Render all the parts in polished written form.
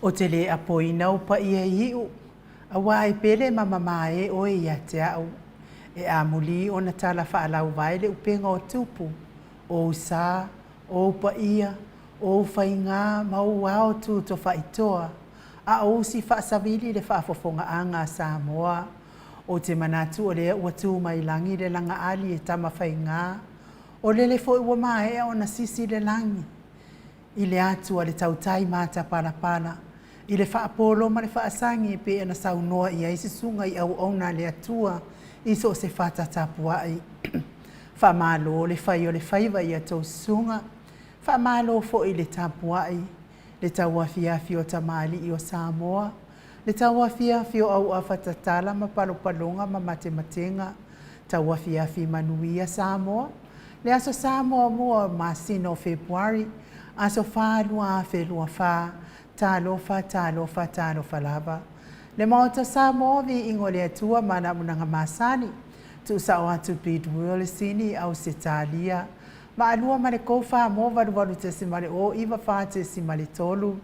Ou te le apoina ou paia i iu, auā e pele ma mamae oe ia te a'u. E amuli ona tala faalauvae le upega o tupu, o ou sa, o ou paia, o ou faigā ma ou ao tu tofaitoa, a o usi faasavili le faafofogaaga a Samoa. Ou te manatu o lea ua tu mai lagi le lagaali e Tamafaigā, o lele foi ua maea ona sisi le lagi i le atu a le tautai matapalapala, i le faapolo ma le faasagi e pei ona saunoa i ai susuga i auauna a le Atua i so o se fata tapuai. Faamalo le fai o le faiva i a outou susuga, faamalo foi le tapuai, le tauafiafi o tamalii o Samoa, le tauafiafi o auafa tatala ma palopaloga ma matematega, tauafiafi manuia Samoa, le Aso Sa muamua o le masina o Fepuari, aso 4 2024, talofa, talofa, talofa lava. Le Maota o Samoa, viiga o le Atua ma ana auaunaga masani, tuusao atu Bidwell i Sini, Ausetalia, Maalua ma le Kofa mo 88.094.3,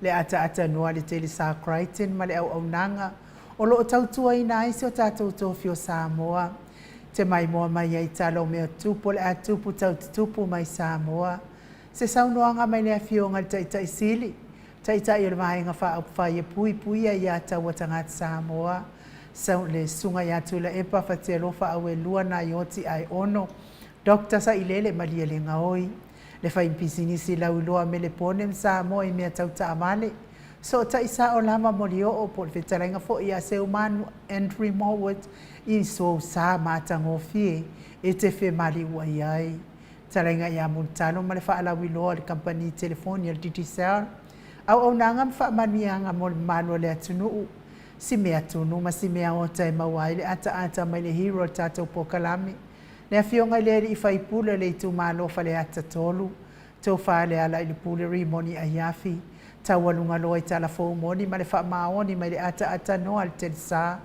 le ataata noa le Telesa Crichton ma le auaunaga o lo o tautuaina ai si o tatou tofi o Samoa. Te maimoa mai ai tala o mea tupu o le a tupu tau tutupu mai Samoa. Se saunoaga mai le Afioga i le Taitai Sili, Taitai o le Vaega Faaupufai e Puipuia ia Taua Tagata Samoa, le Susuga ia Tuilaepa Fatialofa Auelua Naioti Aeono, Dr. Sailele Malielegaoi, le faipisinisi lauiloa Melepone ma Samoa i mea tau taavale, sootai sao lava Molioo po o le fetalaiga foi ia Seumanu Andrew Mowat i sou sa matagofie e te femaliuai ai. Fetalaiga ia Mulitalo ma le faalauiloa a le kamupani telefoni a le Digicel, auaunaga ma faamanuiaga mo le mamalu o le atunuu, si mea tunu ma si mea ota e maua ai le ataata mai le hero o le tatou polokalame, le Afioga i le Alii Faipule o le itumalo Faleata 3, Tofa Lealailepule Rimoni Aiafi, taualuga loa i tala fou moni ma le faamaoni mai le ataata noa a le Telesa.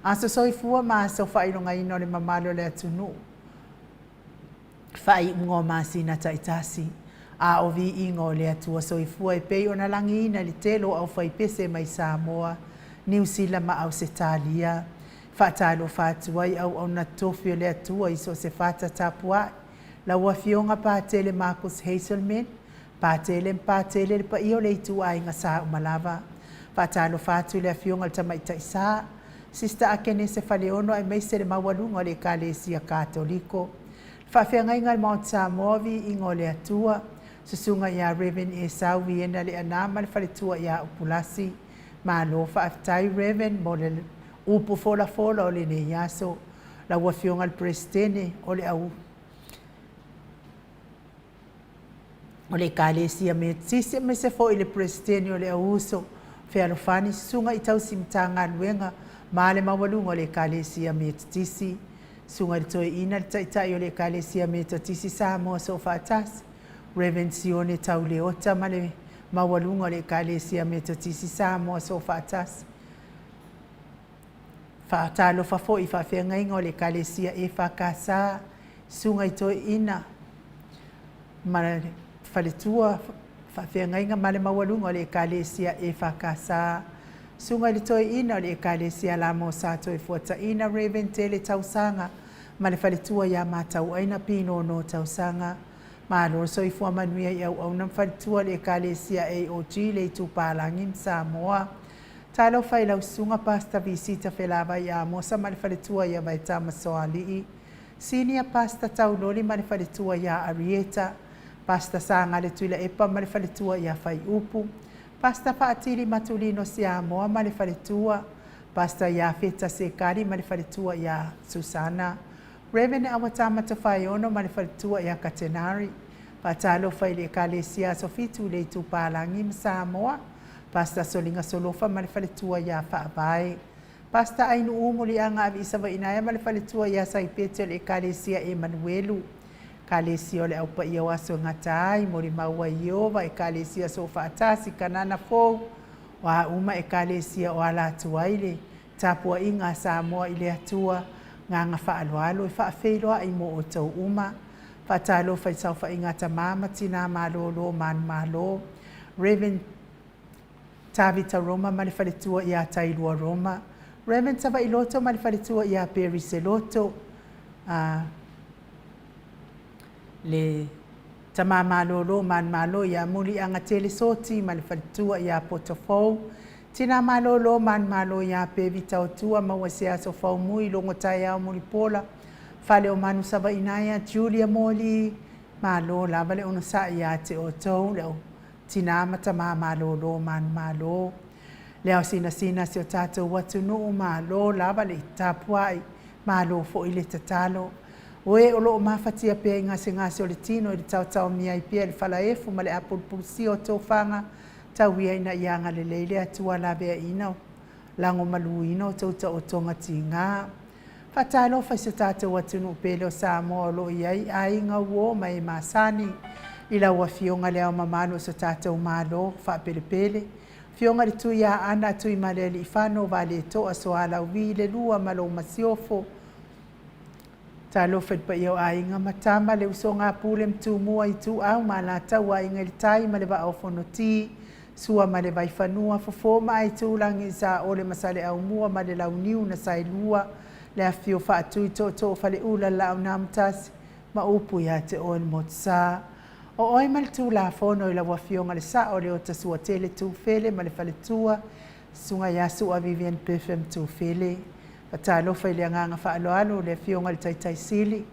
Aso soifua ma aso faailogaina o le mamalu o le atunuu. Faaiuga o masina taitasi, a o viiga o le Atua soifua e pei ona lagiina i le tele o aufaipese mai Samoa, Niu Sila ma Ausetalia. Faatalofa atu ai auauna tofi o le Atua i so o se fata tapuai, lau Afioga Patele Marcus Hazelman, Patele ma Patele le paia o le ituaiga Sa Umalava. Faatalofa atu i le Afioga i le Tamaitai Sa, Sister Akenese Faleono aemaise le maualuga o le Ekalesia Katoliko. Le faafeagaiga a le Maota Samoa, viiga o le Atua, Susuga ia Rev Esau Viena Leaana ma le faletua ia Upulasi. Malo faafetai Rev mo le upu folafola o lenei aso. Lau Afioga i le Peresetene o le au o le Ekalesia Metotisi aemaise foi le Peresetene o le Auuso Fealofani, Susuga i Tausi Matagaluega ma le maualuga o le Ekalesia Metotisi, Susuga i le Toeaina le Taitai o le Ekalesia Metotisi Samoa Soofaatasi, Rev Sione Tauleota ma le maualuga o le Ekalesia Metotisi Samoa Soofaatasi. Faatalofa foi i faafeagaiga o le Ekalesia EFKS, Susuga i Toeaina ma le faletua faafeagaiga ma le maualuga o le Ekalesia EFKS, Susuga i le Toeaina o le Ekalesia Lamo Sa Toefuataiina Rev Tele Tausaga ma le faletua ia Matauaina Pinono Tausaga. Malo le soifua manuia i auauna ma faletua o le Ekalesia AOG le Itupalagi ma Samoa. Talofa i lau susuga Pastor Visita Felavai Amosa ma le faletua ia Vaetama Soalii, Senior Pastor Tauloli ma le faletua ia Arieta, Pastor Sagale Tuilaepa ma le faletua ia Faiupu, Pastor Faatili Matulino Siamoa ma le faletua, Pastor Iafeta Sekali ma le faletua ia Susana, Rev Awatama Tofaeono ma le faletua ia Katenari. Faatalofa i le Ekalesia Aso Fitu i le Itupalagi ma Samoa, Pastor Soliga Solofa ma le faletua ia Faavae. Pastor Ainuu Muliaga Aviisavainaea ma le faletua ia Saipeti o le Ekalesia Emanuelu. Ekalesia o le Au Paia o Aso e Gata ai, molimau ai Ieova, Ekalesia Soofaatasi, Kanana Fou, o a uma Ekalesia o ala atu ai le tapuaiga a Samoa i le Atua, gagga faaaloalo e faafeiloai mo outou uma. Faatalofa i le saofaiga a tamā ma tinā malōlō manumalo. Rev. Tavita Roma ma le faletua ia Tailua Roma, Raymond Savailoto ma le faletua ia Perry Seloto, a le Tama malolo manumalo ia Muliagatele Soti ma le faletua ia Potofou, Tina malolo manumalo ia Pevi Tautua maua se aso faumui logo taeao mulipola, Fale o Manu Savainaea, Julia Moli, malo lava le onosai ia te outou le au tina ma tama malolo manumalo. Le ao sinasina si o tatou atunuu, malo lava le tapuai, malo foi le tatalo. O e o loo mafatia pea i gasegase o le tino i le taotaomia ai pea i le falaefu ma le apulupulusia o tofaga, tau ia ina ia agalelei le Atua laveaiina lagomaluina o tou taotoga tiga. Faatalofa i so tatou atunuu pele o Samoa o loo i ai aiga, uo ma e masani i lau Afioga Le Ao Mamalu o so tatou Malo faapelepele, Afioga i le Tuiaana Tuimalealiifano Vaaletoa Sualauvi le Lua ma lou Masiofo. Talofa i le paia o Aiga ma Tama, le usoga a Pule ma Tumua, Ituau ma Alataua, Aiga i le Tai ma le Vaa o Fonoti, Sua ma le Vaifanua, Fofo ma Aitulagi, Saole ma Saleaaumua ma le Launiu na Saelua, le afifio o Faatui, Tootoo o Faleula, le Laau na Amotasi ma upu ia te oe le Motusa. O oe ma le Tulafono i lau Afioga le Sao o Leota Suatele Tufele ma le Faletua, Susuga ia Sua Vivian Pefem Tufele. Faatalofa i le agaga faaaloalo le Afioga i le Taitai Sili,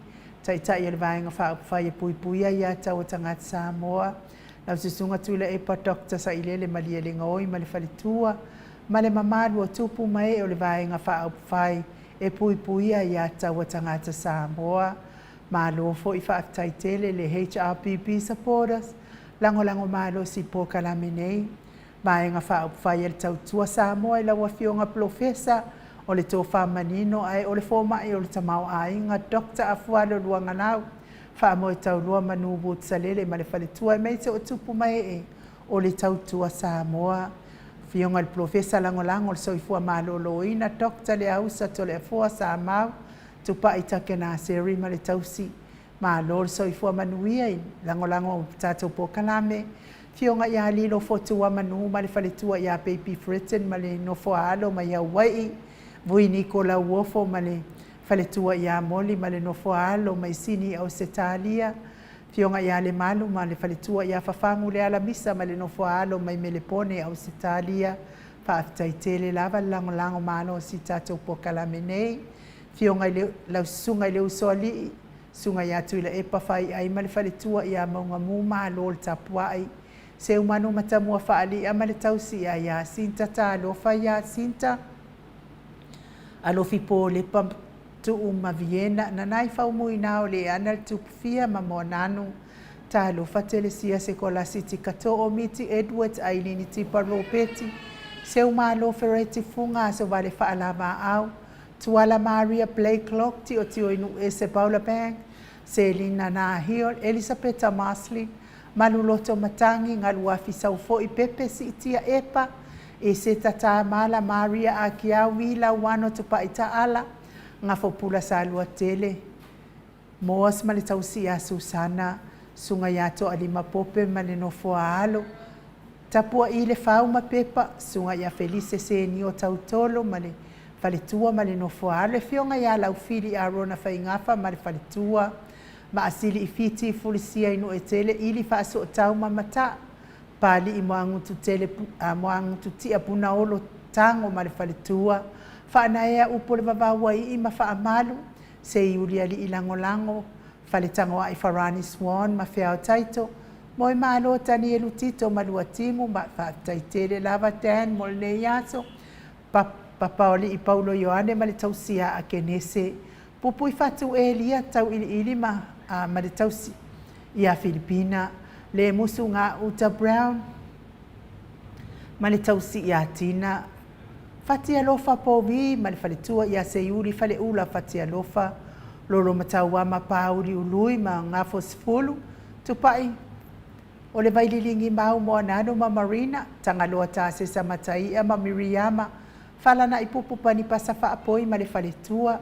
Taitai o le Vaega Faaupufai e Puipuia Aia Tatau a Tagata Samoa, lau Susuga Tuilaepa Dr. Sailele Malielegaoi ma le Faletua, ma le mamalu o tupu ma ee o le Vaega Faaupufai e Puipuia Aia Tatau a Tagata Samoa. Malo foi faafetai tele le HRPP supporters, lagolago malosi i polokalame nei. Vaega Faaupufai a le Tautua Samoa i lau Afioga Polofesa o le Tofa Manino ae o le Fomai o le Tamaoaiga Dr. Afualo Luagalau, Faamoe Taulua Manu Woods-Salele ma le Faletua aemaise o tupu ma ee o le Tautua Samoa. Afioga i le Polofesa Lagolago o le Soifua Maloloina Dr. Leausa Toleafoa Samau Tupai Takenaseri ma le Tausi. Malo le soifua manuia i lagolago o tatou polokalame. Afioga ia Lilo Fotua Manu ma le faletua ia Baby Fritton ma le nofo a alo mai Hauaii. Vui Niko Lauofo ma le faletua ia Moli ma le nofo a alo mai Sini Ausetalia. Afioga ia Lemalu ma le faletua ia Fafagu Lealamisa ma le nofo a alo mai Melepone Ausetalia. Faafetai tele lava le lagolago malo o si tatou polokalame nei. Afioga i le, lau Susuga i le Usoalii, Susuga ia Tuilaepa Faiai ma le faletua ia Maugamu Malo le tapuai, Seumanu Matamua Faali'a ma le tausi ia Iasinta Talofa Iasinta, Alofi Polepa Tuu ma Viena, Nanai Faumuina o Leana le Tupufia ma Moananu, Talofa Telesia Sekolasi Tikato'o Miti Edwards Ailini Tipa Ropeti, Seumalo Fereti Fuga Asovale Faalavaau, Tuala Maria Blakelock, Tiotioinu'uese Paula Bank, Selina Nahil, Elisapeta Marsley, Maluloto Matangi, Galuafi Saufo'i Pepe Siitia Epa, Eseta Tamala, Maria Akiau, Wila Wano Tupai Ta'ala, Gafopula Saluatele, Moas ma le tausi ia Susana, Susuga ia Toalima Pope ma le nofo a alo, Tapua'i le Fau ma Pepa, Susuga ia Felise Senio Tautolo ma le faletua ma le nofo a alo, Le Afioga ia Laufili Arona Faigafa ma le faletua, Maasili i Fiti Fulisia i Nu'etele Ili Faasootau ma Mata, Papali'i Moagututele Moagututia Punaolo Tago ma le faletua, Faanaea upu o le vavau ai'i ma Faamalu, Seiulialii Lagolago, Faletagoai Farani Swan ma Feao Taito, Moemalo Tanielu Tito ma Luatimu ma Faafetai tele lava Dan mo lenei aso, Papaolii Paulo Ioane ma le tausia a Kenese, Pupuifatu Elia Tauiliili ma ma le tausi ia Filipina, Lemusu Gauta Brown ma le tausi ia Tina, Fatialofa Povi ma le faletua ia Seiuli Faleula Fatialofa, Lolomatauama Pāuli Ului ma Gafosefulu, Tupai o le Vaililigi Mau Moananu ma Marina, Tagaloa Tasesa Matai'a ma Miriama, Falanaipupu Panipasa Faapoi ma le faletua,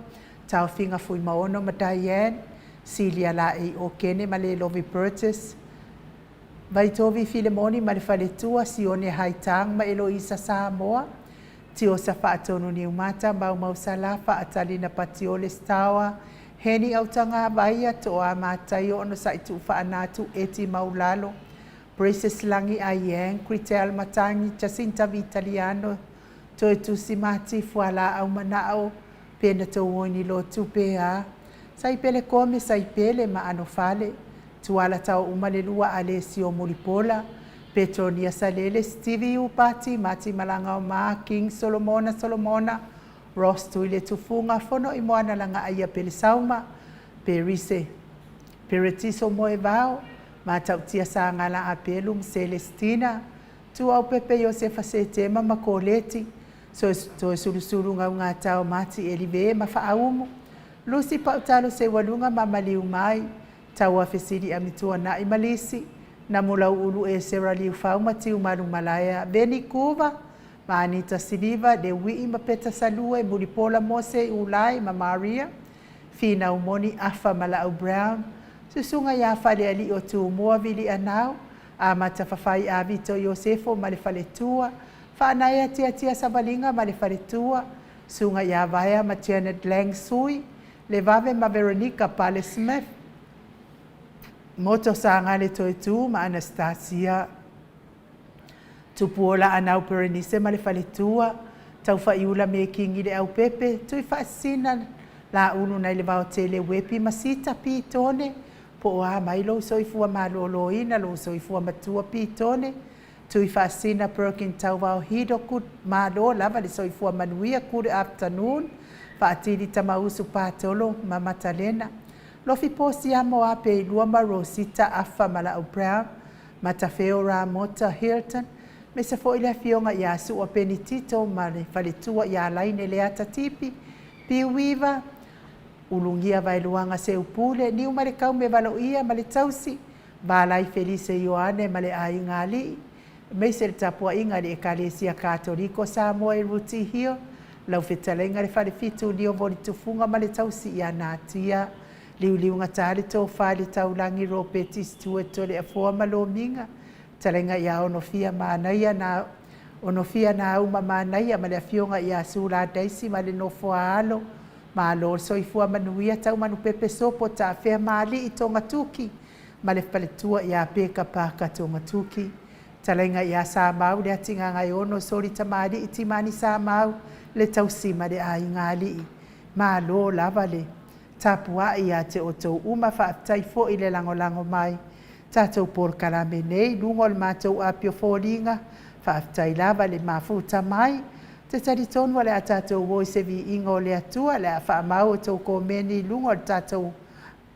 Taofiga Fuimaono ma Diane, Silia Laei Okene ma Lelovi Burgess, Vaitovi Filemoni ma le faletua, Sione Haitang ma Eloisa Samoa, Tiosa Faatonu Niumata, Maumau Sala, Faatalina Patiole Stawa, Heni Autaga Vaia, Toa Mataio Onosai Tuufaanatu, Eti Maulalo, Princess Lagi Aiang, Critel Matangi, Jacinta Vitaliano, Toetusi Mati, Fualaau Manao, Pena Touoni Lotu Pea, Saipele Kome Saipele ma Anofale, Tuala Tauuma le Lua Alesio Mulipola, Petronia Salele, Stevie Upati, Mati Malagaoma, King Solomona Solomona, Ross Tuiletufuga, Fono i Moana Lagaaia Pelesauma, Perise Peretiso Moevao, Matautia Sagala Apelu ma Selestina, Tuaupepe Iosefa Setema ma Koleti, Toesulusulu Gaugatao Mati Elive ma Faaumu, Lusi Pautalo Seualuga ma Maliumai, Tauafesili Amituanai ma Lisi, Namulauulu Esera Liufau ma Tiumalumalaea, Beni Kuva ma Anita Siliva, Leuii ma Peta Salue, Mulipola Mose Ulai ma Maria, Finau Moni Afa ma Laau Brown, Susuga ia Falealii o Tumua Vilianau, Amata Fafai Avito Iosefo ma le Faletua, Faanaea Tiatia Savaliga ma le Faletua, Suga ia Vaea ma Janet Lang Sui, Levave ma Veronica Pale Smith, Moto Sagale Toetu ma Anastasia, Tupuola Anau Perenise ma le Faletua, Taufaiula Mekingi le Aupepe, Tuifaasisina Laulu nai le Vaotele Uepi ma Sita Pitone, po o a mai lou soifua malōlōina, lou soifua matua Pitone, Tuifaasisina Perkin Tauvao Hido Good malo lava le soifua manuia Good afternoon Faatili Tamausu Patolo ma Matalena Lofi Posi Amo Ape Ilua ma Rosita Afa ma Laau Brown Matafeo Ramota Hilton Mesa foi le afioga ia Sua Penitito ma le faletua ia Laine Leata Tipi Piuiva Ulugia Vaeluaga Seupule Niu ma le Kaume Valoia ma le Tausi Valai Felise Ioane ma le Aiga Alii Aemaise le tapuaiga a le Ekalesia Katoliko Samoa i Ruti Hill, lau fetalaiga le Falefitu Lio Volitufuga ma le Tausi ia Natia Liuliugata le Tofa i le Taulagi Ropeti Stewart Toleafoa ma Lomiga, fetalaiga ia Onofia Manaia na Onofia Nauma Manaia ma le Afioga ia Sula Daisy ma le Nofoa Alo Malo le soifua manuia Taumanupepe Sopo Taafea Maalii Togatuki ma le faletua ia Peka Paka Togatuki, Talaiga ia Samau le Atigagaiono Soli Tamalii Timani Samau le tausi ma le aiga alii. Malo lava le tapuai ia te outou uma faafetai foi le lagolago mai tatou polokalame nei i luga o le matou apio foliga faafetai lava le mafuta mai te talitonu o le a tatou o i se viiga o le Atua le a faamau outou komeni i luga o le tatou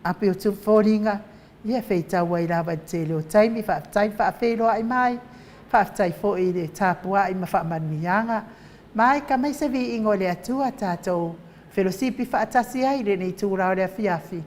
Api o foliga, ia feitau ai lava i le tele o taimi, faafetai faafeiloai mai, faafetai foi i le tapuai ma faamanuiaga. Mai ka mai se viiga o le Atua tatou felosipi faatasi ai i lenei itula o le afiafi.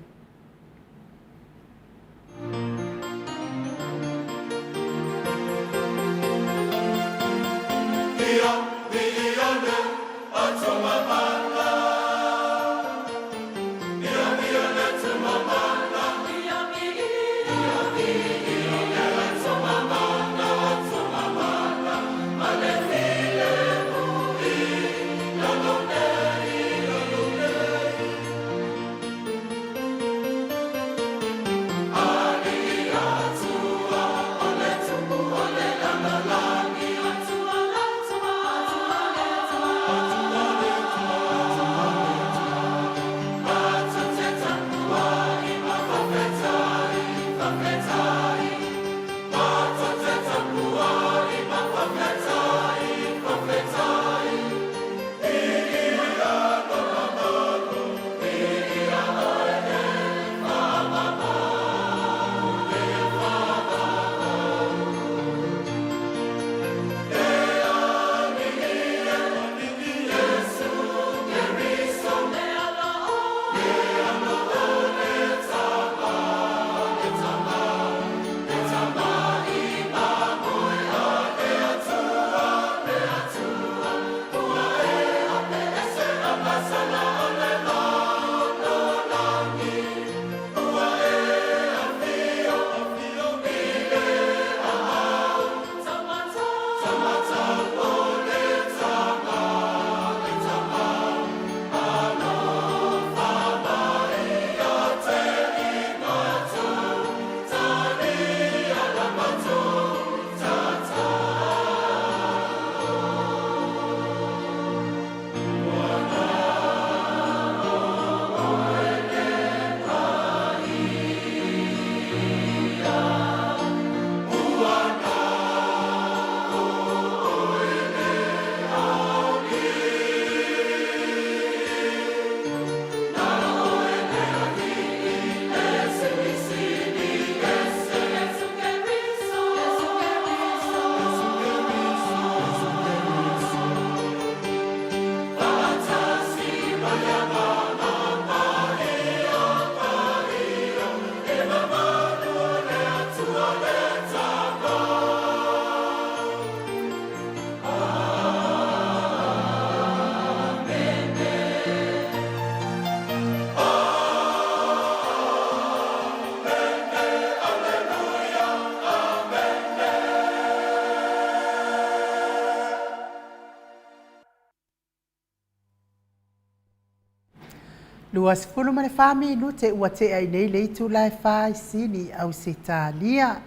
24 minute ua tea ai nei le itula e fa i Sini, Ausetalia.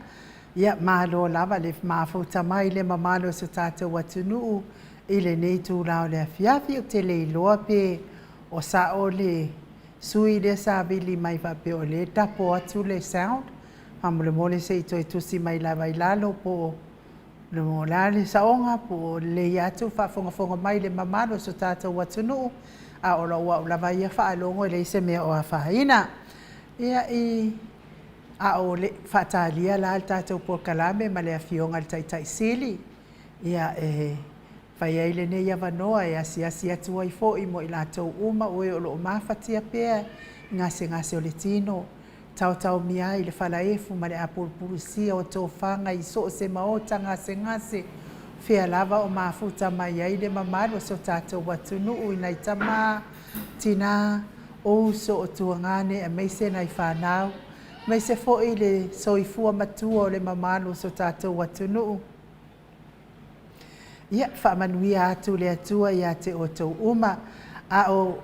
Ia, malo lava le mafuta mai le mamalu o so tatou atunuu i lenei itula o le afiafi. Ou te le iloa pe o sao le sui lea sa vili mai faapea o lea e tapo atu le sound. Faamolemole se i toe tusi mai lava i lalo po o o le a le saoga, po o lelei atu le faafogafoga mai le mamalu o so tatou atunuu, a o lau au lava ia faalogo e leai se mea o afaina. Ia, i a o le i faatalia la le tatou polokalame ma le Afioga i le Taitai Sili, ia e fai ai lenei avanoa e asiasi atu ai foi mo i latou uma o e o lo o mafatia pea i gasegase o le tino, taotaomia ai i le falaefu ma le apulupulusia o tofaga i so o se maota gasegase, fea lava o mafuta mai ai le mamalu o so tatou atunuu i nai tama, tina, o uso o tuagane aemaise nai fanau, aemaise foi le soifua matua o le mamalu o so tatou atunuu. Ia, faamanuia atu le Atua ia te outou uma. A o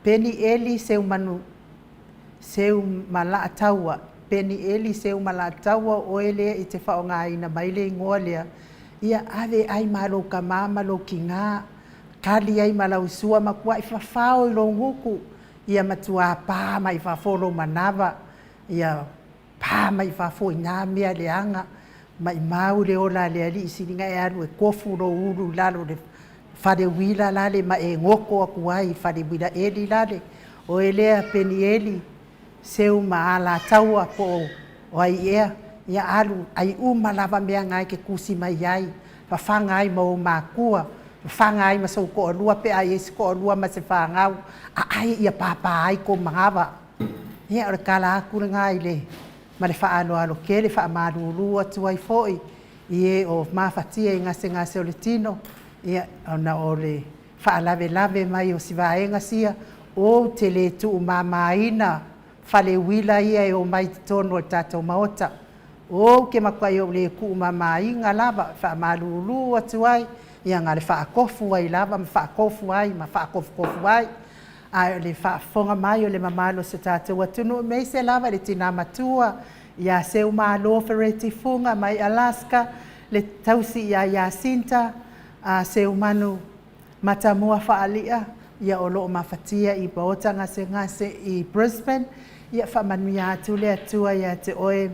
Peni Eli Seumanu Seumalaataua, Peni Eli Seumalaataua o oe lea i te faaaogaina mai le igoa lea, ia ave ai ma lou tama ma lou tina, kali ai ma lau sua, matuai fafao i lou gutu, ia matua pa mai fafo lou manava, ia pa mai fafo i na mea leaga, maumau le ola a le Alii, sili ona e alu e tofu lou ulu i lalo o le fale uila lale ma e goto atu ai i fale uila eli lale. Oe lea Penieli Seu ma Alataua po o ai ea, ia alu ai uma lava mea na e te tusi mai ai, fafaga ai ma ou matua, fafaga ai ma sou toalua pe a i ai se toalua ma se fanau, a ai ia pāpā ai kou manava. Ia, o le tala atu lena i le ma le faaaloalo tele, faamalulu atu ai foi i e o mafatia i gasegase o le tino, ia, ona o le faalavelave mai o si vaega sia, ou te le tuumamaina fale uila ia e omai i totonu o le tatou Maota. Ou te matuai ou le tuumamaina lava, e faamalulu atu ai, ia na o le faatofu ai lava ma faatofu ai ma faatofutofu ai. Ae o le faafofoga mai o le mamalu o si o tatou atunuu, aemaise lava i le tina matua ia Seumalo Fereti Fuga mai Alaska, le tausi ia Iasinta Seumanu Matamua Faali'a, ia o lo o mafatia i maota gasegase i Brisbane. Ia faamanuia atu le Atua ia te oe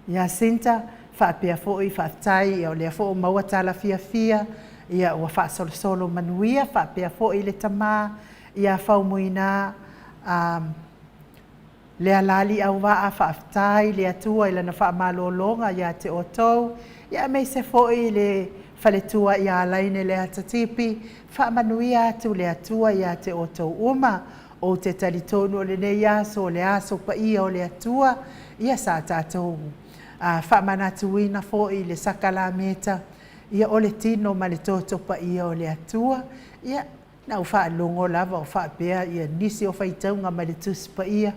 Iasinta, faapea foi faafetai o lea foi ua maua tala fiafia, ia ua faasolosolo manuia, faapea foi le tama ia Faumuina Lealaliauvaa, faafetai le Atua i lana faamalologa ia te outou, ia aemaise foi le faletua ia Laine Leatatipi, faamanuia atu le Atua ia te outou uma. Ou te talitonu o lenei aso o le aso paia o le Atua, ia sa tatou faamanatuina foi le sakalameta, ia o le tino ma le toto paia o le Atua. Ia, na ou faalogo lava o faapea ia nisi o faitauga mai le Tusi Paia,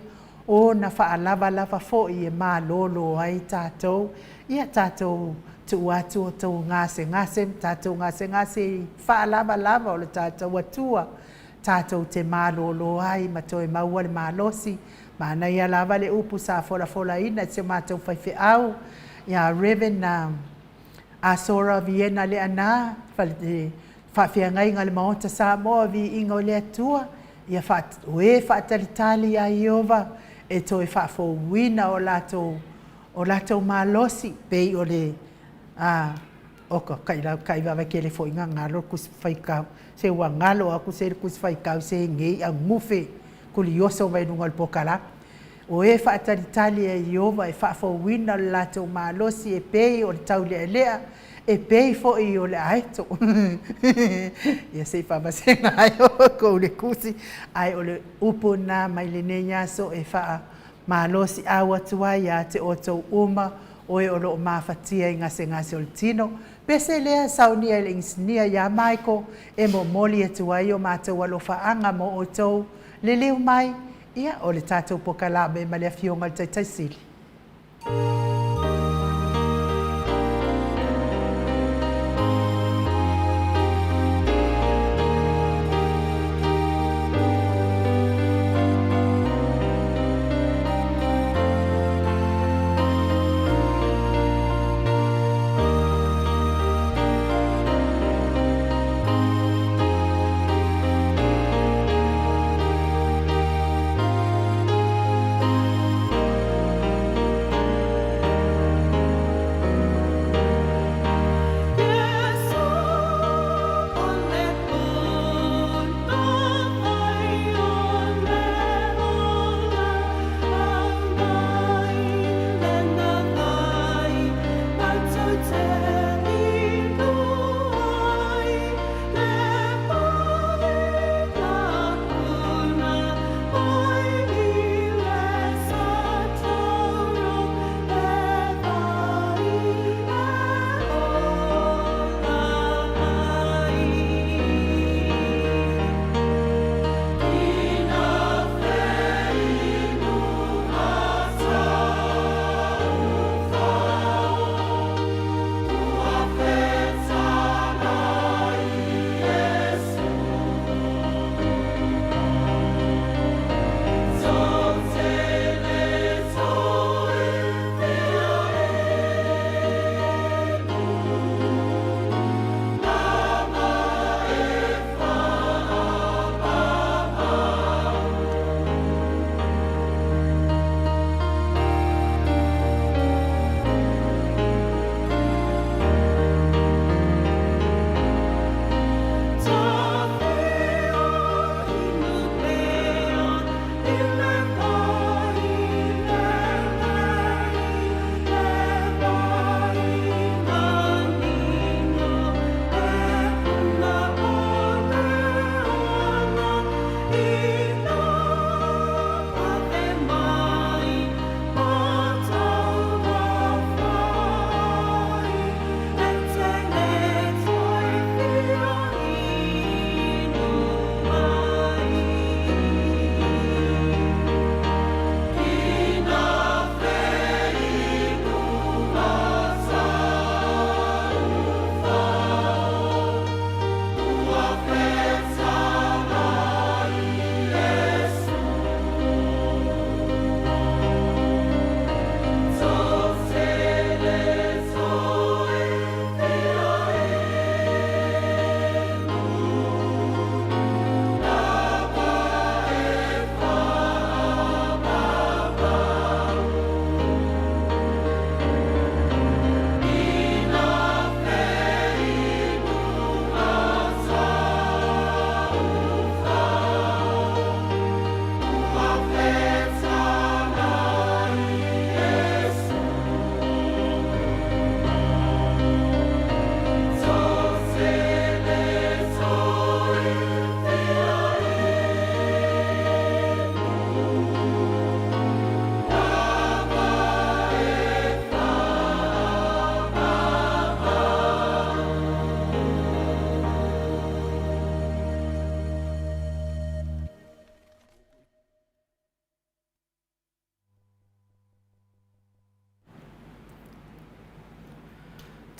o na faalavalava foi e malolo ai tatou, ia tatou tuu atu outou gasegase ma tatou gasegase i faalavalava o le tatou Atua, tatou te malolo ai ma toe maua le malosi. Manaia lava le upu sa folafolaina e si o matou faifeau ia Reverend Asora Viena Leaana, faafeagaiga a le Maota Samoa, viiga o le Atua, ia o e faatalitali ia Ieova e toe faafouina o latou o latou malosi, pei o le a oka taivavai kele foi na galo le Tusi Faitau, se ua galo atu se le Tusi Faitau se nei augufe kulioso mai luga o le pokalame. O e faatalitali e Ieova e faafouina le latou malosi e pei o le taulealea, e pei foi o le aeto. Ia se i faavasega ai outou le tusi, ae o le upu lena mai lenei aso e faamalosiau atu ai ia te outou uma o e o lo o mafatia i gasegase o le tino. Pese lea saunia e le inisinia ia Michael e momoli atu ai o matou alofaaga mo outou. Liliu mai, ia, o le tatou pokalame ma le Afioga i le Taitai Sili.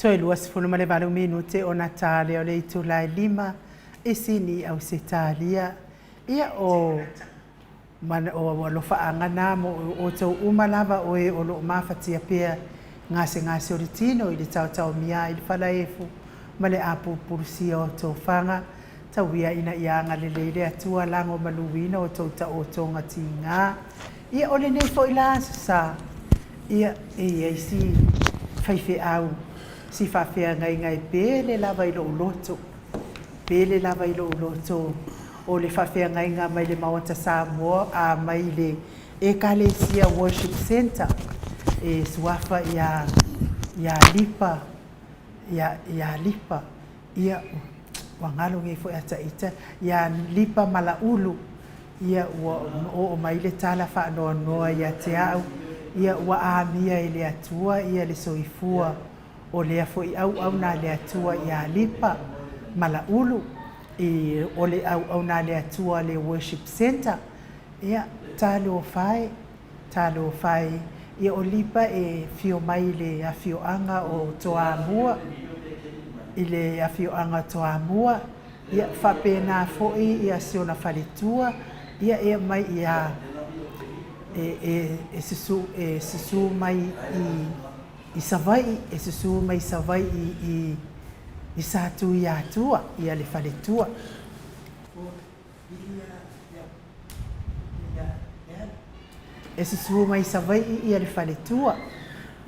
Toe 28 minute ona ta lea o le itula e 5 i Sini, Ausetalia. Ia o o alofaaga na mo outou uma lava o e o loo mafatia pea gasegase o le tino i le taotaomia i le falaefu ma le apulupulusia o tofaga. Tauia ina ia agalelei le Atua lago maluina o tou taotoga tiga. Ia o lenei foi la aso sa, ia e i ai si faifeau si faafeagaiga e pele lava i lou loto, pele lava i lou loto, o le faafeagaiga mai le Maota Samoa a mai le Ekalesia Worship Centre, e suafa ia ia Lipa, ia ia Lipa, ia ua galo nei foi ia ita, ia Lipa Malaulu. Ia ua oo mai le tala faanoanoa ia te au, ia ua amia e le Atua ia le soifua o lea foi auauna a le Atua ia Lipa Malaulu, i o le auauna a le Atua le Worship Centre. Ia talofa e, talofa e, ia o Lipa e fio mai i le afioaga o Toamua, i le afioaga o Toamua. Ia faapena foi ia si ona faletua, ia e mai ia e e e susu e susu mai i i Savaii, e susu mai Savaii i i Satuiatua ia le faletua. E susu mai Savaii ia le faletua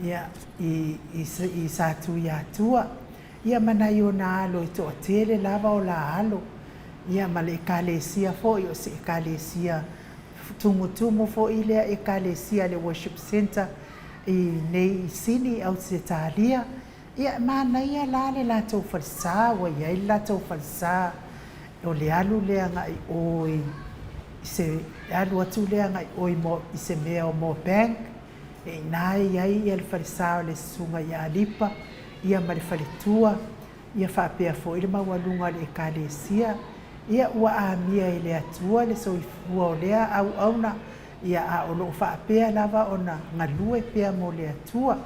ia i i i Satuiatua, ia ma nai ona alo e toatele lava o la alo, ia ma le ekalesia foi, o se ekalesia tumutumu foi lea ekalesia le Worship Centre i nei i Sini Ausetalia. Ia e manaia la le latou falesa, ua i ai le latou falesa, o le alu lea agai o i se alu atu lea agai o i mo i se mea o Moorebank, e i ina e i ai ia le falesa o le Susuga ia Lipa, ia ma le faletua, ia faapea foi le maualuga o le Ekalesia. Ia ua amia e le Atua le soifua o lea auauna, ia a o loo faapea lava ona galue pea mo le Atua.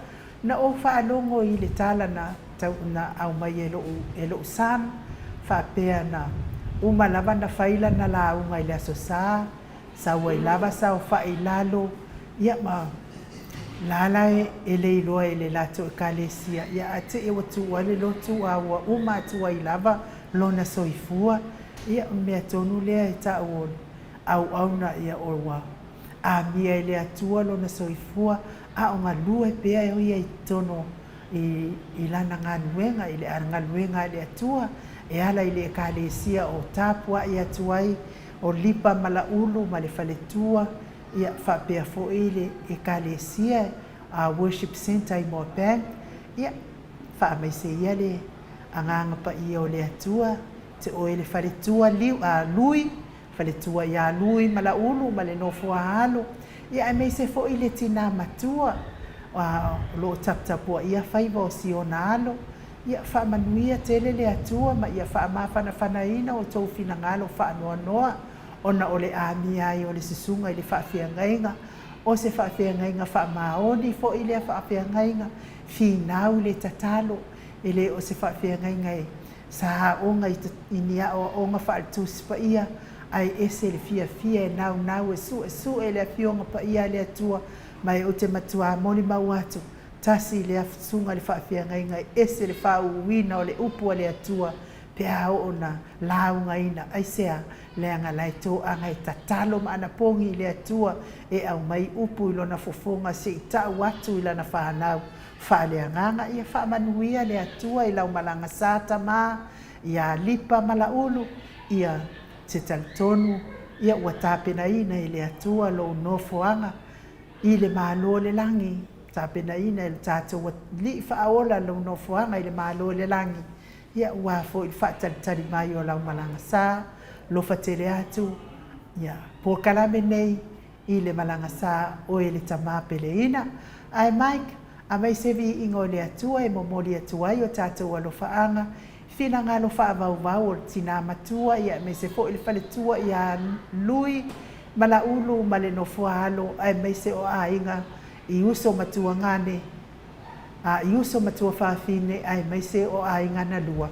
Na ou faalogo i le tala na tau na aumai e lou e lou son, faapea na uma lava na fai lana lauga i le Aso Sa, sau ai lava saofai i lalo, ia ma lala e le iloa e le latou ekalesia, ia ae te i ua tuu ai le lotu a ua uma atu ai lava lona soifua. Ia o le mea tonu lea e tau o le auauna, ia o ua amia e le Atua lona soifua, a o galue pea e ia i totonu i, i lana galuega, i le galuega a le Atua, e ala i le ekalesia o tapuai atu ai o Lipa ma Laulu ma le faletua, ia faapea foi le ekalesia a Worship Centre i Moabank. Ia faamaise ia le agaga paia o le Atua te oe le faletua liu, a, Lui, faletua ia Lui ma Laulu ma le nofo a alo, ia aemaise foi le tinā matua o lo o taputapuaia faiva o Siona alo. Ia faamanuia tele le Atua ma ia faamafanafanaina outou finagalo faanoanoa ona o le amia ai o le susuga i le faafeagaiga, o se faafeagaiga faamaoni foi lea faafeagaiga, finau le tatalo, e le o se faafeagaiga e Sa aoga i ni aoaoga faale-Tusi Paia, ae ese le fiafia e naunau e suesue le Afioga Paia a le Atua, ma e ou te matuā molimau atu, tasi lea susuga le faafeagaiga e ese le fāuuina o le Upu a le Atua pe a oo na laugaina. Aisea? Leaga la e toaga e tatalo ma anapogi i le Atua e aumai upu i lona fofoga se i tau atu i lana fanau. Faaleagaga ia faamanuia le Atua i lau malaga sa tama ia Lipa ma Laulu, ia te talitonu ia ua tapenaina e le Atua lou nofoaga i le Malo o le Lagi, tapenaina e lo tatou Alii Faaola lou nofoaga i le Malo o le Lagi, ia ua foi le faatalitali mai o lau malaga sa, lofa tele atu ia polokalame nei i le malaga sa oe le tama peleina. Ae Mike, aumai se viiga o le Atua e momoli atu ai o tatou alofaaga, finagalo faavauvau o le tina matua ia aemaise foi le faletua ia Lui ma Laulu ma le nofoa alo aemaise o aiga i uso ma tuagane. i uso ma tuafafine aemaise o aiga na lua.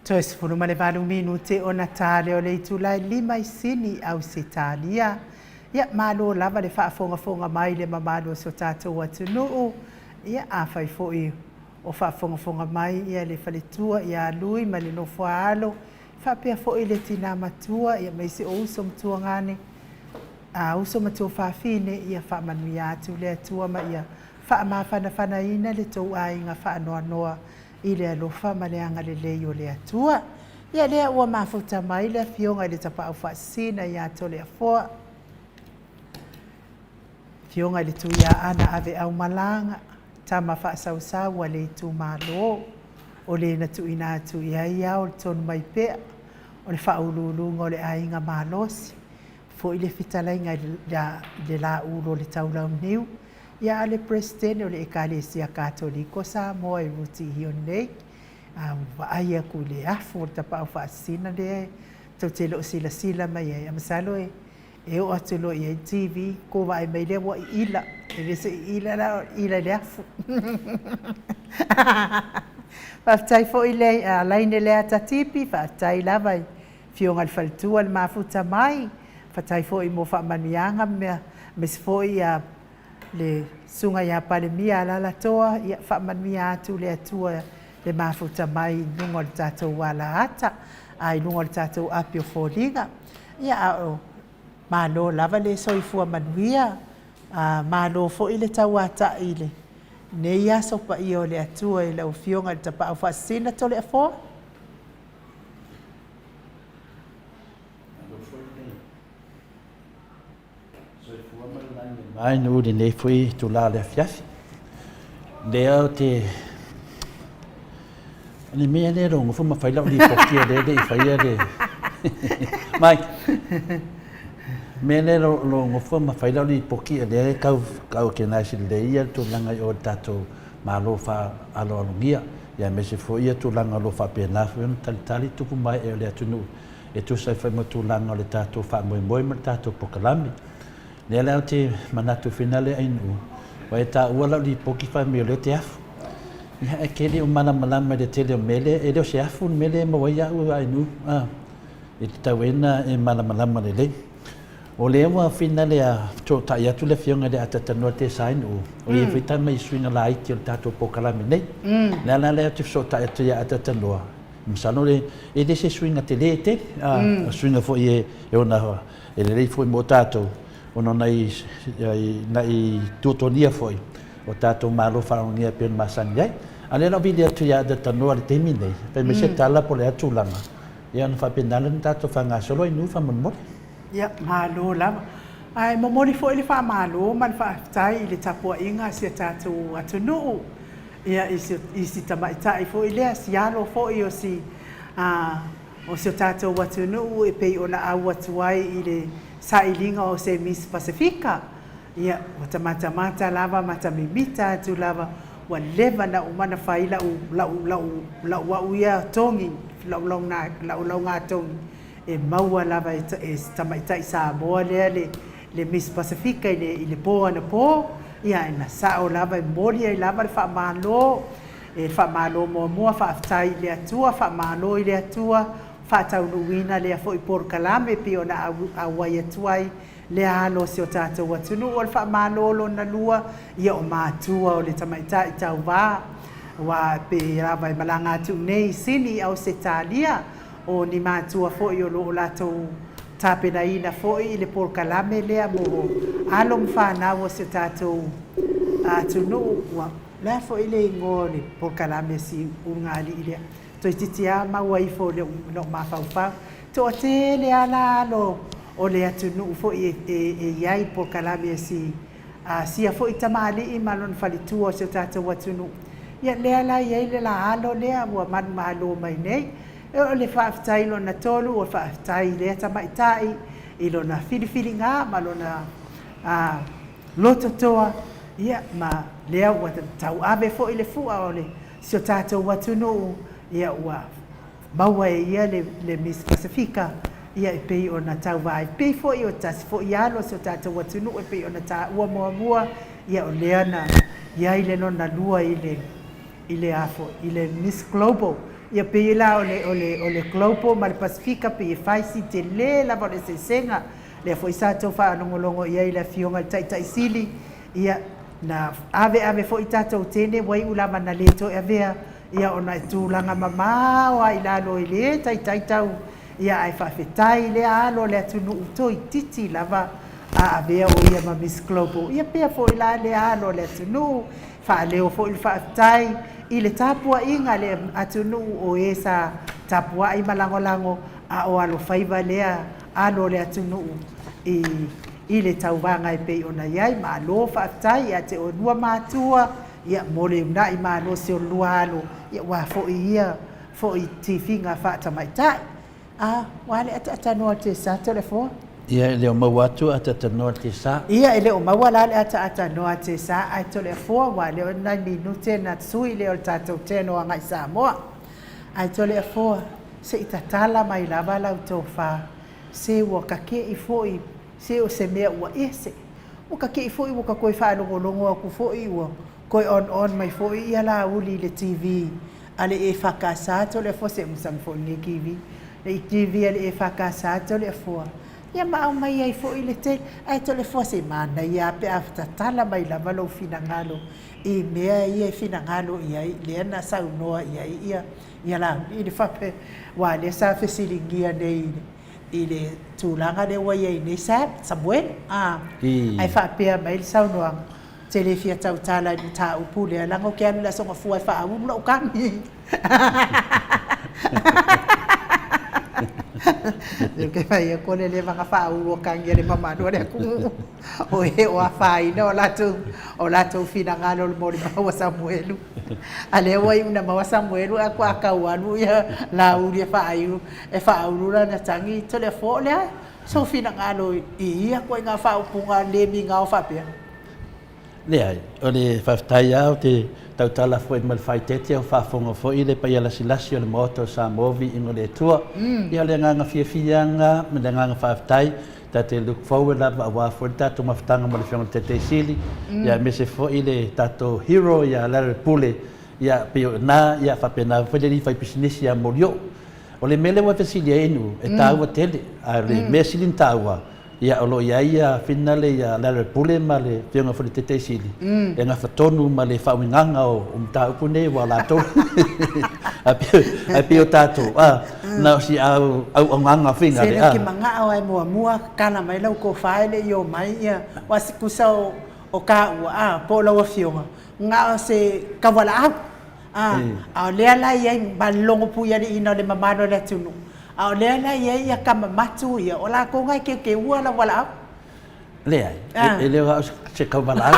Toe 18 minute ona ta lea o le itula e 5 i Sini, Ausetalia. Ia, malo lava le faafogafoga mai i le mamalu o si o tatou atunuu. Ia, afai foi o faafogafoga mai ia le faletua ia Lui ma le nofo a alo, faapea foi le tinā matua, ia aemaise o uso ma tuagane, a uso ma tuafafine, ia faamanuia atu le Atua ma ia faamafanafanaina le tou aiga faanoanoa i le alofa ma le agalelei o le Atua. Ia lea ua mafuta mai le Afioga i le Tapaau Faasisina ia Toleafoa, Afioga i le Tuiaana Aveaumalaga, tama faasausau a le itumalo. O le na tuuina atu i ai ao le tonu mai pea o le faauluuluga o le aiga malosi, foi le fetalaiga i le Laulu o le Taulauniu, ia a le Peresetene o le Ekalesia Katoliko o Samoa e Ruti Hionei. A ua vaai atu i le afu o le tapaau faasisina lea tou te le o silasila mai ai, a masalo e e oo atu loa i ai le TV, kou vaai mai lea ua iila. E le se iila la, o le iila i le afu. Faafetai foi le Laine Leata Tipi, faafetai lava i Afioga i le Faletua le mafuta mai, faafetai foi mo faamanuiaga ma mea, aemaise foi le Susuga ia Palemia Alalatoa, ia faamanuia atu le Atua le mafuta mai i luga o le tatou alaata, a i luga o le tatou api o foliga. Ia a o malo lava le soifua manuia, a malo foi le tauatai i lenei aso paia o le Atua i lau Afioga i le Tapaau Faasisina Toleafoa. Malo foi le soifua ma le lagi e mama i nuu i lenei foi itula o le afiafi. Lea ou te... O le mea lea lou nofo ma fai lau lipoti o lea e le i faia le... Mike, mea lea lou nofo ma fai lau lipoti o lea e tau organize lelei ia le tulaga i o i le tatou Malo faaaloalogia, ia aemaise foi ia tulaga o lo o faapena foi ona talitali tupu ma ee o le atunuu e tusa ai foi ma tulaga o le tatou faamoemoe ma le tatou polokalame. Lea la ou te manatu foi lea Ainuu, ua e taua lau lipoti fai mai o lea ou te afu. Ia ae te le o malamalama i le tele o mea lea, e le o se afu le mea lea e maua ai au Ainuu, a, e tatau ai ona e malamalama lelei. O lea ua finale a fesootai atu le Afioga i le Atatanoa Tesa Ainuu, o ia foi tama i suiga laiti o le tatou polokalame nei. O le ala lea ou te fesootai atu ia Atatanoa, masalo e le se suiga tele tele, a o se suiga foi e ona e lelei foi mo tatou, ona o nai tuatuagia foi o tatou malo faalogogia e pei ona masani ai. A o lea la ua vili atu ia Atatanoa i le taimi lenei, fai mai se tala po o le a tulaga, ia ona faapena lea ona tatou faagasolo ai nuu faamolemole. Ia, malo lava. Ae momoli foi le faamalo ma le faafetai i le tapuaiga a si a tatou atunuu, ia, i si tamaitai foi lea, si alo foi o si, o si o tatou atunuu e pei ona au atu ai i le sailiga o se Miss Pasefika. Ia, ua ta matamata lava ma ta mimita atu lava, ua leva ona uma ona fai lau, lau, lau, lau au ia togi, lau lau laugatogi e maua lava e si tamaitai Samoa lea le le Miss Pasefika i le i le po anapo, ia na sao lava e momoli ai lava le faamalo, e faamalo muamua faafetai i le Atua, faamalo i le Atua, faataunuuina lea foi polokalame e pei ona auai atu ai lea alo o si o tatou atunuu. O le faamalo lona lua, ia o matua o le tamaitai tauva, aua e pei lava e malaga atu nei i Sini i Ausetalia, O ni matua foi o lo o latou tapenaina foi le polokalame lea mo alo ma fanau o si o tatou atunuu. Ua, o le a foi le igoa o le polokalame a si ulugalii lea? Toeitiiti lava maua ifo i lou mafaufau. Toatele lava la alo o le atunuu foi e i ai i le polokalame a si A sia foi tamalii ma lona faletua o si o tatou atunuu, ia lea la e i ai le la alo lea ua manumalo mai nei. E o le faafetai lona tolu, o le faafetai i lea tamaitai i lona filifiliga ma lona loto toa, ia ma lea ua tauave foi le fua o le si o tatou atunuu, ia ua maua e ia le Miss Pasefika, ia e pei ona tauva ai. Pei foi o tasi foi alo o si o tatou atunuu e pei ona taua muamua, ia o lea na i ai le lona lua i le i le a foi, i le Miss Global. Ia pei la o le o le o le Global ma le Pasefika pei e fai si tele lava o le eseesega. Lea foi sa tou faalogologo i ai i le Afioga i le Taitai Sili, ia na ave ave foi tatou teine ua iu lava na le toe avea Ia ona e tulaga mamao a i lalo e le taitai tau ia ae faafetai lea alo o le atunuu toeititi lava a avea o ia ma Miss Global. Ia pea foi la lea alo o le atunuu faaleo foi le faafetai i le tapuaiga a le atunuu o e sa tapuai ma lagolago a o alofaiva lea alo o le atunuu i i le tauvaga e pei ona i ai. Malo faafetai ia te oulua matua. Ia, mo le uunai malosi o le lua alo, Ia ua foi ia foi tifiga faatamaitai. A, ua le ataatanoa o le tesa Toleafoa? Ia, e le o maua atu ataatanoa le tesa. Ia, e le o maua la le ataatanoa a tesa ae Toleafoa ua le o nai minute na sui lea o le tatou channel agai Samoa. Ae Toleafoa, se i tatala mai lava lau tofa, se ua kake'i foi, se o se mea ua ese. Ua kake'i foi ua ka toe faalogologo atu foi ua toe on on mai foi ia Laauli i le TV a le EFKS Toleafoa se masani foi lenei TV le TV a le EFKS Toleafoa ia ma aumai ai foi le tele ae Toleafoa se manaia a pe a tatala mai lava lou finagalo i mea ia e finagalo i ai lea na saunoa i ai ia ia Laauli i le faapea aua lea sa fesiligia nei i le tulaga lea ua i ai nei Samuele a ae faapea mai le saunoaga Ou te le fia tautala i le mataupu lea, leaga ou te alu i le Aso Gafua e faaulu lau tagi. Ou te fai atu o le leva ona faaulu o tagi a le mamalu o le atunuu, o e o afaina o latou finagalo o le molimau a Samuelu. A lea ua iu ina maua Samuelu ae faatoa tau alu Laauli e faaulu lana tagi, Toleafoa, o le a sou finagalo i ia ituaiga faaupuga le migao faapea? Leai, o le faafetai lava ou te tautala foi ma le faaeteete o faafofoga foi le paia lasilasi o le Maota o Samoa viiga o le Atua. Ia o le agaga fiafia lava lena ma le agaga faafetai ta te look forward lava aua foi le tatou mafutaga ma le Afioga i le Taitai Sili ia aemaise foi le tatou hero ia Larry Pule ia pei o ina ia faapena foi le alii faipisinisi ia Molioo. O le mea lea ua fesili ai Inu e taua tele a o le mea sili ona taua Ia, o lo o i ai ia Finale ia Larry Pule ma le Afioga foi i le Taitai Sili e gafa tonu ma le faauigaga o mataupu nei aua o latou ae pei o tatou na o si auaunaga foi lea. Se ke manao ai muamua kala mai lau tofa e le i omai ia aua se tusa o taua a po o lau afioga na o se taualaau a a o lea la e i ai ma le logo puialiiina o le mamalu o le atunuu. A o lea la e i ai ia tama matu ia, o latou na e teuteua lau valaau. Leai, e le o au se tau valaau.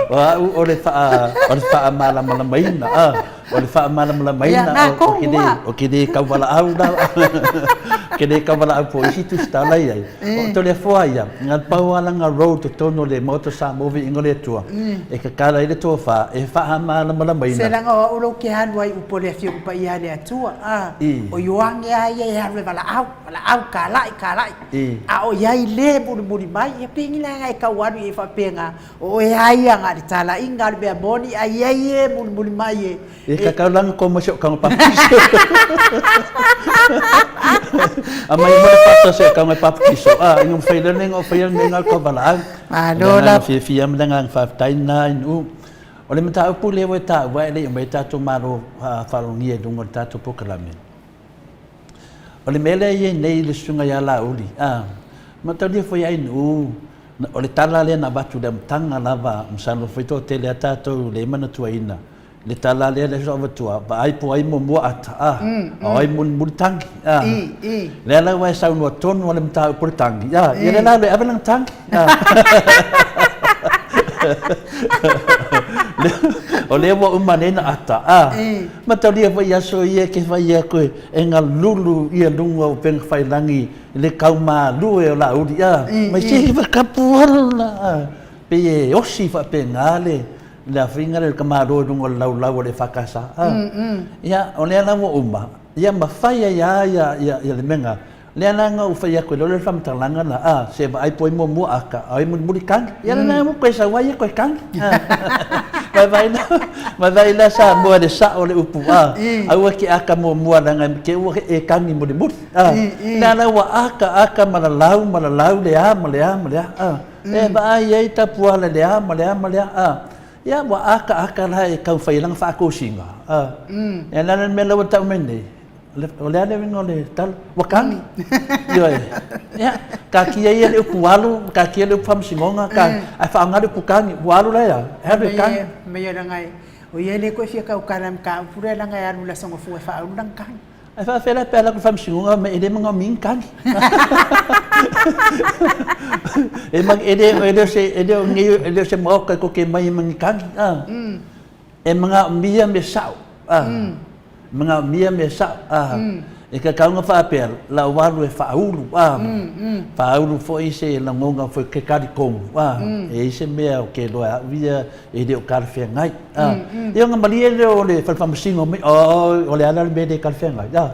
O au o le faamalamalamaina, o le faamalamalamaina o ke le tau valaau la, ke le tau valaau po o isi tusitala i ai. O Toleafoa ia, na pau lava lana role totonu o le Maota o Samoa Viiga o le Atua, e tatala ai le tofa e faamalamalamaina. Se leaga o au lou ke alu ai upu o le Afioga Paia a le Atua, a, o Ioane a ia e alu e valaau, valaau, kalai, kalai, a o iai le mulimuli mai, ia pei la e tau alu i ai faapena, o oe a ia na o le talaiga o le mea moni, a iai e mulimuli mai e, E kakau lana ko mo se o kaunga papatiso. A mai mo le pasa se o kaunga papatiso. A inga mawhai lana inga o whai lana inga ka walaau. Malo la. Fia fia ma langa whaftai na inu. O le mataupu lea ua e taua e le i mai tatou malo faalogia i luga o le tatou polokalame. O le mea lea e i ai nei le susuga ia Laauli, a, mataulia foi ai nu, o le tala lea na avatu i le amataga lava, masalo foi toatele a tatou le manatuaina, Le tala lea le avatua, vaai po o ai muamua ata, a, a o ai mulimuli tagi, a. Lea la ua e saunoa tonu a le mataupu o le tagi, a, ia lea la e ave lana tagi, a. O lea ua uma nei na ata, a. Mataulia foi i aso ia e ke fai aku e galulu ia luga o upega tafailagi i le kaumalue o Laauli, a. Mai se kapu ala, a. Pei e osi faapena le le afiga lea o le tamaloa i luga o le laulau a le EFKS. Ia, o lea la ua uma, ia ma fai ai lava ia, ia, ia le mea lena. Lea la na ou fai atu ai loa le faamatalaga lena, a, se vaai po o ai muamua ata, a o ai mulimuli tagi. Ia lena ua toe sau ai ia toe tagi. Vaivai la, vaivai la Samoa i le sao o le upu, a, aua e te ata muamua leaga te i ua e tagi mulimuli. A, lea la ua ata ata ma lalau ma lalau le a ma le a ma le a, a. E vaai ai tapuala i le a ma le a ma le a, a. Ia, ua akaaka la e tau fai ai lana faatosina, a. Ia, le a le mea la ua tau mai nei? O le a le uiga o le tala? Ua kani. Ioe. Ia, taatia ia le upu alu, taatia le upu faamasinoga, ae faaaoga le upu kani. Ua alu la e a? E alu e kani. Mea leaga e, o ia e le toe fia tautala i le mataupu lea leaga e alu i le Aso Gafua e faaulu lana kani. Ae faafefea la pe a alu atu i le faamasinoga ma e le manaomia ni tali. E ma e le e le o se e le o nei e le o se maota e tou te omai ai ma ni tali a. E manaomia mea sao a. E manaomia mea sao a. E tatau ona faapea lau alu e faaulu a. Faaulu foi se lagona foi ke talitonu a. E i ai se mea ou te iloa e au ia e le o talafeagai. Ia ona malie lea o le fale faamasino mai, oi, o le a la le mea le talafeagai, a.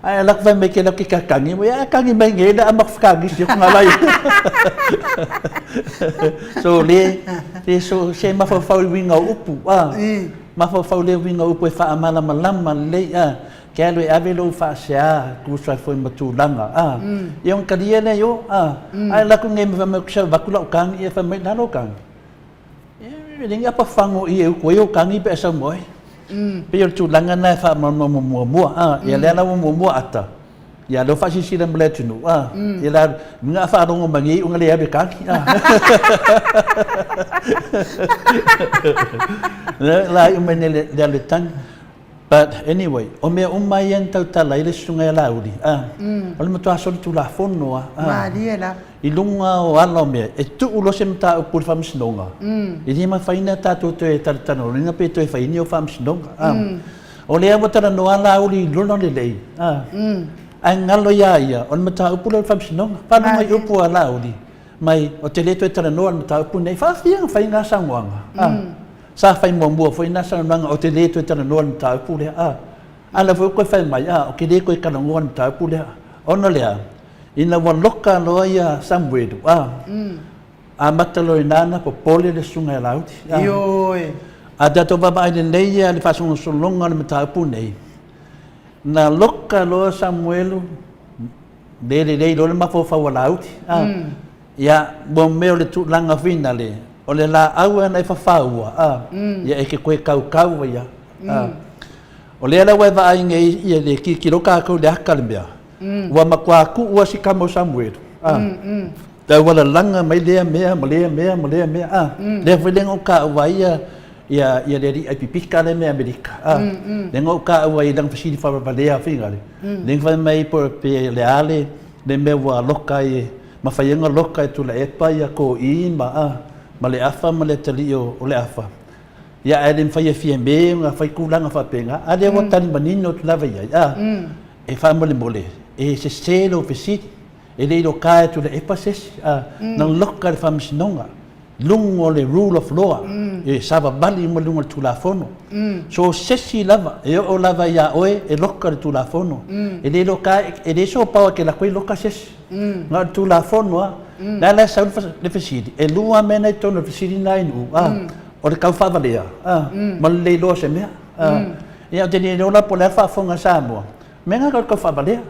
Ae alu atu fai mai ke latou te tatagi, ia e tagi mai nei le a matou fetagisi atu na lai. So le, le so, se mafaufau i uiga o upu, a. Mafaufau le uiga o upu e faamalamalama lelei, a. Ke alu e ave lou faasea tusa ai foi ma tulaga, a. Ia ona talia lea i o, a. Ae alu atu nei ma fai mai, ou te sau e avatu lau tagi, ia fai mai, le a lou tagi? E le ni apafaga o i e utu ai ou tagi pe a sau moe. Pei o le tulaga lena e faamalamalama muamua. A, ia lea la ua muamua ata. Ia lea ua faasilasila ma le atunuu. A, ia la, mina a faalogo mai nei iuga le alu e tagi. A. Lea la iu mai nei le alu e tagi. But anyway, o mea uma ia na tautala ai le susuga ia Laauli, a, o le matua solitulafono a, a, Malie la. i luga o ala o mea, e tuu loa se mataupu i le faamasinoga, e le mafai ona tatou toe talatalanoaina pe toe fai ni o faamasinoga, a. O lea ua talanoa Laauli i lona lelei, a, ae galo ia ia, o le mataupu lea o le faamasinoga. Faalogo i upu a Laauli, mai, ou te le toe talanoa i le mataupu lenei. Faafia ona fai na saunoaga, a. Sa fai muamua foi na saunoaga ou te le toe talanoa i le mataupu lea, a. A o lea foi ua toe fai mai, a, ou te le toe talanoa i le mataupu lea. Ona o le a? Ina ua loka loa ia Samuelu, a, amata loa i ina ona popole le susuga ia Laauli, a. Ioe. A tatou vaavaai lelei ia i le faasolosologa o le mataupu lenei, na loka loa Samuelu, le lelei loa le mafaufau o Laauli, a. Ia, mo mea o le tulaga finale, o le laau e ana e fafaua, a, ia e te toe kaukau ai a. A. O lea la ua e vaai nei ia le tilotilo tatou i le ata le mea, ua matua tuu lava si tama o Samuelu, a, tau ua lalaga mai lea mea ma lea mea ma lea mea, a. Lea foi lea na ou taua ai ia ia ia le alii Aipipika lea mai Amerika, a. Lea na ou taua ai i lana fesili faavalevalea finale, lea na fai mai pe o le a le le mea ua loka ai e Mafai ai ona loka e Tuilaepa ia Koʻī ma a ma le afa ma le atalii o le afa. Ia ae le mafai e Fiame ona fai tulaga faapena, a lea ua tali manino atu lava i ai, a, e faamolemole, e sese lou fesili, e le i loka e Tuilaepa se isi, a, na loka e le Faamasinoga. luga o le rule of law, e savavali uma i luga o le Tulafono. So o se isi lava, e oo lava ia oe e loka le Tulafono. E le loka, e le soa e te alu atu ai loka se isi. Na o le Tulafono lava. O le a la e sau le fesili, e lua lava mea na i totonu o le fesili lena i Nu'u, o le tau faavalea ma le le iloa o se mea. Ia ou te le iloa la po o le a le faafofoga a Samoa, Mea na tau faavalea.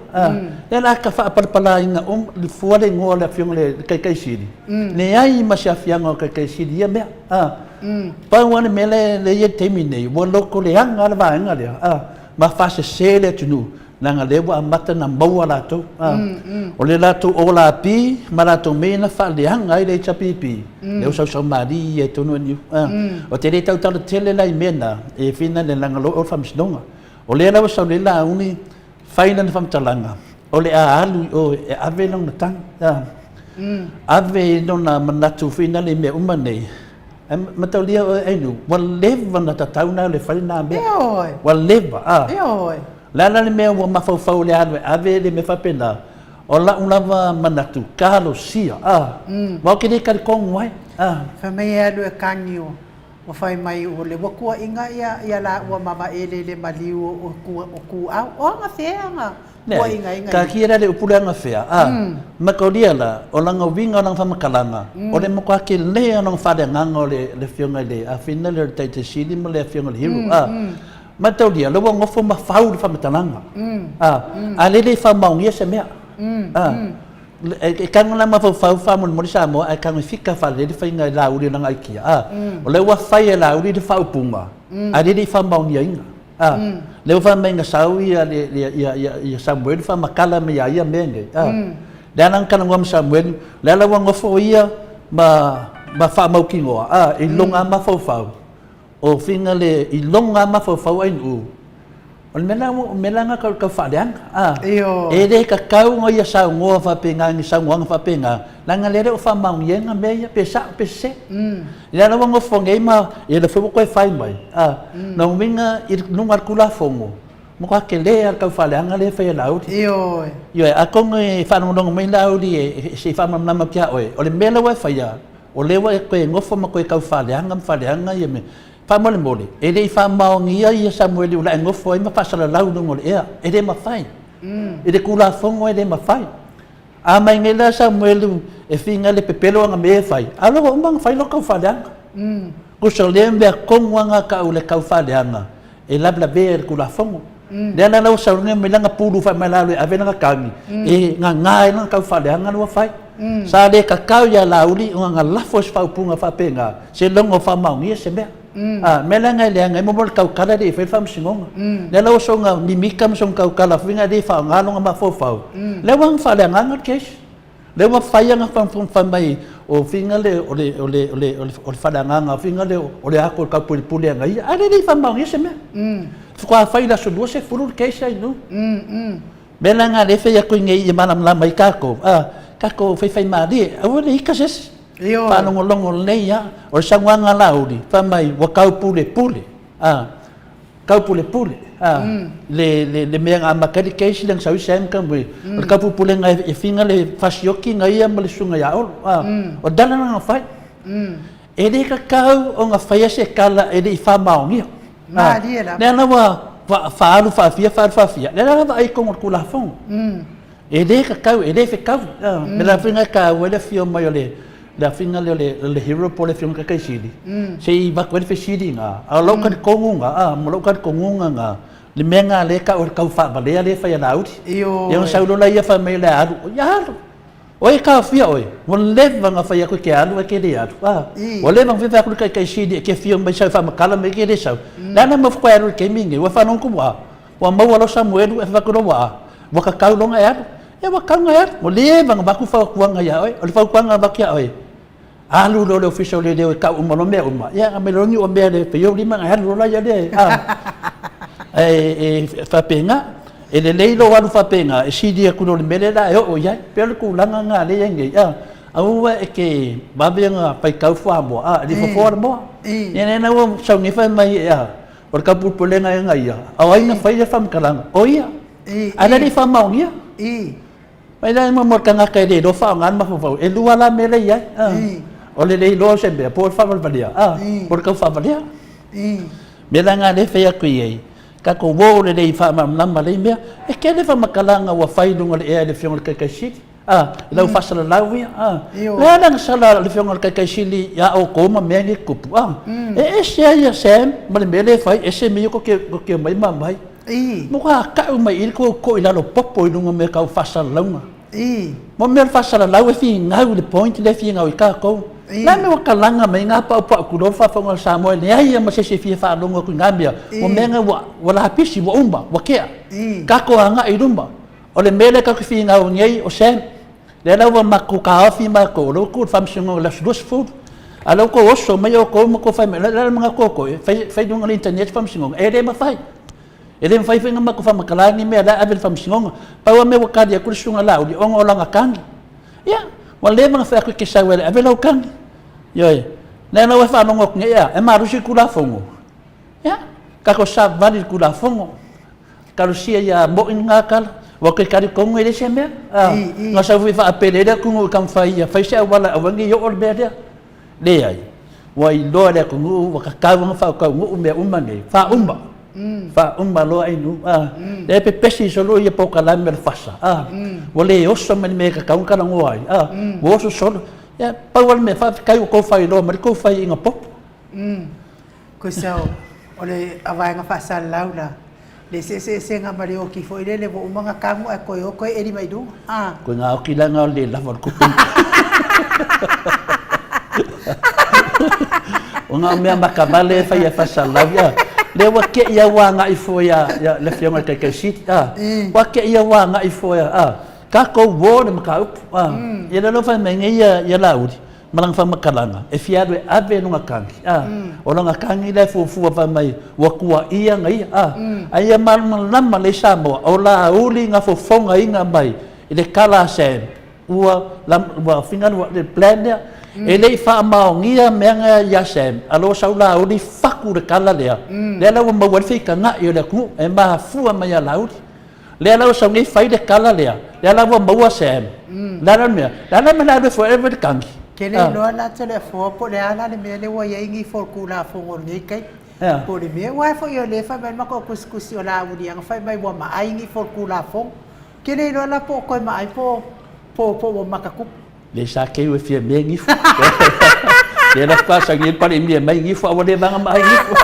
Lea la ka faapalapalaina uma le fua le igoa o le afioga i le Taitaisili, leai ma se afiaga o le Taitaisili i ia mea. Pau lava le mea lea e i ai i le taimi lenei, ua loto leaga lava le vaega lea, ma faasese le atunuu, leaga o lea ua amata ona maua latou. O le latou olapi ma latou mea ia na faaleaga ai le HRPP, lea ua sausau malie ai tonu NU. Ou te le tautala tele la i mea na, e fina le leaga loa o le faamasinoga. O lea la ua sau nei Laauli fai lana faamatalaga, o le a alu i o e ave lona tagi, ave i lona manatu foi lea i mea uma nei. Ae mataulia oe Ainuu, ua leva ona tatau ona alu e fai lena mea. Ioe. Ua leva, a. Ioe. O le a la le mea ua mafaufau o le a alu e ave le mea faapena? O la'u lava manatu, talosia, a. Aua ou te le talitonu ai, a. Fai mai e alu e kagi o Ua fai mai o le ua kuaʻina ia ia lāua ma Vaele le maliu o o Kūʻau. O agafea aga kuaʻina ia. Taatia la le upu lea agafea, a, mataulia la, o lana uiga o lana faamatalaga, o le matua tele o lona faaleagaga o le afioga i le afina lea o le Taitai Sili ma le afioga i le Hero, a. Mataulia, la ua nofo ma fau le faamatalaga, a, a lele i faamaonia se mea, a. E tago la mafaufau faamolemole Samoa ae tago e fika faalelei le faiga e Laauli o lana aikia a. O lea ua fai e Laauli le faaupuga ae lea e le i faamaoniaina a. Lea ua fai mai na sau ia ia Samuelu faamatala mai ia ia mea nei a. Lea la na talanoa ma Samuelu, lea la ua nofo ia ma ma faamautinoa a i lona mafaufau o fina le i lona mafaufau ai nuu. O le mea la, o mea la na tau tau faaleaga, a. Ioe. E le tatau ona ia saunoa faapena i ni saunoaga faapena, leaga lea e le o faamaonia na mea ia, pe sao pe sese. Lea la ua nofo nei ma, ia lea foi ua toe fai mai, a. Lona uiga i luga o le Tulafono, matua tele lava le tau faaleaga lea e fai e Laauli. Ioe. Ioe, atonu e faalogologo mai Laauli e se i faamalamalama atu ia oe, o le mea la ua e faia, o lea ua e toe nofo ma toe tau faaleaga ma faaleaga ia mea. Faamolemole, e le i faamaonia ia Samueli ua e nofo ai ma faasalalau i luga o le ea. E le mafai. I le Tulafono e le mafai. A mai nei la Samueli e finga le pepelo ana mea e fai, a lea ua uma ona fai lau taufaaleaga. Tusa o lea mea tonu lava na tau le taufaaleaga e lavelavea i le Tulafono. Lea la ua saunoa mai lana pulu fai mai lalo e ave lana kagi, e gaga ai lana taufaaleaga lea ua fai. Sa le tatau ia Laauli ona na lafo i se faaupuga faapena, seiloga o faamaonia se mea. A, mea la na e leaga ai mo le tautala e le i faia le faamasinoga. Lea la ua soona mimita ma soona tautala foi na e le faaaoga lona mafaufau, lea ua faaleagaga le case. Lea ua fai ana fai mai o finga le o le o le o le o le faaleagaga finga le o le ato o le taupulepule ana ia, ae le i faamaonia se mea. Faatoa fai i le aso 20 le case ai nu. Mea la na lea e fai atu nei ia malamalama ai tatou, a, tatou faifaimalie, aua le ita se isi. Ioe. Faalogologo lelei lava. O le saunoaga a Laauli, fai mai ua taupulepule, a, taupulepule, a, le mea na amata ai le case lea na sau ai Sam Kamui, o le taupulepulega e finga le fasioti na ia ma le susuga ia Olo, a, o le tala lena na fai. E le tatau ona faia se tala e le i faamaonia. Malie lava. Lea la ua faaalu faafia, faaalu faafia, lea la vaai i totonu o le Tulafono. E le tatau, e le fetau. Me la faiga e taua ai le afio mai o le le afiga lea o le hero po o le afioga i le Taitaisili, se i avatu ai le fesili lena, a o lou talitonuga, a, ma lou talitonuga lena, le mea lena lea e tau o le tau faavalea lea e fai e Laauli. Ioe. Ia ona sau loa lea fai mai o le a alu, ia alu. Oi e taofia oe, ua leva ona fai atu e te alu ae te le alu. A, ua leva ona fai atu le Taitaisili e te afio mai sau e faamatala mai e te le sau. Le a le mea ua faatoa e alu i le taimi lenei, ua faalogo atu ua Ua maua loa Samuelu e fai atu loa ua a? Ua tatau loa ona e alu. Ia ua tatau ona e alu. Ua leva ona avatu fautuaga ia oe. O le fautuaga na avatu ia oe, alu loa i le Ofisa o Leoleo e tau uma loa mea uma, ia aumai loa ni mea le fai ou lima ona e alu loa laia lea a. Ae e faapena, e lelei lou alu faapena e sili atu i lo le mea lea o le a e oo i ai. E pei o le tulaga lena lea e i ai nei, a. Aua e te vave ona faitau fuamoa, a, e le fofoa le moa. Ia lea la ua sau nei fai mai e a, O le taupulepulega e na ia, a o ai na faia le faamatalaga? O ia. Ae le i faamaonia. Mai la mo le tagata e le iloa faaaoga le mafaufau, e lua la mea lea e i ai. O le le iloa o se mea, po o le faavalevalea, po o le tau faavalea. Mea la na lea e fai atu i ai, tatou o lelei faamalamalama lelei mea. E tele faamatalaga ua fai i luga o le ea e le Afioga i le Taitai Sili. A, i lau faasalalau ia, a. O le a la na sala a le Afioga i le Taitaisili ia outou ma mea nei tutupu, a. E ese lava ia Sam ma le mea lea e fai, ese mea ia tou te omai ma aumai. Matua tau mai i i le tou to'i lalo popo i luga o mea tau faasalalauga. Mo mea o le faasalalau e finau i le point lea e finau ai tatou. O le a le mea ua talaga mai ai na paupau tulou le faafofoga a Samoa e leai lava ma se isi e fia faalogo atu i na mea, o mea na ua lapisi, ua uma, ua tea. Tatou agai i luma. O le mea lea tatou te finau nei, o Sam, lea la ua matou taofi matou, o lea ua tuu i le faamasinoga i le aso 20, a o lea ua outou oso mai outou ma outou fai mai, o le a le manatu o outou e fai i luga o le internet le faamasinoga? E le mafai. E le mafai foi ona matou faamatala ni mea o la e ave i le faamasinoga. Pau lava mea ua tali atu le susuga Laauli, ona o lana tagi. Ia, ua leva ona fai atu e te sau e ave lau tagi. Ioe. Lea la ua e faalogo atu nei, ea, e malosi le Tulafono. Ia, tatou savavali i le Tulafono. Talosia ia mo'i lena tala. Ua toe talitonu e leai se mea. Na sau foi faapele ai le atunuu i taumafai ia fai se auala aua ne i oo le mea lea. Leai. Ua iloa e le atunuu ua tatau ona faataunuu mea uma nei. Faauma. Faauma loa ai nuu. Lea e pepesi solo ia polokalame o le FASA. Ua le oso mai le mea e tatau ona talanoa ai. Ua oso solo. Ia, pau lava le mea, faafetai ua outou faailoa mai le tou faiaiga popo. Koisa o le vaega faasalalau la, le eseeseesega ma le oki foi lele ua uma ona tago ae toe o toe eli mai luga. A. Koe ngā oki la ngā o le lava o le kupu. O ngā mea makavale e whai e whasalau ia. Lea ua ke ia wā ngā ifo ia, ia le whionga kai kai siti. A. Ua ke ia wā ngā ifo ia. A. Kākou wō le makaupu. A. Ia le lofa mai ngai ia, ia Laauli. ma lana faamatalaga, e fia alu e ave lona kagi, a. O lana kagi la e fuafua fai mai ua tuaia na ia, a. A ia malamalama lelei Samoa, o Laauli na fofogaina mai i le tala a Sam, ua, ua finagalo ua, le plan lea. E le i faamaonia mea na ia Sam, a lo sau Laauli fatu le tala lea, lea la ua maua ai le feitaga'i o le atunuu, e mafua mai ia Laauli. Lea la ua sau nei fai le tala lea, lea la ua maua Sam. Le a la le mea? Le a la le mea o le a alu ai fua ave le kagi? Ke le iloa la te le afoa po o le a la le mea lea ua i ai ni folokulafono o lenei taimi. Po o le mea, aua foi o lea e fai mai le matou tusitusi o Laauli ana fai mai ua maai ni folokulafono. Ke le iloa la po o toe maai po o ua matatupu. Le sa keu e fia mea gifu. Le la faatoa sauni ai le Palemia mai gifu, a ua leva ona maai gifu.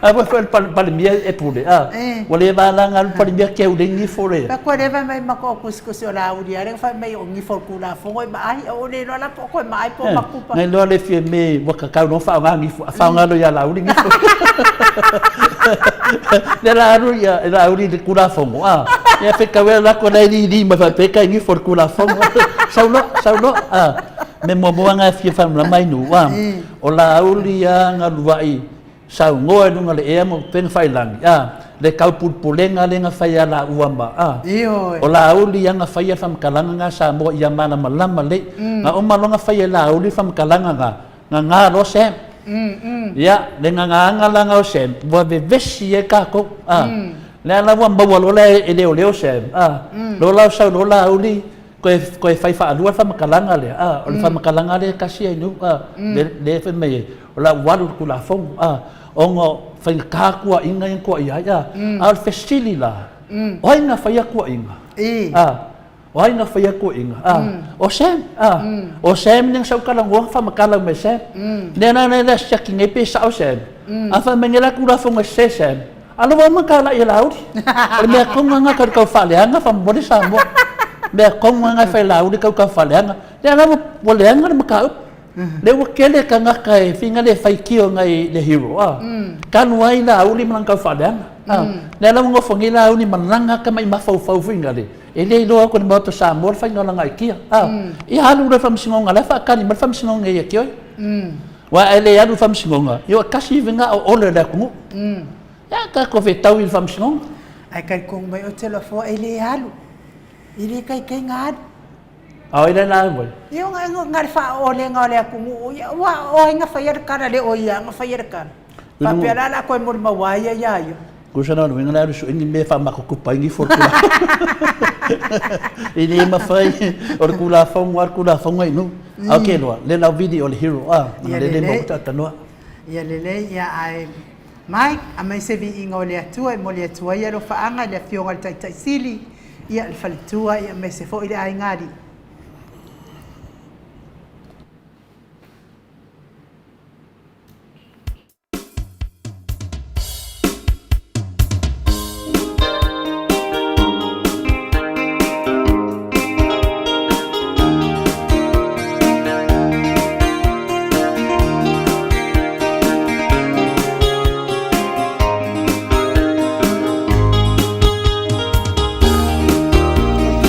A ua foi le Palemia e pule, a ua leva la ona alu le Palemia keu le gifu le. Faatoa leva mai ma ko kusikusi o Laauli a lea fai mai o gifu o le Tulafono e maai, a ua le iloa la po o toe maai po o matupa. Na iloa le fia me ua tatau loa faaaoga gifu, a faaaoga loa ia Laauli gifu. Lea la alu ia Laauli i le Tulafono, a. Ia fetau e lako la e lili mai faapea kai gifo le Tulafono. Sau loa, sau loa. A, mea muamua lena e fia faamalamalama ai nuu, a. O Laauli lava na uluai saunoa i luga o le ea ma upega failagi, a, le taupulepulega lea na fai ia laua ma, a. O Laauli lava na faia le faamatalaga lena a Samoa ia malamalama lelei. Na uma loa na fai e Laauli le faamatalaga lena, Gaga loa Sam. Ia, le gagaaga la na o Sam, ua vevesi ai tatou. A, lea la ua maua loa la e leoleo Sam. A, loa la o sau loa Laauli toe, toe fai faalua le faamatalaga lea. A, o le faamatalaga lea e tasi ai nuu. A, lea fai mai ai, o la ua alu i le Tulafono. A, ona faigata tuuaiga ia na tuuaia ai. A, a o le fesili la, o ai na faia tuuaiga? A, O ai na faia tuuaiga? A, o Sam. A, o Sam lea na sau talanoa faamatala mai Sam. Lea la lea siaki nei pe sao Sam. A fai mai nei la Tulafono e sese Sam. A lo ua uma talai e Laauli. O le mea tonu lava lena tau tau faaleaga faamolemole Samoa. Mea tonu lava lena e fai e Laauli tau tau faaleaga. Lea la ua leaga le mataupu. Lea ua tele tagata e finagalo e faitio nai le hero a. Talu ai Laauli ma lana tau faaleaga. A, lea la ua nofo nei Laauli ma lana tamai mafaufau foi nale. E le iloa atu e le Maota o Samoa le faiga o lana aikia. A, ia alu loa i le Faamasinoga, o la e faatali mai le Faamasinoga ia te oe. Aua a e le alu i le Faamasinoga, ia ua tasi lena o ole o le atunuu. Ia, tatou fetau i le Faamasinoga. Ae talitonu mai oe Telofoa e le alu, e le taitai ona alu. A o ai la e alu ai? Ia, na o le faaolega o le atunuu, ia, ua o ai na faia le tala, le o ia na faia le tala. Faapea la o le a toe molimau a ia iā ia. Tusa la o le uiga le alu sue ni mea e faamatutupa ai gifo o le Tulafono. E le mafai, o le Tulafono lava le Tulafono i nuu. A ok loa, le lauvili o le hero a, Ia le le lelei. maua tanoa. Ia lelei, ia ae Mike, aumai se viiga o le Atua e momoli atu ai alofaaga i le Afioga i le Taitai Sili, ia le faletua, ia aemaise foi le aiga alii.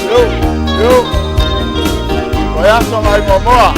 Yo, yo. Vaiaso ngai muamua.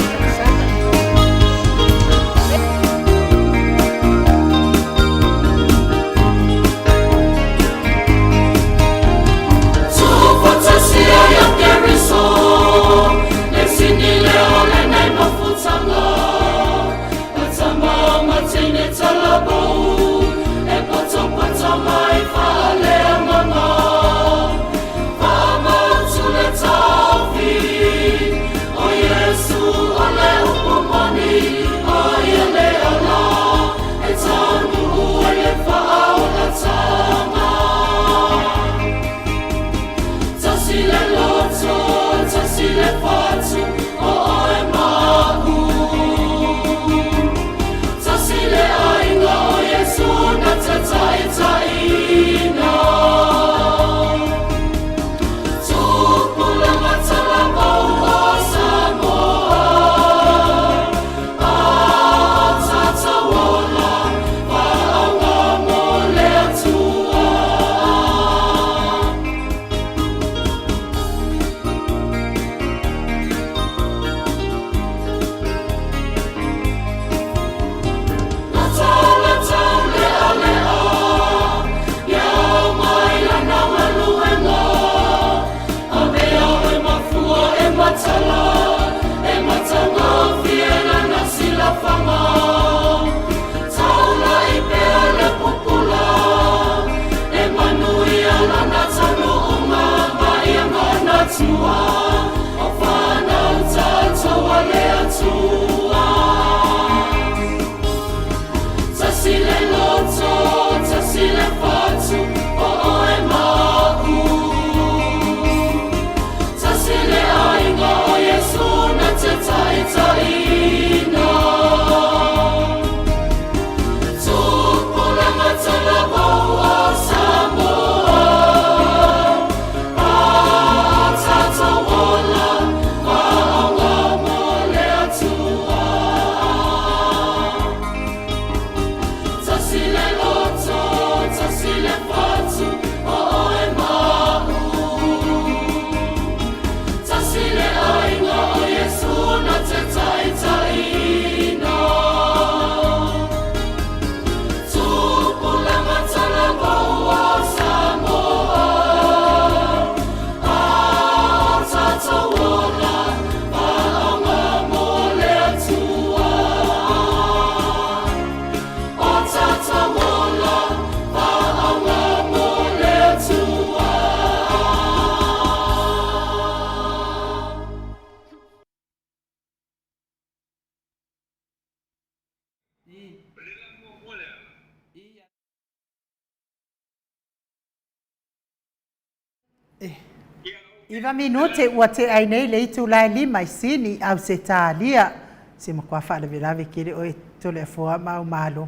Iva minute ua tea ai nei le itula e lima i Sini, Ausetalia. Se matua faalavelave tele oe Toleafoa ma au malo.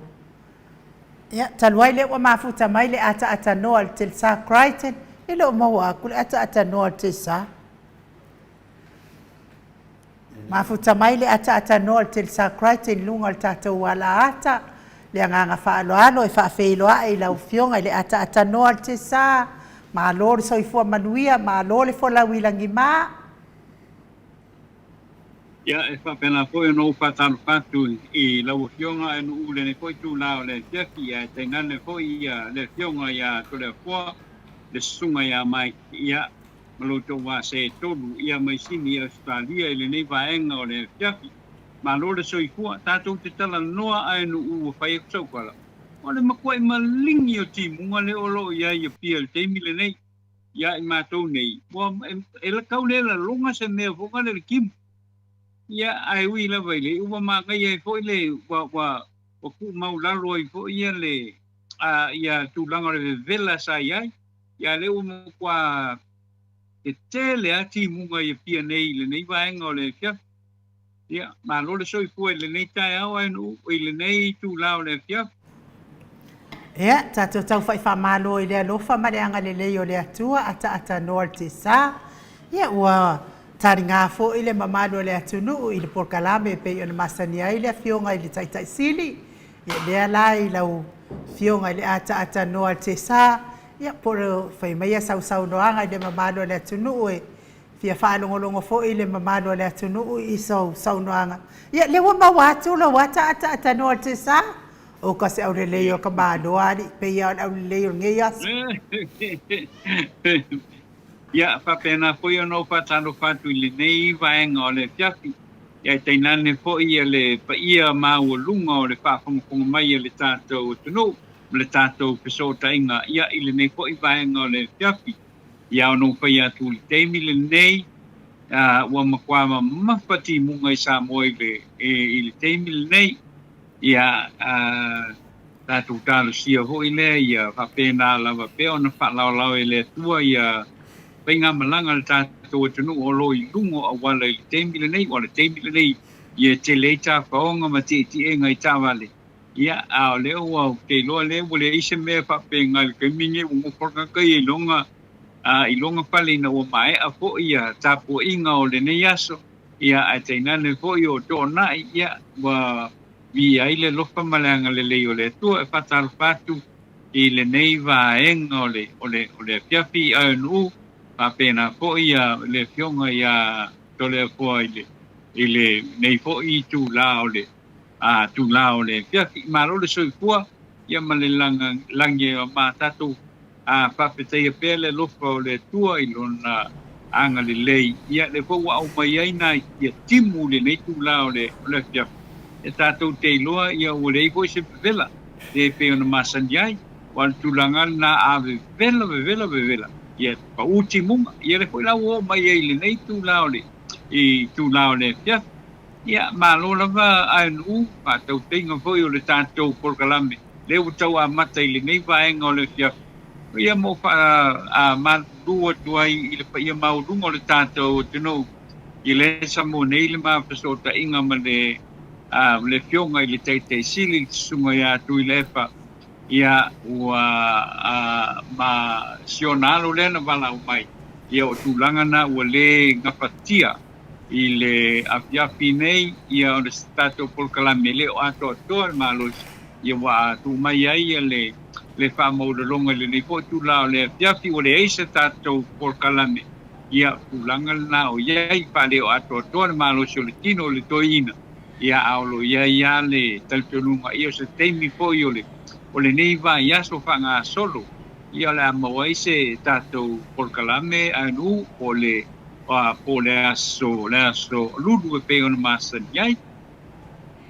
Ia, talu ai lea ua mafuta mai le ataatanoa a le Telsa Crichton, e le o maua aku le ataatanoa a le Telsa. Mafuta mai le ataatanoa o le Telsa Crichton i luga o le tatou alaata. Le agaga faaaloalo e faafeiloai i lau Afioga i le ataatanoa o le Telsa. Malo le soifua manuia, malo le folau i lagima. Ia, e faapena foi ona ou faatalofa atu i lau Afioga ae nuu lenei foi itula o le afiafi, ae tainane foi le Afioga ia Toleafoa, le Susuga ia Mike, ia, ma lo outou vaa se tolu, ia, mai Sini i Ausetalia i lenei vaega o le afiafi. Malo le soifua, tatou te talanoa ae nuu ua fai atu sau tala, o le matuai maligi o timuga lea o lo o i ai i Apia i le taimi lenei. Ia i matou nei, ua e tau le laloga se mea foi lea le timu. Ia, ae ui lava i le ua manaia ai foi le ua ua ua tuumau lalo ai foi ia le a ia tulaga o le vevela sa i ai. Ia lea ua matua tetele lava timuga i Apia nei i lenei vaega o le afiafi. Ia, malo le soifua i lenei taeao ae nuu i lenei itula o le afiafi. Ia, tatou taufa'i faamalo i le alofa ma le agalelei o le Atua, ataatanoa le tesa. Ia, ua taliga foi le mamalu o le atunuu i le polokalame e pei ona masani ai le Afioga i le Taitai Sili. Ia, lea la i lau Afioga i le ataatanoa le tesa, ia, po o fai maia sau saunoaga i le mamalu o le atunuu e fia faalogologo foi le mamalu o le atunuu i sou saunoaga. Ia, lea ua maua atu lou ataatanoa le tesa. O ka se aulelei o ka Malo a alii, pei lava o le aulelei o lenei aso. Ia, faapena foi ona ou faatalofa atu i lenei vaega o le afiafi, ia tainane foi ia le paia maualuga o le faafogafoga mai a le tatou atunuu ma le tatou fesootaiga, ia, i lenei foi vaega o le afiafi. Ia ona ou fai atu i le taimi lenei, ua matua mamafa timuga i Samoa i le, i le taimi lenei. Ia, tatou talosia foi lea ia faapena lava pea ona faalaolao e le Atua ia faigamalaga a le tatou atunuu o lo o i luga o auala i le taimi lenei, aua o le taimi lenei ia e tele ai tafaoga ma tietiega i taavale. Ia, a o lea ua ou te iloa lea ua leai se mea faapena i le taimi lenei, ua nofo le tagata ia i lona, i lona fale ina ua maea foi ia tapuaiga o lenei aso. Ia, ae tainane foi o Toonai, ia, ua viia ai le alofa ma le agalelei o le Atua. E faatalofa atu i lenei vaega o le, o le, o le afiafi i Aeonuu, faapena foi ia le afioga ia Toleafoa i le, i lenei foi itula o le, a, tula o le afiafi. Malo le soifua, ia ma le laga, lagi e ma tatou A faafetaia pea le alofa o le Atua i Lona agalelei, ia, lea foi ua aumai ai nai ia timu i lenei itula o le afiafi, e tatou te iloa, ia, ua leai foi se vevela, e pei ona masani ai, aua o le tulaga lena, a vevela, vevela, vevela, Ia paʻū timuga. Ia lea foi la ua oo mai ai i lenei itulā o le itulā o le afiafi. Ia, malo lava a Nuʻu, faatautaiga foi o le tatou polokalame lea ua tau amata i lenei vaega o le afiafi. Ia mo faamalulu atu ai i le paia maualuga o le tatou atunuu i lea Samoa nei le ma fesootaiga ma le le Afioga i le Taitai Sili le Susuga ia Tuilaepa. Ia, ua ma si ona alo lea na valaau mai, ia o tulaga na ua le gafatia i le afiafi nei, ia o le tatou polokalame e le o atoatoa le malosi, ia ua tuu mai ai ia le le faamaulaloga i lenei foi itula o le afiafi, ua leai se tatou polokalame, ia tulaga lena o i ai, faale o atoatoa le malosi o le tino o le toeaina. Ia, a o lo o i ai lava le talitonuga, ia o se taimi foi o le, o lenei vaiaso faagasolo, ia o le a maua ai se tatou polokalame aganuu po o le, po o le aso, le aso Lulu e pei ona masani ai.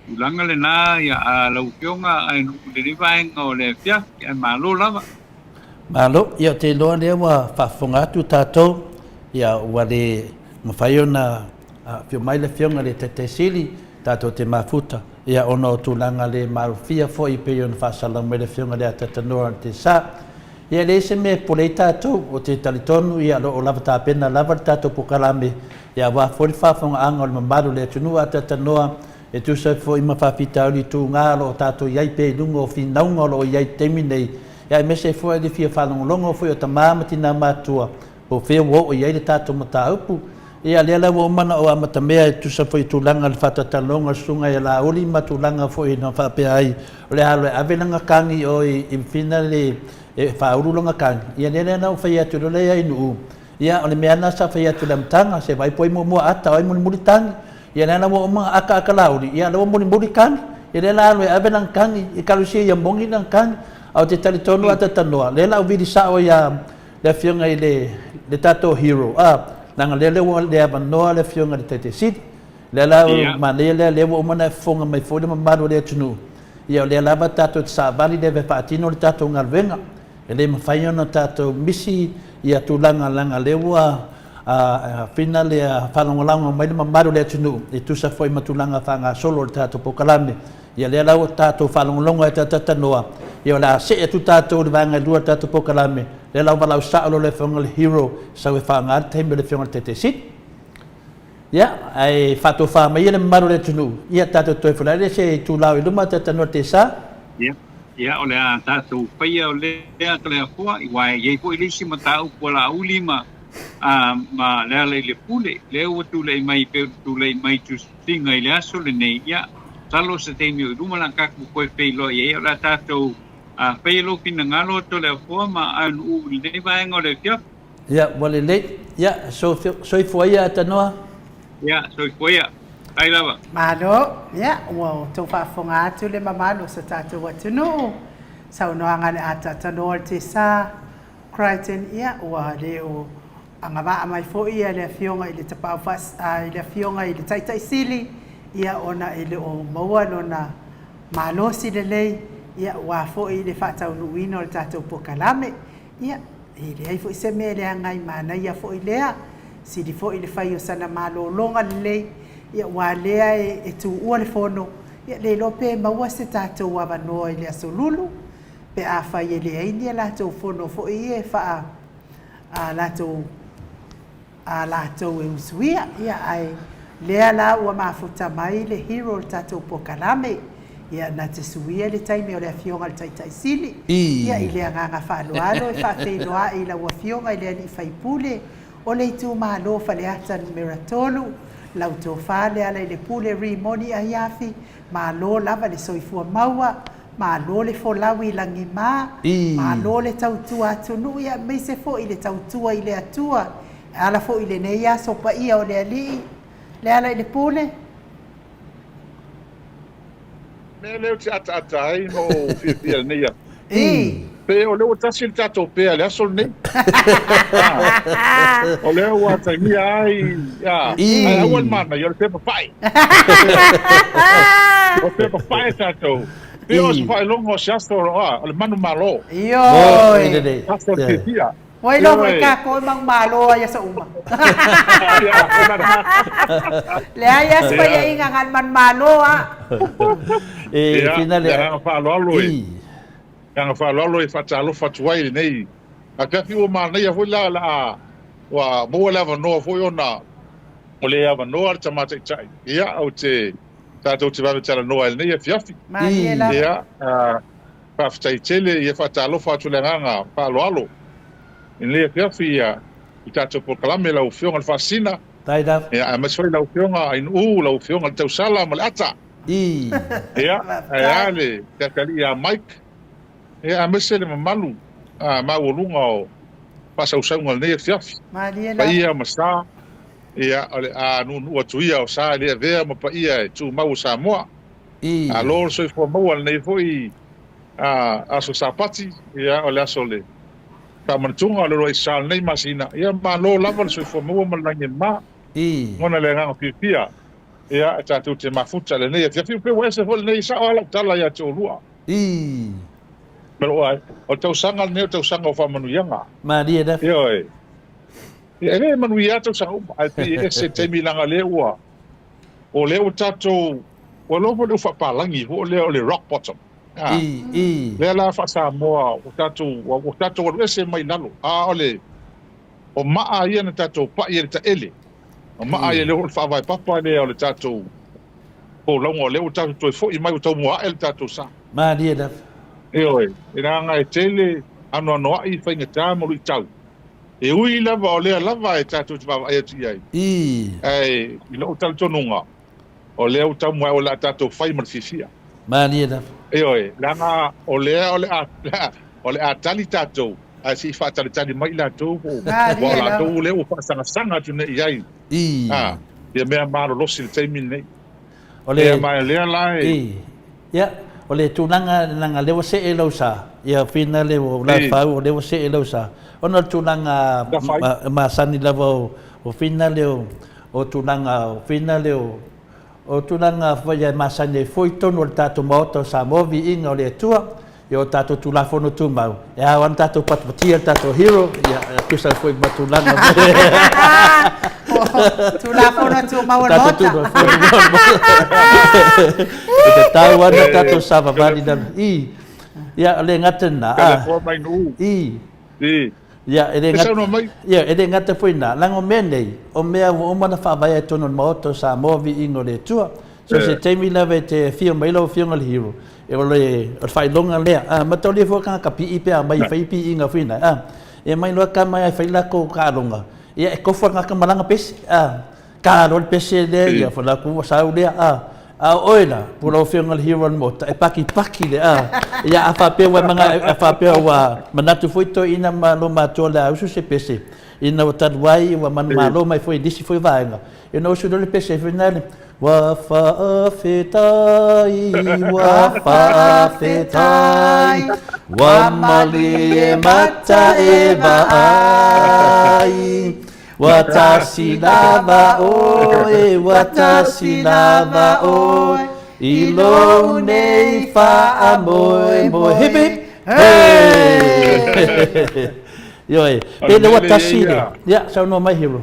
Tulaga lena, ia, a lau Afioga aganuu i lenei vaega o le afiafi, ae malo lava. Malo, ia ou te iloa lea ua faafofoga atu tatou, ia ua le mafai ona Afio mai le Afioga i le Taitai Sili, tatou te mafuta, ia ona o tulaga le malofia foi e pei ona faasalau mai le Afioga i le Atatanoa o le Tesa. Ia e leai se mea e popole ai tatou, ou te talitonu ia o lo o lava tapena lava le tatou polokalame, ia aua foi le faafofogaaga o le mamalu o le atunuu Atatanoa e tusa ai foi ma faafitauli tuga o lo o tatou i ai pea i luga o finauga o lo o i ai i le taimi nei, ia aemaise ai foi le fia faalogologo foi o tama ma tina matutua Po o fea ua oo i ai le tatou mataupu. Ia, lea la ua uma ona ou amatamea e tusa foi i tulaga o le faatatalanoaga o le Susuga ia Laauli ma tulaga foi na faapea ai o le a alu e ave lana kagi i o i Mfina le e faaulu lona kagi. Ia, lea la na ou fai atu loa lea i Nu'u, ia, o le mea lava lena sa fai atu i le amataga, se vaai po o ai muamua ata o ai mulimuli tagi. Ia, lea la ua uma ona akaaka Laauli, ia, lea ua mulimuli kagi. Ia, lea la alu e ave lana kagi i Kalusia ia moni lana kagi. Ae ou te talitonu a tatanoa, lea la ou vili sao ia le afioga i le, le tatou hero, a, leaga lea, lea ua le avanoa le afioga i le Taitai Sili. Lea la ua manaia lea, lea ua uma ona e fofoga mai foi le mamalu o le atunuu, ia o lea lava tatou te savali lea e faatino le tatou galuega. E le mafai ona tatou misi ia tulaga leaga lea ua fina le faalagolago mai le mamalu o le atunuu e tusa foi ma tulaga faagasolo o le tatou polokalame. Ia lea la ua tatou faalogologo ai tatatanoa, ia o le a see atu tatou i le vaega e lua o le tatou polokalame, lea la ua valaau sao loa le Afioga i le Hero sau e faaaoga le taimi o le Afioga i le Taitai Sili. Ia, ae faatofa mai ia le mamalu o le atunuu, ia tatou toe folau lea se itula o i luma tatatanoa le Tesa. Ia, ia o le a tatou faia o lea Toleafoa, aua e i ai foi le isi mataupu a Laauli ma, a, ma Lealailepule, lea ua tulai mai pei ona tulai mai i Tusiga i le aso lenei, ia, masalo o se taimi o i luma o le a tatou toe feiloai ai, o le a tatou faia lou finagalo Toleafoa ma Aunuu i lenei vaega o le afiafi. Ia, ua lelei. Ia, soifua ia Atanoa. Ia, soifua ia. Faafetai lava. Malo. Ia, ua outou faafofoga atu le mamalu o so tatou atunuu. Saunoaga a le Ataatanoa o le Tesa Crichton, ia, ua le o agavaa mai foi ia le Afioga i le Tapaau Faas, i le Afioga i le Taitai Sili, ia, ona e le o maua lona malosi lelei, ia, aua foi le faataunuuina o le tatou polokalame. Ia, e leai foi se mea e leaga ai, manaia foi lea, sili foi le fai o sana malologa lelei, ia, aua lea e tuua le fono, ia, le iloa pe maua se tatou avanoa i le Aso Lulu, pe afai e leai ni a latou fono foi ia e faa, a latou, a latou e usuia. Ia, ae lea la ua mafuta mai le hero o le tatou polokalame, ia, na te suia le taimi o le Afioga i le Taitai Sili. Ia, i le agaga faaaloalo e faafeiloai i lau Afioga i le Alii Faipule o le itumalo o Faleata Numera 3, lau Tofa Lealailepule Rimoni Aiafi, malo lava le soifua maua, Malo le folau i lagima, malo le tautua atunuu ia aemaise foi le tautua i le Atua e ala foi i lenei aso paia o le Alii, Lealailepule. Mea lea ou te ataata ai ma ou fiafia i lenei aso. Pe o lea ua tasi le tatou pea i le aso lenei. O lea ua atagia ai, ae aua le manaia, o le pea papae. O le pea papae tatou. Pe o se faailoga o se aso o le manumalo. Ioe. Aso o le fiafia. Ua iloa foi kākou e manumalo ai aso uma. Leai a se paiaiga na o le manumalo a. E Ia, le agaga faaaloalo e, le agaga faaaloalo e faatalofa atu ai i lenei afiafi ua manaia foi la o le a ua maua le avanoa foi ona o le avanoa le Tama Taitai. Ia, ou te tatou te vave talanoa i lenei afiafi. Malie lava. Ia, faafetai tele, ia faatalofa atu le agaga faaaloalo i lenei afiafi ia i tatou polokalame lau Afioga i le Faasisina. Faafetai lava. Ia, aemaise foi lau Afioga Ainuu, lau Afioga i le Tausala ma le Ata. Ia, ae a le Tatalii ia Mike, ia aemaise le mamalu maualuga o faasausauga o lenei afiafi. Malie lava. Paia ma sa, ia, o le a nuunuu atu ia o sa e le avea ma paia e tumau o Samoa. Malo le soifua maua i lenei foi aso Sapati, ia, o le aso o le faamanatuga o le uluai sa o lenei masina. Ia, malo lava le soifua maua ma le lagi e mama. Lagona le agaga fiafia, ia, e tatou te mafuta i lenei afiafi. Pei ua ese foi lenei, e sao lava lau tala ia te oulua. O le tausaga lenei o le tausaga o faamanuiaga. Malie lava. Ioe. E le manuia lava tausaga uma, ae pei e ese le taimi leaga o lea ua O lea ua tatou, ua iloa foi le faapalagi foi lea o le rock bottom. Ah, lea la faa-Samoa ua tatou, ua tatou alu ese mai lalo. A o le, o maa ia na tatou pai ai i le taele. O maa ia lea o le faavae papa lea o le tatou folauga o lea ua tatou toe foi mai ua taumua ae le tatou sa. Malie lava. Ioe, leaga e tele anoanoai faigata ma luitau. E ui lava o lea lava e tatou te vaavaai atu i ai, ae i lou talitonuga, o lea ua taumua o le a tatou fai ma le fiafia. Malie lava. Ioe, leaga o lea o le a, o le a tali tatou, ae se i faatalitali mai i latou, po aua o latou lea ua faasagasanga atu nei i ai, a, ia mea malolosi i le taimi lenei. O le, Ia, ma o lea la e. Ia, o le tulaga leaga lea ua see lau sa, ia whina le ua la fau o lea ua see lau sa. Ona o le tulaga masani lava o whina le o tulaga o whina le o tulaga foi e masani ai foi tonu o le tatou Maota o Samoa, viiga o le Atua. I o tatou Tulafono Tumau, e ao ana tatou patipatia le tatou hero, ia, e tusa foi ma tulaga. Tulafono Tumau o le Maota. E te tau ana tatou savavali lalo. I, ia, o le gata lena. Telefoa mai nuu. I. I. Ia, e le gata, ia, e le gata foi na. Leaga o mea nei, o mea ua uma ona faavaea i totonu o le Maota o Samoa, viiga o le Atua. So se taimi lava e te afio mai lau Afioga i le Hero, e o le, o le faailoga lea. A, mataulia foi tagata pii pe a mai e fai piiga foi na. A, e mai loa tama e fai latou taaloga, ia e tofu lava le tagata ma lana pese. A, ta loa le pese lea, ia fai atu ua sau lea. A, a o oe la, po o lau Afioga i le Hero o le Maota, e pakipaki le, a, ia a faapea ua e faapea ua manatu foi toeaiina ma loomatutua o le a usu se pese, ina ua talu ai ua manumalo mai foi i nisi foi vaega, Ia na usu loa le pese foi lena, Ua faafetai, ua faafetai, ua malie mata e vaai. Ua tasi lava oe, ua tasi lava oe, i lou nei faamoemoe. Hip hip, hey! Ioe, pe le ua tasi le, ia, saunoa mai Hero.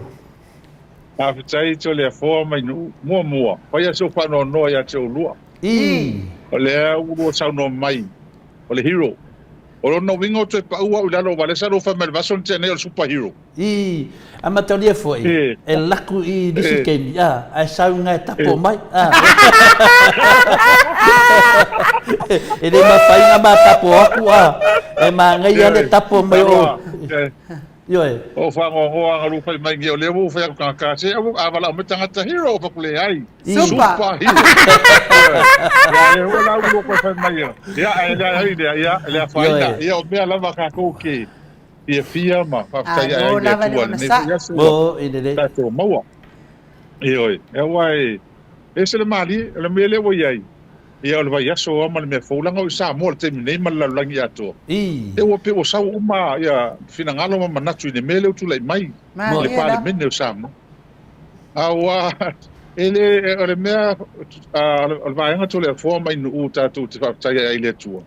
Faafetai Toleafoa mai Nuu. Muamua, fai a sou faanoanoa ia te oulua. I. O lea ua lua saunoa mai, o le hero. O lona uiga o toe pau au i lalo aua o lea sa lua fai mai i le vaiaso na tea nei o le super hero. I. A mataulia foi, e laku i nisi taimi, a, ae sau i na e tapo mai, a. E le mafai ona ma tapo atu, a, e manaia le tapo mai o. Ioe. O fagoagoa aga lu fai mai nge o lea ua ou fai atu tagata se aua a valaau mai tagata hero o faku leai. Super hero. Ioe. Ia e hoa la ulu koe fai mai ia. Ia ae lea ai lea ia le afaina. Ia o mea lava tatou ke fiafia ma faafetai ae ai le Atua i lenei foi aso ua tatou maua. Ioe. Aua e ese le malie o le mea lea ua i ai. Ia o le vaiaso lava ma le mea fou, leaga o i Samoa i le taimi nei ma le lalolagi atoa, ia ua pei ua sau uma ia finagalo ma manatu i le mea lea ua tulai mai i le Palemene o Samoa. A ua, e le, o le mea, o le vaega Toleafoa mai Nuu tatou te faafetai ai i le Atua,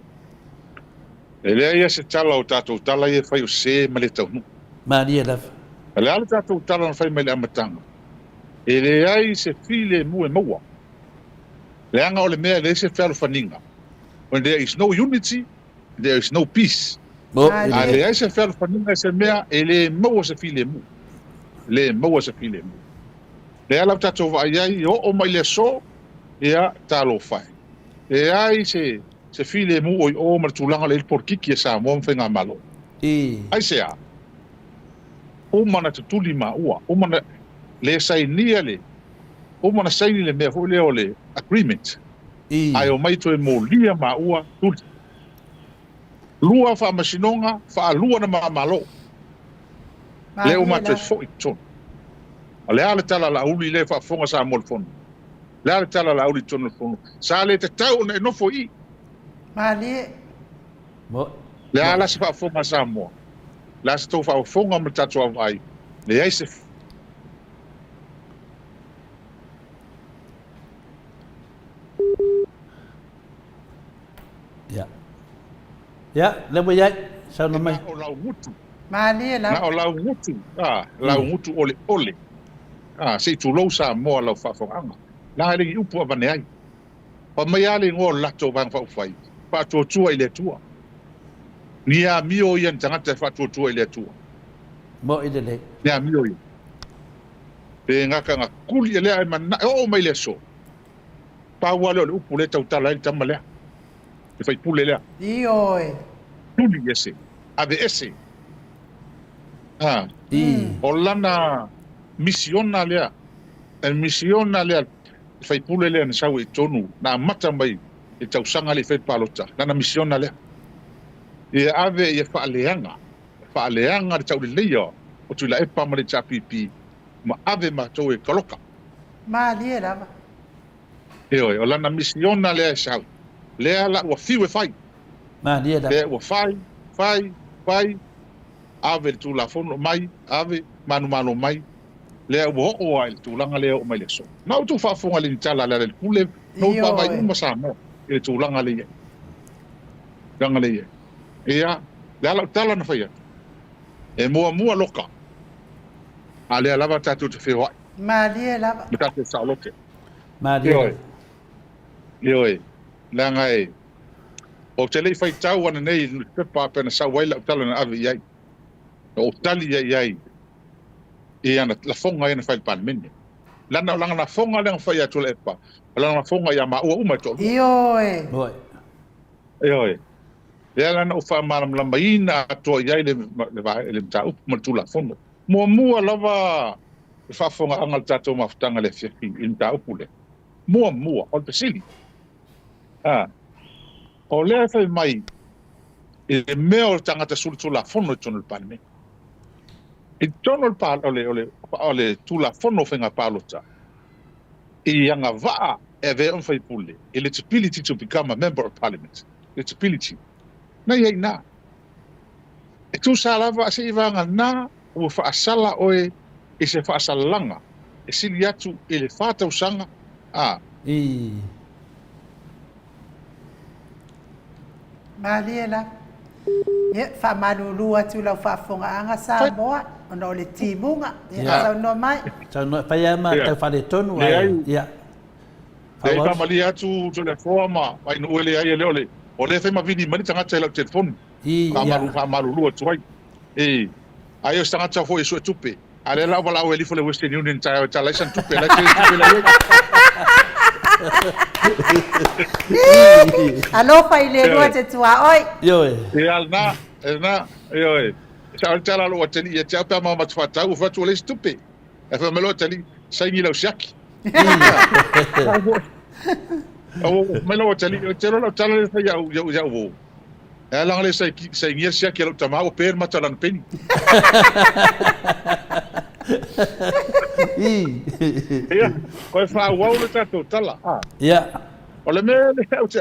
e leai lava se tala o tatou tala ia e fai o se ma le taunuu. Malie lava. O le a le tatou tala na fai mai i le amataga? E leai se filemu e maua. Leaga o le mea e leai se fealofaniga. When there is no unity, there is no peace. A leai se fealofaniga i se mea, e le maua se filemu. E le maua se filemu. Lea la ua tatou vaai ai, e oo mai i le aso, ia, talofa e. Leai se, se filemu o i o ma le tulaga lea i le polokiki a Samoa ma Faigamalo. Aisea? Uma ona tutuli maua, uma ona le sainia le, uma ona saini le mea foi lea o le agreement, ae omai toe molia maua tuli. Lua faamasinoga, faalua na mamalo. Lea ua matou foi i totonu. O le a le tala a Laauli lea e faafofoga Samoa i le Fono? O le a le tala a Laauli i totonu o le Fono? Sa le tatau ona e nofo i i. Malie. Le a la se faafofoga a Samoa? Le a se tou faafofoga ma le tatou vaavaai? Leai se. Ia. Ia, lea ua i ai. Saunoa mai. Na o laugutu. Malie lava. Na o laugutu, a, laugutu oleole. A, se i tulou Samoa lau faafofogaaga. Leaga e le i upu avane ai. Fai mai lava le igoa o le latou Vaega Faaupufai, Faatuatua i le Atua. Ni amio ia ni tagata e faatuatua i le Atua. Moʻi lelei. Ni amio ia. Pe gata na kuli lea e mana, e oo mai le aso. Pau lava lea o le upu lea e tautala ai le tama lea, le faipule lea. Ioe. Tuli ese, ave ese. Ha. O lana misiona lea, e misiona lea le faipule lea na sau i totonu, na amata mai i le tausaga lea i fai le palota, lana misiona lea. Ia ave ia faaleaga, faaleaga le tauleleia o Tuilaepa ma le HRPP ma ave matou e kaloka. Malie lava. Ioe, o lana misiona lea e sau. Lea la ua fiu e fai. Malie lava. Lea ua fai, fai, fai, ave le Tulafono mai, ave manumalo mai, lea ua oo lava i le tulaga lea e oo mai i le aso. Na outou faafofoga i le tala a Lealailepule, na ou vaavaai uma Samoa i le tulaga lea e i ai. Tulaga lea e i ai. Ia, le a lau tala na fai atu? E muamua loka, a lea lava tatou te feoai. Malie lava. Ma tatou saoloto. Malie. Ioe. Ioe. Leaga e, ou te le i faitau ananei i le nusipepa pe na sau ai lau tala na ave i ai. Na ou tali ai i ai i ana lafoga ia na fai i le Palemene. Lana, lana lafoga lea na fai ia Tuilaepa, o lana lafoga ia maua uma e toalua. Ioe. Ioe. Ioe. Lea la na ou faamalamalamaina atoa i ai le, le, le mataupu ma le Tulafono. Muamua lava le faafofogaaga a le tatou mafutaga i le afiafi i le mataupu lea. Muamua, o le fesili. A, o lea e fai mai i le mea o le tagata solitulafono i totonu o le Palemene. I totonu o le, o le, o le, o le Tulafono o Faiga Palota, i agavaa e avea ai ma faipule, eligibility to become a member of parliament, eligibility, na i ai i ina. E tusa lava seivagana ua faasala oe i se faasalaga e sili atu i le fa tausaga, a. I. Malie lava. Ia, faamalulu atu i lau faafofogaaga Samoa, ona o le timuga. Ia, saunoa mai. Saunoa, fai lava ma tau faaletonu, ae, ia. Leai, faamalie atu Toleafoa ma Ainuu e leai, e le o le, o lea e fai ma vili mai le tagata i lau telefoni. Faamalu, faamalulu atu ai. I, ai o se tagata foi e sue tupe. A lea la ua valaau e alifo le Western Union taeao e tala ai sana tupe, la e tele tupe la i ai. Alofa i le lua te tuaoi. Ioe. Ia, lena, lena, ioe. Sa o le tala a lou atalii ia te au pe a maua ma te faatau, ua fai atu ua leai se tupe. Ae fai mai lou atalii, saini lau siaki. Mai lau atalii, o te iloa lau tala lea e fai iau, iau, iau uo. E ala le sainia siaki a lou tama, ua pe le mata o lana peni. Ia, koe faaauau le tatou tala. Ia. O le mea lea ou te,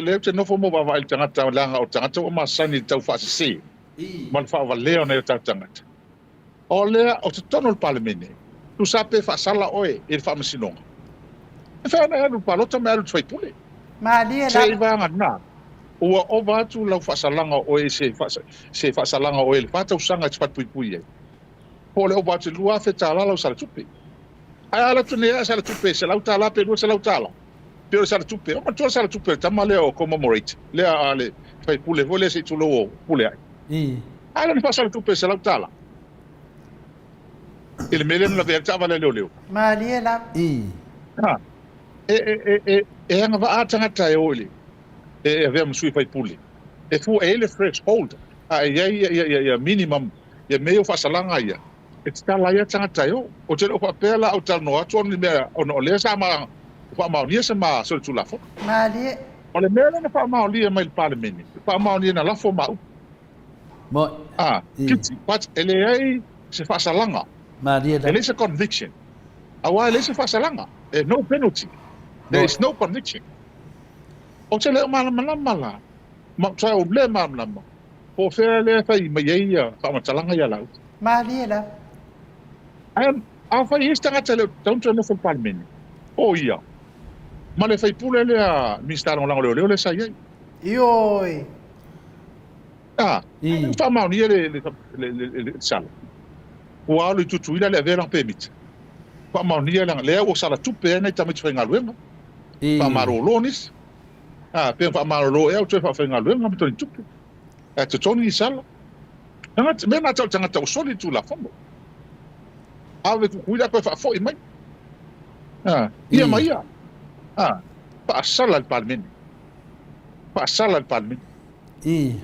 lea ou te nofo ma vaavaai i le tagata, leaga o le tagata ua masani i le taufaasese ma le faavalea o nai o tatou tagata. O lea, o totonu o le Palemene, tusa pe faasala oe i le Faamasinoga, e fai ona e alu i le palota ma e alu i le faipule. Malie Se i lava. vaega na, ua ova atu lau faasalaga o oe i se, se faasalaga o oe i le fa tausaga e te falepuipui ai. Po o le ova atu i le $2,000 lau sala tupe. Ae a alu atu nei lava sala tupe e $100 pe $200, pei o le sala tupe, o manatua le sala tupe a le tama lea o Commemorate, lea a le faipule foi lea se i tulou o Pulea'i. A lea na faasala tupe e $100 i le mea lea na lavea ai le taavale a leoleo. Malie lava. A, e, e, e, e, e agavaa lava tagata e o i le, e avea ma sui faipule. E fua, e i ai le threshold, a e i ai ia, ia, ia, ia minimum, ia mea ia o faasalaga ia, e tatala ai lava tagata e o. Ou te le o faapea la ou talanoa atu ona o ni mea, ona o lea sa ma, faamaonia se ma solitulafono. Malie. O le mea lea na faamaonia mai i le Palemene, faamaonia na lafo ma upu. Moi. A, guilty, but e leai se faasalaga. Malie la. E leai se conviction. Aua e leai se faasalaga. There's no penalty. There is no conviction. Ou te le o malamalama la, ma ou te le malamalama, po o fea lea e fai mai ai ia faamatalaga ia lau. Malie la. Ae afai e i ai se tagata e le o tatau ona toe nofo i le Palemene, o ia, ma le faipule lea, Minisita Lagolago o Leoleo lea sa i ai. Ioe. A, faamaonia le sala. Ua alu i Tutuila le avea lana pemita. Faamaonia lana, lea ua sala tupe ai nai tamaiti faigaluega. Faamalolo nisi. A, pe faamalolo ea ua toe faafaigaluega ma togi tupe. Ae totogi ni sala. Tagata, mea na tau tagata ua soli le Tulafono. Ave Tutuila toe faafoi mai. A, ia ma ia. A, faasala le Palemene. Faasala le Palemene.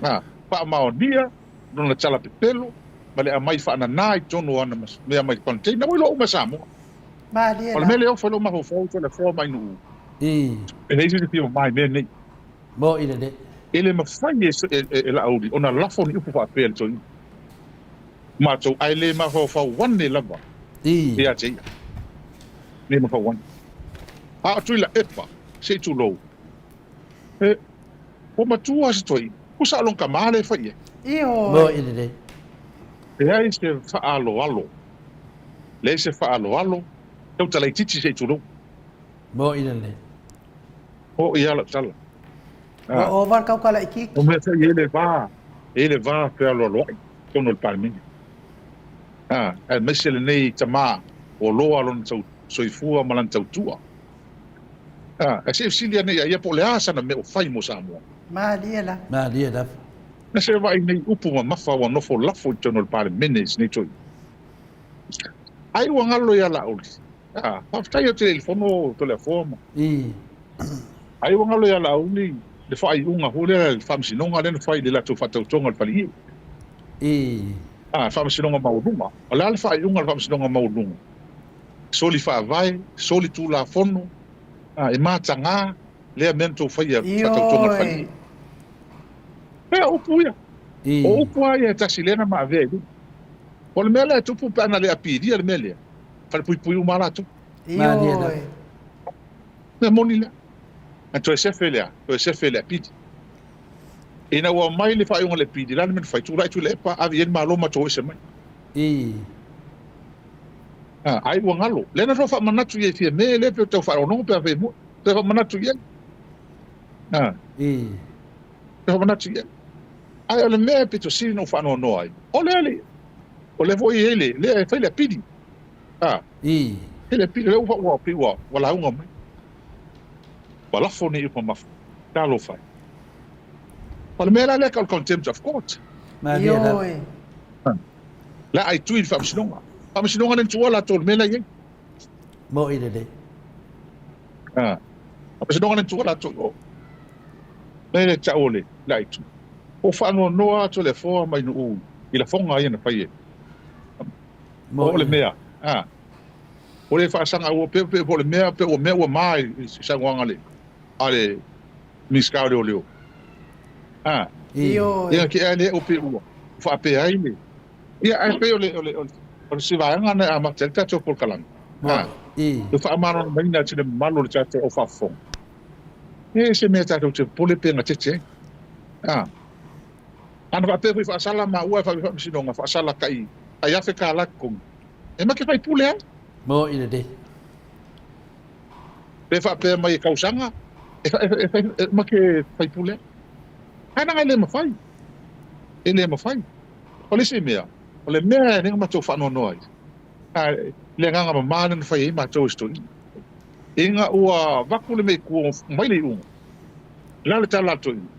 A, faamaonia lona tala pepelo ma le aumai faanana i totonu o ana mea mai container ua iloa uma e Samoa. Malie O le la. mea lea ofa i lou mafaufau Toleafoa mai Nuu. E leai se isi fia mama i mea nei. Moi lelei. E le mafai e Laauli ona lafo ni upu faapea i le toeaina matou, ae le mafaufau ane lava ia te ia. Le mafaufau ane. A o Tuilaepa, se i tulou, e, ua matua se toeaina, ua sao lona tama lea e fai i ai. Ioe. Moi lelei. Leai se faaaloalo, leai se faaaloalo, tau talaitiiti se i tulou. Moi lelei. O ia lau tala. Ua ova le kauka laitiiti. O mea foi e i ai le va, e i ai le va fealoaloai i totonu o le Palemene. Aemaise lenei tama ua loa lona tau soifua ma lana tautua. Ae se i fesili ane ia ia po o le a sana mea ua fai mo Samoa. Malie lava. Malie lava. Na se vaai nei upu mamafa ua nofo lafo i totonu o le Palemene i lenei toeaina. Ai ua galo ia Laauli. Faafetai atu i le fono Toleafoa ma. Ai ua galo ia Laauli le faaiuga foi lea le faamasinoga lea na fai i le latou faatautoga i le faleie. Faamasinoga maualuga. O le a le faaiuga o le faamasinoga maualuga? Soli faavae, soli tulafono, e mataga lea mea na tou faia i le faatautoga i le faleie. Pea upu ia. O upu lava ia e tasi lea na maavea i luga. O le mea lea e tupu pe ana le apilia le mea lea, falepuipui uma lava latou. Ioe. Mea moni lea. Na toe sefe lea, toe sefe le apili. Ina ua aumai le faaiuga a le apili, o le a le mea na fai? Tulai Tuilaepa, ave i ai le Malo ma tou ese mai. Ai ua galo. Lea na toe faamanatu i ai Fiame lea pei o tau faalogologo pe a fai moi. Toe faamanatu i ai. Toe faamanatu i ai. Ae o le mea e pito sili ona ou faanoanoa ai, o le alii, o lea foi e i ai le, lea e fai le apili. Fai le apili, o lea ua, ua, pei ua, ua lauga mai. Ua lafo nei upu mamafa. Talofa e. O le mea la lea tau o le contempt of court. Malie lava. Ioe. La ai tui i le faamasinoga. Faamasinoga lea na tuua latou i le mea la e i ai. Moi lelei. Faamasinoga lea na tuua latou i o. Mea lea e tau o le la itu. Ua faanoanoa atu le afoa mai Nuu i lafoga ia na fai e. O le mea, a. O le faasaga ua pe pe po o le mea pe ua mea ua ma i saunoaga le a le Minisita o Leoleo. A. Ioe. Ia ke a le o pe ua faapea ai le. Ia ae pei o le o le o le se vaega na e amata ai le tatou polokalame. A. Le faamalamalamaina atu i le mamalu o le tatou au faafofoga. E se mea tatou te popole pe gatete ai. A. Ana faapea foi faasala maua e faapea faamasinoga faasala tai tai $1,000 totogi. E make faipule ai. Moi lelei. Pe faapea mai e tausaga e, e, e, e make faipule ai. Ae leaga e le mafai. E le mafai. O le isi mea, O le mea e le matou faanoanoa ai, a le agaga mamā lea na fai ai matou e si toeaina. Ina ua avatu le mea i tua mai le iuga, o le a le tala a le toeaina?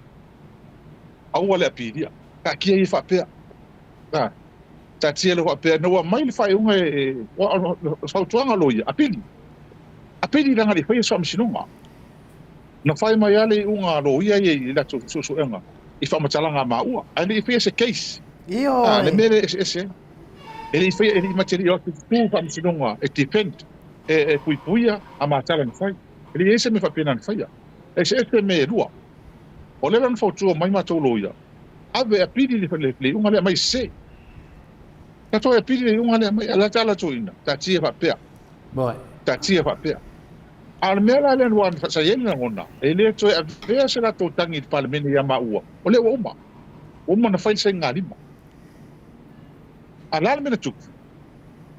Aua le apilia, taatia ia faapea. A, taatia lea faapea, ina ua aumai le faaiuga e, o le fautuaga a loia, apili. Apili leaga e le i faia se faamasinoga. Na fai mai lava le iuga a loia ia i latou suesuega i faamatalaga a maua, ae le i faia se case. A, le Ioe. mea lea e eseese ai. E le i faia, e le i ma te le i o atu i tu faamasinoga e defend, e puipuia a ma tala na fai. E le i i ai se mea faapena na faia. E eseese mea e lua. O lea la na fautua mai matou loia, ave e apili le iuga lea aumai sese. Tatou e apili le iuga lea aumai, a o le a tala toeaina, taatia faapea. Taatia faapea. A o le mea la lea aua sa i ai le lagona, e le toe avea se latou tagi i le Palemene ia maua, o lea ua uma. Ua uma ona fai le sainigalima. A o le a le mea na tupu?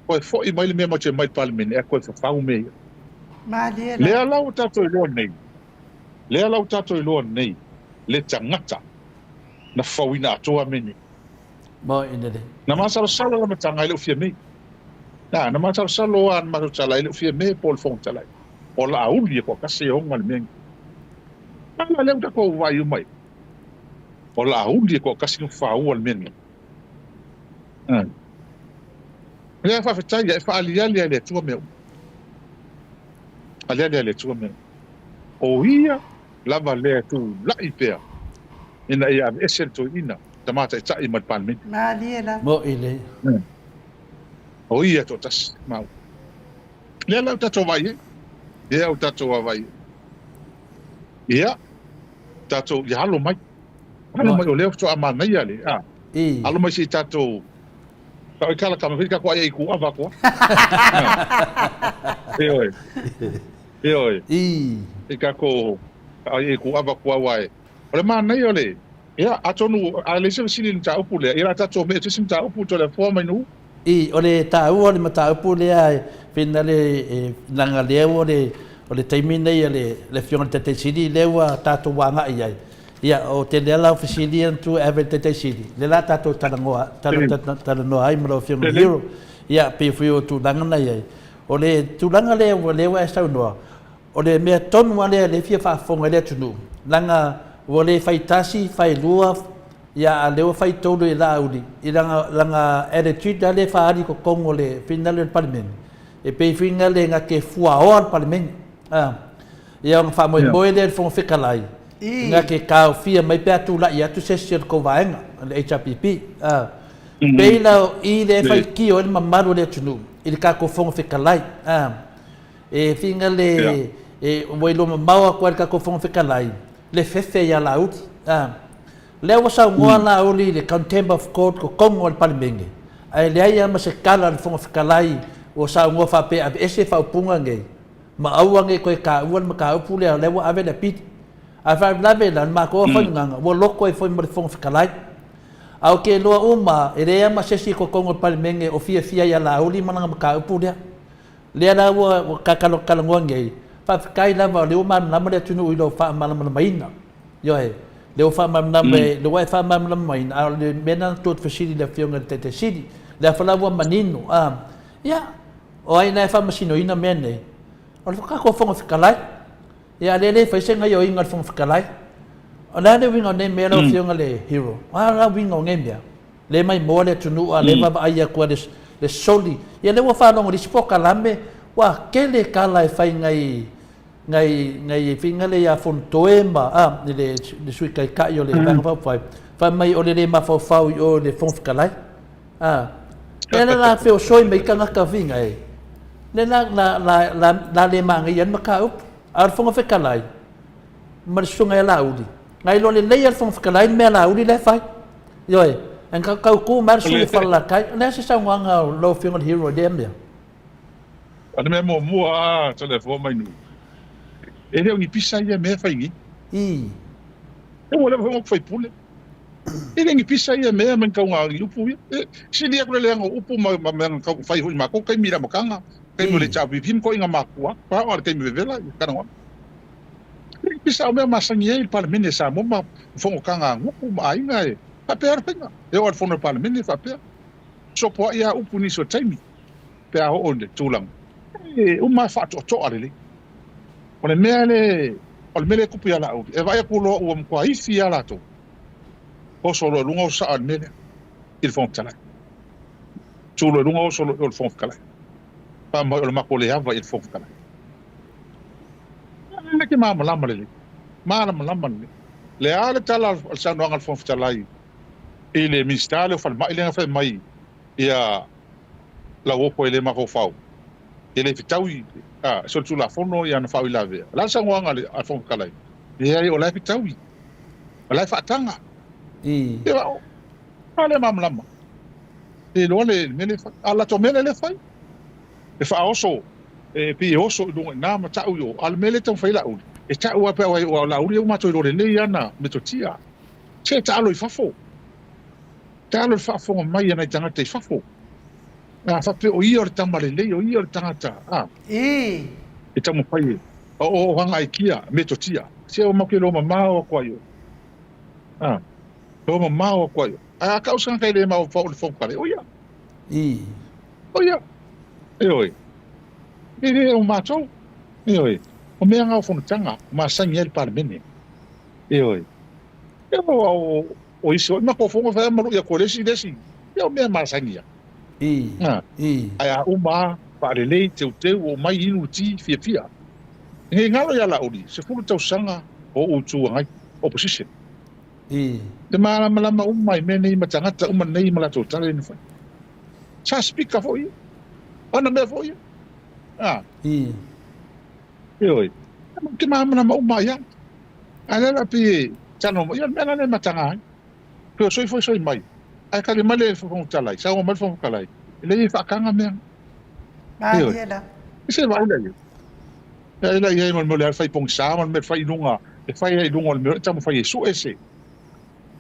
Toe foi mai le mea matou te omai i le Palemene ae toe fafau mea ia. Malie Lea lava. la ua tatou iloa nei, lea la ua tatou iloa nei le tagata na fafauina atoa mea nei. Na masalosalo le amataga e le o fia mei. Na, na masalosalo lava na matou tala e le o fia mei po o le Fofoga Fetalai. O Laauli e toatasi e ona le mea nei. A la lea ua tatou vaai uma i ai. O Laauli e toatasi na faua le mea nei. Lea faafetai e faaaliali lava e le Atua mea uma. Aliali lava e le Atua mea uma. O ia lava lea e tulai pea ina ia aveese le toeaina tama taitai mai le Palemene. Malie lava. Mo'i le. O ia toatasi maua. Lea la ua tatou vaai ai. Lea ua tatou vaavaai ai. Ia, tatou, ia alo mai. Alo mai, o lea faatoa manaia le, a. Alo mai se i tatou, tau i kala kama, tatou ai ai ku ava koa. Ioe. Ioe. I tatou ai ai ku ava koa wae. O le manaia o le, ia, atonu, a leai se fesili i le mataupu lea, ia o le a tatou mee i se isi mataupu Toleafoa mai Nuu. I, o le taua o le mataupu lea e finale e leaga lea ua le o le taimi nei a le le Afioga i le Taitai Sili lea ua tatou agai i ai. Ia, o tele lava lau fesili ia na tuu e ave i le Taitai Sili, lea la tatou talanoa talanoa ai ma lau Afioga i le Hero. Ia, pei foi o tulaga na i ai. O le tulaga lea ua lea ua e saunoa, O le mea tonu lava lea lea e fia faafofoga ai le atunuu, leaga ua le fai tasi, fai lua, ia a o lea ua fai tolu e Laauli i lana, lana attitude lava lea e faaali i totonu o le finagalo o le Palemene, e pei foi lea na te fuaoa le Palemene. A, ia ona faamoemoe lea i le Fofoga Fetalai, na te taofia mai pe a tulai atu se isi o le tou vaega, le HRPP. A, pei la o i lea e faitio ai le mamalu o le atunuu i le tatou Fofoga Fetalai. A, E whina le, e, ua iloa mamao atu ai le tatou Fofoga Fetalai, le fefe ia Laauli. A, lea ua saunoa Laauli i le Contempt of Court totonu o le Palemene, ae leai lava ma se tala a le Fofoga Fetalai ua saunoa faapea aveese faaupuga nei, ma aua ne i toe taua le mataupu lea, o lea ua ave le apili. Ae faalavelave la, o le matou faigana, ua loto ai foi ma le Fofoga Fetalai. A ou te iloa uma, e leai lava ma se isi i totonu o le Palemene o fiafia ia Laauli ma lana mataupu lea. Lea la ua ta talanoa nei, faafetai lava o lea ua malamalama le atunuu i lou faamalamalamaina. Ioe, lea ua faamalamalama, lea ua e faamalamalamaina, a o le mea lena na tuu atu fesili i le Afioga i le Taitai Sili. Lea foi la ua manino, a, ia, o ai la e faamasinoina mea nei? O le tatou Fofoga Fetalai. Ia, a o lea e le fai se gaioiga a le Fofoga Fetalai. O le a le uiga o nei mea lau Afioga i le Hero? O a la uiga o nei mea? Le maimoa le atunuu a o lea e vaavaai atu lava le soli. Ia lea ua faalogo i le isi polokalame ua tele tala e fai nai nai nai faiga lea ia Fonotoe ma a le le Sui Taitai o le Vaega Faaupufai fai mai o le le mafaufau i o i le Fofoga Fetalai. A lea la la feosoi mai tagata faiga e lea la la la la la le manaia ai le mataupu. A o le Fofoga Fetalai ma le Susuga ia Laauli, na iloa lelei lava e le Fofoga Fetalai le mea a Laauli la e fai. Ioe, e tautu mai le sui o Falelatai. O le a se saunoaga a lau Afioga i le Hero i lea mea? O le mea muamua lava Toleafoa mai Nuu, e le o ni pisa ia mea e fai nei. I. E ua leva foi ona ou faipule. E le o ni pisa ia mea ma ni tauga ni upu ia. E sili atu le leaga o upu ma mea na tau fai foi i matou taimi i le amataga, taimi o le HRPP ma toaiga makua, a o le taimi vevela i Kanaoa. Pisa o mea masani ai le Palemene Samoa ma fonotaga a nuu ma aiga e faapea le faiga. E oo lava i le fono a le Palemene e faapea. Sopoa'i lava upu i nisi o taimi pe a oo i le tulaga e uma lava faatoatoa lelei. O le mea le o le mea lea e tupu ia Laauli, e vaai atu loa ua matua ifi lava latou, oso loa i luga oso sa'a i le mea lea i le Fofoga Fetalai. Tu loa i luga oso loa i o i le Fofoga Fetalai. Fai mai o le matou le ava i le Fofoga Fetalai. Ia lea e te malamalama lelei, malamalama lelei. Le a le tala a le saunoaga a le Fofoga Fetalai i le Minisita lea o Falemai lea na fai mai ia Lauofo e le mafaufau, e le fetaui a solitulafono ia ana faauilavea. O le a le saunoaga a le Fofoga Fetalai? Leai, o la e fetaui, o la e faataga. Ia, a lea malamalama. E iloa le mea lea e fai. A o le latou mea lea e fai, e faaoso, e pei e oso i luga i ina ma tau i o. A o le mea lea e taumafai ai Laauli, e tau lava pe a o Laauli ua matou iloa lelei ana metotia. Se taalo i fafo. Taalo i le faafofoga mai a nai tagata i fafo. A faapea o ia o le tama lelei, o ia o le tagata, a. E taumafai e o hagaikia metotia. Se ua matou iloa mamao atu ai oe. A, iloa mamao atu ai oe. Ae a tau se tagata e le mafaufau i le Fofoga Fetalai, o ia. O ia. Ioe. E le o matou. Ioe. O mea na o fonotaga, masani ai le Palemene. Ioe. Ia o, o isi foi matou fono e fai lava ma lui atu e le isi le isi. Ia o mea masani ia. Ae a uma lava, faalelei, teuteu, oo mai, inu le ti, fiafia. Ne i galo ia Laauli, 10 tausaga o ou Itu Agai, opposition. E malamalama uma i mea nei ma tagata uma nei ma latou tala lea na fai. Sa speaker foi ia. O ana mea foi ia. Ioe. Ou te malamalama uma ai lava. Ae le la pei e talanoa mai, ia o le mea la lea e mataga ai. Pei o soi foi soi mai. Ae tali mai le Fofoga Fetalai, saunoa mai le Fofoga Fetalai, e leai e faataga mea. Ioe. Malie la. E se vaai la i ai. Vaai la i ai ma le mea o le fai pogisa ma le mea e fai i luga, e fai ai i luga o le mea o le taumafai e sue se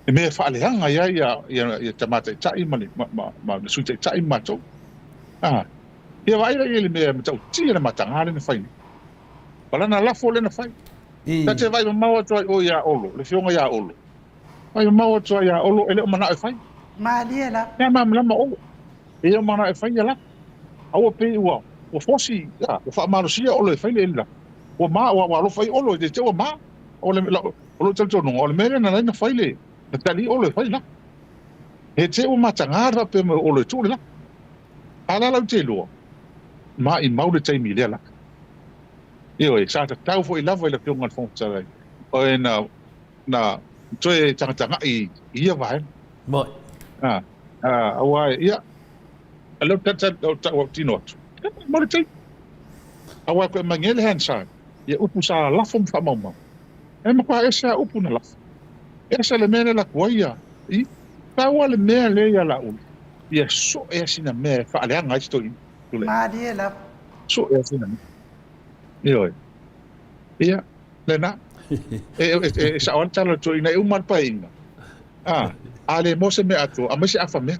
mea e faaleaga ai ia tama taitai ma le ma le sui taitai ma matou. Ah. Ia vaai la i ai le mea e matautia le mataga lea na fai nei. O lana lafo lea na fai. Ta te vaai mamao atu ai oe ia Olo, le afioga ia Olo. Vaai mamao atu ai ia Olo, e le o manao e fai. Malie la. Mea malamalama Olo. E le o manao e fai ia lafo. A ua pei ua ua fosi, a, ua faamalosia Olo e fai le lafo. Ua ma, ua, ua alofa ai Olo, e te ua ma. O le, o lou talitonuga, o le mea lea na ala ai ona fai le, na tali Olo e fai le lafo. He te ua mataga le faapea mai o Olo e tuu le lafo. A la lau te iloa, maimau le taimi i lea laka. Ioe, sa tatau foi lava i le Afioga i le Fofoga Fetalai o na, na toe tagatagai i ia vaega. Moi. A, a, aua e, ia, a lea ou te tau tino atu, ia maimau le taimi. Aua e koe mai nei le Hansard, ia upu sa lafo ma faamaumau. E matua ese lava upu na lafo. Ese le mea lea latou ai ia, i, pau lava le mea lea ia Laauli, ia soe lava sina mea e faaleaga ai si toeaina. Malie lava. Soe lava sina mea. Ioe. Ia, lena. E, e, e, e sao lava le tala o le toeaina, e uma le paeaiga. A, a le maua se mea atoa, aumai se afa mea.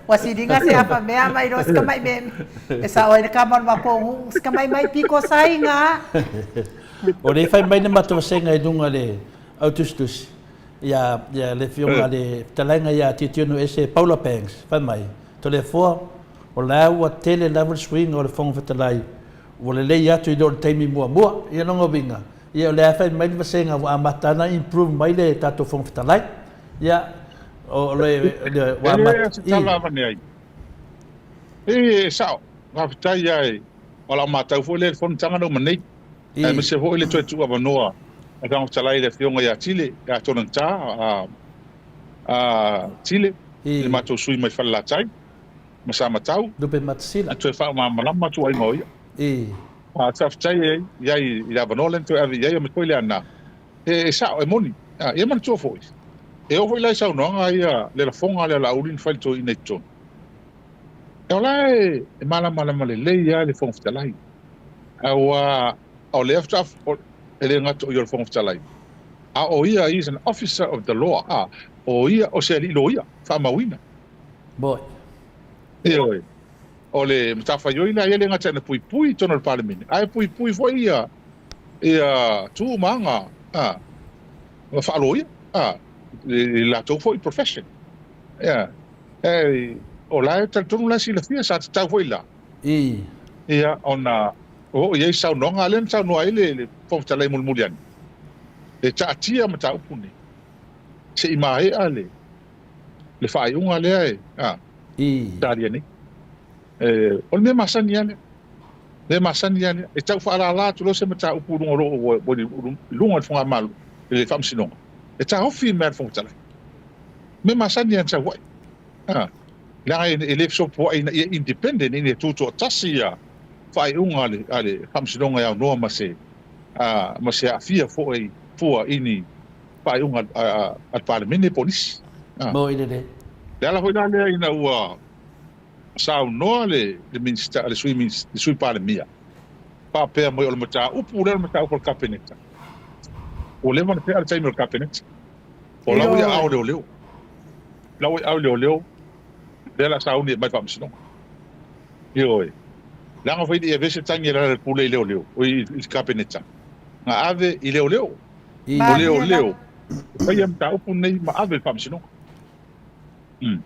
Ua siliga se afa mea mai lo sika mai me e sao ai le kama o le makou sika mai mai piko saiga. O le fai mai le matou vasenga i luga le au tusitusi ia ia le afioga le fetalaiga ia Titiono Ese Paula Banks fai mai Toleafoa o la ua tele lava le suiga o le Fofoga Fetalai ua lelei atu i lo le taimi muamua ia lona uiga Ia o lea fai mai le vasega ua amata ana improve mai le tatou Fofoga Fetalai. Ia o le ua amata. E leai se tala avane ai. E sao, faafetai lava e o lau matau foi lea i le fonotaga na uma nei. Aemaise foi le toe tuuavanoa a le Fofoga Fetalai i le Afioga ia Tile, ia Tonanta a Tile, le matou sui mai Falelatai ma Samatau. Lupe Matasila. E toe faamalamalama tuuaiga o ia. A, faafetai e i ai i le avanoa lea na toe ave i ai aemaise foi Leaana. E sao, e moni. A, ia manatua foi, e oo foi la i saunoaga ia le lafoga lea a Laauli na fai i le toeaina i totonu. O la e malamalama lelei lava le Fofoga Fetalai, aua o lea faatoa, e le gata o ia o le Fofoga Fetalai, a o ia, he is an officer of the law, a, o ia o se alii loia faamauina. Moni. Ioe. O le matafaioi lea, e le gata ina puipui i totonu o le Palemene, ae puipui foi ia ia tu ma aga a ma faaloia a i latou foi profession. Ia. E, o la e talitonu la e silafia, sa tatau foi la. I. Ia, ona oo i ai saunoaga, a lea na saunoa ai le, le Fofoga Fetalai mulimuli ane, e taatia mataupu nei, se i maea le, le faaiuga lea e, a, I. talia nei. E, o le mea masani lava lea. Mea masani lava lea. E tau faalala atu loa se mataupu i luga o lou, i luga o le fogamalo, i le Faamasinoga, e taofi mea a le Fofoga Fetalai. Mea masani lava na sau ai. A, leaga e le fesopoai ina ia independent, ina ia tutoatasi ia faaiuga a le, a le Faamasinoga e aunoa ma se, a, ma se aafia foi fua i ni faaiuga a, a, a le Palemene po o nisi. A. Mo i lelei. Le ala foi la lea ina ua saunoa le, le Minisita, le Sui, le Sui Palemia, faapea mai o le mataupu lea o le mataupu a le Kapeneta. Ua leva ona tea le taimi o le Kapeneta. O la ua i aao leoleo. La ua i aao leoleo, lea la sauni e mai faamasinoga. Ioe. Leaga foi le i ave se tagi e lala le pule i leoleo, o i, i Kapeneta. Na ave i leoleo. O leoleo, faia mataupu nei ma ave i le faamasinoga. Mm.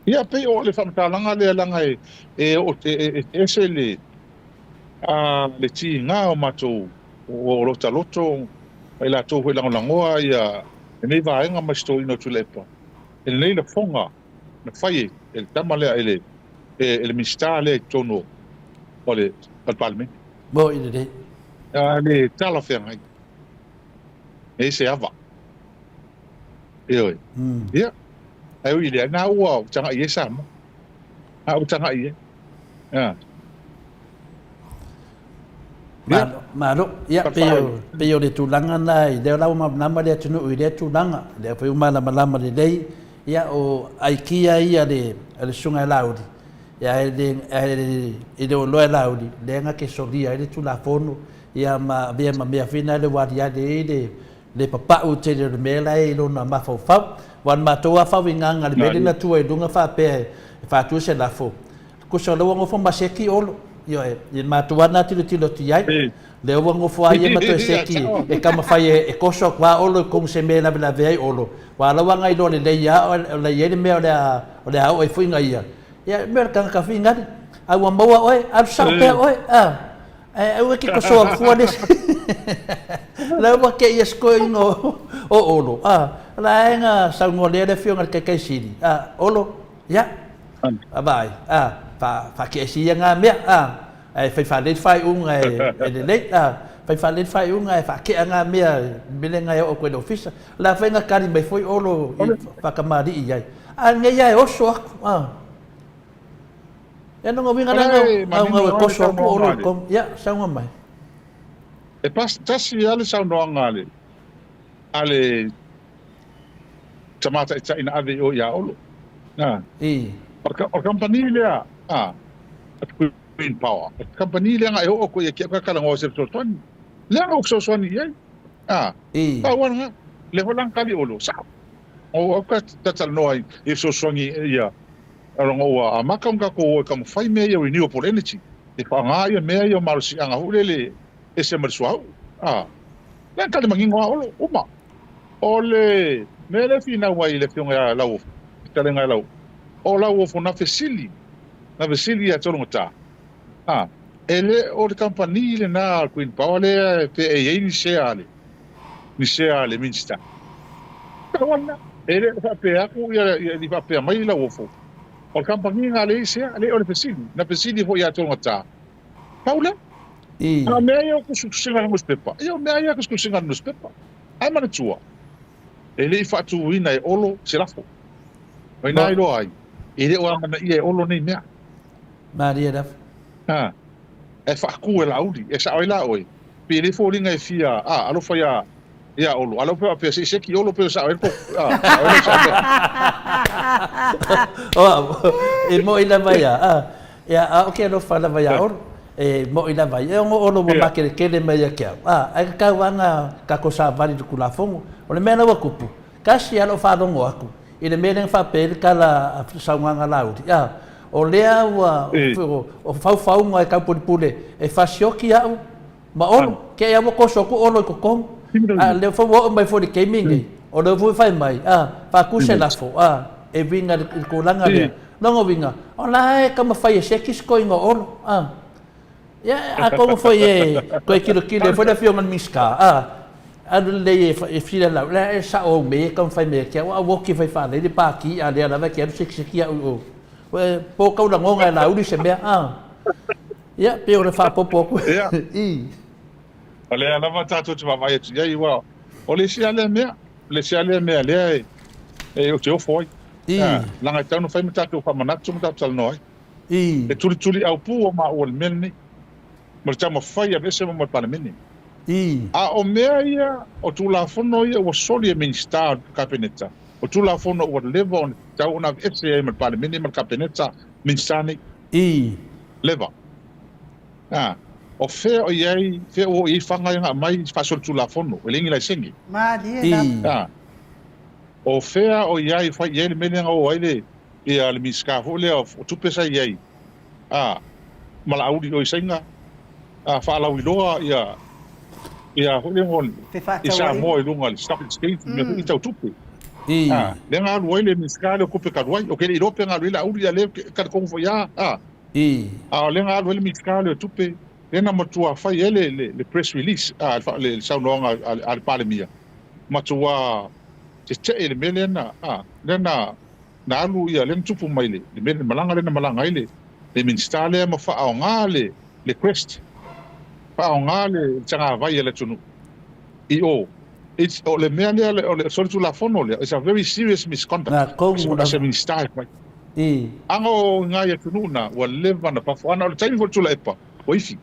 Ia, pei o le faamatalaga lea leaga e, e, e, e, e ese le, a, le tiga o matou o lotaloto ma i latou foi lagolagoa ia lenei vaega ma si toeaina o Tuilaepa i lenei lafoga na fai e le tama lea e le e le Minisita lea i totonu o le o le Palemene. Moi lelei. A le talafeagai. E se ava. Ioe. Ia. Ae ui i lea, na ua tagai ai Samoa. Na ua tagai ai. A. Malo, malo. Ia, pei o, pei o le tulaga na i lea la ua malamalama le atunuu i lea tulaga. Lea foi ua malamalama lelei, ia, o aikia ia le, a le Susuga ia Laauli, ia, e le, e le o iloa e Laauli, lea na te solia ai le Tulafono, ia, ma avea ma mea foi na le ua aliali ai le, le papau tele o le mea la e i lona mafaufau. Aua o le matou lava faauigaga i le mea lea na tua i luga faapea e faatu se lafo, Tusa o lea ua nofo ma seki Olo. Ioe, i le matou lava lena tilotilo atu i ai. Lea ua nofo lava ia ma toe seki e taumafai e toso atu lava Olo i totonu se mea e lavelave ai Olo. Aua o la ua agai loa lelei lava o la e i ai le mea o le a oo ai foi ia. Ia, mea o le tagata fingali. A ua maua oe, alu sao pea oe. A, ae aua e te toso fua le isi. La ua te ia sikoina o Olo. A, la e na saunoa lea le afioga i le Taitai Sili. A, Olo, ia, A vaai, a, fa, faakiaisi ia ngā mea, a, ae fai faalelei le faaiuga e, e lelei, a, fai faalelei le faaiuga ae faakea ngā mea mele nga e oo atu ai le ofisa. O le a fai nga kali mai foi Olo i faakamalii i ai. A lenei a e oso aku, a. Ia no nga uiga lea ngau, ngau e koso aku Olo i tonu. Ia, saunoa mai. E pas, tasi lava le saunoaga a le, a le tama taitai na ave i o ia Olo. Na. I. O le kamupani lea, a, Green Power. O le kamupani lea na e oo atu ia ki au kakalagoa se fesoasoani. Lea na ou fesoasoani i ai. A. I. Pau lava lena. Lea foi la na kali Olo, sao. O au ka talanoa i fesoasoani ia ona ua amata ona tatou o e taumafai mea ia renewable energy. E faaaoga ia mea ia o malosiaga foi lele ese ma le suauu. A. Lea na tali manino lava Olo, uma. O le mea lea e finau ai i le Afioga ia Lauofo, fetalaiga ia Lauofo, o Lauofo na fesili, na fesili ia Tologata, a, e le o le kamupani lena a le Green Power lea pe e i ai ni sea a le, ni sea a le Minista. Pau lava lena, e le o faapea atu ia, ia i faapea mai Lauofo, o le kamupani lena lea e i ai sea, le o le fesili, na fesili foi ia Tologata, Pau lea. A o mea ia o tusitusiga a le nusipepa, ia o mea ia o tusitusiga a le nusipepa. Ae manatua, e le i faatuina e Olo se lafo. O ina iloa ai, e le o amanaia e Olo nei mea. Malie lava. A, e faatu e Laauli, e sao ai la oe, pei e le foliga e fia, a, alofa ia, ia Olo. A lau pe faapea, se i seki Olo pe o sao ai le po, a, sao ai lau sao mea. O au, e moi lava ia, a. Ia, a o ke alofa lava iā Olo, e moʻi lava ai. E ono Olo ua makelekele mai ia ke au. A, ae kakau lava na kakou savali i le Tulafono. O le mea la ua tupu, tasi lava lou faalogo atu i le mea lea na faapea ai le tala a Saunoaga Laauli, a, o lea ua o faufauga e taupulepule e fasioti au ma Olo. Ke ai ua toso atu Olo i totonu. A o lea foi ua oo mai foi i le taimi lenei, o lea foi ua fai mai, a, faatu se lafo, a. E uiga i le tulaga lea. Lona uiga, o la e taumafai e seki se toeaina o Olo, a. Ia, atonu foi e toe tilotilo ai foi le Afioga i le Minisita, a, alu lelei e fesilalau, la e sao au mea ia e taumafai mai ia te au, a ua oti e fai faalelei le pati, a o lea lava e te alu sekiseki au i o. Ua po tau lagona e Laauli se mea, a. Ia, pei o le faaopoopo atu. Ia. I. O lea lava tatou te vaavaai atu i ai, aua o le isi lava lea mea, o le isi lava lea mea lea e, e, ou te ofo ai. I. A, leaga e tatau ona fai ma tatou faamanatu ma tatou talanoa ai. I. E tulituliau pū o maua i le mea lenei, ma le taumafai e aveese ma le Palemene. I. A o mea ia, o Tulafono ia ua soli e Minisita o le Kapeneta, o Tulafono ua leva ona tatau ona aveese ai ma le Palemene ma le Kapeneta Minisita nei. I. Leva. A, o fea o i ai, fea ua oo i ai faga ia na aumai faasolitulafono, e leai ni laisene. Malie lava. A, o fea o i ai, fai i ai le mea lea na oo ai le, ia le Minisita foi lea o Tupe sa i ai, a, ma Laauli o i Saina, a, faalauiloa ia, ia foi lea mo i Samoa i luga o le Stock Exchange, mea foi ia tau tupe. A, lea na alu ai le Minisita lea o Tupe talu ai. Ou te le iloa pe na alu ai Laauli, a o lea e talitonu foi lava, a. A o lea na alu ai le Minisita lea o Tupe, lea na matua fai ai le, le, le press release, a, le, le saunoaga a le Palemia, matua tetee i le mea lea na, a, lea na, na alu ia, lea na tupu mai le, le mea, le malaga lea na malaga ai le, le Minisita lea ma faaaoga le, le crest, faaaoga le tagavai a le atunuu i o. It's, o le mea lea, o le solitulafono lea, it's a very serious misconduct. Na tonu lava. As a Minisita e fai. I. Aga o ngai atunuu na, ua leva na fafo. Ana o le taimi foi o le Tuilaepa, ua ifi.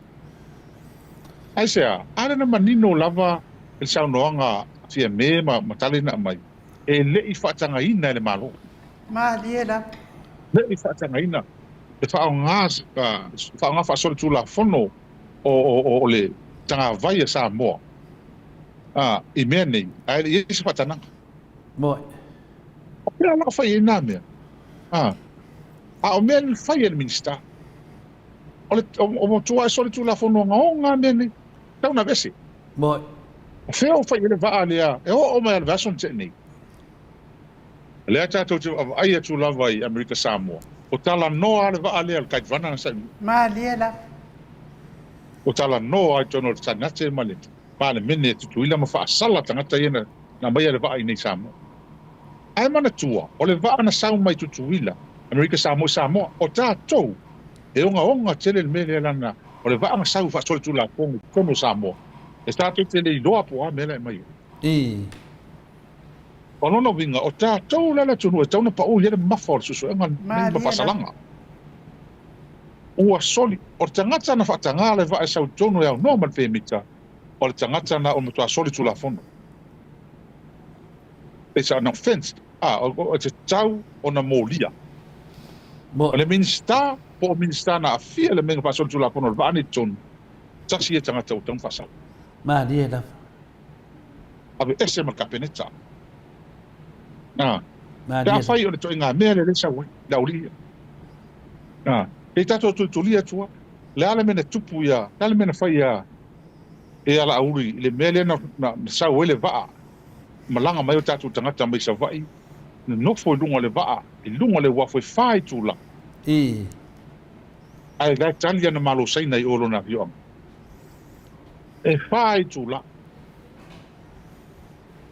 Aisea? A lea na manino lava i le saunoaga a Fiame ma, ma tala ia na aumai, e le i faatagaina e le Malo. Malie lava. Le i faatagaina le faaaoga, faaaoga faasolitulafono o, o, o le tagavai a Samoa a, i mea nei, ae le i i ai se faatanaga. Moe. O fea la o fai ai na mea? A, a o mea na fai e le Minisita. O le, o, o matua e solitulafono ogaoga a mea nei. Tau na aveese. Moe. O fea o fai ai le vaa lea e oo mai lava i le vaiaso na tea nei. O lea tatou te vaavaai atu lava i Amerika Samoa, o talanoa lava le vaa lea o le Kaivana na saini. Malie lava. O talanoa lava i totonu o le Senate ma le Palemene e Tutuila ma faasala tagata ia na aumaia le vaa i nei Samoa. Ae manatua, o le vaa na sau mai Tutuila, Amerika Samoa i Samoa, o tatou e ogaoga tele le mea lea leaga o le vaa na sau faasolitulafono i totonu o Samoa, e tatou te le iloa po o a mea la e aumai ai. I. O lona uiga, o tatou la le atunuu e tatau ona pau i ai le mamafa o le suesuega lenei ma faasalaga. Ua soli, o le tagata na faataga le vaa e sau i totonu e aunoa ma le pemita, o le tagata na o matua soli tulafono. It's an offence. A, o te tatau ona molia. O le Minisita po o Minisita na aafia i le mea na faasoli tulafono o le vaa nei i totonu, tasi ia tagata ua tatau ona faasala. Malie lava. Aveese ma le Kapeneta. A, pe afai o le ituaiga mea lea lea e sau ai, le aualii ia. A, kei tatou tulitulia atu lava, le a le mea na tupu ia, le a le mea na fai ia ia Laauli i le mea lea na, na, na sau ai le vaa, malaga mai o tatou tagata mai Savaii, nonofo i luga o le vaa, i luga o le uafu e fa itula. I. Ae la e tali ana Malo Saina i o lona afioaga. E fa itula.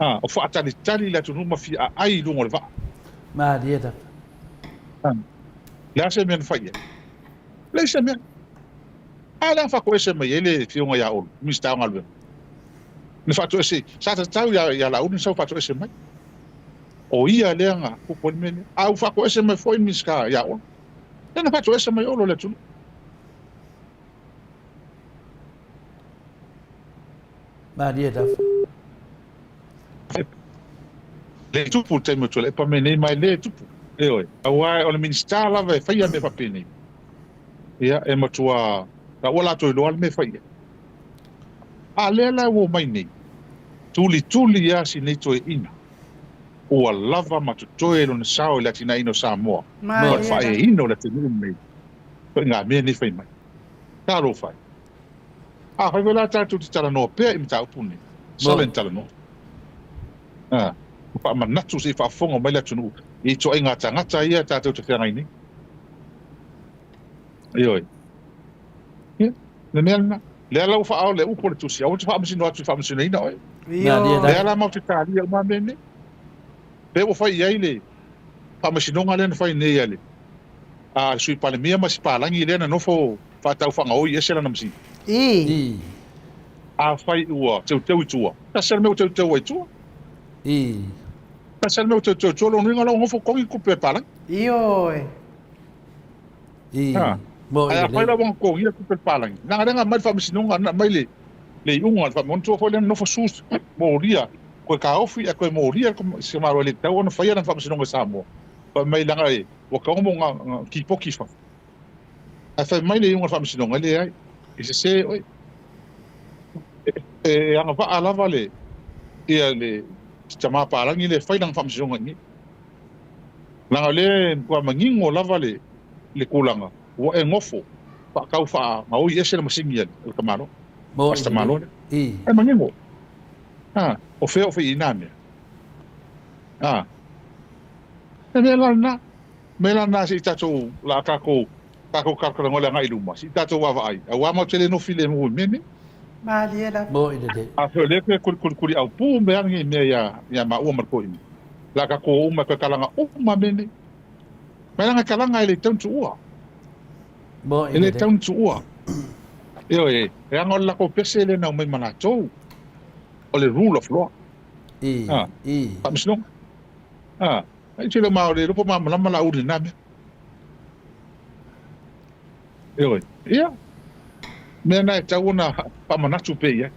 A, o faatalitali le atunuu ma fia aai i luga o le vaa. Malie lava. A, le a se mea na fai i ai? Leai se mea. A lea na faatoese mai ai le Afioga ia Olo, Minisita o Galuega. Na faatoese, sa tatau ia, ia Laauli na sau faatoese mai. O ia lea na tupu ai le mea lea. A ua faatoese mai foi le Minisita ia Olo. Lea na faatoese mai Olo i le atunuu. Malie lava. Le tupu le taimi o Tuilaepa me nei mai le tupu. Ioe. Aua o le Minisita lava e faia mea faapenei. Ia, e matua ua latou iloa le mea e fai i ai. A lea la ua omai nei, tulituli lava si nei toeaina, ua lava ma totoe lona sao i le atinaeina o Samoa ma le faaeaina o le atunuu lenei, ituaiga mea nei fai mai. Talofa e. Afai foi la tatou te talanoa pea i mataupu nei, sala ina talanoa. A, faamanatu se i faafofoga mai le atunuu. i ituaiga tagata ia tatou te feagai nei. Ioe. Ia, le mea lena. Lea la ua faaao le upu a le Tusi, aua te faamasino atu i faamasinoina oe. Lea la matou te talia uma mea nei. Pe ua fai i ai le faamasinoga lea na fai nei a le a le Sui Palemia ma si palagi lea na nofo faataufaagaoi ese lana masini. I. Afai ua teuteu i tua, tasi lava le mea ua teuteu ai i tua. I. Tasi lava le mea ua teuteu i tua, lona uiga o la ua nofo totogi tupe a le palagi. Ioe. I. Ha. Mo Ae i afai le. la ua totogia tupe a le palagi, leaga lea na aumai le faamasinoga, na aumai le le iuga o le faamasinoga, manatua foi lea na nofo su molia, toe taofi ae toe molia le si tamaloa e le tatau ona faia lana faamasinoga i Samoa. Fai mai leaga e ua tatau ona kipoti i fafo. Ae fai mai le iuga o le faamasinoga, e leai, e sese oe. E agavaa lava le ia le tama palagi lea e fai lana faamasinoga i inei. Leaga o lea e matua manino lava le le tulaga ua e nofo faatau faagaoi ese le masini a le tamaloa, a si tamaloa lea. E manino. A, o fea o fai i na mea? A, e mea la lena. Mea la lena se i tatou, la tatou, tatou talatalanoa i le agai i luma, se i tatou vaavaai, aua matou te le nofo filemu i mea nei. Malie lava. Moi lelei. Afai o lea toe kulikulikuli aupu mea nei mea ia, ia maua ma le toeaina. La tatou o uma toe talaga uma mea nei. Mai lana talaga e le tau ni tuua. Moi E le lelei. tau ni tuua. Ioe, leaga o le latou pese lea na aumai ma latou, o le rule of law. I, Ah, i. faamasinoga. Ah, ai te le ma o le iloa po malamalama la uli na mea. Ioe. Ia. Mea na e tau ona faamanatu pea i ai.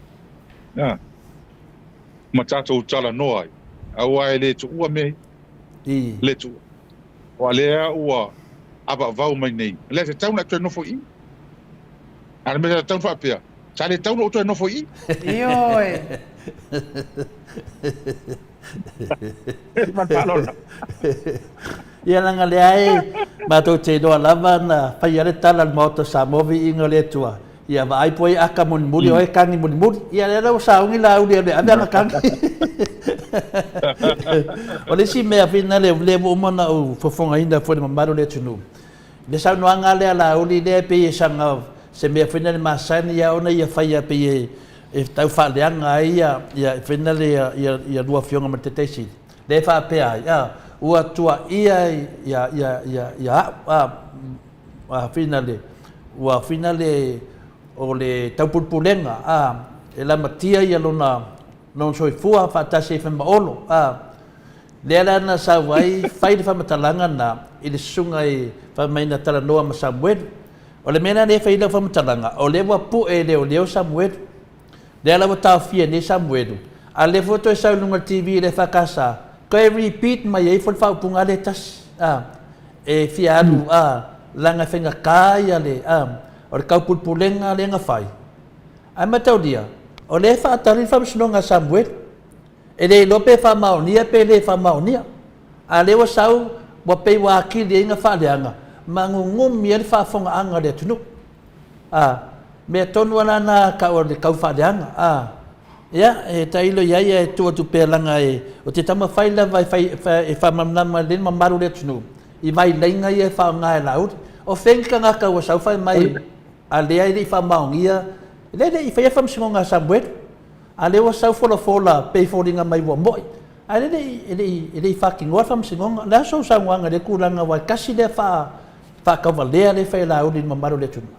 Ah. Ma tatou talanoa ai. Aua e le tuua mea ia. I. Le tuua. Aua lea ua avaavau mai nei. Lea e tatau ona e toe nofo i i. A o le mea sa tatau ona faapea, sa le tatau ona ou toe nofo i i. Ioe. Ma le faaaloalo. Ia leaga lea e matou te iloa lava na faia le tala a le Maota o Samoa viiga o le Atua. Ia vaai po ai aka mulimuli oe kagi mulimuli. Ia lea la ua sauni Laauli e ave ana kagi. O le isi mea fina lea lea ua uma ona ou fofogaina foi i le mamalu o le atunuu. Le saunoaga lea a Laauli lea e pei e saga se mea foi lea masani lava ona ia faia pei e tau faaleaga ai ia ia foi lea ia ia lua afioga ma le Taitaisili. Lea e faapea ai, a, ua tuaia ia ia ia ia au, a, a fina le ua fina le o le taupulepulega, a, e lamatia ia lona lona soifua faatasi ai foi ma Olo, a. Lea la na sau ai fai le faamatalaga na i le susuga i fai mai na talanoa ma Samuelu. O le mea la lea e fai ai lau faamatalaga, o lea ua pue e leoleo Samuelu. Lea la ua taofia nei Samuelu, a lea foi ua toe sau i luga o le TV i le EFKS, toe repeat mai ai foi le faaupuga lea e tasi, a, e fia alu, a, leaga e faigata ia le, a, o le taupulepulega lea na fai. Ae mataulia, o lea e faatali le faamasinoga a Samuelu. E le iloa pe faamaonia pe le faamaonia. A lea ua sau, ua pei ua atili ai na faaleaga ma gugumi ai le faafogaaga a le atunuu. A, mea tonu a la na tau o le tau faaleaga. A, ia, e tailo i ai ae tuu atu pea leaga e, o te taumafai lava e fai, e faamalamalama lelei le mamalu o le atunuu i vailaiga ia e faaaoga e Laauli. O fea ni tagata ua sau fai mai a lea e le i faamaonia, lea e le i faia le faamasinoga a Samuelu. A lea ua sau folafola pei foliga mai ua mo'i, ae lea e le i, e le i faatinoa le faamasinoga. O le a sou saunoaga i lea tulaga aua e tasi lea faa, faatauvalea lea e fai e Laauli i le mamalu o le atunuu?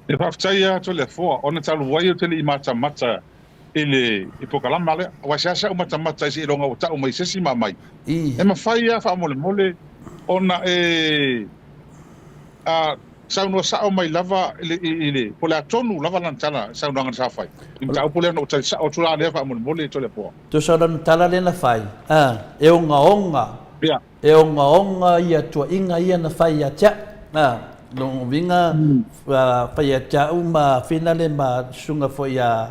E faafetai lava Toleafoa ona talu ai ou te le i matamata i le i polokalama lea. Aua e seasea ou matamata ai seiloga ua tau mai se isi ma aumai. I. E mafai lava faamolemole ona e a saunoa sao mai lava i le, i le, po o le a tonu lava lana tala, saunoaga na sa fai. I mataupu lea na ou tali sao atu la lea faamolemole Toleafoa. Tusa o lana tala lea na fai, a, e ogaoga, Ia. e ogaoga ia tuaiga ia na fai ia te au. A, lona uiga, fai ia te au ma Finale ma susuga foi ia,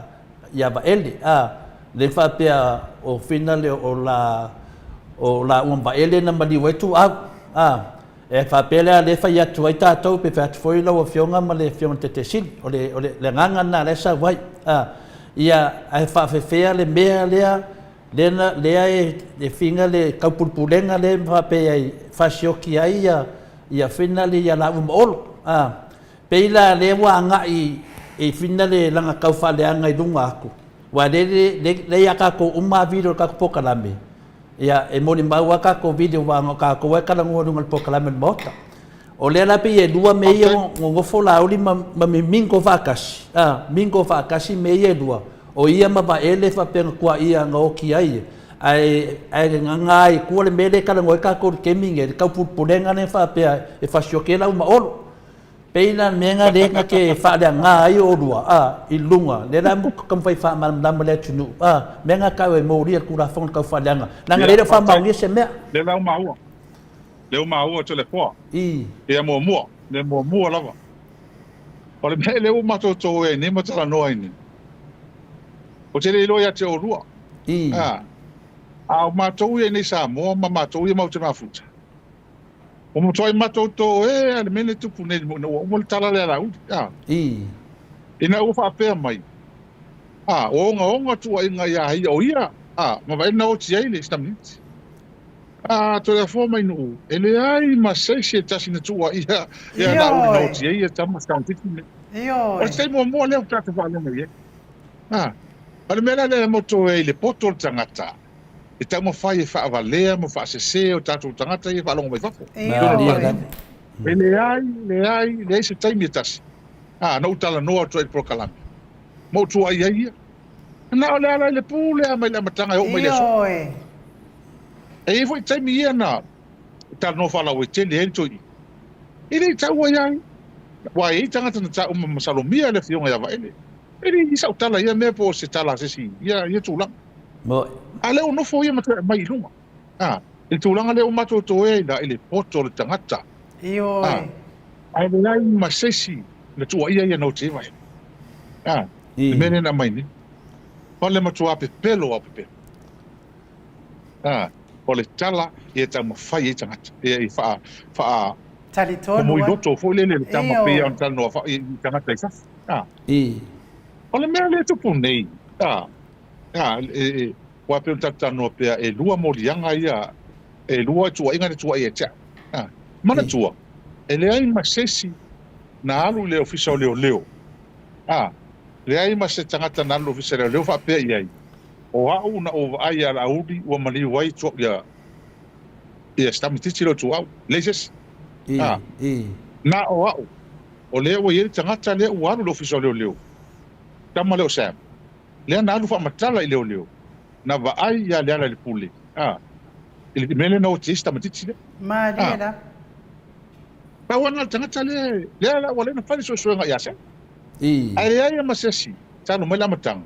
ia Vaele, a, le faapea o Finale o la, o laua ma Vaele na maliu ai Tuau, a, E faapea lea, lea e fai atu ai tatou, pe fai atu foi lau Afioga ma le Afioga i le Taitaisili. O le, o le, le agaga lena o lea e sau ai. A, ia, ae faafefea le mea lea Lea na, lea e, e figa le taupulepulega lea ma faapea ai, faasioki ai ia, ia finale ia laua ma Olo. A, pei la lea ua agai e finale lana tau faaleaga i luga atu, aua lea, lea, lea ia tatou uma a video o le tatou polokalame, ia, e molimau lava tatou video aua na o tatou lava e talanoa i luga o le polokalame o le Maota. O lea la pei e lua mea ia ua nonofo Laauli ma, ma Mimingo faatasi, a, mingo faatasi mea ia e lua, o ia ma Vaele faapea na tuaia na oti ai e, ae, ae gaga ai i tua le mea lea e talanoa ai tatou i le taimi lenei, le taupulepulega lea faapea e fasioti ai Laauli ma Olo. Pei la le mea lena lea na te faaleaga ai oulua, a, i luga, lea la taumafai e faamalamalama i le atunuu, a, mea na tau e molia le Tulafono tau faaleaga, leaga lea e le o faamaonia se mea. Lea la ua maua. Lea ua maua Toleafoa. I. Ia muamua, le muamua lava. O le mea lea ua matou toe ai nei ma talanoa ai nei, ou te le iloa ia te oulua. I. A, a o matou ia i nei Samoa ma matou ia matou te mafuta, ua matuai matou toe a le mea lea e tupu nei ina ua uma le tala lea a Laauli. A. I. Ina ua faapea mai, a, ua ogaoga tuuaiga ia ia o ia, a, ma vaai na oti ai le Stamniti. A, Toleafoa mai Nuu, e leai ma se isi e tasi na tuuaia ia Laauli na oti ai ia tama Stamniti nei. O le taimi muamua lea ua tatou faalogo i ai. A, o le mea la lea e moto ai i le poto o le tagata, e taumafai e faavalea ma faasese o tatou tagata ia e faalogo mai fafo. E leai, leai, leai se taimi e tasi. A, na ou talanoa atu ai i le polokalame, ma ou tuuaia ai ia. Na o le ala i le pule lava mai le amataga e oo mai le aso. E i ai foi taimi ia na talanoa faalauaitele ai le toeaina. E le i taua ia ai. Aua e i ai tagata na taua ma masalomia le afioga ia Vaele. E le i sau tala ia mea po o se tala a se isi ia, ia tulaga. A lea ua nofo ia ma toe aumai i luga. A, i le tulaga lea ua matou toe ai la i le poto o le tagata. A, ae leai ma se isi na tuuaia ia na oti ai Vaele. A, le mea lea na aumai nei. O le matua pepelo a pepelo. A, o le tala ia taumafai ai tagata, ia i faa, faa, Talitonu momoi loto foi lele le tama pei ona talanoa fa, i tagata i fafo. A, o le mea lea e tupu nei, a, a, e, e, aua pei ona tatou talanoa pea, e lua moliaga ia, e lua tuuaiga na tuuai ia te au. A, manatua, e leai ma se isi na alu i le Ofisa o Leoleo, a, leai ma se tagata na alu i le Ofisa o Leoleo faapea i ai, O au na ou vaai ia Laauli ua maliu ai tua ia ia si tamaitiiti lea o Tuau. Leai se isi. A, na o au, o lea ua i ai le tagata lea ua alu i le Ofisa o Leoleo, tama lea o Sam, lea na alu faamatala i leoleo, na vaai ia Lealailepule, a, i le mea lea na oti ai si tamaitiiti lea. Malie la. Pau lava lena o le tagata lea, lea la ua leva ona fai le suesuega ia Sam. Ae leai lava ma se isi, talu mai le amataga,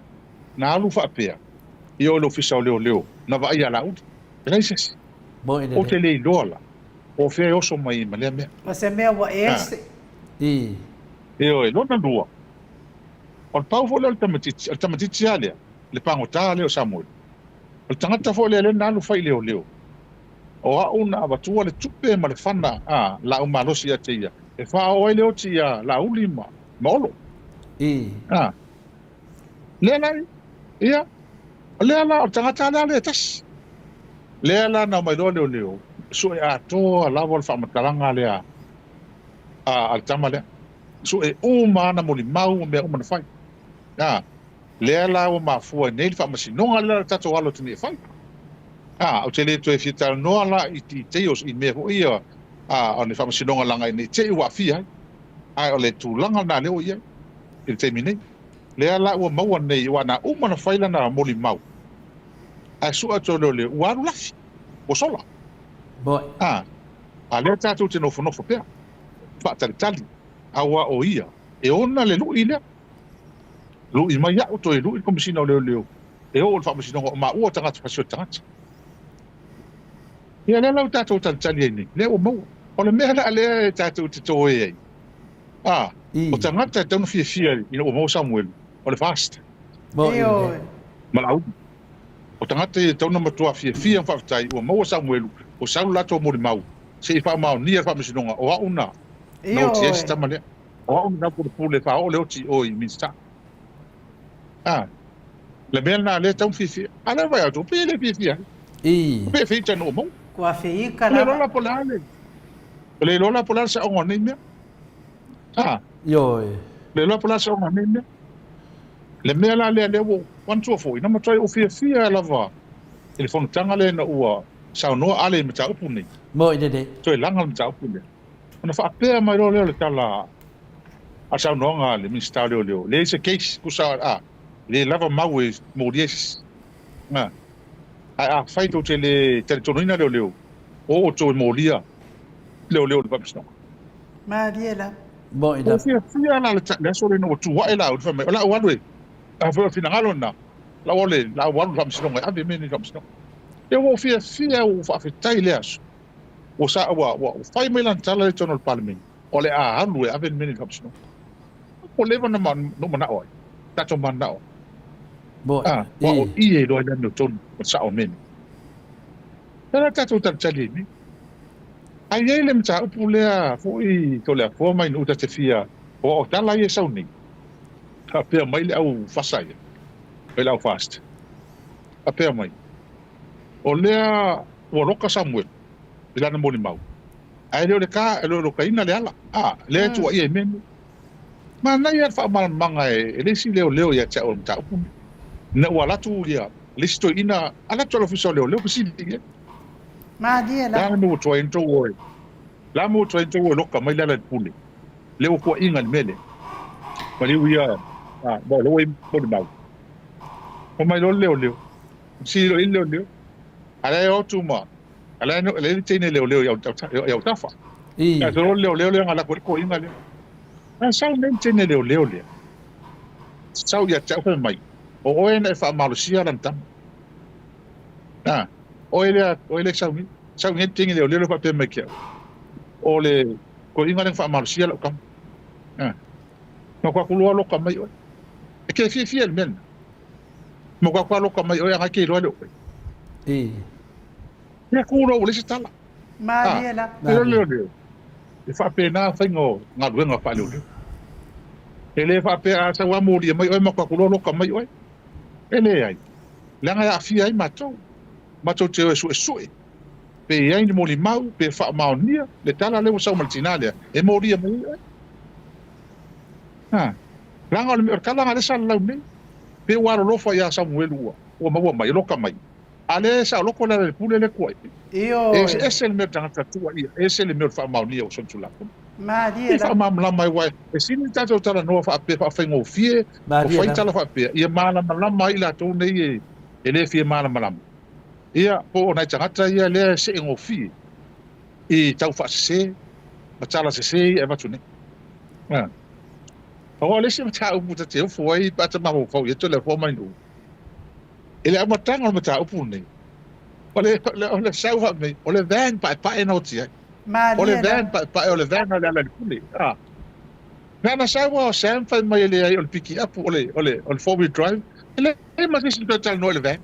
na alu faapea i o i le Ofisa o Leoleo, na vaai ia Laauli. E leai se isi. Ou te le iloa la, po o fea e oso mai ai ma lea mea. O se mea ua ese. Ioe, lona lua, o le pau foi lea o le tamaitiiti, o le tamaitiiti lava lea, le pagota lea o Samuelu, o le tagata foi lea lea na alu fai i leoleo. O au na avatua le tupe ma le fana a laau malosi ia te ia, e faaoo ai le oti ia Laauli ma Olo. A, lea la, ia, o lea la, o le tagata lava lea e tasi. Lea la na omai loa leoleo, sue atoa lava le faamatalaga lea a le tama lea. Sue uma ana molimau ma mea uma na fai. A, lea la ua mafua ai nei le faamasinoga lea la tatou alo atu nei e fai. A, ou te le toe fia talanoa la i details i mea foi ia a, o le faamasinoga leaga ne i te i ua aafia ai. Ae o le tulaga lena lea ua i ai i le taimi nei. Lea la ua maua nei, aua na uma ona fai lana molimau, ae sue atu e leoleo, ua alu lafi, ua sola. A, a lea tatou te nofonofo pea, faatalitali, aua o ia e ona le lui lea. Lui mai au, toe lui le Komesina o Leoleo e oo i le Faamasinoga o maua o tagata fasioti tagata. Ia lea la ua tatou talitali ai nei, lea ua maua. O le mea la lea e tatou te toe ai, a, o tagata e tatau ona fiafia ina ua maua Samuelu, o le FAST. Ma Laauli. O tagata ia e tatau ona matua fiafia ma faafetai ua maua Samuelu, ua sau le latou molimau, se i faamaonia le Faamasinoga, o au na, na oti ai si tama lea. O au na pulepule e faaoo le oti i o i Minisita. A. Le mea lena lea e tatau ona fiafia. A lea vaai atu, pei e le fiafia ai. I. Pe feita na ua maua. Kua feika Le lava. iloa la po o le a le, le iloa la po o le a le saoga o nei mea. A. Ioe. Le iloa po o le a le saoga o nei mea. Le mea la lea lea ua ou manatua foi, na matuai ou fiafia lava i le fonotaga lea ina ua saunoa Ale i le mataupu lenei. Moi lelei. Toe laga le mataupu lea. Ona faapea mai loa lea o le tala a saunoaga a le Minisita o Leoleo, leai se case, tusa a, le lava mau e molia ai se isi. A, ae afai tou te le talitonuina leoleo, o outou e molia leoleo i le faamasinoga. Malie la. Moi Ua la. fiafia la le aso lea ina ua tu ae la au, fai mai, o lau alu e, a foi o le finagalo lena, lau alu e, lau alu i le faamasinoga e ave mea nei i le faamasinoga. Ia ua ou fiafia, ua ou faafetai i lea aso. Ua sa, ua, ua fai mai lana tala lea i totonu o le Palemene, o le a alu e ave le mea nei i le faamasinoga. Ua leva ona na ou manao ai, tatou mananao ai. Moi, A, ua i. o i e iloa ai le amiotonu o le sao o mea nei. O lea tatou talitali ai nei. Ae i ai le mataupu lea foi Toleafoa mai Nuu ta te fia, aua o tala ia e sau nei, faapea mai le au fasa ia, mai le au FAST, faapea mai, o lea ua loka Samuel i lana molimau, ae le o le ka, e le o lokaina le ala, a, lea e tuuaia i mea nei. Manaia le faamalamalamaga e le isi leoleo ia te au o le mataupu lenei. Ina ua alu atu ia le isi toeaina, alu atu i le ofisa o leoleo fesili i ai. Malie Le a lava. le mea ua tuai ai na tou o e, le a mea ua tuai ai na tou o e loka mai le ala i le pule? Lea ua tuuaiga i le mea lea. Maliu ia, a, ma o lea ua i ai molimau. Fai mai loa le leoleo, fesili loa i ai le leoleo, a lea e o atu ma, a lea e i ai le teine leoleo i autafa. I. Ae solo le leoleo lea na alu atu ai le toeaina lea. Ae sau nei le teine leoleo lea, sau ia te au fai mai, o oe na e faamalosia lana tama. A, oe lea, oe lea e sau nei. Sau nei le teine leoleo lea faapea mai ki au, o le toeaina lea na faamalosia lau tama. A, na ou atu loa loka mai oe. E ke fiafia i le mea lena. Na ou atu loka mai oe a na ke iloa le oe. I. Ia ku loa ua leai se tala. Malie la. Leo leo leo. E faapena faiga o galuega faaleoleo. E le faapea a sau a molia mai oe ma atu loa loka mai oe. E leai. Leaga e aafia ai matou. Matou te o e suesue. Pe i ai ni molimau, pe faamaonia le tala lea ua sau ma le tina lea, e molia mai ai oe. Ha. Leaga o le tala lena lea sa lalau nei. Pe ua alolofa ia Samuelu ua, ua maua mai, e loka mai. A lea e saoloto le ala i le pule lea tua i. Ioe. E eseese le mea o le tagata tua ia, ese le mea o le faamaonia o solitulafono. Malie E lava. faamalamalama ai aua e sili le tatou talanoa faapea faafaigofie, o Malie fai lava. tala faapea, ia malamalama ai i latou nei e le fia malamalama. Ia, po o nai tagata ia lea e seegofie i tau faasese ma tala sese ia e avatu nei. A. Aua o le isi mataupu ta te ofo ai pe a ta mafaufau i ai Toleafoa mai Nuu, I le amataga o le mataupu lenei, o le, o le sau faapea, o le van paepae na oti ai. O le Malie van lava. paepae, o le van a le ala i le pule. Ah. Na na sau a o Sam fai mai e leai o le piki up, o le, o le, o le four-wheel drive. E leai ma se isi toe talanoa i le van.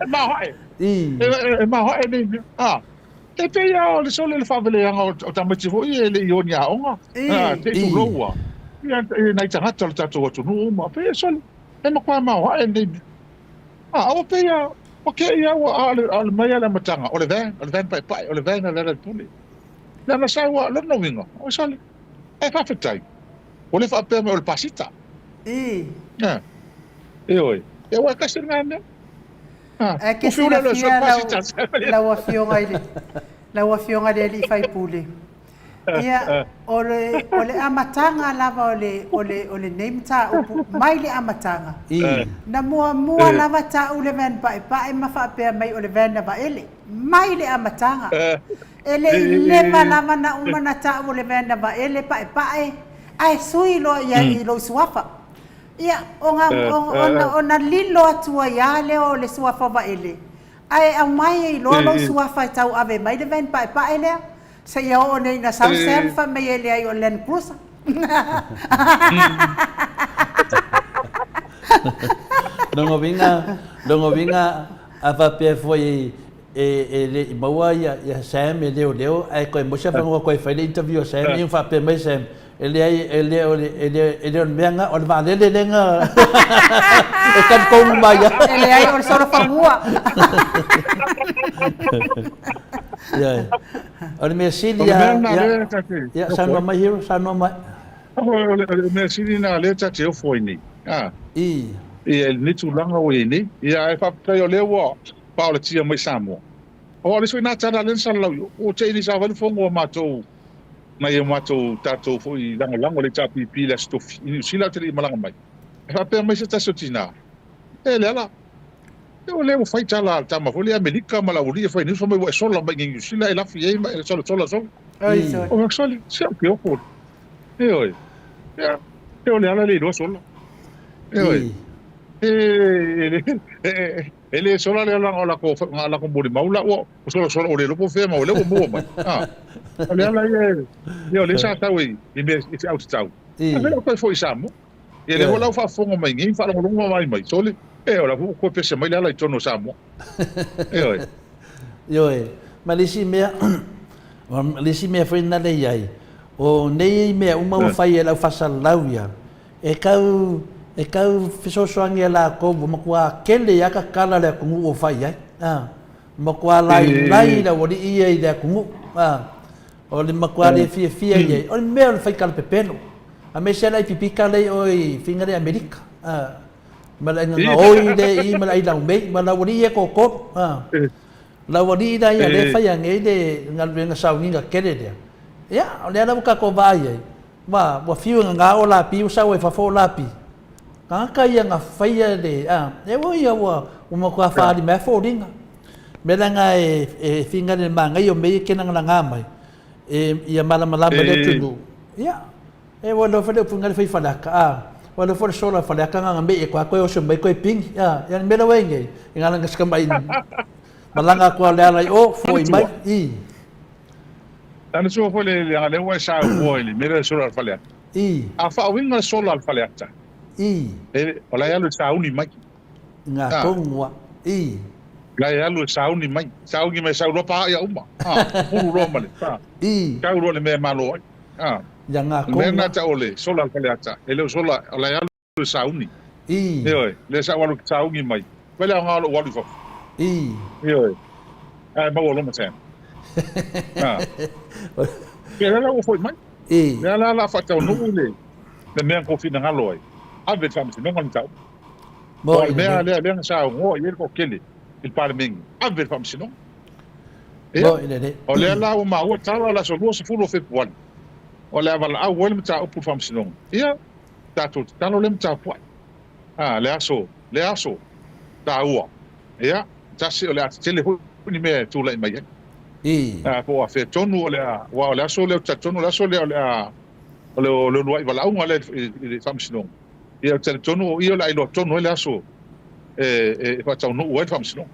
E maoae. I. E, e, e maoae nei mea. Ah. E pei lava o le sole le faaveleaga o tamaiti foi e le i o ni aoga, te i tulou a, ia nai tagata o le tatou atunuu uma, pei e sole, e matua maoae lenei mea. A, ua pei a, ua kei a ua, a o le mai a le amataga, o le van, o le van paepae, o le van a le ala i le pule. Leaga sa ua, lona uiga, oi sole, ae faafetai, ua le faapea mai o le pasita. Ā, ioe, ia ua e tasi lena mea. Ae ke silafia lau, lau afioga i le, lau afioga i le alii faipule. Ia, o le, o le amataga lava o le, o le, o lenei mataupu, mai le amataga. Na muamua lava ta'u le van paepae ma faapea mai o le van a Vaele. Mai le amataga. E le i leva lava na uma na ta'u o le van a Vaele paepae, ae sui loa ia i lou suafa. Ia, ona lilo atu ai lava lea o le suafa Vaele, ae aumai ai loa lou suafa e tau ave mai le van paepae lea, seia oo nei ina sau Sam fai mai e leai o le Land Cruiser. Lona uiga, lona uiga a faapea foi e le i maua ia Sam e leoleo ae toe maua se avanoa toe fai le interview a Sam, ia faapea mai Sam, E leai, e le o le, e le, e le o le mea na, o le vaalele lea na e talitonu mai ai. E leai, o le solofanua. Ioe. O le mea sili lava, ia, ia, saunoa mai Hero, saunoa mai. O le mea sili lena lea ta te ofo ai nei. A. I. Ia, i lenei tulaga ua i ai nei. Ia, ae faafetai o lea ua paolatia mai Samoa. Aua o le isi foi na tala lea na salalau i o, ua te i nei sa fai le fono a matou nai o matou tatou foi lagolago le HRPP i le Aso Tofi i Niu Sila ou te le i malaga mai. E faapea mai se tasi o tina, E Leala, e o lea ua fai tala a le tama foi lea Amerika ma le aualii e fai news fai mai ua e sola mai i Niu Sila e lafi ai ma e sola sola sola. Oi sole. O sole, se o ke ofo. E oi. Ia, e o Leala le iloa sola. E oi. E, e, e, E le sola le olaga o lako nga lako molimau la ua sola sola o le lopo fea ma o le ua maua mai. Ah. O le ala ia ia o le sa tau i i mea i te au te tau. A mea o koe foi i Samoa. Ia le hoa lau faafofoga mai nei faalogologo mai mai sole. E o la ua koe pese mai le ala i totonu o Samoa. Ioe. Ioe. Ma le isi mea, le isi mea foi na le i ai, o nei mea uma ua fai e le au faasalalau ia, E tau, e tau fesoasoani e latou ua matua kele a tatala le atunuu o fai ai, a. Matua lailai le aualii ia i le atunuu, a. O le matua le fiafia i ai, o le mea o le fai talapepelo. Aemaise lava le ai pipika lea i o i Finga lea i Amerika, a. Ma le ai gagaoi lea i i ma le ai laumei, ma le aualii ia e toatolu, a. Le aualii la ia lea e faia nei le galuega sauniga tele lea, ia, o lea la ua tatou vaai ai, Ua, ua fiu e gagā o lāpī, ua sau ai fafo o lāpī. Tagata ia na faia le, a, e ua ia ua, ua matua faaali mai a foliga. Mea la na e, e finga le manaia o mea ia e ke lagalagā mai, e, ia malamalama le atunuu. Ia, e ua iloa foi le upu na le fai faleata, a, ua iloa foi le sola o faleata na na mei e koa koe oso mai koe pigi, a, ia le mea la ua i nei, e na langa sikamai malaga atu a le ala i o, foi mai, i. Manatua foi le leaga lea ua e saunoa i le mea lea o le sola a le Faleata. I. A faauiga le sola a le Faleata. I. E, o la e alu e sauni mai. I ngā tonu a. I. La e alu e sauni mai. Sauni mai sau loa pā ia uma. A, pulu loa ma le. A. I. Tau loa le mea e malo ai. A. Ia ngā tonu a. Mea na tau o le sola a le Faleata. E le o sola, o la e alu e sauni. I. Ioe, lea sa ou alu i te sauni mai. Mai le aoga o lou alu i fafo. I. Ioe. Ae maua loa ma Sam. Ha. Ia lea la ua foi mai. I. Lea la la faataunuu le le mea na kou finagalo ai. Ave i le faamasinoga le mataupu. Mo O le mea lea lea na saunoa i ai le toatele i le Palemene, ave i le faamasinoga. Ia, Mo i le o lea la ua maua tala o le aso 20 o Fepuari, o le a valaau ai le mataupu i le faamasinoga. Ia, tatou tatalo lea ma tapuai. A, le aso, le aso taua. Ia, tasi o le a tetele foi ni mea e tulai mai ai. I. A, po o afea tonu o le a, aua o le aso lea ou te talitonu o le aso lea o le a, o le, o le uluai valaauga lea i, i le faamasinoga. Ia, ou te talitonu o i o le a iloa tonu ai le aso e, e faataunuu ai le faamasinoga.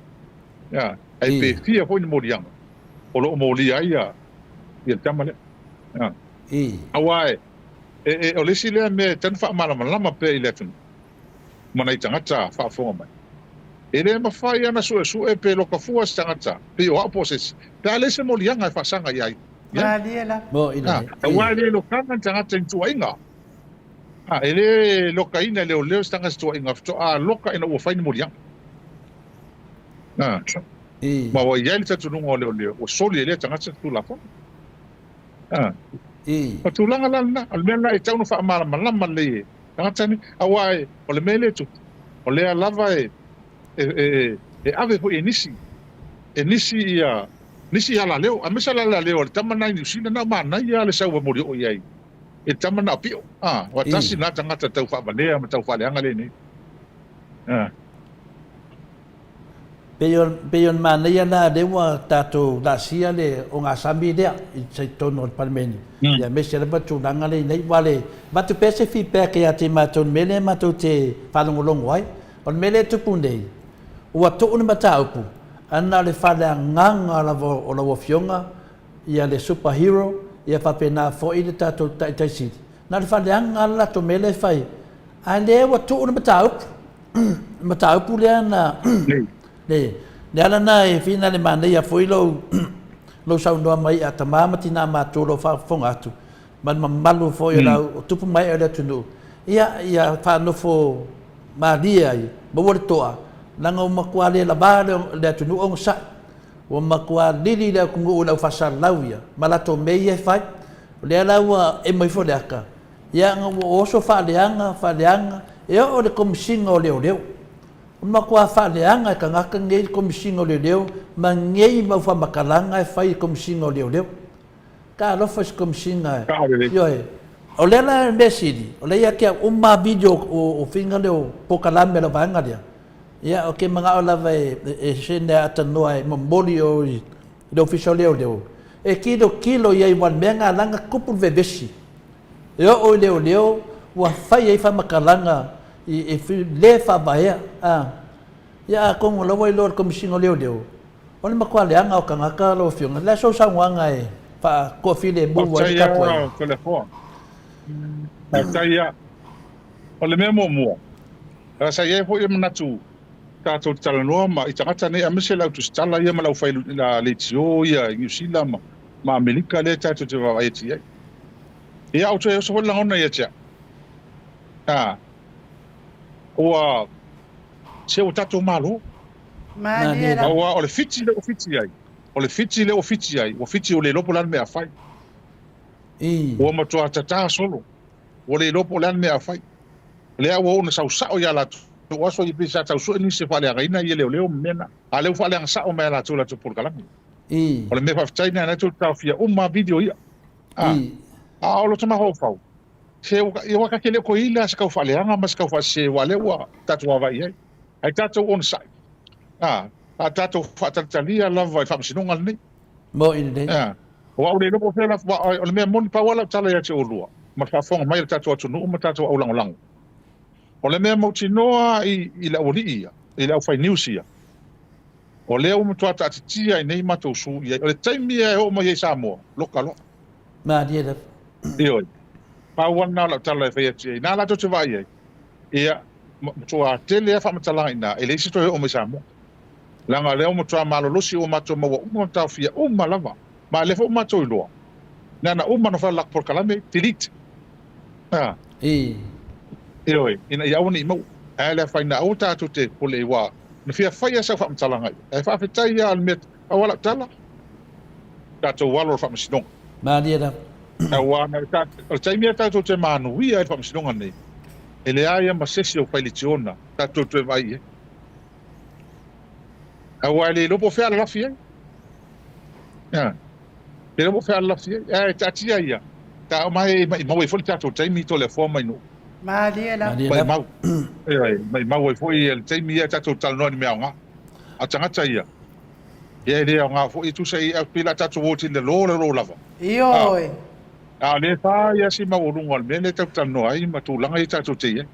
Ia, ae pe fia foi ni moliaga o lo o molia ai ia, ia le tama lea. Ia. I. Aua e, E, e, o le isi lea mea e tatau ona faamalamalama pea i le atunuu ma nai tagata faafofoga mai. E le mafai lava ona suesue pe loka fua se tagata, pei o au po o se isi, pe a leai se moliaga e faasaga i ai. Ia. Malie lava. Mo i A, le, aua i. e le lokaga ni tagata i ni tuuaiga. A, e le lokaina e leoleo se tagata i se tuuaiga faatoa loka ina ua fai ni moliaga. A, I. ma ua i ai le talitonuga o leoleo, ua soli e lea tagata le Tulafono. A. I. O tulaga la lena, o le mea lena e tatau ona faamalamalama lelei e tagata nei, aua o le mea lea e tupu, o lea lava e, e, e, e ave foi e nisi, e nisi ia, nisi alaleo, aemaise le alaleo a le tama lena i Niu Sila, na o manaia le sau e molioo i ai i le tama lena o Pio. A, ua tasi lena tagata tau faavalea ma tau faaleaga lenei. A. Pei o, pei o le manaia la lea ua tatou laasia le ogasami lea i totonu o le Palemene, ia aemaise lava tulaga lea i inei. Aua le avatu pea se feedback ia te matou i le mea lea matou te faalogologo ai. O le mea lea e tupu nei, ua tuu le mataupu, ae na o le faaleagaga lava o lau Afioga ia le super hero, ia faapena foi le tatou Taitai Sili. Na o le faaleaga lava le latou mea lea e fai, a lea ua tuu le mataupu. mataupu lea na le le ala na e fina le manaia foi lou lou saunoa mai a tama ma tina matua lou faafofoga atu. Ma le mamalu foi o le au tupu ma ee o le atunuu, ia, ia faanofo malie ai, maua le toa, leaga ua matua le lava le atunuu ogasai. Ua matua lili le atunuu i le au faasalalau ia, ma latou mea ia e fai. O lea la ua emo ifo le ata, ia ona ua oso faaleaga, faaleaga, e oo i le Komesina o Leoleo. Ua matua faaleaga e tagata nei le Komesina o Leoleo ma nei mau faamatalaga e fai e le Komesina o Leoleo. Talofa i se Komesina, ioe. O lea la mea sili, o lea ia te au uma video o faiga lea o polokalame a le vaega lea. Ia, ou te manao lava e sene atanoa e momoli o i le Ofisa o Leoleo, e tilotilo i ai aua o le mea lena la na tupu le vevesi. E oo i leoleo ua fai ai faamatalaga e le faavaea. Ia atonu o la ua iloa e le Komesina o Leoleo, o le matua leaga o tagata lau Afioga. O le a sou saunoaga e faatoafilemu ai le Faafetai tapuaiga? lava Toleafoa. Faafetai lava. O le mea muamua, sa i ai foi le manatu tatou te talanoa ma i tagata nei aemaise le au tusitala ia ma le aufai leitio ia i Niu Sila ma Amerika lea tatou te vaavaai atu i ai. Ia, ou te oso foi le lagona ia te au. A, ua, se ua tatou malo. Malie lava. Aua o le Fiti lea ua Fiti ai, o le Fiti lea ua Fiti ai, ua Fiti ua le iloa po o le a le mea a fai. Ua matua tatā solo, ua le iloa po o le a le mea a fai. O lea ua oo ina sau sao ia latou aso ia pei sa tau sue nisi e faaleagaina ia leoleo ma mea na. A o lea ua faaleaga sao mai e latou i latou polokalame. O le mea faafetai lena, lena tou te taofia uma lava video ia. A, a o lota mafaufau, se ua ta te le o toe i la se tau faaleaga ma se tau faasese aua o lea ua tatou vaavaai i ai. Ae tatou onosai, a, a tatou faatalitalia lava i le faamasinoga lenei. Moni lelei. A, aua ua le iloa po o fea la, o le mea moni, pau lava lau tala ia te oulua, ma le faafofoga mai a le tatou atunuu ma tatou aulagolago. O le mea mautinoa i le aualii ia, i le aufai news ia, O lea ua matua taatitia ai nei matou su i ai. O le taimi e oo mai ai i Samoa, loka loa. Malie lava. Ioe. Pau lava lena o lau tala e fai atu i ai. Na latou te vaai ai, ia, matua tele lava faamatalaga i ina, e leai se toe oo mai i Samoa. Leaga o lea ua matua malolosi ua matou maua uma ma taofia uma lava. Ma o lea foi ua matou iloa, na ona uma ona fai o le latou polokalame, delete. A. Ioe, ina ia aua ne i maua. Ae le afaina, aua tatou te popole aua na fia fai lava sau faamatalaga ia. Ae faafetai lava o le mea, pau lava lau tala, tatou alo i le faamasinoga. Malie lava. Aua o le taimi lava tatou te manuia ai i le faamasinoga lenei, e leai lava ma se isi o fai litiona tatou toe vaai i ai. Aua e le iloa po o fea alalafi ai. Le iloa po o fea alalafi ai. Ae taatia ia, ta ma e maimau ai foi le tatou taimi Toleafoa mai Nuu. Malie lava. Maimau. Ioe, maimau ai foi le taimi ia tatou talanoa i ni mea aoga. A o tagata ia, ia e le aoga foi, e tusa i, pei la tatou o i le lo le lo lava. Ioe. A o lea e fai lava si maualuga o le mea lea tatou te talanoa ai ma tulaga ia tatou te i ai.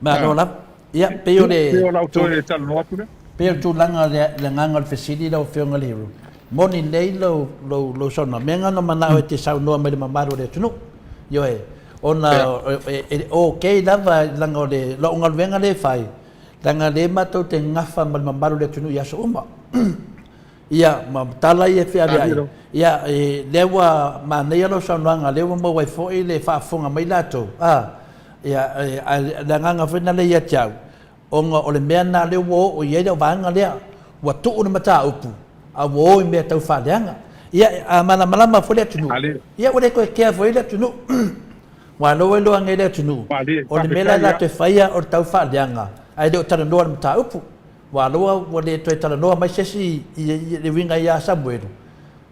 Malo lava. Ia, pei o le... Pei o lau toe talanoa atu lea. Pei o le tulaga o le agaga o le fesili lau Afioga i le Hero, moni nei lou, lou, lou saunoaga, mea na manao e te saunoa mai i le mamalu o le atunuu. Ioe, ona e, e, okay lava leaga o le lou galuega lea e fai, leaga lea matou te gafa ma le mamalu o le atunuu i aso uma. Ia, ma tala ia e feaveai. Ia, e, lea ua manaia lau saunoaga, lea ua maua ai foi le faafofoga mai latou. A, ia, e, a, le agaga foi lena lea ia te au, ona o le mea lena lea ua oo i ai lau vaega lea, ua tuu le mataupu, a ua o i mea tau faaleaga. Ia, a malamalama foi le atunuu, ia ua le toe kea foi le atunuu. Aua o lea ua iloa nei le atunuu, o le mea la latou e faia o le tau faaleaga, ae le o talanoa i le mataupu. Ua aloa ua le toe talanoa mai se isi i le uiga ia Samuelu,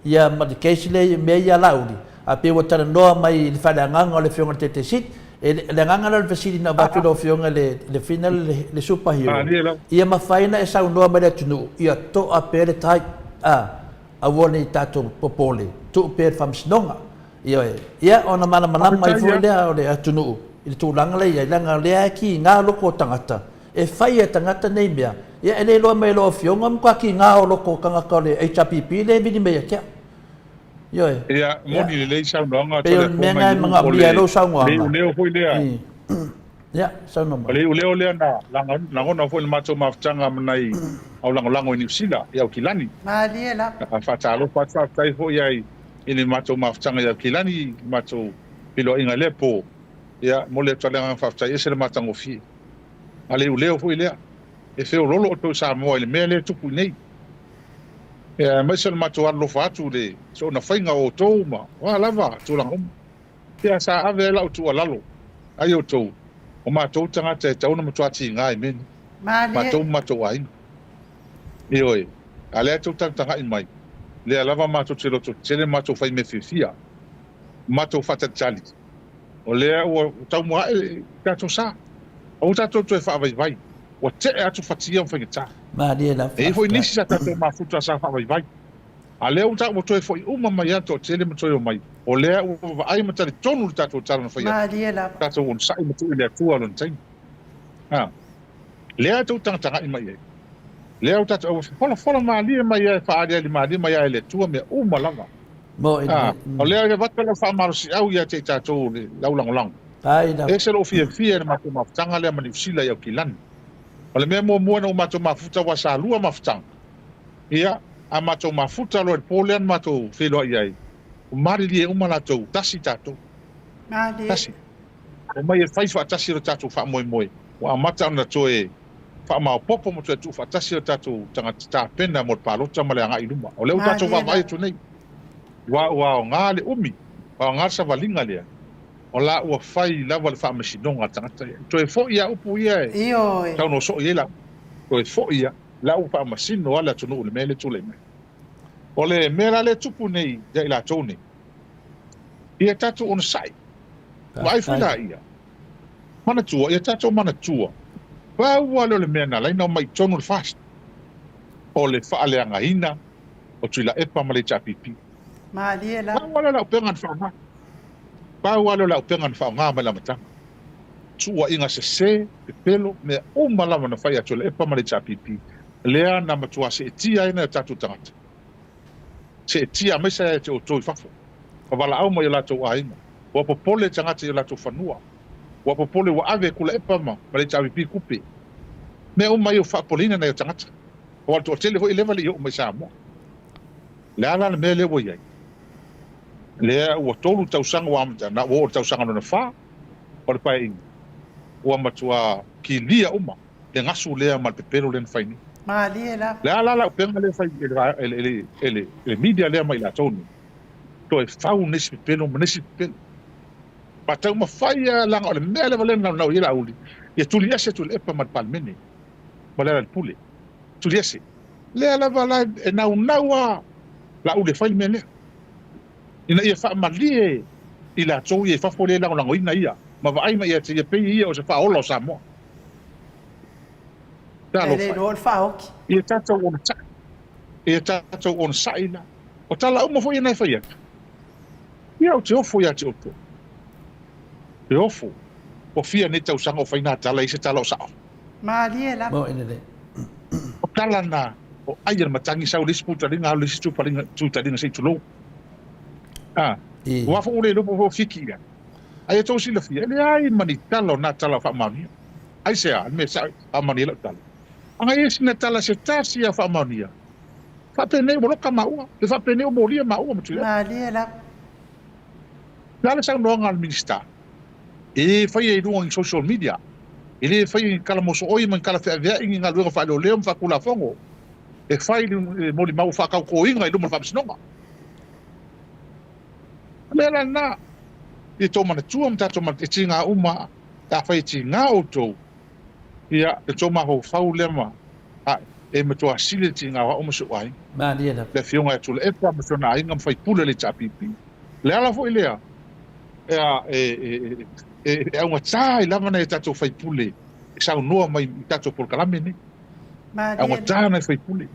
ia ma le case lea i mea ia Laauli, ae pei ua talanoa mai i le faaleagaga o le Afioga i le Taitaisit. E le agaga lea o le fesili na avatu i lau Afioga i le final le Super Hero, ia mafai ona e saunoa mai i le atunuu, ia to'a pea le tai, a, aua ne i tatou popole, tuu pea i le Faamasinoga. Ioe. Ia, ona malamalama ai foi lea o le atunuu i le tulaga lea e i ai, leaga o lea e kiga loko o tagata, E fai e tagata nei mea, ia e le iloa mai e lau Afioga, matua kiga o loko o tagata o le HRPP lea e vili mai ia te au. Ioe. Ia, moni lelei saunoaga Pei o le mea lena e manaomia e lou saunoaga. O le iuleo foi lea. Ia, saunoa mai. O le iuleo lea na lagona foi i le matou mafutaga ma nai au lagolago i Niu Sila, i Aukilani. Malie lava. Faatalofa atu, faafetai foi i le matou mafutaga i Aukilani, i le matou. feiloaiga i lea po. Ia, momoli atu lava le agaga faafetai, ese le matagofie. A le iuleo foi lea, e feoloolo outou i Samoa i le mea lea e tupu i nei. Ia, aemaise o le matou alolofa atu i le soona faiga o outou ma o a lava tulaga uma. Ia, sa ave ai lau tuualalo ai outou, o matou tagata e tatau ona matua tiga i mea nei, matou ma matou aiga. Ioe, a lea tou tagatagai mai, lea lava matou te lototetele ma matou fai mea fiafia, matou faatalitali, o lea ua taumua ae le tatou sa. Aua tatou toe faavaivai, ua tea atu fatia ma faigata. Malie lava, E i ai foi faafetai. nisi sa tatou mafuta sa faavaivai, a lea ua ua toe foi uma mai lava le toatele ma toe omai, o lea ua vaai ma talitonu le tatou tala na fai atu, Malie lava. tatou onosai ma tuu i le Atua lona taimi. A lea tou tagatagai mai i ai, lea ua tatou ua folafola malie mai ai, faaaliali malie mai ai e le Atua mea uma lava. Mo i A le. o lea e avatu lau faamalosiau ia te i tatou o le laulagolago. Ai lava. E ese lou fiafia i le matou mafutaga lea ma Niu Sila i Aukilani. O le mea muamua ina ua matou mafuta aua sa lua mafutaga. Ia, a matou mafuta loa i le po lea na matou feiloai ai, ua malilie uma latou, tasi tatou. Malie. Tasi. Omai e fai faatasi lo tatou faamoemoe, ua amata ona toe faamaopoopo ma toe tuufaatasi o tatou tagata tapena mo le palota ma le agai i luma. O lea ua tatou Malie vaavaai lava. atu nei, ua ua aoga le umi, ua aoga le savaliga lea, o la ua fai lava le faamasinoga a le tagata ia. Toe foi lava upu ia e Ioe. saunoa soo i ai lau, toe foi lava, la ua faamasino lava le atunuu i le mea lea e tulai mai. O le mea la lea e tupu nei ia i latou nei, ia tatou onosai, vaai foi Faafetai. laia, manatua, ia tatou manatua, pau lava lea o le mea na ala ai ona omai i totonu o le FAST, o le faaleagaina o Tuilaepa ma le HRPP. Malie lava. Pau lava lea o le auupega na faaaoga. Pau lava lea o le auupega na faaaoga mai le amataga. Tuuaiga sese, pepelo, mea uma lava na fai a Tuilaepa ma le HRPP, lea na matua seetia ai nai o tatou tagata. Seetia aemaise ia te outou i fafo, ma valaau mai i o latou aiga. Ua popole tagata i o latou fanua. Ua popole ua ave e Tuilaepa ma le HRPP tupe. Mea uma ia ua faapopoleina nai o tagata. Aua o le toatele foi e leva le i oo mai i Samoa. O le a la le mea lea ua i ai? Lea ua tolu tausaga ua amata, ua oo i le tausaga lona fa o le Paeaiga, ua matua kilia uma le gasu lea ma le pepelo lea na fai nei. Malie lava. Le a la le auupega lea e fai e le, e le, e le media lea ma i latou nei, toe fau nisi pepelo ma nisi pepelo. Ma taumafai lava, leaga o le mea lava lea na naunau i ai Laauli, ia tuli ese Tuilaepa ma le Palemene ma Lealailepule. Tuli ese. Lea lava la e naunau lava Laauli e fai le mea lea, ina ia faamalie i latou ia i fafo lea e lagolagoina ia ma vaai mai ia te ia pei ia o se faaola o Samoa. E le Talofa e. iloa o le faaoki. Ia tatou onosai. Ia tatou onosai la. O tala uma foi ia na e fai atu. Ia ou te ofo ia te outou. Te ofo. Ua fia nei tausaga o fai nā tala, e i se tala o sao. Malie lava. Mo ina le. O tala na, o ai e le matagi sau le isi putaliga alu le isi tupaliga, tutaliga se i tulou. A, I. ua fo ule iloa po o fiki ia. Ai e tou silafia, e leai ma ni tala o nā tala o faamaonia. Aisea, le mea sao e faamaonia ai lau tala. Aga e sina tala se tasi a faamaonia. Faapenei ua loka maua, pe faapenei ua molia maua ma Tuilaepa. Malie lava. O le a le saunoaga a le Minisita? E le faia i luga o ni social media, e le faia i ni tala mosooi ma ni tala feaveai ni galuega faaleoleo ma faatulafono, e fai le molimau faatautoina i luma o le Faamasinoga. O le mea la lena, ia tou manatua ma tatou manatua, e tiga uma, afai e tiga outou, ia, le tou mafaufau lea ma ae, e matua sili le tiga o au ma si ou aiga. Malie lava. Le afioga ia Tuilaepa ma si ona aiga ma faipule o le HRPP. O le ala foi lea, e, e, e, e augatā ai lava nai a tatou faipule e saunoa mai i tatou polokalame nei. Malie. Augatā nai faipule.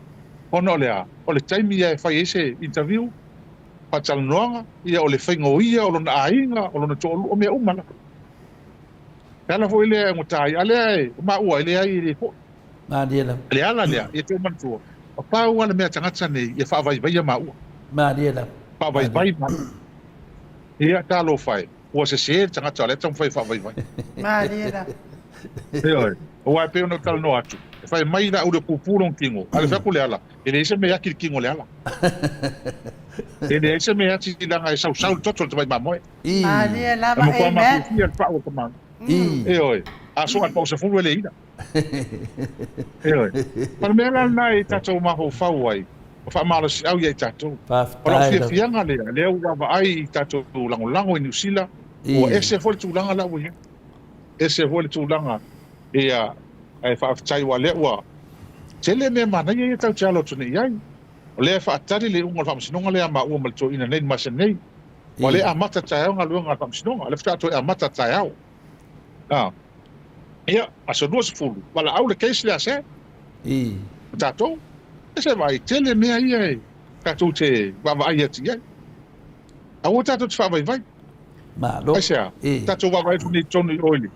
Ona o le a? O le taimi ia e fai ai se interview, faatalanoaga, ia o le faiga o ia, o lona aiga, o lona toalua, o mea uma lava. Le ala foi lea e augata ai, a lea e, o maua e leai e le foi. Malie lava. Le ala lea, ia tou manatua, o pau lava le mea tagata nei, ia faavaivaia maua. Malie lava. Faavaivai maua. Ia, talofa e, ua sese le tagata o lea e taumafai e faavaivai. Malie lava. Ioe, aua e pei ona ou talanoa atu, E fai mai la ule pupu lona tino, a le fai atu Leala, e leai se mea e ati le tino o Leala. E leai se mea e ati leaga e sausau le toto o le tamai mamoe. Malie E lava, matua amen. mafiafia le pau o le tama. Ioe. A soa le pau sefulu e le ina. Ioe. O le mea la lena e tatou mafaufau ai, o faamalosiau ia i tatou. O lau Faafetai lava. fiafiaga lea, lea ua vaavaai i tatou lagolago i Niu Sila, ua ese foi le tulaga la ua i ai. Ese foi le tulaga, ia, ae faafetai aua o lea ua tele mea manaia ia tatou te alo atu nei i ai. O lea e faatali le iuga o le faamasinoga lea a maua ma le toeaina nei i le masina nei. Ua le amata taeao galuega a le faamasinoga, o lea faatoa toe amata taeao. A, ia, aso 20, valaau le case lea a Sam. Ma tatou, ia se vaai, tele mea ia e tatou te vaavaai atu i ai. Aua tatou te faavaivai. Malo. Aisea? Tatou vaavaai atu nei i totonu i o i le,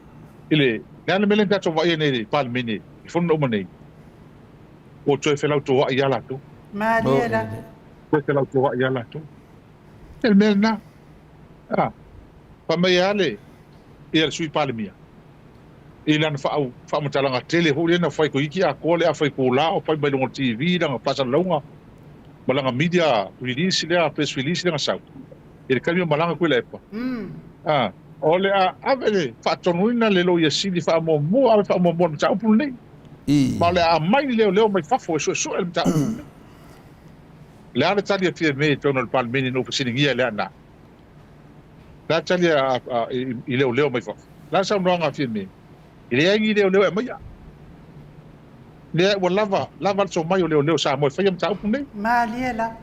i le, le a le mea lea na tatou vaaia nei i le Palemene, i le fono na uma nei? Ua toe felautoa'i lava latou. Malie la. Toe felautoa'i lava latou. Ia le mea lena. A, fai mai lava le, ia le Sui Palemia, i lana faau, faamatalaga tele foi lea na fai toeitiiti atoa le afa i itula o fai mai luga o le TV lana faasalalauga ma lana media release lea, press release lea na sau i le taimi o malaga Tuilaepa. A, o le a ave le faatonuina le Loia Sili faamuamua, ave faamuamua le mataupu lenei. Ma o le a aumai le leoleo mai fafo e suesue le mataupu lenei. O le a le tali a Fiame i totonu o le Palemene ina ua fesiligia e Leaana? O le a le tali i leoleo mai fafo? O le a le saunoaga a Fiame? E leai ni leoleo e aumaia. Leai, ua lava, lava le tomai o leoleo Samoa e faia mataupu nei. Malie lava.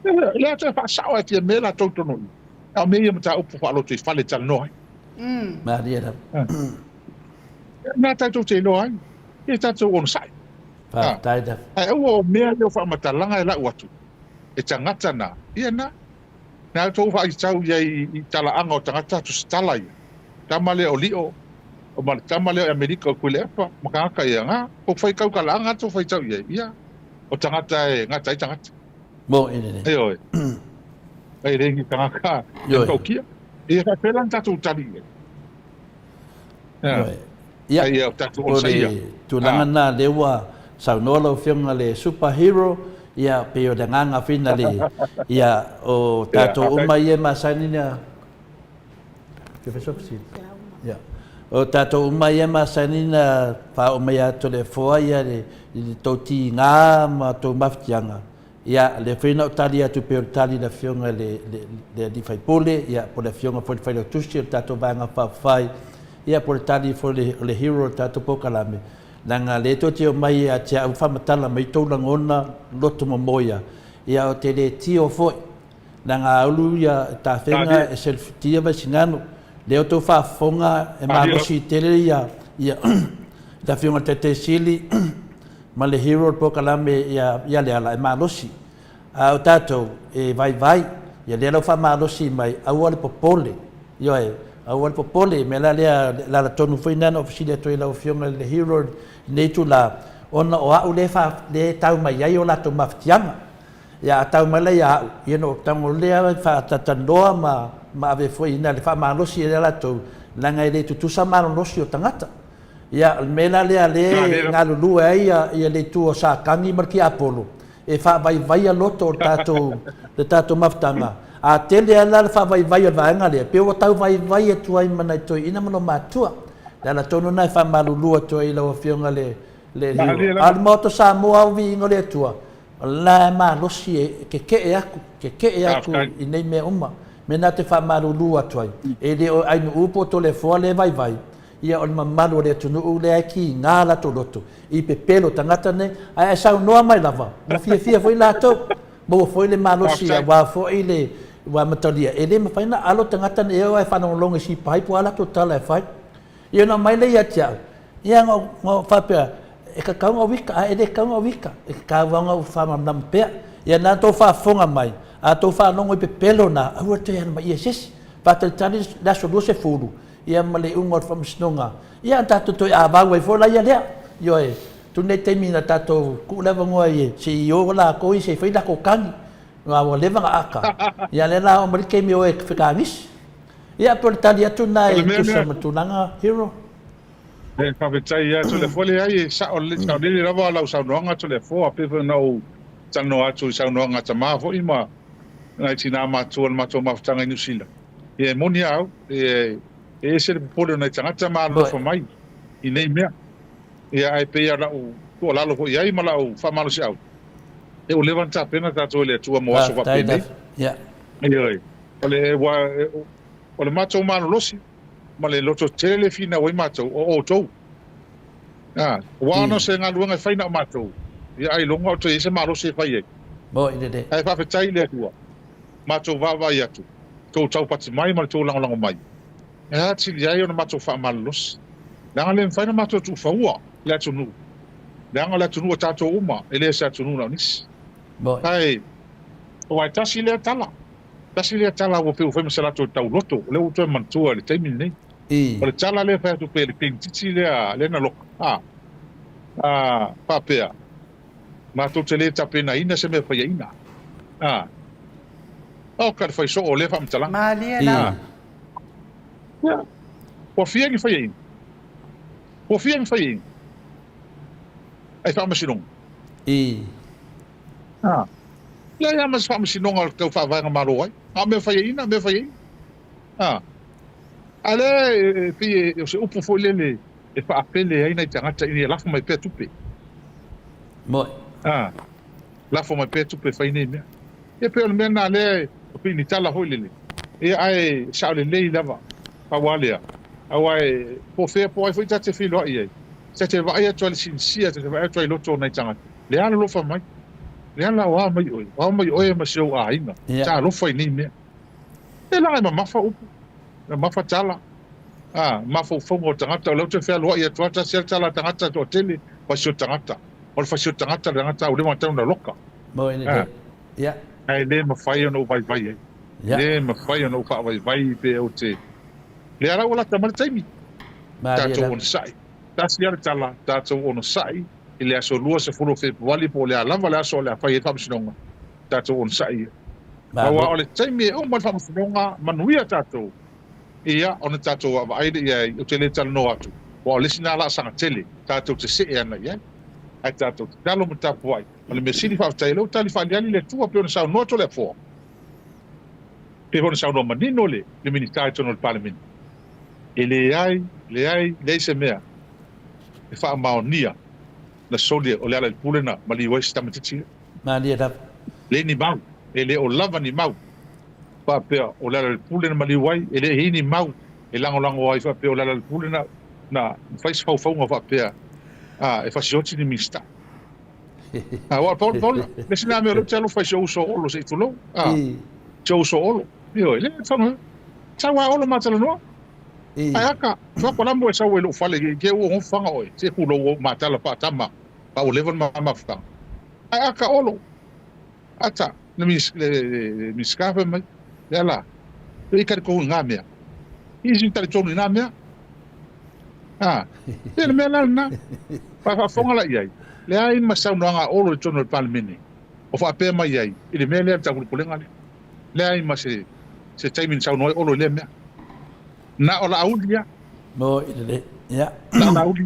E le toe faasao e Fiame latou totonu i i. A o mea ia mataupu faalotoifale e talanoa ai. Malie lava. Na tatou te iloa ai, ia tatou onosai. Faafetai lava. Ae aua o mea ia o faamatalaga e lau atu e tagata na, ia na. Na outou faitau i ai i talaaga o tagata tusitala ia. Tama lea o Lio, ma le tama lea o Amerika o Tuilaepa, ma tagata ia, na tou faitau talaaga a tou faitau i ai, ia, o tagata e gata ai tagata. Mo i lelei. Ioe. E le ni tagata e matautia. Ia faapea la ona tatou tali i ai. Ia, o le tulaga lena lea ua saunoa lau Afioga le super hero, ia pei o le agaga foi na le, ia o tatou uma ia e masani na, ia, o tatou uma ia e masani na faaoo mai ia Toleafoa ia le, i le tou tiga ma tou mafatiaga, Ia, lea foi na ou tali atu pei o le tali i le Afioga i le, le, le alii faipule, ia, po o le Afioga foi i le Failautusi o le tatou Vaega Faaupufai, ia, po o le tali foi o le, o le hero o le tatou polokalame, leaga lea tou te omai ia te au faamatala mai tou lagona loto momoia, ia, ou te le tio foi, leaga a ulu ia tafega e selefutia Vaisigano, lea outou faafofoga e malosi tele ia, ia, le Afioga i le Taitai Sili, ma le hero o le polokalame ia ia Leala e malosi. A o tatou e vaivai, ia lea la ua faamalosi mai, aua le popole. Ioe, aua le popole. O le mea la lea, o le ala tonu foi lena na ou fesili atu ai i lau Afioga i le hero i lenei itula, ona o au lea e fa, lea e tau mai ai o latou mafatiaga. Ia a tau mai la ia au, ia ona ou tago lea e faatalatalanoa ma ma ave foi ina le faamalosi ai latou, leaga e le tutusa malolosi o tagata. Ia, o le mea la lea lea e galulue ai ia le itu o Satani ma le tiapolo, e faavaivaia loto o le tatou, le tatou mafutaga. A tele lava la le faavaivai o le vaega lea, pei ua tau vaivai atu ai ma nai toeaiina ma loomatua. O le ala tonu lena e faamalulu atu ai i lau Afioga le, le Hero. A o le Maota Samoa o viiga o le Atua, o la e malosi e keke'e atu, keke'e atu i nei mea uma. Mea na te faamalulu atu ai, e le o Ainu'u po o Toleafoa lea e vaivai, Ia o le mamalu o le atunuu lea e kiga latou loto i pepelo tagata nei, ae a saunoa mai lava, ua fiafia foi latou, maua foi le malosi aua foi le ua amatalia, e le mafai ona alo tagata nei e o ae faalogologo i sipai po o a latou tala e fai. Ia ona aumai lea ia te au, ia na ou faapea, e tatau ona ou ita, ae e le tatau ona ou ita, e tatau lava ona ou faamalamalama pea. Ia na outou faafofoga mai, a outou faalogo i pepelo na, aua le toe alamaia e se isi. Faatalitali le aso 20, ia ma le iuga o le faamasinoga, ia ona tatou toe avau ai foi laia lea. Ioe, tu nei taimi na tatou tuu le avanoa i se i o latou ia se i fai latou tagi, aua ua leva ona aka, ia lea la oo mai le taimi e o e fekagisi. Ia, pei o le tali atu lena e tusa ma tulaga, Hero. E faafetai ia Toleafoa, leai e sao saolele lava lau saunoaga Toleafoa, pei foi ona ou talanoa atu i saunoaga a tama foi ma nai tinā matutua o le matou mafutaga i Niu Sila. Ia e moni a au, e ese le popole o nai tagata ma alolofa mai i nei mea. Ia ae pei o lau tuualalo foi i ai ma lau faamalosiau, e ua leva ona tapena tatou e le Atua mo aso faapenei. Ioe. O le, o le matou malolosi ma le loto tele e finau ai matou, o outou. A, ua ona o se galuega e fai na o matou, ia ailoga o toe i ai se malosi e fai ai. Ae faafetai i le Atua, matou vaavaai atu, tou taupati mai ma le tou lagolago mai, e atili ai ona matou faamalolosi, leaga le mafai ona matou tuufaua le atunuu, leaga o le atunuu a tatou uma, e le o se atunuu na o nisi. Ae, aua e tasi lea tala, tasi lea tala ua pei ua fai ma se latou tauloto, o lea ua ou toe manatua i le taimi lenei. O le tala lea e fai atu pea i le penititi lea, lea na loka, a, a, faapea, matou te le tapenaina se mea faiaina. A, oka le fai soo o lea faamatalaga. Malie la. Ia, ua fia ni faiaina? Ua fia ni faiaina? Ai faamasinoga. A, leai lava ma se faamasinoga o le tau faavaega malo ai. A o mea faiaina, mea faiaina. A, a lea e pei o se upu foi lele e faapele ai nai tagata ina ia lafo mai pea tupe. A, lafo mai pea tupe e fai nei mea. Ia pei o le mea lena lea e pei ni tala foi lele. Ia ae sao lelei lava, pau lava lea. Aua e po o fea po o ai foi ta te feiloai ai, ta te vaai atu lava i le sinsea, ta te vaai atu lava i loto o nai tagata, le alolofa mai, le ala o ao mai oe, o ao mai oe ma si ou aiga, talofa i nei mea. E leaga e mamafa upu, e mamafa tala, a, mafaufauga o tagata, o lea ou te fealuai atu lava, tasi lava le tala a tagata e toatele, fasio tagata. O le fasio tagata le tagata ua leva ona tatau ona loka. A, ae le mafai ona ou vaivai ai. Le mafai ona ou faavaivai pe ou te... Lea la ua lata mai le taimi, tatou onosai. Tasi lava le tala, tatou onosai i le aso 20 o Fepuali po o le a lava le aso o le a fai ai le faamasinoga, tatou onosai ia. Aua o le taimi e uma le faamasinoga, manuia tatou, ia ona tatou vaavaai lea i ai, ou te le talanoa atu, aua o le isi lena laasaga tele tatou te see ana i ai, ae tatou tatalo ma tapuai. O le mea sili faafetai, o lea ua tali faaaliali le Atua pei ona saunoa Toleafoa, pei foi ona saunoa manino le Minisita i totonu o le Palemene, e leai, leai, leai se mea e faamaonia na soli o Lealailepule na maliu ai si tamaitiiti lea. Malie lava. Leai ni mau, e le o lava ni mau faapea o Lealailepule na maliu ai, e le i ai ni mau e lagolago ai faapea o Lealailepule na na fai se faufauga faapea a e fasioti ni Minisita. Aua Paul, Paul, le isi lena mea o lea ou te alofa i si ou uso Olo se i tulou, a, si ou uso Olo, ioe, le fana, sau a Olo ma talanoa. Ae aka, tuaku ala mo e sau ai lou fale, i te ua gofaga oe, se kulou ou matala paatama, pa ua leva ona mafutaga. Ae aka Olo, ata, le le Minisita fai mai, le ala, e i talitonu i ngā mea. I si talitonu i ngā mea. A, e le mea la lena. Pa faafofoga la i ai, leai ma saunoaga a Olo i totonu o le Palemene, o faapea mai ai i le mea lea le taupulepulega lea. Leai ma se se taimi na saunoa ai Olo i lea mea. Na o Laauli ia. Mo i le ia. Na o Laauli.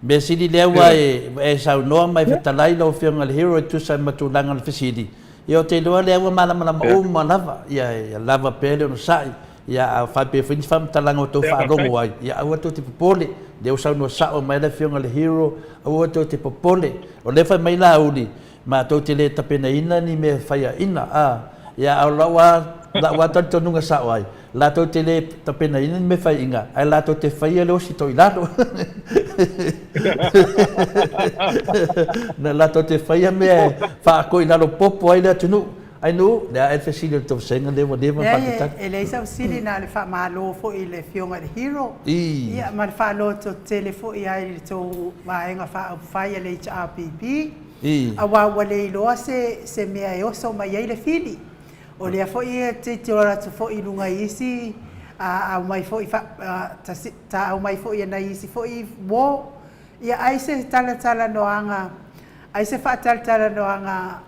Mea sili lea ua e, e saunoa mai fetalai lau Afioga i le Hero e tusa ai ma tulaga o le fesili. Ia ou te iloa lea ua malamalama uma lava. Ia, ia lava pea le onosai. Ia a faapea foi ni faamatalaga ua tou faalogo ai, ia aua tou te popole. Lea ua saunoa sao mai le Afioga i le Hero, aua tou te popole. O lea fai mai Laauli, Matou te le tapenaina ni mea faiaina, a, ia, a o lau a, lau a talitonuga sao ai, latou te le tapenaina ni mea faiaina, ae latou te faia le osi toilalo. Na latou te faia mea e faatoilalo popo ai le atunuu. Ai nuu, le a e le fesili o le tausaga lea ua leva ona Leai, e, e leai sau sili na o le faamalo foi i le Afioga i le Hero, ia, ma le faalototele foi ai i le tou Vaega Faaupufai a le HRPP. Aua ua le iloa se, se mea e oso mai ai le fili. O lea foi e tilotilo atu foi i luga i isi a, aumai foi fa, a, tasi, ta aumai foi e nai isi foi uo. Ia ai se talatalanoaga, ai se faatalatalanoaga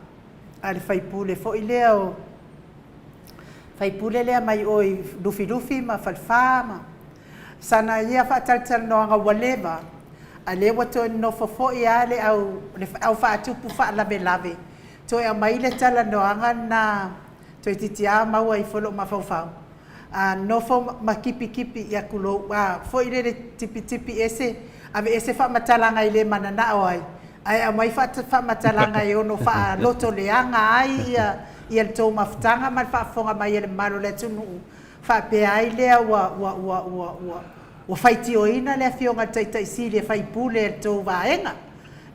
a le faipule foi lea o faipule lea mai o i Lufilufi ma Falefa ma. Sana ia faatalatalanoaga ua leva, a lea ua toe nonofo foi a le au le au faatupu faalavelave toe aumai le talanoaga lena toeitiiti a maua ifo lou mafaufau a nofo ma kipikipi ia kulou a foi lele tipitipi ese ave ese faamatalaga i le mananao ai ae aumai faamatalaga e ono faaloto leaga ai ia ia le tou mafutaga ma le faafofoga mai a le mamalu o le atunuu faapea ai lea ua ua ua ua ua ua faitioina le afioga i le Taitai Sili e faipule e le tou vaega.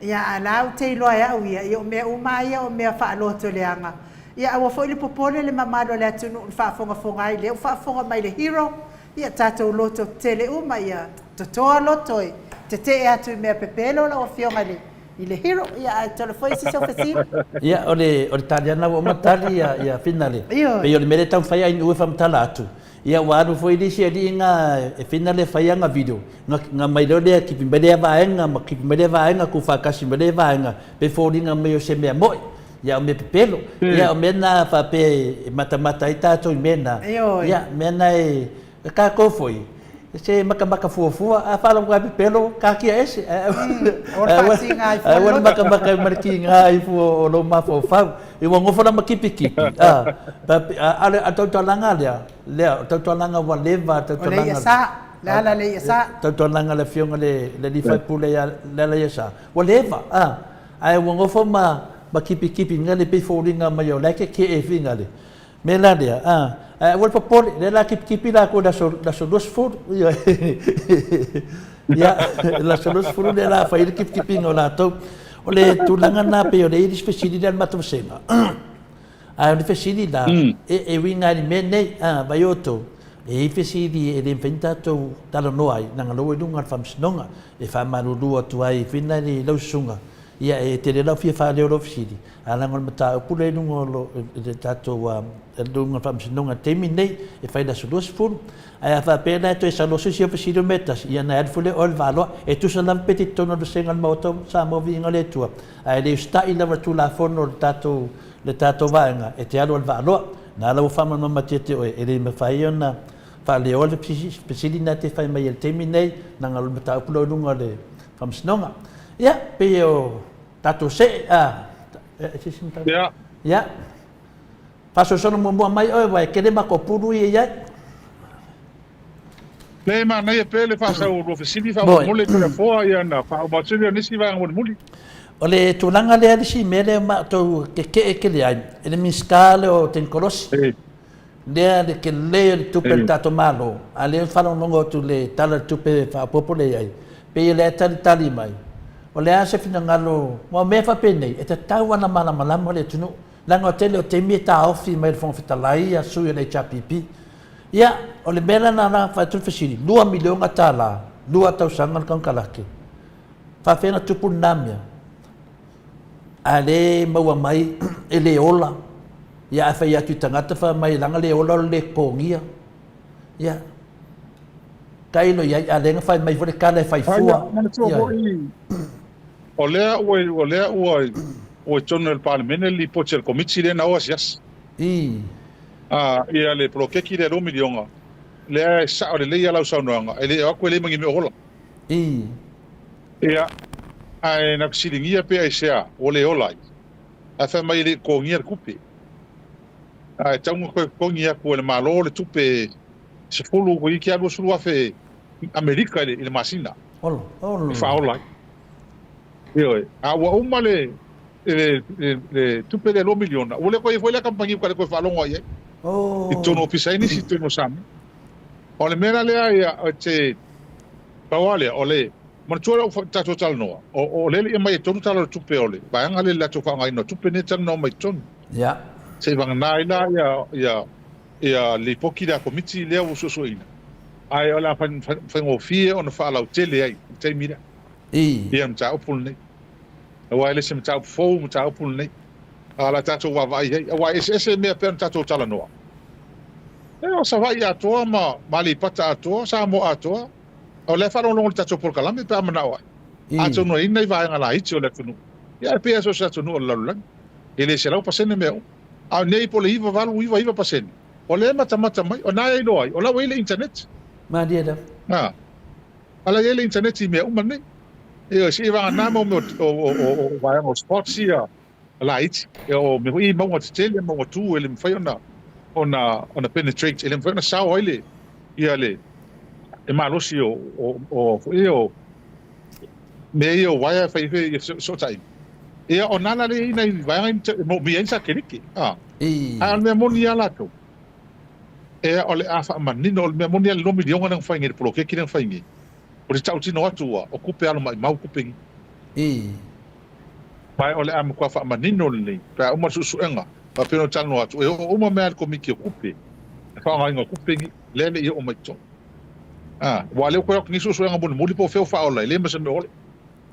Ia, a la ou te iloa e au ia, ia o mea uma lava ia o mea faalotoleaga. Ia, aua foi le popole le mamalu o le atunuu i le faafogafoga ai, lea ua faafofoga mai le hero, ia tatou loto tetele uma, ia totoa loto e tetee atu i mea pepelo lau afioga i le i le hero. Ia, ae tolo foi se isi o fesili. Ia, o le o le taliana ua uma tali ia ia Finale. Ioe. Pei o le mea lea e taumafai ai Nu'u e faamatala atu, Ia ua alu foi le isi alii nga e fina le faia nga video nga nga mai leo lea kipi mai lea vaega ma kipi mai lea vaega ku faatasi mai lea vaega pe foliga mai o se mea mo'i ia o mea pepelo ia o mea na faapea e matamata ai tatou i mea na ia mea na e tatou foi se makamaka fuafua a faalogo lava pepelo kakia ese ae aua le makamaka ma le kiga ifo o lou mafaufau Ua nofo la ma kipikipi, a, a o le tautualaga lea, lea, o tautualaga ua leva, tautualaga. O le iasa, le ala le iasa. Tautualaga le afioga le le alii faipule ia Lealaiasa, ua leva, a, ae ua nofo ma, ma kipikipi nga le pei foliga mai o la e kekee fi nga le mea la lea, a, ae aua le popole, lea la kipikipi lakou i le aso, le aso 20, ioe, ia, le aso 20 lea la fai ai le kipikipiga o latou. O le tulaga lena pei o le i ai le isi fesili lea a le matou vasega. Ae o le fesili la, e uiga i le mea nei, a, vai outou, e i ai fesili e le mafai ona tatou talanoa ai, leaga o la ua i luga o le Faamasinoga, e faamalulu atu ai foi la i lau susuga, ia e tele lau fia faaleo i lau fesili, ae leaga o le mataupu lea i luga o lo, le tatou, i luga o le Faamasinoga i le taimi lenei, e fai i le aso 20. Ae a faapea la e toe sau loa se isi au fesili o mea e tasi, ia ona e alu foi lea o oe i le Valoa. E tusa lava pe te i totonu o le vasega o le Maota o Samoa Viiga o le Atua, ae le usitai lava i le Tulafono o le tatou, le tatou vaega, e te alu lava i le Valoa. Na ala ua faamalamalamatia ia te oe, e le mafai ona faaleoa le fesili lena e te fai mai ai i le taimi lenei, leaga o le mataupu lea o i luga o le Faamasinoga. Ia, pei o tatou see, a, se isi mataupu? Ia. Ia. Faasolosolo muamua mai oe aua e tele matou pulu ia i ai. Le manaia pea le faasau o lua fesili faamolemole Toleafoa ia ona faauma atu lea o nisi vaega mulimuli. O le tulaga lea le isi mea lea matou keke'e tele ai i le Minisita lea o Tenikolosi lea le tele o le tupe a le tatou Malo a lea faalogologo atu i le Tala o le Tupe faaopoopo lea i ai pei o lea e talitali mai o le a se finagalo aua o mea faapenei e tatau lava ona malamalama le atunuu. Leaga o le tele o taimi e taofi mai e le Fofoga Fetalai ia sui o le HRPP. Ia, o le mea la lena na fai atu le fesili, $2 miliona, 2 tausaga le konekarate. Faafefea ona tupu lena mea? A le maua mai e le ola, ia ae fai atu i tagata fai mai leaga le ola o le le totogia. Ia, tailo i ai, a lea na fai mai foi le tala e fai fua. Manatua foi, o lea ua, o lea ua, ua i totonu o le Palemene le lipoti a le Komiti lea na o asiasi. I. A, ia le poloketi lea 2 miliona, lea e sao lelei lava lau saunoaga, e le o atu e leai ma ni mea o ola. I. Ia, ae na fesiligia pe aisea ua le ola ai, ae fai mai e le i totogia le tupe. Ae tatau ona toe totogi atu e le Malo le tupe 10 toeitiiti lava 20 afe Amerika i le masina e faaola ai. Ioe. A ua uma le le tupe lea 2 miliona, ua le toe i ai foi lea kamupani ua le toe faalogo i ai. I totonu o ofisa ai nisi i totonu o Samoa. O le mea la lea ia e te pau lava lea o le manatua lau tatou talanoa, o lea e le i aumai e tonu tala o le tupe o le vaega lea i le latou faaaogaina o tupe nei e talanoa mai i totonu. Se i vagana ai la ia ia lipoti lea a Komiti lea ua suesueina, ae o le a faigofie ona faalautele ai i le taimi lea ia le mataupu lenei. Aua e le se mataupu fou le mataupu lenei, a o le a tatou vaavaai i ai, aua e eseese mea e pei ona tatou talanoa. E o Savaii atoa ma Aleipata atoa, Samoa atoa, o lea e faalogologo i le tatou polokalame pe a manao ai. Atonu e i ai nai vaega laiti o le atunuu, ia e pei lava so o se atunuu o le lalolagi, e le 100% mea uma. A o nei po o le 98, 99%, o lea e matamata mai, o na e iloa ai, o la ua i ai le internet. Malie lava. A ala i ai le internet i mea uma nei. Ioe, se i vagana mo mea o vaega o sports ia laiti, o mea foi i mauga tetele, mauga tu e le mafai ona penetrate, e le mafai ona sao ai le ia le le malosi o foi ia o mea ia o uaea e fai ai ia fesootaiga. Ia o na la lea i ai nai vaega ia e moomia ai ni satelite. A o le mea moni lava latou, Ea o le a faamanino, o le mea moni a le 2 miliona lea na fai nei, le poloketi lea na fai nei, o le tautino atu ua o tupe alo maimau tupe ni. Ma o le a matua faamanino lenei, pe a uma le suesuega, faapea ona talanoa atu, e oo uma mea a le Komiti o Tupe, le faaaogaina o tupe ni, lea le i oo mai i totonu. A, aua o lea ua toe o atu nei suesuega mulimuli po o fea ua faaola ai, leai ma se mea o ola.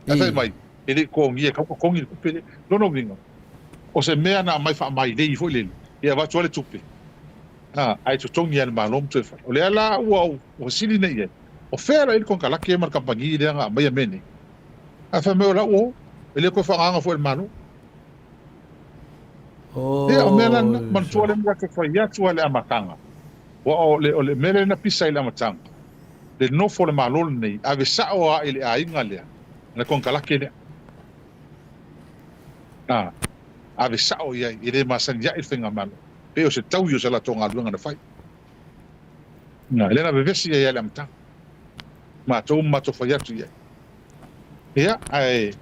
Ae fai mai, e le i totogia e tau totogi le tupe lea. Lona uiga, o se mea na aumai faamailei foi lele, e avatu ai le tupe, a, ae totogi lava e le Malo ma toe fai. O lea la ua ou fesili nei i ai, o fea la i ai le konekarate ma le kamupani lea na aumaia mea nei? Ae fai mai o la ua o, e le toe faaaogaina foi e le Malo. Ia, o mea la lena, manatua lea na tatou fai atu lava i le amataga, aua o le mea lea na pisa i le amataga, le nofo o le Malo lenei, ave sao lava i le aiga lea, le konekarate lea. A, ave sao i ai, e le masani ae le faigamalo, pei o se taui o se latou galuega na fai. Na, lea na vevesi ai i le amataga. Matou ma matou fai atu i ai. Ia, ae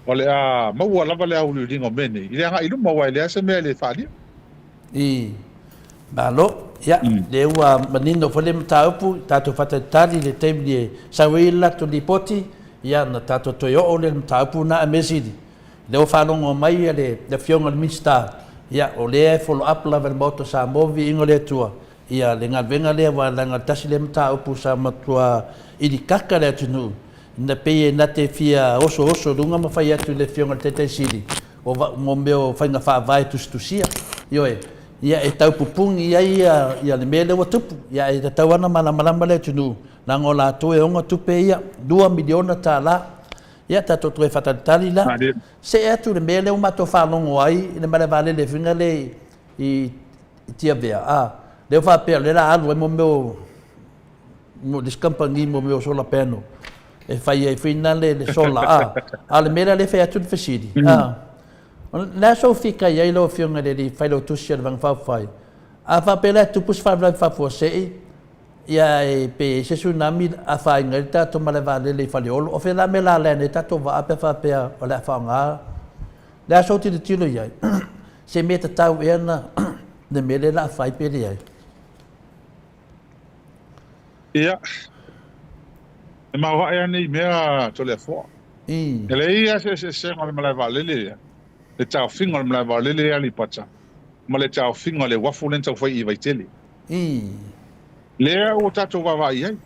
o le a maua lava le auliuliga o mea nei, i le agai i luma, aua e leai se mea e le faaalia. I. Malo. Ia, lea ua manino foi le mataupu, tatou faatalitali i le taimi e sau ai le latou lipoti, ia ona tatou toe oo lea i le mataupu lena a mea sili. Lea ua faalogo mai le Afioga i le Minisita, ia, o lea e follow up lava e le Maota o Samoa viiga o le Atua, ia le galuega lea, aua leaga tasi lea mataupu sa matua ilikaka le atunuu, ina pei e na te fia osooso i luga ma fai atu i le Afioga i le Taitai Sili, o mo mea o faiga faavae tusitusia, ioe, ia e tau pupuni ai ia le mea lea ua tupu, ia e tatau lava ona malamalama le atunuu, leaga o latou e ona tupe ia, $2 miliona. Ia tatou toe faatalitali la. See atu le mea lea ua matou faalogo ai i le malae vaalele foi lea i Tiavea, a, lea ua faapea o lea o le a alu ai mo mea o le isi kamupani mo mea o solar panel e fai ai foi lea le solar, a. A o le mea la lea e fai atu le fesili, a, o le a sou fika i ai lau Afioga i le alii Failautusi o le Vaega Faaupufai? A faapea la e tupu se faalavelave faafuasei, ia e pe i ai se tsunami afaina ai le tatou malae vaalele i Faleolo, o fea la mea la alai nei tatou vaa pe a faapea o le a faaaoga le aso tilotilo i ai se mea tatau ea na le mea lea la a fai pe leai? Ia, e maoae lava nei mea Toleafoa. E leai lava se eseesega o le malae vaalele lea, le taofiga o le malae vaalele i Aleipata ma le taofiga o le uafu lea na tau fai i Vaitele. Lea ua tatou vaavaai i ai.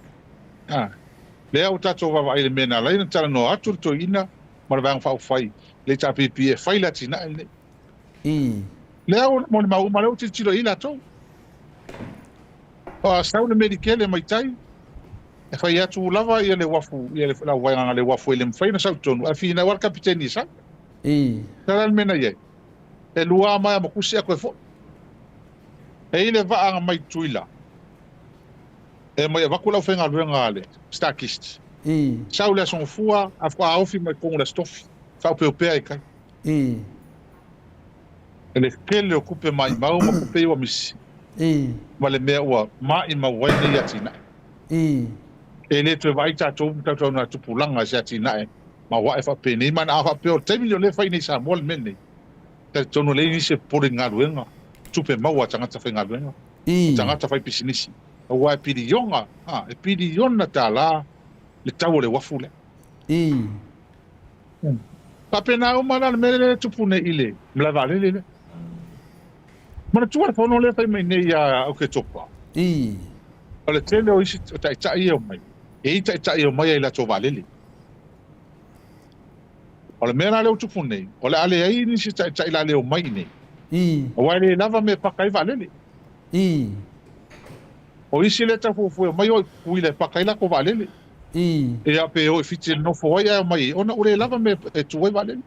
A, lea ua tatou vaavaai i le mea na ala ai ona talanoa atu le toeaina ma le Vaega Faaupufai, le HRPP e fai le atinae lenei. Lea ua molimau uma, lea ua tilotilo i ai latou. A sau le melikele mai tai, e fai atu lava ia le uafu, ia le vaega le uafu e le mafai ona sau i totonu, ae finau lava le kapiteni e sau. O le a le mea na i ai? E lua maea ma tusi atu e foi. E i le vaa na mai Tutuila, e mai avatu le aufaigaluega a le Starkist. Sau le Aso Gafua, ae faatoa ofi mai totonu i le Aso Tofi, faaopeopea i tai. E le tele o tupe maimau ma tupe ia ua misi, ma le mea ua maimau ai nei atinae. E le toe vaai tatou ma tatou nai tupulaga i se atinae maoae faapenei, ma na a faapea o le taimi lenei o lea e fai nei i Samoa le mea lenei, talitonu e leai nisi e popole i galuega, tupe maua a tagata faigaluega, tagata faipisinisi, aua e piliona, e piliona tala le tau o le uafu lea. Faapena uma la le mea lea e tupu nei i le malae vaalele lea. Manatua le fono lea e fai mai nei ia Oketopa. O le tele o isi o taitai ia e omai, e i ai taitai e omai ai i latou vaalele. O le mea la lea ua tupu nei, o le a leai nisi taitai la le omai i nei. Aua e le lava mea e paka ai vaalele. O isi lea e tau fuafua e omai o i Tutuila e paka ai latou vaalele. Ia pe o i Fiti e nofo ai ae omai ai, ona ua le lava mea e tu ai vaalele.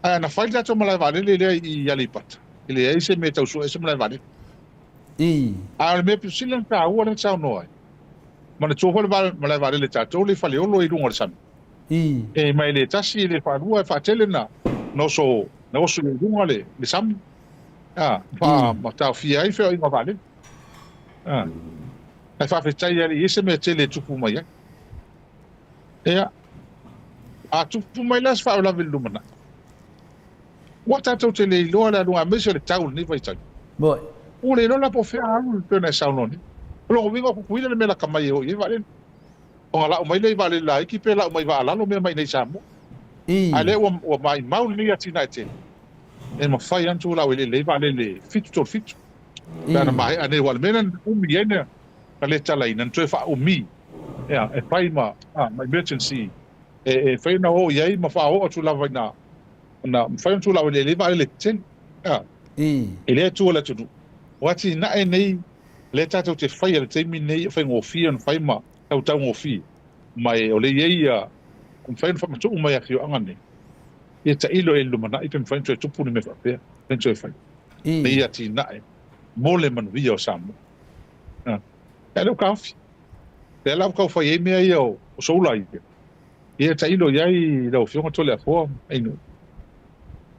Ae ana fai le tatou malae vaalele lea i Aleipata, e leai se mea e tau sue ai se malae vaalele. A o le mea pito sili ona taua lea na saunoa ai, Manatua foi le malae vaalele tatou le i Faleolo i luga o le sami. E mai le tasi le faalua e faatele na oso na oso i luga le le sami. A fa ma taofia ai feoaiga vaalele. A ae faafetai e leai se mea tele e tupu mai ai. Ia, a tupu mai la se faalavelave i le lumanai, ua tatou te le iloa le aluga aemaise o le tau i lenei vaitaimi. Moi. Ua le iloa la po o fea a alu e pei ona e saunoa nei. O lona uiga o Kukuila le mea laka mai e oo i ai vaalele. Ona lau mai lea i vaalele laiti pe lau mai vaalalo mea mai i nei i Samoa. A lea ua, ua maimau lenei atinae tele, e mafai lava ona tuu eleele ai vaalele 737. Pe ana maea nei, aua o le mea lea na umi ai na le talaina, na toe faaumi ia, e fai ma, ma emergency e, e fai ona oo i ai ma faaoo atu lava ina na mafai ona tuu eleele ai vaalele tetele. Ia, i lea itu o le atunuu, o atinae nei lea tatou te faia i le taimi nei e faigofie ona fai ma tautaugofie, ma e o lea e i ai ia, mafai ona faamatuu mai afioaga nei, ia tailo i ai i le lumanai pe mafai ona toe tupu ni mea faapea, mafai ona toe fai nei atinae mo le manuia o Samoa. Ae le o taofi. Lea la ua tau fai ai mea ia o solar ia, ia tailo i ai lau Afioga Toleafoa Ainuu.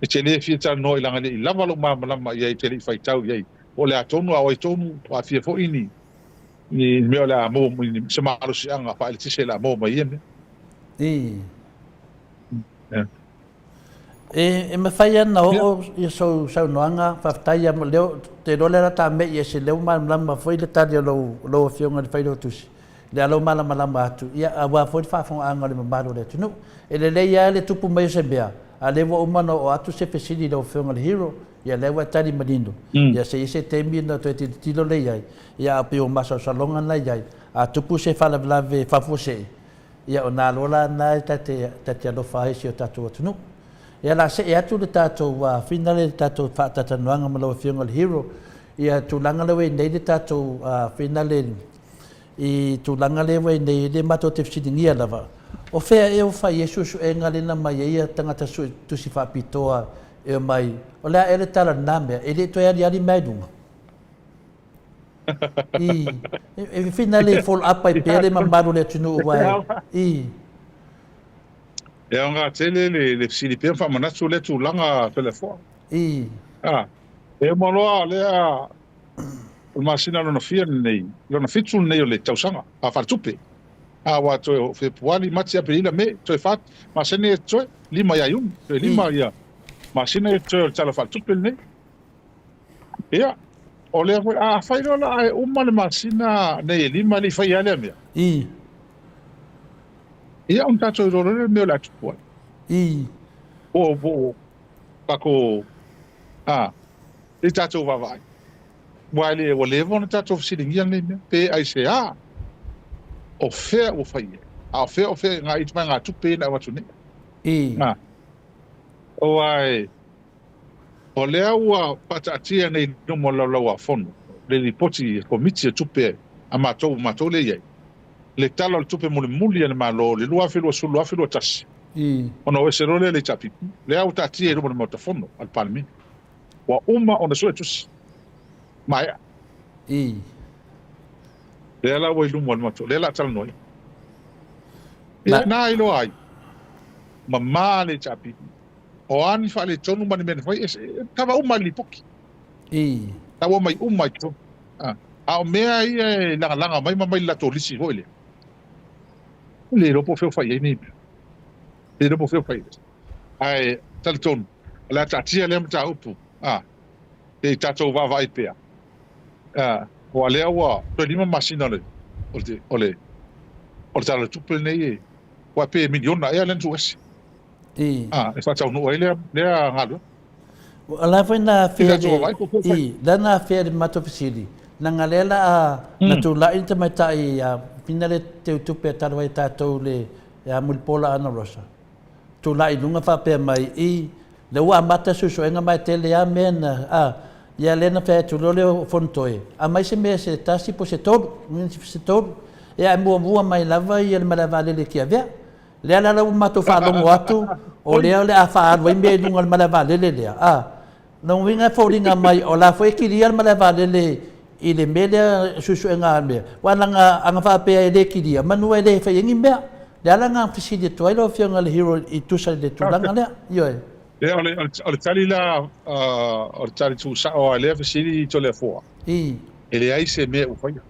E te le fia talanoa i leaga e le i lava lou malamalama i ai, e te le i faitau i ai po o le a tonu a o ai tonu o aafia foi ni ni mea o le a maua mai, se malosiaga faaeletise o le a maua mai i ia mea. E mafai lava ona oo ia sou saunoaga, faafetai lava, lea ou te iloa lea o le a ta me'i ese, lea ua malamalama foi le tali a lau Afioga i le Failautusi, lea la ua malamalama atu, ia aua foi le faafofogaaga a le mamalu o le atunuu. E lelei lava le tupu mai o se mea, a o lea ua uma ona oo atu se fesili i lau Afioga i le Hero, ia lea ua e tali manino, ia se i ai se taimi ona toe tilotilo lea i ai, ia ae pei o masalosaloga na i ai, a tupu se faalavelave faafuasei, Ia, o nā loa la na e ta te alofa ai i si o tatou atunuu. Ia, la see atu le tatou finale, le tatou faatatalanoaga ma lau Afioga i le Hero, ia tulaga lea ua i ai nei le tatou finale i tulaga lea ua i ai nei, e le matou te fesiligia lava, o fea ea ua fai ai suesuega lea na aumai ai tagata tusi faapitoa e omai, o le a ea le tala i lena mea, e le i toe aliali mai i luga? I, e finale e follow up ai pea le mamalu o le atunuu aua e, i. E aoga tele le, le fesili pea ma faamanatu lea tulaga Toleafoa. I. A, e uma loa lea o le masina lona fia lenei, lona fitu lenei o le tausaga a faaletupe. A aua toe o Fepuari, Mati, Aperila, Me, toe fa masina ia totoe, lima ia Iuni, toe lima ia masina ia totoe o le tala faaletupe lenei. Ia, o lea foi, a fai loa la ae uma le masina nei e lima e le i faia lava lea mea. I. Ia, ona tatou iloa loa lea le mea o le a tupu ai. I. Po o, po o tatou, a, i tatou vaavaai. Aua e le, ua leva ona tatou fesiligia lenei mea, pe aisea, o fea ua fai ai, a o fea o fea ngā itu mai ngā tupe ia na avatu nei. I. A, aua e, O lea ua faataatia nei i luma o le Laulau-a-Fono le Lipoti a Komiti o Tupe a matou, matou lea e i ai, le Tala o le Tupe Mulimuli a le Malo i le 2020/2021, ona o ese loa lea i le HRPP, lea ua taatia i luma o le Maota Fono a le Palemene. Ua uma ona suetusi. Maea. Lea la ua i luma o le Maota, lea o le a talanoaina. Ia, na iloa ai, mama le HRPP. O a ni faaletonu ma ni mea na fai, e kava uma i le lipoti. La ua aumai uma i totonu. A o mea ia e lagalaga mai ma aumai i le latou lisi foi lea, e le iloa po o fea o fai ai nei mea. E le iloa po o fea o fai ai. Ae talitonu, o le a taatia lea mataupu, se i tatou vaavaai pea. Aua o lea ua toe 5 masina o le, o le, o le, o le Tala o le Tupe lenei e, aua pe miliona ea lea na tuu ese. E faataunuu ai lea galuega. O la foi na afea le, i, la na afea le matou fesili, leaga lea la a, na tulai le tamaitai a Fina le teutupe a talu ai tatou le ia Mulipola Anarosa, tulai i luga faapea mai, i, lea ua amata suesuega ma e tele lava mea na, a, ia lea na fai atu loa lea o Fonotoe, aumai se mea se tasi po o se tolu, se tolu, ia ae muamua mai lava ia le malaevaalele i Tiavea. Lea la ua matou faalogo atu, o lea o le a faaalu ai mea i luga o le malae vaalele lea. A, lona uiga e foliga mai o la foi e kilia le malae vaalele i le mea lea suesuega a mea, aua leaga ana faapea e le kilia, manu e le fai ai ni mea. Le ala lena na fesili atu ai lau Afioga i le Hero i tusa i le tulaga lea. Ioe. Ia, o le, o le tali la, o le tali tuusao lava i lea fesili Toleafoa, e leai se mea ua faia.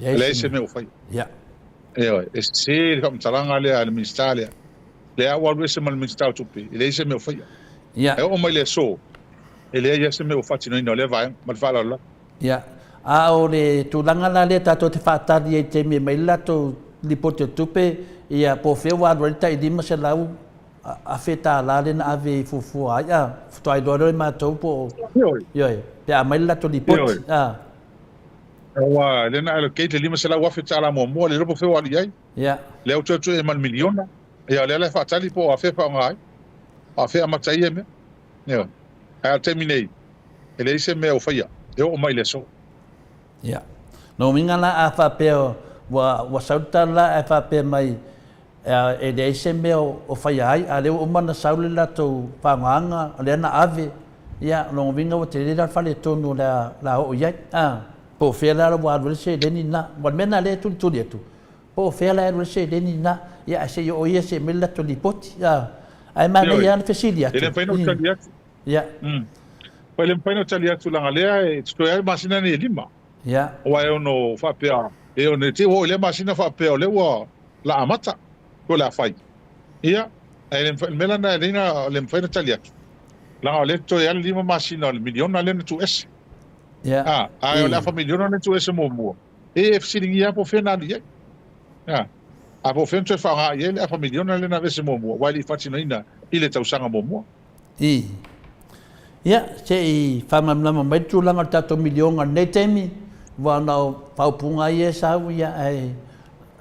E leai se mea ua faia. Ia. Ioe, e sese le faamatalaga lea a le Minisita lea. Lea ua alu ese ma le Minisita o Tupe, e leai se mea ua faia. Ia. E oo mai le aso, e leai lava se mea ua faatinoina o lea vaega, ma le faaaloalo lava. Ia. A o le tulaga la lea tatou te faatali ai i le taimi e aumai ai le latou lipoti o tupe, ia po o fea ua alu ai le tai $500,000 lea na ave i fuafua ai, a, faatoa iloa loa e matou po o, Ioe. ioe, pe a aumai le latou lipoti, Ioe. a. Aua lea na allocate le $500,000 muamua, le iloa po o fea ua alu i ai. Ia. Lea ua toe tuu ma le miliona. Ia, o lea la e faatali po o afea e faaaoga ai, o afea e amata ai ia mea. Ioe. Ae o le taimi nei, e leai se mea o faia e oo mai i le aso. Ia. Lona uiga la a faapea ua, ua sau le tala la ae faapea mai e leai se mea o faia ai, a o lea ua uma ona sau le latou faaaogaga, o lea na ave, ia, lona uiga ua tele la le faaletonu o le a, le a oo i ai. A, po o fea la ua alu ai le seleni lena. Aua o le mea lena o lea e tulituli atu, Po o fea la e alu ai le seleni lena, ia ae se i oo ia se i aumai le latou lipoti. A, ae manaia lava le fesili atu. E le mafai ona ou tali atu. Ia. E le mafai ona ou tali atu leaga lea e totoe ai masina nei e lima. Ia. Aua e ono faapea, e ono te i ua oo i lea masina faapea o lea ua la amata, pe o le a fai. Ia, ae le mafai, o le mea la lena e le na, le mafai ona tali atu, leaga o lea e totoe ai le lima masina o le miliona lea na tuu ese. Ia. A, ae o le afa miliona lea na tuu ese muamua, E fesiligia lava po o fea na alu i ai. A, a po o fea na toe faaaoga i ai le afa miliona lea na aveese muamua, aua e le i faatinoina i le tausaga muamua. I. Ia, se i faamalamalama mai le tulaga o le tatou miliona i lenei taimi, aua ona o faaupuga ia e sau, ia, ae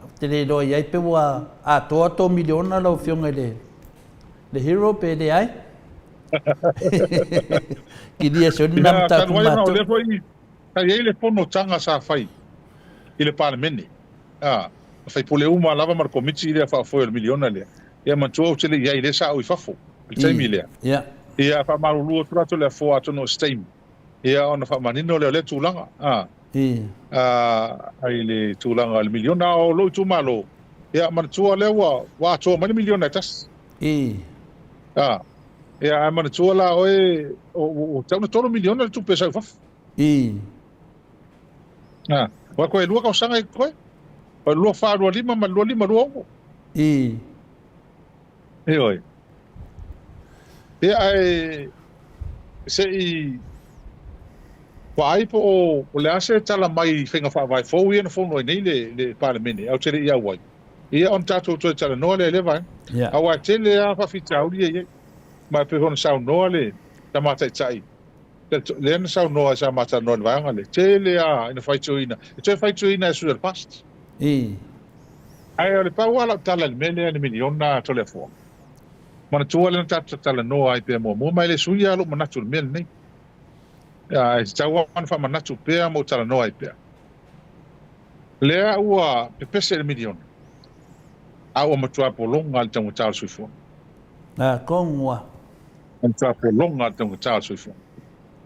ou te le iloa i ai pe ua atoa tou miliona lau Afioga i le, le Hero pe leai. Kilia soli lena Ia, mataupu talu ai ona o matou. lea foi Sa i ai le fonotaga sa fai i le Palemene, a, sui usufono uma lava ma le Komiti lea faafoe o le miliona lea. Ia manatua ou te le i ai, lea sa ou i fafo i le taimi lea. Ia faamalulu atu latou le afoa atonu o se taimi, ia ona faamanino lea o lea tulaga, a, a, i le tulaga o le miliona. A o lou itumalo, ia manatua lea ua, ua atoa mai le miliona e tasi. A, ia ae manatua la oe, ua tatau ona $3 miliona le tupe e sau i fafo. I. A, ua toe lua tausaga i totoe. O le 24, 25 ma le 25, 26. I. Ioe. Ia, ae se i vaai po o le a se tala mai i faiga faavae fou ia na fono ai nei le, le Palemene, ae ou te le i auai. Ia, ona tatou toe talanoa lea i lea vaega. Yeah. Aua e tele lava faafitauli ia i ai. Ma e pei foi ona saunoa le Tama Taitai Lea na saunoa sa ma talanoa i le vaega lea, tele lava ina faitioina, e toe faitioina e sui o le past. Ae o le pau lava lau tala i le mea lea i le miliona a Toleafoa, manatua lea na tatou talanoa ai pea muamua, ma e le suia lava lou manatu i le mea lenei. Ae tatau lava ona faamanatu pea ma ou talanoa ai pea. Lea ua pepese i le miliona, a ua matua pologa i le taugata o le soifuaga. A, tonu lava. O le taapologa a le taugata o le soifuaga.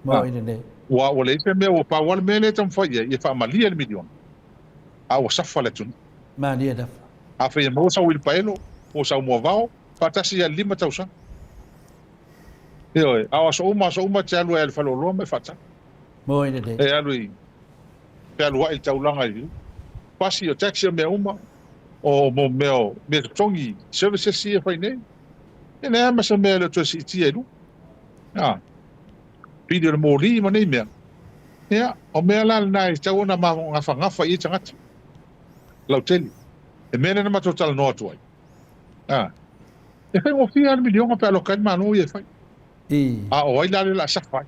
Maui lelei. Ua ua leai se mea, ua pau lava le mea lea e taumafai i ai, ia faamalie le miliona, a ua safa le atunuu. Malie lava. Afai e maua sau uilipaelo, po o sau moavao, faatasi ia le 5 tausaga. Ioe, a o aso uma, aso uma e te alu ai i le faleoloa ma e faatau. Maui lelei. E alu i fealuai i le taulaga i pasi, o taxi, o mea uma, o mo mea o mea totogi, services ia e fai nei. E leai ma se mea e le o toe siitia i luga. A, pili o le moli ma nei mea. Ia, o mea la lena e tatau ona magafagafa i ai tagata lautele. E mea lea na matou talanoa atu ai. A, e faigofie lava le miliona pe a loka ai le Malo ia e fai. A o ai la lea o le a safa ai?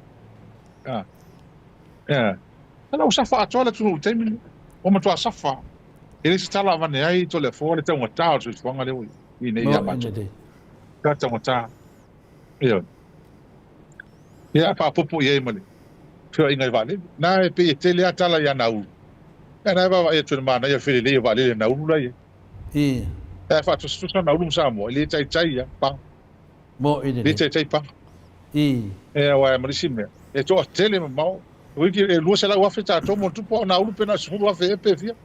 A, ia, o la ua safa atoa le atunuu i le taimi lenei. Ua matua safa. E leai se tala avane ai Toleafoa le taugata o le soifuaga lea ua i ai. I nei ia matou. Ka taugata. Ioe. Ia, faaopoopo i ai ma le feoaiga i vaalele. Na e pei e tele lava tala ia Nauru. Ia na e vaavaai atu i le manaia o le felelei o vaalele a Nauru la e i ai. Ae faatusatusa Nauru ma Samoa, e le taitai lava paga. Mo i le taitai paga. Ia, aua e ma le isi mea, e toatele mamao. Toeitiiti e 200,000 tatou ma ona tupu, a o Naulu pe na o le 10,000 ea pe fia.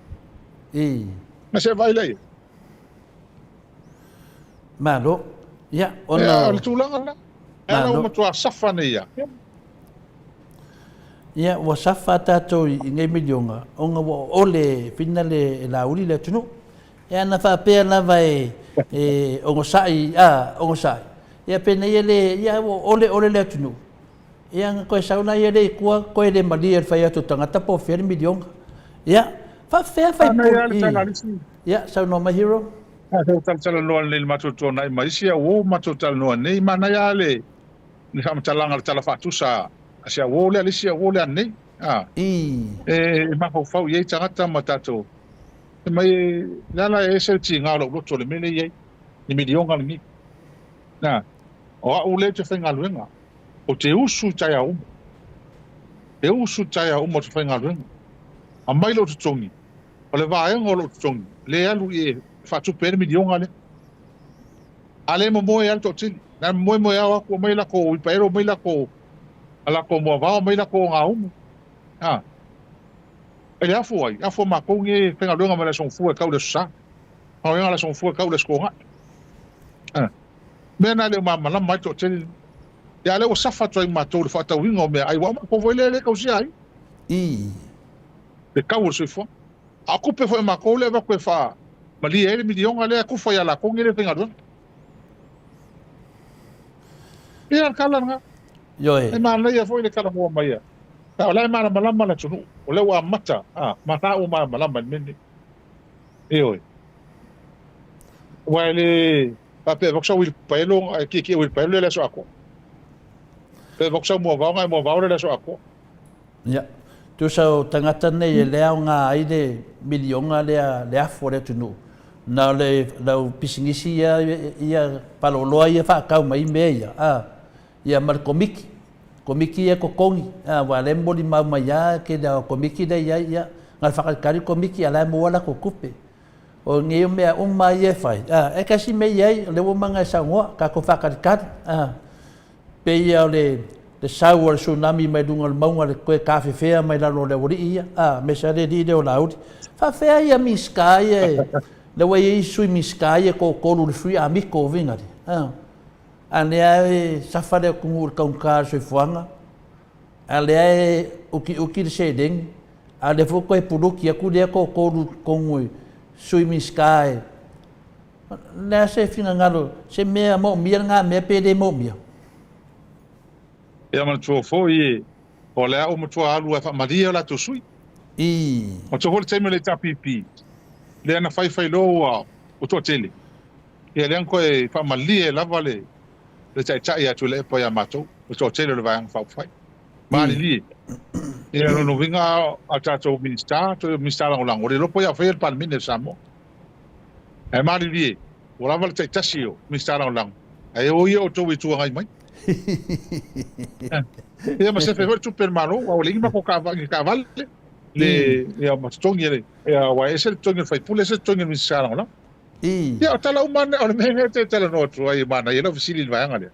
Na se vaai lea i ai. Malo. Ia, ona... Ia, o le tulaga lena. E ala ua matua safa nei ia. Ia, ua safa tatou i nei miliona, ona ua oole fina le e Laauli le atunuu. Ia, ana faapea lava e onosai, a, onosai. Ia, penei e le, ia, ua oole oole le atunuu. Ia, ona toe sau laia lea i tua, toe le malie i le fai atu o tagata po o fea le miliona. Ia, faapefea faipule. Ia, saunoa mai Hero. A sa talatalanoa lelei le matou tuanai ma isi auo matou talanoa nei, manaia lava le le faamatalaga o le tala faatusa a si auo lea le isi auo lea nei. A e mafaufau i ai tagata ma tatou fai mai le ala e ese le tiga o lou loto i le mea lea e i ai, le miliona lenei. A o au lea ou te faigaluega, ou te usu i taeao uma. E usu i taeao uma ou te faigaluega. Aumai lou totogi, o le vaega o lou totogi lea e alu i e faatupe ai le miliona lea. A le momoe lava le toatele, na momoe moe ao atu aumai latou uipaelo, aumai latou a latou moavao, aumai latou ogaumu. A e le afu ai, afu a matou nei e faigaluega mai le Aso Gafua e tau i le Aso Sa. Faigaluega le Aso Gafua e tau i le Aso Toonai. A mea na e le o malamalama ai le toatele lenei. Ia a lea ua safa atu ai ma matou i le faatauina o meaai, aua o matou foi lea e le tausia ai. Le tau o le soifuaga. A o tupe foi a matou lea e avatu e faamalie ai le miliona lea e tufa ia latou nei lea e faigaluega. Ia, o le tala lena. Ioe. E manaia foi le talanoa mai a. O la e malamalama le atunuu, o lea ua amata, a, ma la ua malamalama i le mea lenei. Ioe. Aua e le faapea e avatu sau uilipaelo, ae tietie uilipaelo lea i le aso atoa. Pe avatu sau moavao, ae moavao lea i le aso atoa. Ia, tusa o tagata nei e le aoga ai le miliona lea le afu a le atunuu, na o le lau pisinisi ia ia paloloa ia faatau mai mea ia, a, ia ma le komiki. Komiki ia e totogi, a, aua o lea e molimau mai lava tele lava o komiki lea e i ai, ia, na o le faatalitali le komiki a o la e maua a latou tupe. O nei mea uma ia e fai, a, e tasi mea i ai, o lea ua uma ona e saunoa, tatou faatalitali, a. Pei ia o le sau o le tsunami mai luga o le mauga le toe tafefea mai lalo o le aualii ia, a, aemaise lava le alii lea o Laauli. Faafefea ia Minisita ia e, lea ua i ai Sui Minisita ia e toatolu le Three Amigo faiga lea, a, a lea e safa le atunuu i le taugata o le soifuaga, a lea e utiuti le seleni, a lea foi ua toe puluki atu lea toatolu i totonu i Sui Minisita e, O le a se finagalo, se mea moomia lena mea pe le moomia? Ia manatua foi o lea ua matua alu e faamalie o latou sui. Manatua foi le taimi o le HRPP, lea na faifai loa ua toatele. Ia lea na toe faamalie lava le taitai ia Tuilaepa ia matou, le toatele o le Vaega Faaupufai. Malilie. Ia lona uiga a tatou Minisita, toe Minisita Lagolago, le iloa po o ia faia le Palemene o Samoa. Ae malilie, ua lava le taitasi o Minisita Lagolago, ae o ia outou e Itu Agai mai. Ia ma sefe foi le tupe a le Malo, aua ua leai ni matou taavale, le, ia ma totogi e, ia, aua e ese le totogi o le sui usufono, ese le totogi o le Minisita Lagolago. Ia, o tala uma lava, o le mea lea ou te talanoa atu ai, e manaia lau fesili i le vaega lea.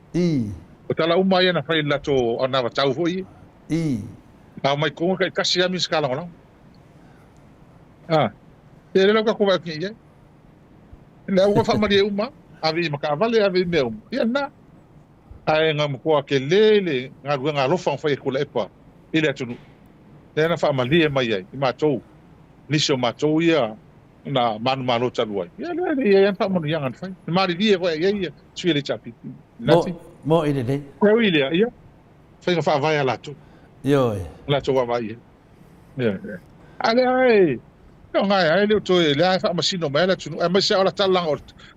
O tala uma ia na fai i le latou anavatau foi ia. A omai tonu taitasi lava Minisita Lagolago. A, ia lea la ua tatou vaai atu nei i ai. Lea ua faamalie uma, ave i makaavale, ave i mea uma. Ia lena. Ae na matua tele le galuega alofa na fai e Tuilaepa i le atunuu. Lea na faamalie mai ai i matou, nisi o matou ia na manumalo talu ai. Ia lea e i ai lava faamanuiaga na fai. Na malilie foi i ai ia sui o le HRPP. Mo, mo i lelei. E ui i lea, ia, faiga faavae a latou. Ioe. Latou vaavaai i ai. A lea e o gae e le o toe lea e faamasino mai le atunuu aemaise o la tala o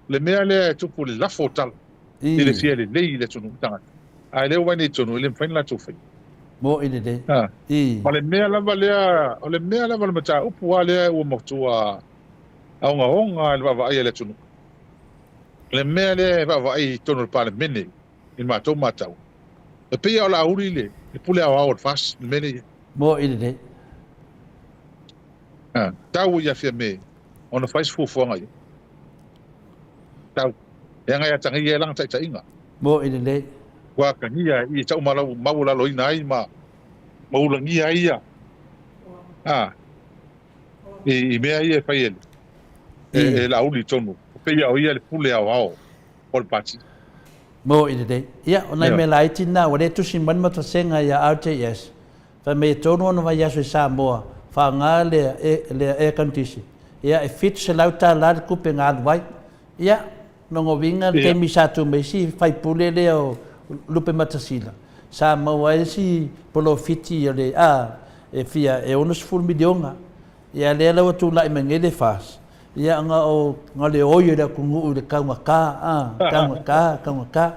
le mea lea e tupu le lafo o tala i le fia lelei i le atunuu tagata ae lea ua nei tonu e le mafai ona latou faia. Mo i lelei. O le mea lava lea, o le mea lava le mataupu a lea ua matua ogaoga i le vaavaai a le atunuu. Le mea lea e vaavaai i totonu o le Palemene i le matou matau, e pei lava o Laauli le pule aoao o le FAST, le mea lea e i ai. Mo i lelei. Tau ia Fiame ona fai se fuafuaga i ai. Tau. Leaga e atagia ai lana taitaiga. Mo i lelei. Ua atagia i tau maualaloina ai ma ma ulagia ai ia a i mea ia e fai e e Laauli i totonu, pei o ia le pule aoao o le pati. Mo i lelei. Ia, o nai mea laiti na, ua le tusi mai le matasega ia RJS, fai mai e tonu ona vaiaso i Samoa, faaaoga lea, lea air condition. Ia, e $700 le tupe na alu ai. Ia, lona uiga le taimi sa tu mai si faipule lea o Lupematasila, sa maua ai si polofiti o le, a, e fia, e $60 miliona. Ia, lea la ua tulai mai nei le FAS, ia, na o, na o le oi o le atunuu i le taugata, a, taugata, taugata.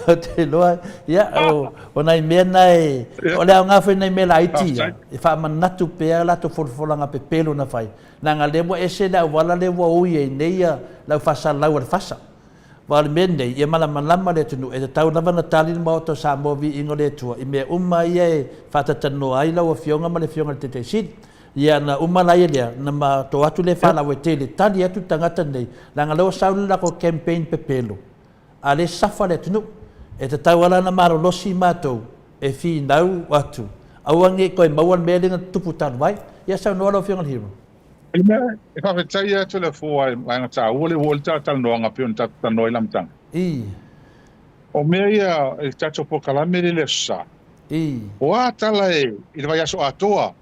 Ou te iloa, ia, o, o nai mea na e, o le aoga foi nai mea laiti ia, e faamanatu pea latou folafolaga pepelo na fai, Leaga lea ua ese le auala lea ua ui ai nei le au faasalalau a le FASA. Aua o le mea lenei, ia malamalama le atunuu, e tatau lava ona tali le Maota o Samoa Viiga o le Atua i mea uma ia e faatatalanoa ai lau Afioga ma le Afioga i le Taitai Sili. Ia na uma laia lea, ona matou atu lea faalauaitele, tali atu le tagata lenei, leaga lea ua sau le latou campaign pepelo, a lea e safa le atunuu. E tatau lava la ona malolosi matou e finau atu, aua ne i toe maua le mea lea na tupu talu ai. Ia saunoa lau Afioga i le Hero. I mea e faafetai atu le Afoa i vaega taua lea ua oo i le talanoaga e pei ona tatou talanoa ai i le amataga. I. O mea ia i le tatou polokalame lea i le Aso Sa. I. O a tala e i le vaiaso atoa,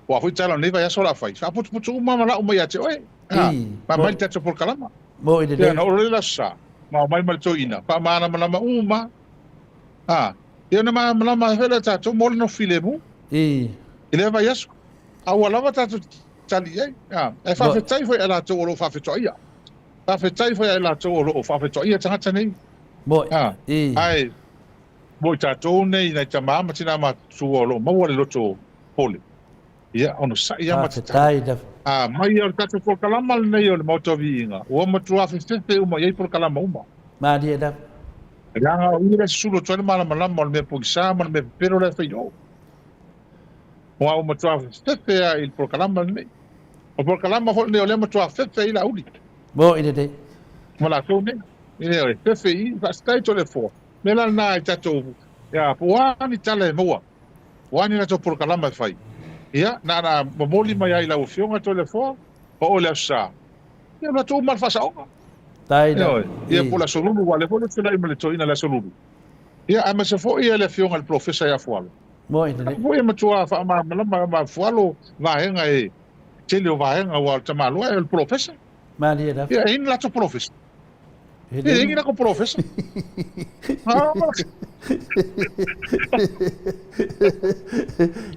o a foi tala o lenei vaiaso o le a fai, faaputuputu uma ma lau mai ia te oe. I. Ma aumai le tatou polokalama. Mo i lelei. Ia, ona oo loa lea i le Aso Sa, ma omai ma le toeaina, faamalamalama uma. A, ia ona malamalama ai foi lea o tatou mo le nofo filemu. I. I lea vaiaso. A ua lava tatou tali i ai. A, ae faafetai foi ia latou o lo o faafetoaia. Faafetai foi ia latou o lo o faafetoaia tagata nei. Mo, A, i. Ae, mo i tatou nei, nai tama ma tina matutua o lo o maua le loto pole. Ia, onosai lava ma tatalo. Faafetai lava. A, mai o le tatou polokalama lenei o le Maota o Viiga, ua matua fefefe uma i ai polokalama uma. Malie lava. Leaga o i lea e susulu atu ai le malamalama o le mea pogisa ma le mea pepelo la e fai i o. Aua ua matua fefefe lava i le polokalama lenei. O le polokalama foi lenei o lea e matua fefe ai Laauli. Mo i lelei. Ma latou nei. E fefe i i, faafetai Toleafoa. O le mea la lena i tatou, ia, po o a ni tala e maua. O a ni latou polokalama e fai? Ia, na ona momoli mai lava i lau Afioga Toleafoa, o oe le Aso Sa. Ia, o latou uma lava le faasaoga. Tai la. Ioe. Ia, po o le Aso Lulu, aua o lea foi na fesilai ma le toeaina i le Aso Lulu. Ia, aemaise foi le Afioga i le Polofesa ia Fualo. Moi lelei. Foi e matua faamalamalama ma Fualo vaega e tele o vaega, aua o le tamaloa o le polofesa. Malie lava. Ia, e i ai ni latou polofesa. E leai ni latou polofesa.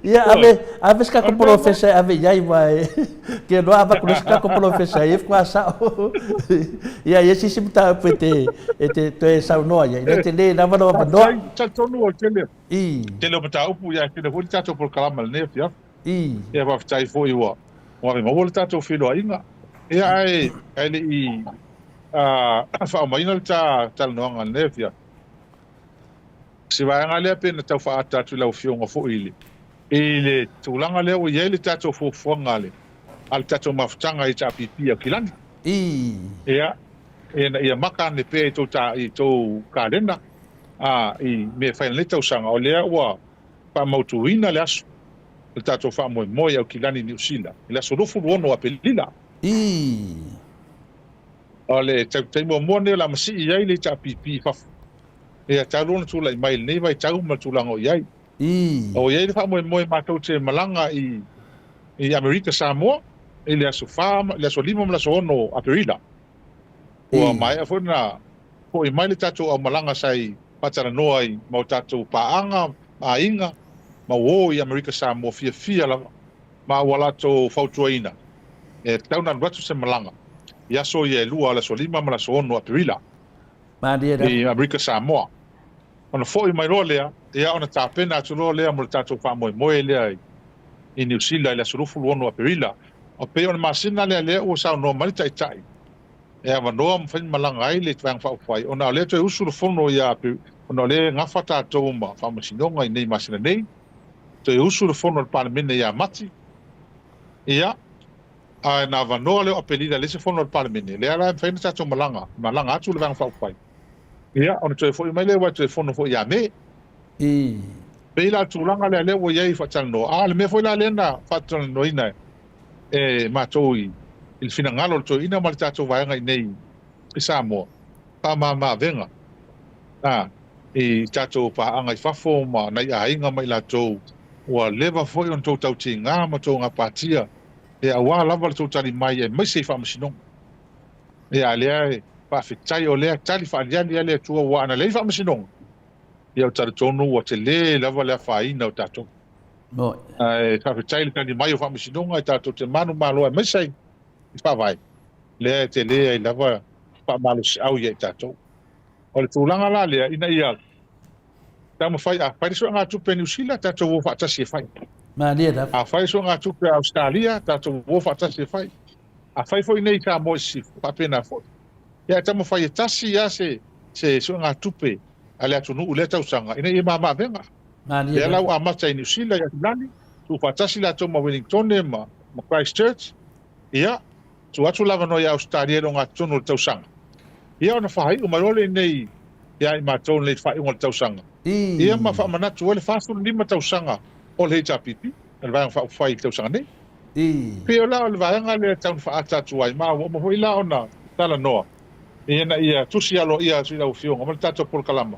Ia, ave, ave se tatou polofesa e ave i ai, aua e ke loa avatu loa se tatou polofesa e faatoa sao. Ia, e i ai se isi mataupu e te, e te toe saunoa i ai, le tele lava lou avanoa. Faafetai, talitonu o le tele, I. tele o mataupu, ia e tele foi le tatou polokalama i lenei afiafi. I. Ia, faafetai foi ua ua ave maua le tatou feiloaiga. Ia, ae, ae le i faaumaina le ta talanoaga i lenei afiafi, si vaega lea pe na tau faaata atu i lau Afioga foi i le, i le tulaga lea ua i ai le tatou fuafuaga a le, a le tatou mafutaga HRPP a Kilani. I. Ia, ina ia maka ane pea i tou ta, i tou kalena, a, i mea e fai i lenei tausaga, o lea ua faamautuina le aso o le tatou faamoemoe i Aukilani i Niu Sila i le aso 26 o Aperila. I. O le taimi muamua lenei o le a masii ai le HRPP i fafo. Ia talu ona tulai mai i lenei vaitau ma le tulaga o i ai. I. O i ai le faamoemoe matou te malaga i i Amerika Samoa i le aso 4, le aso 5 ma le aso 6 o Aperila. Ua maea foi ona foi mai le tatou aumalaga sa i faatalanoa ai ma o tatou paaga ma aiga ma uo i Amerika Samoa fiafia lava ma ua latou fautuaina e tatau ona alu atu se malaga i aso ia e lua o le aso 5 ma le aso 6 o Aperila i Amerika Samoa. Ona foi mai loa lea, ia ona tapena atu loa lea mo le tatou faamoemoe lea i Niu Sila i le aso 26 o Aperila. E pei o le masina lea lea ua saunoa mai le Taitai e avanoa ma fai malaga ai le Vaega Faaupufai ona o lea toe usu le fono ia ona o lea e gafa tatou ma faamasinoga i nei masina nei, toe usu le fono a le Palemene ia Mati, ia, ae na avanoa lea o Aperila e leai se fono a le Palemene, lea la e mafai ona tatou malaga, malaga atu le Vaega Faaupufai. Ia, ona toe foi mai lea aua e toe fono foi ia Me. I. Pei la tulaga lea lea ua i ai faatalanoa, a o le mea foi la lea na faatalanoaina e matou i le finagalo o le toeaina ma le tatou vaega i inei i Samoa, faamama-avega a i tatou paaga i fafo ma nai aiga ma i latou ua leva foi ona tou tautiga ma tou gapatia aua lava le tou tali mai aemaise i faamasinoga. Ia, a lea e faafetai o lea tali faaliali a le Atua aua ana leai faamasinoga, ia ou talitonu ua tele lava le afaina o tatou. Ae faafetai i le tali mai o faamasinoga e tatou te manumalo aemaise ai i faavae, lea e tele ai lava faamalosiau ia i tatou. O le tulaga la lea, ina ia taumafai, a fai le suegatupe a Niu Sila, tatou o faatasi e fai. Malie lava. A fai le suegatupe a Ausetalia, tatou o faatasi e fai. A fai foi nei i Samoa i Sisifo, faapena foi. Ia e taumafai e tasi lava se se suegatupe a le atunuu i lea tausaga ina ia mama-avega. Malie Lea la lava. ua amata i Niu Sila i Asilani, tuufaatasi latou ma Wellingtone ma Christchurch, ia, tuu atu le avanoa ia Ausetalia i le ogatotonu o le tausaga. Ia ona faaiu mai loa lenei ia i matou nei faaiuga o le tausaga. Ia ma faamanatu ai le 45 tausaga o le HRPP, le Vaega Faaupufai i le tausaga nei. Pei o la o le vaega lea e tau na faaata atu ai, ma ua uma foi la ona talanoa ina ia tusi aloaia atu i lau Afioga ma le tatou polokalama,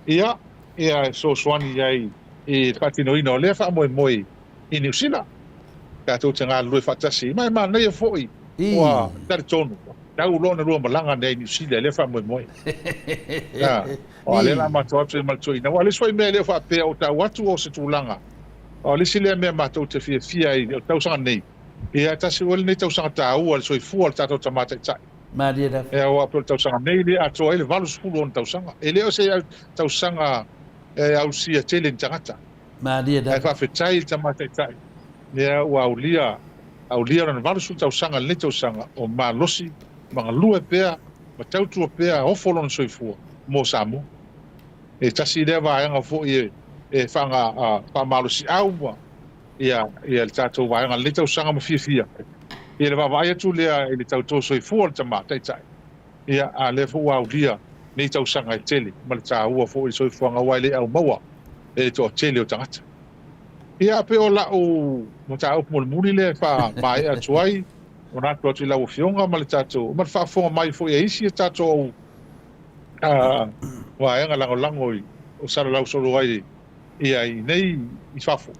ia, ia e fesoasoani i ai i le faatinoina o lea faamoemoe i Niu Sila. Tatou te galulue faatasi, ma e manaia foi ua talitonu, tau loa ona lua malaga nei i Niu Sila i lea faamoemoe. A, o lea la matou atu ai ma le toeaina. Aua o le isi foi mea e le o faapea o tau atu o se tulaga, o le isi lea mea matou te fiafia ai i le tausaga nei, ia e tasi foi lenei tausaga taua i le soifua o le tatou tama taitai. Malie lava. Ia aua pei o le tausaga nei lea e atoa ai le 86 tausaga. E le o se tausaga e ausia tele e ni tagata. Malie Ae lava. faafetai i le tama taitai lea ua aulia, aulia lona 80 tausaga i lenei tausaga o malosi ma galue pea ma tautua pea ofo lona soifua mo Samoa. E tasi lea vaega foi e e faaga faamalosiau ma ia ia le tatou vaega i lenei tausaga ma fiafia ia le vaavaai atu lea i le tautua soifua o le tama taitai ia a lea foi ua aulia nei tausaga e tele ma le taua foi i le soifuaga aua e le aumaua e le toatele o tagata. Ia pei o lau mataupu mulimuli lea e faamaea atu ai, ona atu atu i lau Afioga ma le tatou, ma le faafofoga mai foi a isi a tatou vaega lagolago i o salalau solo ai ia i nei i fafo,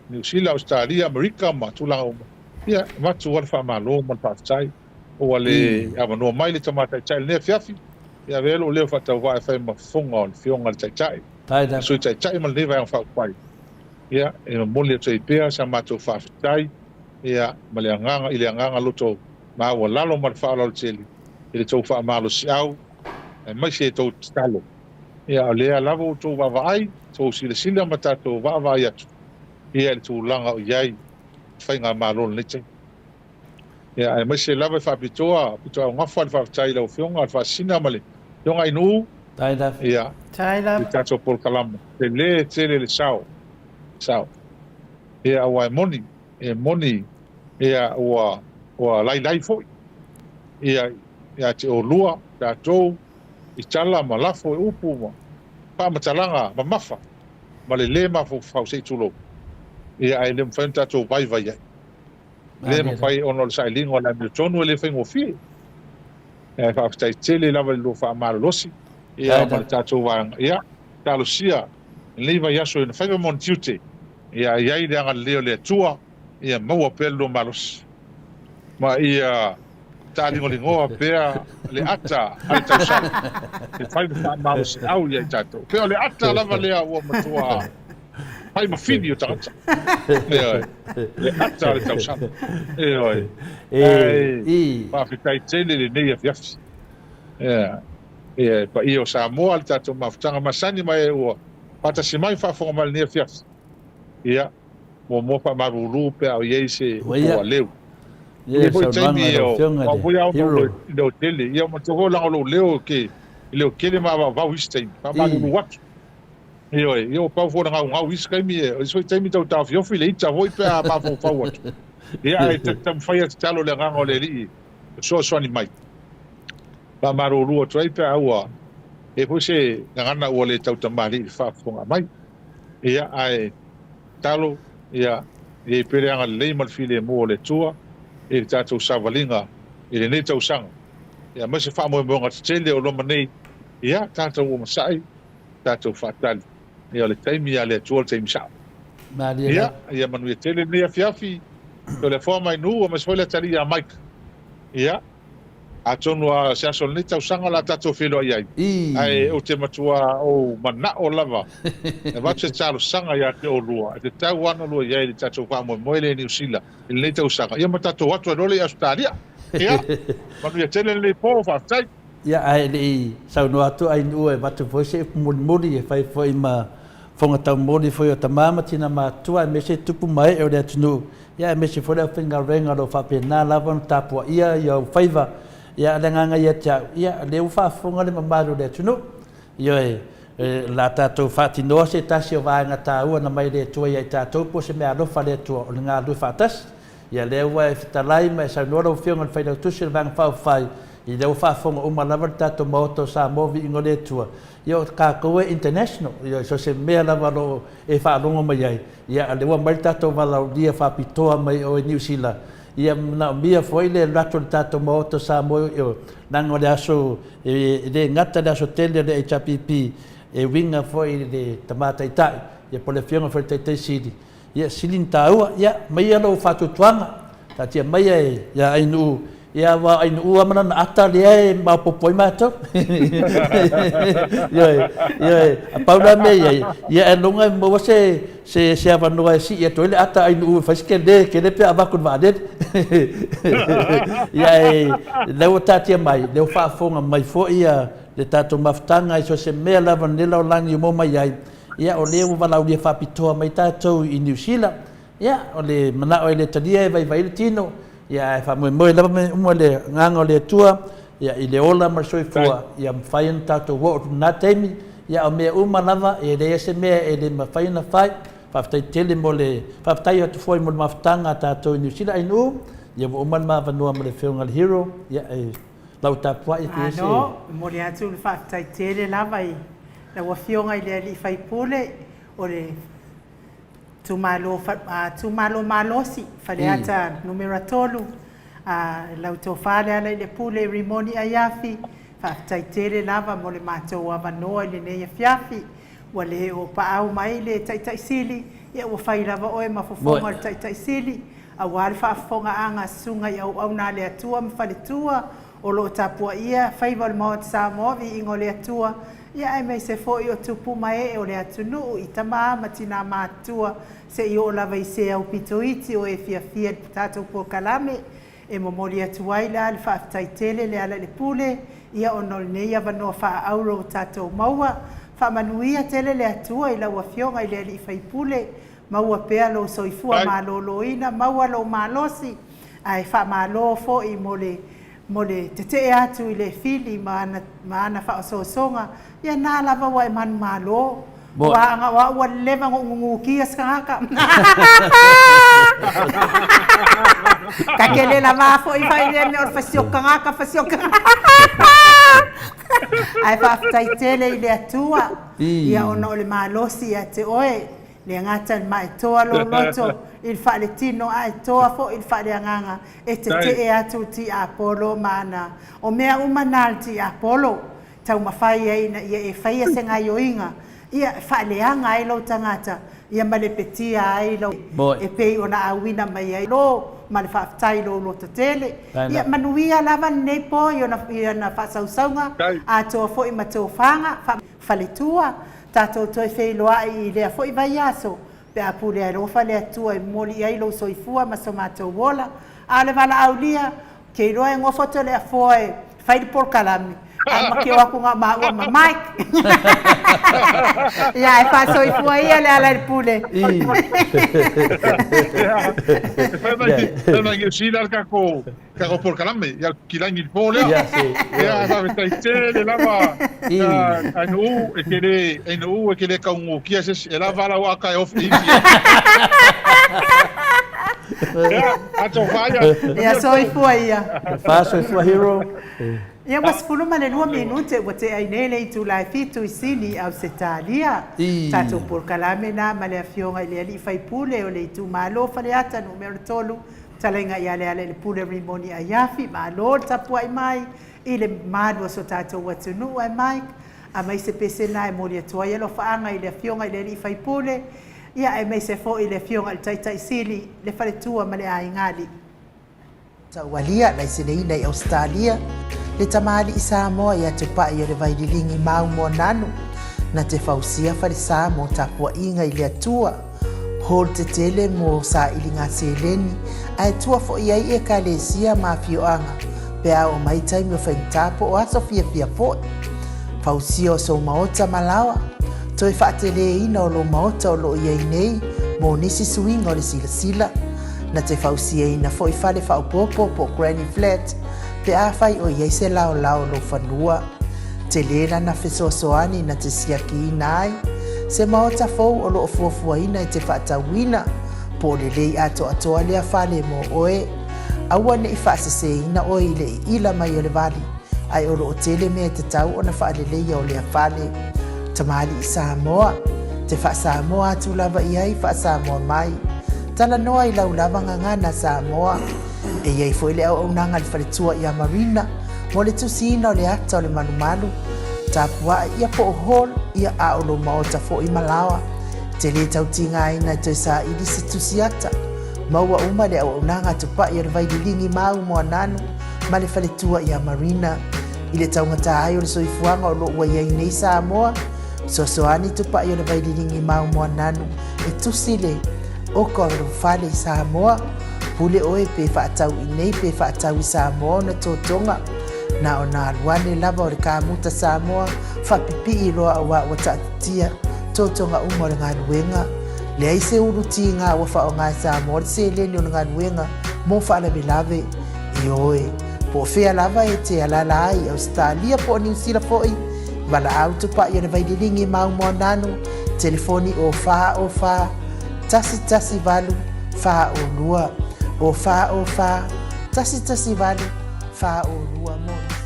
Niu Sila, Ausetalia, Amerika ma tulaga uma. Ia, avatu lava le faamalo ma le faafetai ua le avanoa mai le Tama Taitai i lenei afiafi. Ia avea lou leo faatauvaa e fai ma fofoga o le Afioga i le Taitai, le Sui Taitai ma lenei Vaega Faaupufai. Ia, e momoli atu ai pea sa matou faafetai ia ma le agaga i le agaga loto maualalo ma le faaaloalo tele i le tou faamalosiau aemaise e tou tatalo. Ia, o lea lava ua outou vaavaai, tou silasila ma tatou vaavaai atu ia i le tulaga o i ai faigamalo i lenei taimi. Ia, aemaise lava e faapitoa, pito augafa le faafetai i lau Afioga le Faasisina ma le Afioga Ainuu, ia, i le tatou polokalama. Tele tele le sao, sao. Ia, aua e moni, e moni, ia, ua, ua lailai foi, ia, ia te oulua, tatou, i tala ma lafo e upu ma faamatalaga mamafa ma le lē mafaufau, se i tulou, ia, ae le mafai ona tatou vaivai ai. Le mafai ona o le sailiga o le amiotonu e le faigofie. Ae faafetai tele lava i le lua faamalolosi ia ma le tatou vaega. Ia, talosia lenei vaiaso i ona faiva ma ona tiute, ia i ai le agalelei o le Atua, ia maua pea le lua malosi. Ma ia taaligoligoa pea le ata a le tausala e fai ma faamalosiau ia i tatou. Pei o le ata lava lea ua matua fai ma fili o tagata. Ioe. Le ata a le tausala. Ioe. Ae faafetai tele lenei afiafi. Ia, ia, paia o Samoa, le tatou mafutaga masani ma e ua faatasi mai faafofoga mai lenei afiafi. Ia, muamua faamalulu pe a o i ai se upu ua leu. Ia, foi saunoaga taimi a lau o Afioga au le foi ao Hero. leo tele. Ia, matua foi leaga o lou leo ke leo tele ma avaavau isi taimi. Faamalulu atu. Ioe, ia ua pau foi ona gaugau isi taimi, o isi foi taimi tau taofiofi le ita foi pe a mafaufau atu. Ia, ae taumafai e tatalo le agaga o le Alii e fesoasoani mai. Faamalulu atu ai pe a ua i ai foi se gagana ua le tautamalii i le faafofoga mai. Ia, ae tatalo, ia, ia i pea le agalelei ma le filemu o le Atua i le tatou savaliga i lenei tausaga. Ia, aemaise faamoemoega tetele o loma nei, ia, tatou onosai, tatou faatali. Ia, o le taimi a le Atua le taimi sao. Malie Ia, lava. ia manuia tele lenei afiafi, Toleafoa mai Nuu, aemaise foi le atalii ia Mike. Ia, Atonu a se aso o lenei tausaga o le a tatou feiloai ai, ae ou te matua ou manao lava e avatu se talosaga ia te oulua e tatau lava ona lua i ai i le tatou faamoemoe lea i Niu Sila i lenei tausaga, ia ma tatou o atu ai loa lea i Ausetalia. Ia, manuia tele lenei po, faafetai. Ia, ae le i saunoa atu Ainuu e avatu foi se upu mulimuli e fai foi ma fofoga taumoli foi o tama ma tina matutua aemaise tupu ma ee o le atunuu. Ia aemaise foi le aufaigaluega o lo o faapena lava ona tapuaia i ou faiva. Ia, o le agaga ia te au, ia, o lea ua faafofoga le mamalu o le atunuu. Ioe, o le a tatou faatinoa se tasi o vaega taua na mai le Atua ia i tatou po o se meaalofa a le Atua, o le galulue faatasi. Ia, lea ua e fetalai ma e saunoa lau Afioga i le Failautusi o le Vaega Faaupufai, ia lea ua faafofoga uma lava le tatou Maota o Samoa viiga o le Atua. Ia, o tatou e international, ioe, so o se mea lava o lo o e faalogo mai ai, ia o lea ua aumai le tatou valaaulia faapitoa mai o i Niu Sila, ia manaomia foi le alu atu o le tatou Maota o Samoa i o, leaga o le aso, e le gata le aso tele o le HRPP, e uiga foi i le Tama Taitai, ia po o le Afioga foi i le Taitai Sili, Ia, sili ona taua, ia, aumaia lou faatuatuaga, taatia maia ia Ainuu, ia aua o Ainuu lava ma lana ata lea e maopoopo ai matou. Ioe, ioe, a pau la mea i ai, ia ailoga e maua se, se, se avanoa e sii atu ai le ata a Ainuu e fai se kele, kele pe a avatu i le vaalele. Ia, ae lea ua taatia mai, lea ua faafofoga mai foi ia le tatou mafutaga i so o se mea lava o lenei lalolagi e maua mai ai, Ia, o lea ua valaaulia faapitoa mai tatou i Niu Sila. Ia, o le manao e le talia e vaivai le tino, ia ae faamoemoe lava mea uma i le agaga o le Atua, ia, i le ola ma le soifua, ia mafai ona tatou oo atu i lena taimi. Ia, o mea uma lava, e leai se mea e le mafai ona fai. Faafetai tele mo le, faafetai atu foi mo le mafutaga a tatou i Niu Sila. Ainuu, ia ua uma le ma avanoa ma le Afioga i le Hero, ia, e lau tapuai e fia se. Malo, e momoli atu le faafetai tele lava i Lau Afioga i le Alii Faipule o le Itumalo, Itumalo Malosi, Faleata Numera 3, lau Tofa Lealailepule Rimoni Aiafi, faafetai tele lava mo le matou avanoa i lenei afiafi. Ua le oopaau mai le Taitai Sili, ia ua fai lava oe ma fofoga o le Taitai Sili, aua le faafofogaaga a Susuga i Auauna a le Atua ma Faletua o lo o tapuaia faiva o le Maota Samoa, viiga o le Atua, ia aemaise foi o tupu ma ee o le atunuu i tama ma tinā matutua se i oo lava i se aupito iti o e fiafia i le tatou polokalame. E momoli atu ai la le faafetai tele Lealailepule, ia ona o lenei avanoa faaauro ua tatou maua. Faamanuia tele le Atua i lau Afioga i le Alii Faipule, maua pea lou soifua maloloina, maua lou malosi, ae faamalo foi mo le mo le tetee atu i le fili ma ana ma ana faaosoosoga, ia na lava ua e manumalo. Aua ana o au ua leva ona ou nunukia se tagata. Ta te le lava foi fai lea mea o le fasioki tagata, fasioki tagata. Ae faafetai tele i le Atua, ia ona o le malosi ia te oe. Le gata i le maetoa lou loto i le faaletino ae toa foi i le faaleagaga e tetee atu le tiapolo ma ana o mea uma na a le tiapolo taumafai ai ina ia e faia se gaioiga ia e faaleaga ai lou tagata ia ma lepetia ai lou e pei ona auina mai ai lo ma le faafetai i lou loto tele ia manuia lava lenei po i ona i ana faasausauga atoa foi ma tofaga faletua Tatou toe feiloai i lea foi vaiaso, pe a pule alofa le Atua e momoli i ai lou soifua ma so matou ola. A o le valaaulia, ou te iloa e nofo Toleafoa e fai le polokalame, ae ma te o atu na o maua ma Mike. Ia, ae faasoifua ia Lealailepule. Ia, fai mai Niu Sila le tatou tatou polokalame, ia kilagi i le po lea. Ia, se. Ia, faafetai tele lava Ainuu, e te le, Ainuu e te le kaugutia se isi, e lava lau ata e ofi isi ai. Ia, atofa ia. Ia, soifua ia. Fa soifua Hero. Ia, ua 12 minute ua tea ai nei le itula e fitu i Sini, Ausetalia. Tatou polokalame na ma le Afioga i le Alii Faipule o le Itumalo Faleata Numera 3, Talaiga ia Lealailepule Rimoni Aiafi. Malo le tapuai mai i le mamalu o so tatou atunuu ae Mike, aemaise pese na e momoli atu ai alofaaga i le Afioga i le Alii Faipule, ia aemaise foi le Afioga i le Taitai Sili, le Faletua ma le Aiga Alii. Taualia, laiseneina i Ausetalia, le tamalii Samoa ia Tupai o le Vaililigi mau Moananu, na te fausia falesa mo tapuaiga i le Atua, hall tetele mo sailiga seleni, ae tua foi ai Ekalesia ma afioaga pe a oo mai taimi o faigata po o aso fiafia foi. Fausia o sou maota ma laoa, toe faateleina o lou maota o lo o i ai nei mo nisi suiga o le silasila. Na te fausiaina foi fale faaopoopo po o granny flat pe afai o i ai se laolao o lou fanua. Tele lana fesoasoani na te siakiina ai se maota fou o lo o fuafuaina e te faatauina, po o lelei atoatoa lea fale mo oe. Aua ne i faaseseina oe i le iila mai o le vali, ae o lo o tele mea e tatau ona faaleleia o lea fale. Tamalii Samoa, te faa-Samoa atu lava i ai, faa-Samoa mai. Talanoa i lau lava gagana Samoa. E i ai foi le auaunaga a le faletua ia Marina mo le tusiina o le ata o le malumalu, tapua'i ia po o hall ia a o lou maota foi ma laoa. E te le tau tigaina e toe saili se tusi ata. Maua uma le auaunaga a Tupai o le Vaililigi Mau Moananu ma le faletua ia Marina. I le taugata ai o le soifuaga o lo o ua i ai nei Samoa, fesoasoani Tupai o le Vaililigi Mau Moananu e tusi le oka o lou fale i Samoa. Pule oe pe faatau i nei pe faatau i Samoa ona totoga. Na ona alu ane lava o le kamuta Samoa faapipii loa auā ua taatitia totoga uma o le galuega. Leai se ulu tiga ua faaaoga e Samoa le seleni o le galuega mo faalavelave. Ioe, po o fea lava e te alaala ai i Ausetalia po o Niu Sila foi, valaau tupai o le Vaililigi Mau Moananu, telefoni o 4 o 4 1 1 8 4 o 2, o 4 o 4 1 1 8 4 o 2 mo nisi.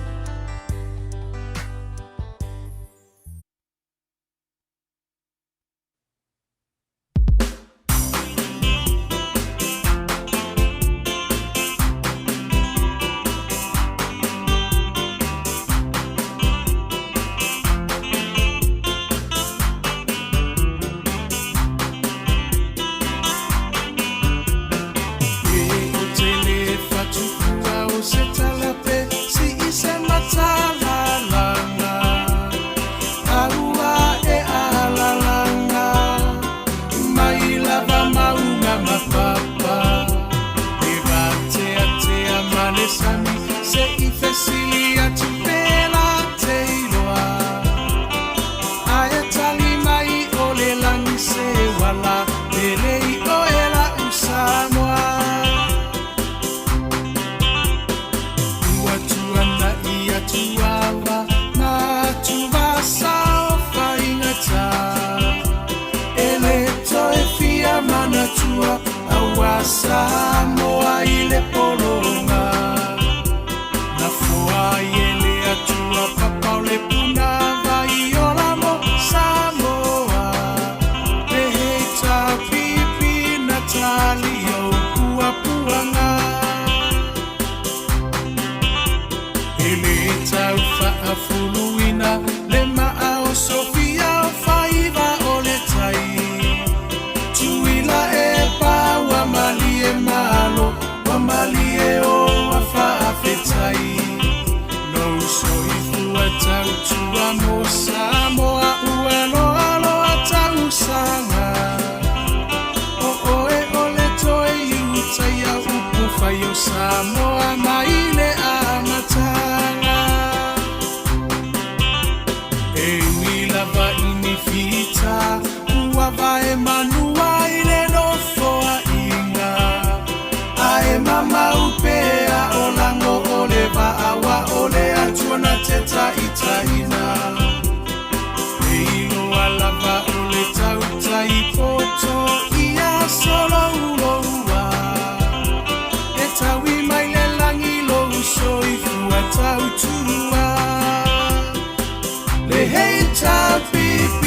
HPP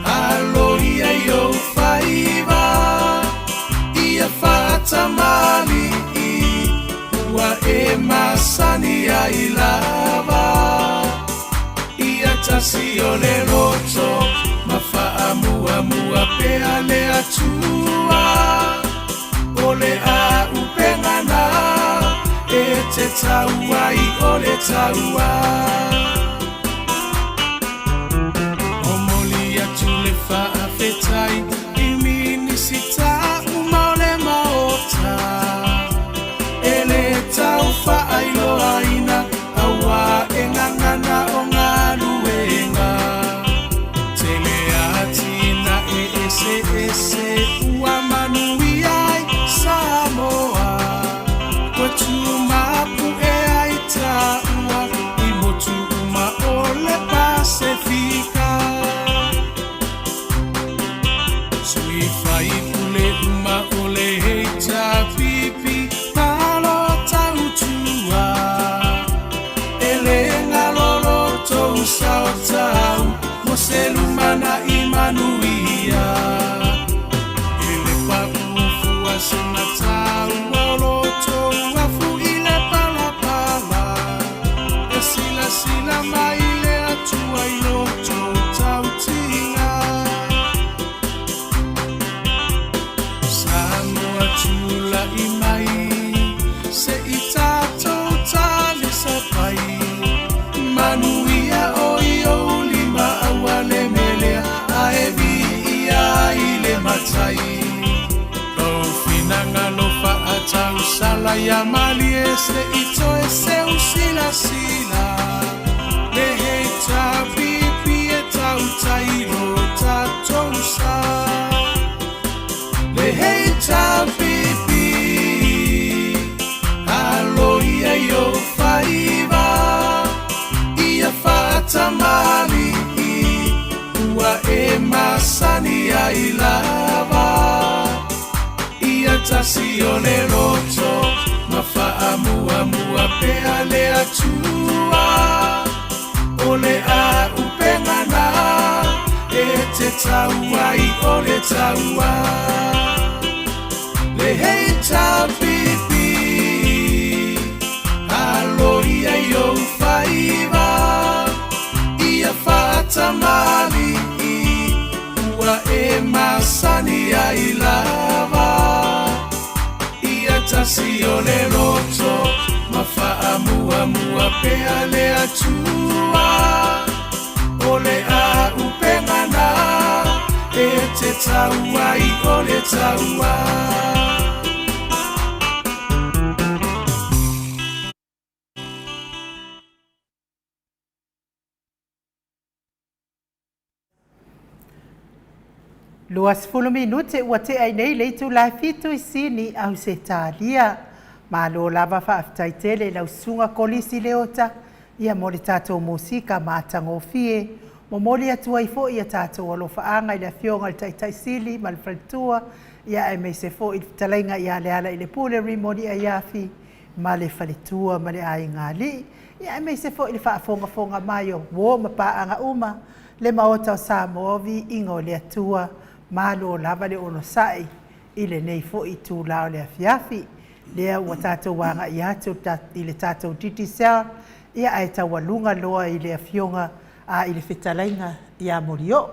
Alo ia i ou faiva Ia faatamalii Ua e masani ai lava Ia tasi o le loto Ma faamuamua pea le Atua O le auupega na E te tau ai o le taua. Momoli atu le faafetai i Minisita uma o le Maota e le tau faailoaina auā e gagana o galuega tele atinae eseese ua manuia ai Samoa ua tumapu'e ai taua i motu uma o le Pasefika. Sui faipule uma o le HRPP malo tautua e le galo lo tou sao tau mo se lumanai manuia e le paʻu fua sina taua o lo tou afu i le palapala e silasila mai le Atua i lo tou tautiga. Samoa tula'i mai se i tatou talisapai manuia o i ou lima aua le melea ae viia ai le Matai. Lou finagalo faatausala ia malie se i toe seu silasila le HRPP e tautai lo tatou sa. Le HRPP alo ia i ou faiva ia faatamalii ua e masani ai lava ia tasi o le loto ma faamuamua pea le Atua o le auupega na e te tau ai o le taua. Le HRPP alo ia i ou faiva ia faatamalii ua e masani ai lava ia tasi o le loto ma faamuamua pea le Atua o le auupega na e te tau ai o le taua. 20 minute ua tea ai nei le itula e 7 i Sini, Ausetalia. Malo lava faafetai tele i lau susuga Kolisi Leota ia mo le tatou musika matagofie. Momoli atu ai foi ia tatou alofaaga i le afioga i le Taitai Sili ma le faletua ia aemaise foi i le fetalaiga ia Lealailepule Rimoni Aiafi ma le faletua ma le aiga alii ia aemaise foi i le faafogafoga mai o uo ma paaga uma le Maota o Samoa viiga o le Atua. Malo lava le onosai i lenei foi itula o le afiafi lea ua tatou agai atu i le tatou Digicel ia ae taualuga loa i le afioga a i le fetalaiga ia Molioo.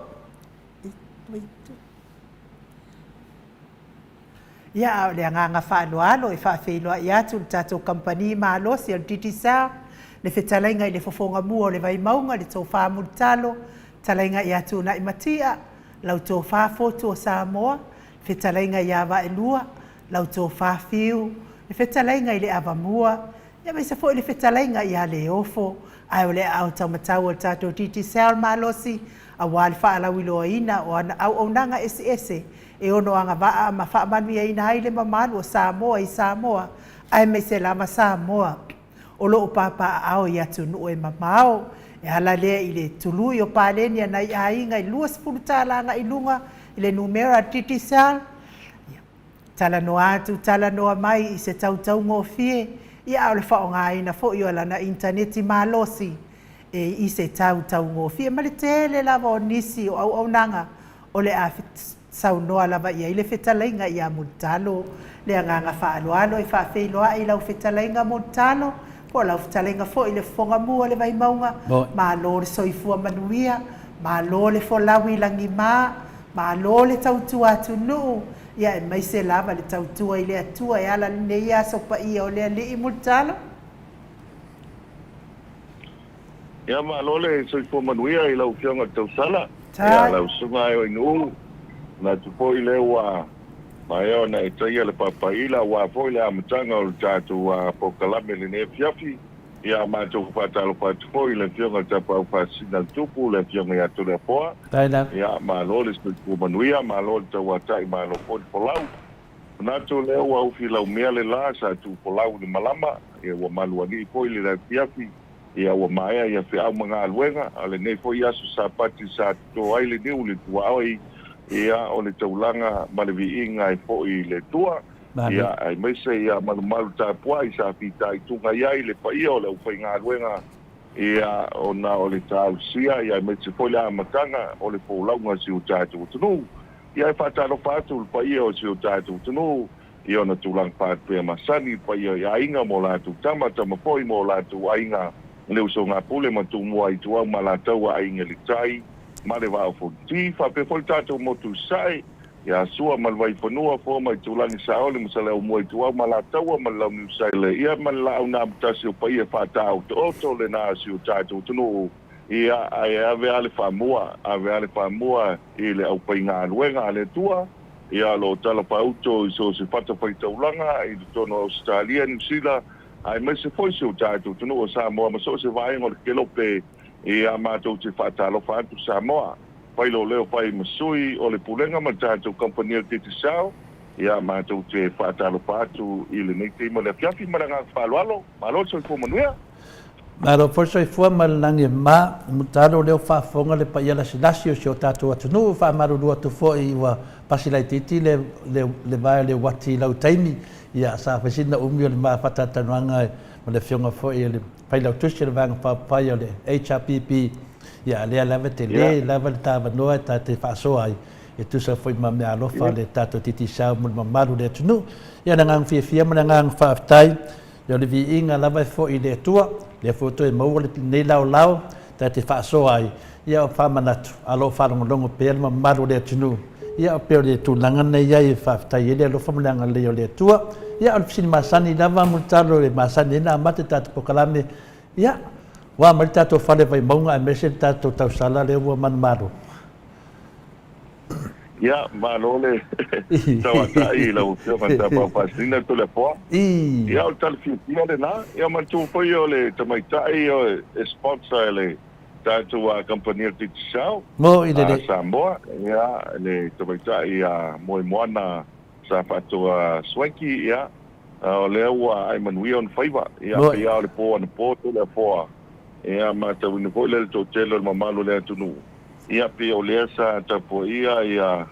Ia a o le agaga faaaloalo e faafeiloai atu le tatou kamupani malosi o le Digicel, le fetalaiga i le fofoga mua o le Vaimauga, le Tofa Mulitalo, fetalaiga ia Tunai Matia, lau Tofa Fotu o Samoa, fetalaiga ia Vaelua, lau Tofa Fiu, le fetalaiga i le Avamua, ia aemaise foi le fetalaiga ia Leofo, ae o le aao taumatau o le tatou Digicel malosi aua le faalauiloaina o ana auaunaga eseese e ono agavaa ma faamanuiaina ai le mamalu o Samoa i Samoa aemaise lava Samoa o lo o papaaao i atunuu e mamao. E ala lea i le tului o paleni a nai aiga i $20 agai i luga i le numera Digicel. Ia, talanoa atu, talanoa mai i se tautaugofie, ia a o le faaaogaina foi o lana initaneti malosi. e i se tau taugofie ma le tele lava o nisi o auaunaga o le a saunoa lava i ai le fetalaiga ia Mulitalo. Le agaga faaaloalo e faafeiloai i lau fetalaiga Mulitalo, po o lau fetalaiga foi le Fofoga Mu o le Vaimauga, malo le soifua manuia, malo le folau i lagima, malo le tautua atunuu, ia aemaise lava le tautua i le Atua e ala lenei aso paia o le Alii Mulitalo. Ia malo le soifua manuia i lau Afioga i le Tausala, ia lau Susuga Aeoinuu, manatu foi lea ua maea ona e taia le papaila aua foi le amataga o le tatou polokalame i lenei afiafi. Ia matou faatalofa atu foi i le Afioga i le Tapaau Faasisina a le Tupu, le Afioga ia Toleafoa. Ia malo le soifua manuia, malo le tauatai, malo foi le folau. Manatu lea ua ufi laumea le la sa tuufolau i le malama, ia ua malualii foi le afiafi, ia ua maea ia feau ma galuega, a o lenei foi aso Sapati sa toto ai le niu i le tuaoi, ia o le taulaga ma le viiga e foi i le Atua, ia aemaise ia malumalu tapuai sa fitaituga i ai le paia o le aufaigaluega, ia ona o le tausia, ia aemaise foi le amataga o le folauga o si o tatou atunuu. Ia e faatalofa atu i le paia o si o tatou atunuu i ona tulaga faalupea masani, le paia i aiga ma o latou tama, tama foi ma o latou aiga, le usoga Pule ma Tumua Ituau ma Alataua, Aiga i le Tai ma le Vaa o Fonoti, faapea foi le tatou motu i Sasae, ia Sua ma le Vaifanua, Foa ma Itulagi, Saole ma Saleaaumua Ituau ma Alataua ma le Launiu Saele, ia ma le Laau na Amotasi o paia faataotooto lena a si o tatou atunuu. Ia, ae ave a le faamua, ave a le faamua i le aufaigaluega a le Atua, ia, o lo o talafauto i so o se fatafaitaulaga i totonu o Ausetalia, Niu Sila, aemaise foi si o tatou atunuu o Samoa ma so o se vaega o le kelope, ia, matou te faatalofa atu Samoa. Fai lou leo fai ma sui o le Pulega ma le tatou kamupani o le Digicel, ia, matou te faatalofa atu i lenei taimi o le afiafi ma le agaga faaaloalo. Malo le soifua manuia. Malo foi le soifua ma le lagi e mama, Mutalo lea ua faafofoga le paia lasilasi o si o tatou atunuu, faamalulu atu foi ua pasi laitiiti le le vae o le uati i lau taimi, ia sa fai sina umi o le ma faatalatalanoaga ma le afioga foi i le Failautusi o le Vaega Faaupufai o le HRPP, ia a lea lava e tele lava le ta avanoa e ta te faasoa ai e tusa foi ma meaalofa a le tatou Digicel mo le mamalu o le atunuu. Ia le agaga fiafia ma le agaga faafetai. Ia o le viiga lava e foi i le Atua, lea foi ua toe maua lenei laolao ta te faasoa ai, ia o faamanatu, a o lo o faalogologo pea le mamalu o le atunuu, ia e pei o le tulaga lena e i ai e faafetai ai le alofa ma le agalelei o le Atua. Ia o le fesili masani lava Mulitalo e masani ai ona amata le tatou polokalame, ia, ua a mai le tatou fale Vaimauga aemaise le tatou tausala lea ua manumalo? Ia, malo le tauatai i lau Afioga i le Tapaau Faasisina Toleafoa. Ia, o le tala fiafia lena. Ia, manatua foi o le tamaitai e sponsor e le tatou kamupani o le Digicel a Samoa, ia, le tamaitai a Moemoana sa faatoa Swanky, ia, o lea ua ae manuia ona faiva. Ia, pei lava o le po anapo Toleafoa, ia, matauina foi lea le toatele o le mamalu o le atunuu. Ia, pei o lea sa tapuaia ia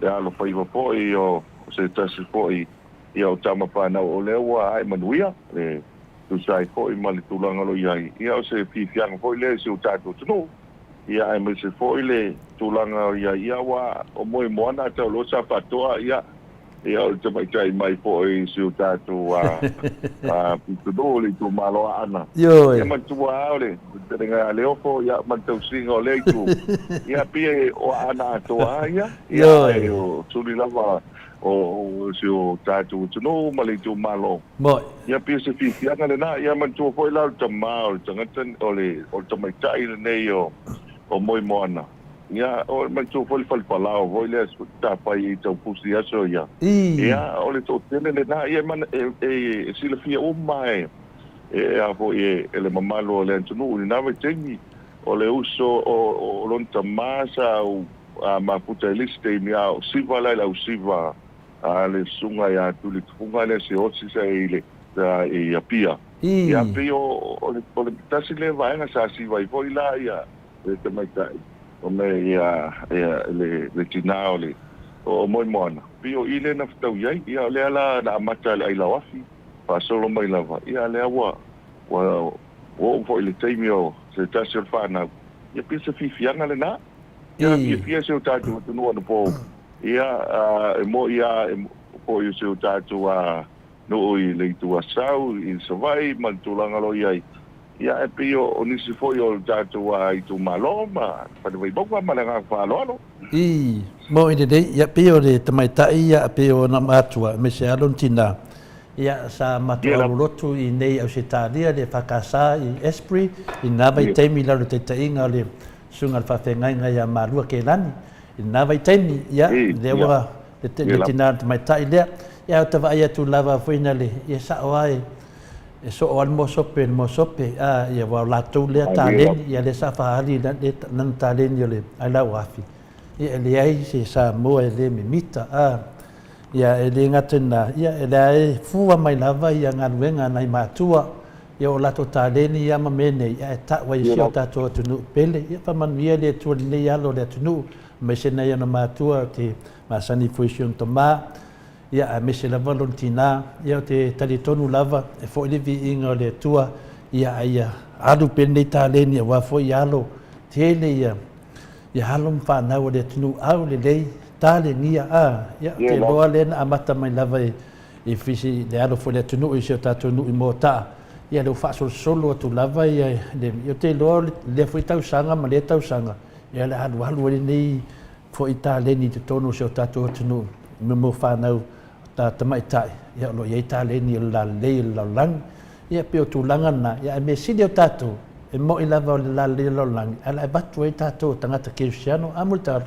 le alofaiva foi o se tasi foi ia o tama fanau o lea ua ae manuia, e tusa ai foi ma le tulaga o lo o i ai. Ia, o se fiafiaga foi lea i si o tatou atunuu, ia aemaise foi le tulaga o i ai, ia aua o Moemoana a tau loa sa faatoa, ia, Ia, o le tamaitai mai foi i si o tatou pitonuu i le itumalo o Aana. Ia manatua lava o le fetalaiga ia Leofo, ia ma le tausiga o lea itu. Ia pei o Aana atoa lava ia. Ia, ae o suli lava o si o tatou atunuu ma le itumalo. Ia pei o se fiafiaga lena. Ia manatua foi la o le tama o le tagata o le tamaitai lenei o Moemoana. Ia, o manatua foi le fale palao foi lea sa fai i Taupusi i aso ia. Ia, o le toatele lena, ia e silafia uma e a foi e le mamalu o le atunuu i lena vaitaimi, o le uso o lona tama sa mafuta i le isi taimi, a o siva la i le ausiva a le susuga ia Tulitufunga lea Seosi sa i le i Apia. Ia, pei o le tasi lea vaega sa siva ai foi la ia le tamaitai o me ia le tina o le o Moemoana, pei o i lea na fetau i ai. Ia o lea la na amata le ailao afi faasolo mai lava, ia lea ua ua Ua oo foi i le taimi o se tasi o le fanau, ia pei se fiafiaga lena. Ia fiafia si o tatou atunuu anapo, ia e mo'i lava foi o si o tatou nuu i le Itu Asau, i Savaii ma le tulaga o lo o i ai, ia ae pei o nisi foi o le tatou itumalo ma le Fale Vaimauga ma le agaga faaaloalo. I mo'i lelei, ia pei o le tamaitai ia pei o ona matua aemaise lava lona tina, ia sa matou aulolotu i inei i Ausetalia le EFKS i Asbury i lena vaitaimi i lalo o le taitaiga o le Susuga i le Faafeagaiga ia Malua Kelani. I lena vaitaimi, ia, lea ua le tina o le tamaitai lea, ia ae ou te vaai atu lava foi na le, ia sao lava e E soo lava le moa sope i le moa sope, a, ia, aua o latou lea taleni, ia lea sa faaali i lana taleni o le ailao afi, ia e leai se Samoa e le mimita, a, ia e le gata i lena, ia e lea e fua mai lava ia galuega a nai matua, ia o latou taleni ia ma mea nei, ae tau ai e si o tatou atunuu pele, ia faamanuia le Atua i lenei alo o le atunuu, aemaise nai ona matua ou te masani foi i si ona tama, Ia, aemaise lava lona tina, ia, ou te talitonu lava e foi le viiga o le Atua, ia, a ia alu pea lenei taleni aua foi ia alo tele ia, ia alo ma fanau a le atunuu aulelei, talenia, a, ia, ou te iloa lea na amata mai lava i, i fisi, le alo foi o le atunuu i si o tatou nuu i Moataa, ia, lea ua faasolosolo atu lava ia, le, ia, ou te iloa lea foi tausaga ma lea tausaga, ia, o le a alualu ai lenei Foi taleni i totonu o si o tatou atunuu i mea mo fanau tamaitai, ia o lo o i ai taleni o le lalelei o le lalolagi. Ia pei o tulaga na, ia ae mea sili o tatou, e mo'i lava o le lalelei o le lalolagi, ae o le a avatu ai tatou o tagata kerisiano. A Mulitalo?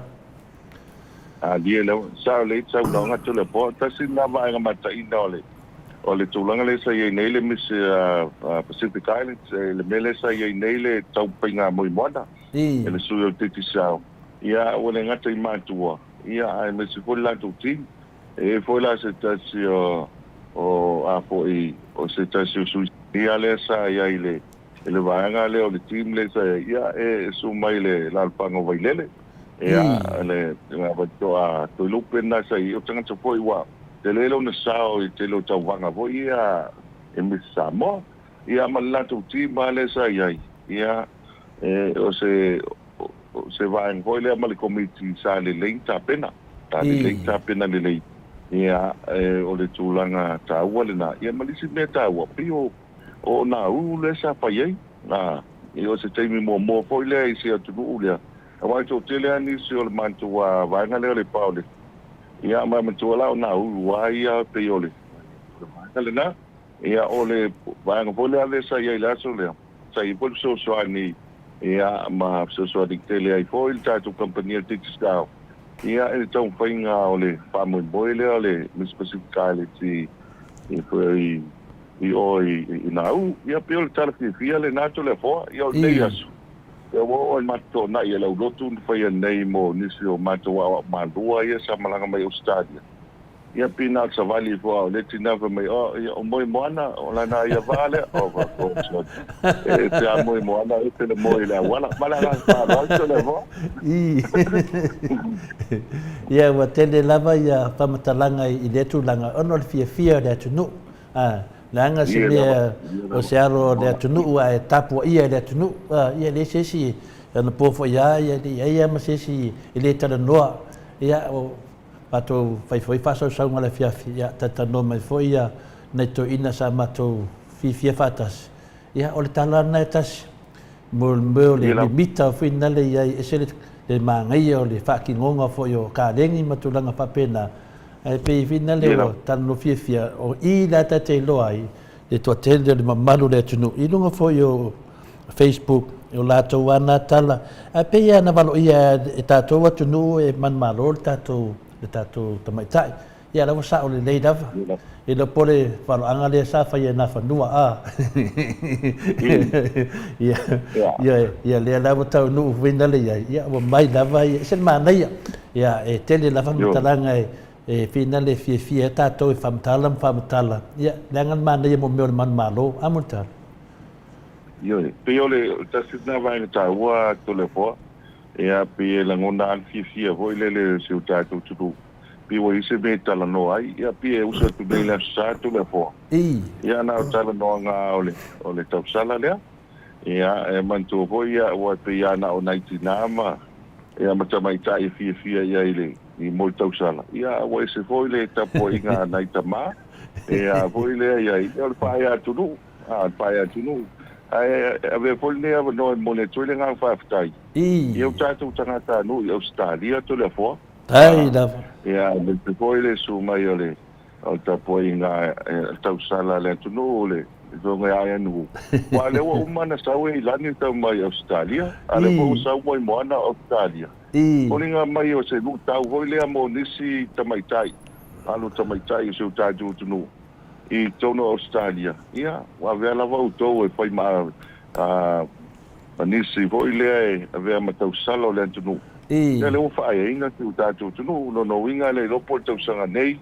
Alia lava, sao lelei te saunoaga Toleafoa. Tasi lena vaega mataina o le o le tulaga lea sa i ai nei le Miss Pacific Islands, le mea lea sa i ai nei le taumafaiga moemoana e le sui o le Digicel. Ia, ua le gata i matua, ia, aemaise foi le latou team. E i ai foi la se tasi o, o, a foi, o se tasi o sui ia lea sa i ai i le, i le vaega lea o le team lea sa i ai, ia, e susu mai i le alaalafaga o Vailele. Ia, le, le Vaitoa Toelupe lena sa i ai. O tagata foi ua tele lona sao i tele o tauvaga foi ia i Miss Samoa. Ia, ma le latou team lava lea sa i ai, ia, e, o se, O se vaega foi lea ma le Komiti sa lelei ni tapena, sa lelei ni tapena lelei, ia, o le tulaga taua lena. Ia ma le isi mea taua, pei o, o nā ulu lea sa fai ai, ā, ia o se taimi muamua foi lea i se atunuu lea, aua e toatele lava nisi o le matou vaega lea o le Paole, ia, ma e matua la o nā ulu lava ia pei o le, o le vaega lena. Ia, o le vaega foi lea lea sa i ai i le aso lea, Sa i ai foi le fesoasoani ia ma fesoasoani tele ai foi le tatou kamupani a le Digicel ia i le taumafaiga o le faamoemoe lea o le Miss Pacific Islands i i i o i i Nauru. Ia pei o le tala fiafia lena Toleafoa ia o lenei aso ia ua oo i le matou toonai e lau lotu na faia nei mo nisi o matou aoao malua ia sa malaga mai Ausetalia. Ia pei na o le savali ifo a o le tina fai mai, oh, ia, o moe moana, o lana ia vaa lea. Oh, va, oh, sorry. E te a moe moana, e te le moe i le auala. Ma le agaga faaaloalo te le voa. I. Ia, ua tele lava ia faamatalaga i lea tulaga, ona o le fiafia o le atunuu. A, leaga se mea o se alo o le atunuu ae tapuaia e le atunuu. A, ia, e leai se isi, ana po foi lava, ia, e leai lava ma se isi e le talanoa. Ia, o Matou fai foi faasausauga i le afiafi, ia talatalanoa mai foi ia nai toeaiina sa matou fiafia faatasi. Ia o le tala lena e tasi, mo le mea o le mimita foi na le i ai, ese le manaia o le faatinoga foi o kaleni ma tulaga faapena, ae pei foi na le ua talanoa fiafia, o i la ta te iloa ai le toatele o le mamalu o le atunuu i luga foi o Facebook, o latou lava na tala, ae pei lava na valoia e tatou atunuu e manumalo le tatou, le tatou tamaitai. Ia la ua sao lelei lava. E le o po le valoaga lea sa faia e Nafanua, a. Ia, ia, ia lea la ua taunuu foi na le i ai, ia ua mai lava, ia, ese le manaia. Ia, e tele lava matalaga e, e finale fiafia ai tatou e faamatala ma faamatala, ia, leaga le manaia mo mea o le manumalo. A Mulitalo? Ioe, pei o le tasi lena vaega taua Toleafoa, ia pei e lagona lava le fiafia foi lele o si o tatou atunuu, pei ua i ai se mea e talanoa ai, ia pei e uso atu nei i le Aso Sa Toleafoa, ia na o talanoaga lava o le tausala lea. Ia, e manatua foi ia, aua e pei lava na o nai tinā ma, ia, ma tamaitai e fiafia i ai i le, i moe tausala. Ia, a ua ese foi le tapuaiga a nai tamā, e a foi lea i ai, ia o le pae atunuu, a, le pae atunuu. Ae avea foi lenei avanoa e momoli atu ai le agaga faafetai i o tatou tagatanuu i Ausetalia, Toleafoa, a, lava. Ia, aemaise foi le susu mai o le O le tapuaiga tausala a le atunuu, le Afioga ia Ian Wu. Aua o lea ua uma ona sau e Ilani tau mai Ausetalia, a o lea foi ua sau Moemoana o Ausetalia. Foliga mai o se luitau foi lea mo nisi tamaitai, alo tamaitai o si o tatou atunuu i totonu o Ausetalia. Ia, ua avea lava outou e fai ma nisi foi lea e avea ma tausala o le atunuu. Ia lea ua faaeaina si o tatou atunuu, lona uiga e le iloa po o le tausaga nei,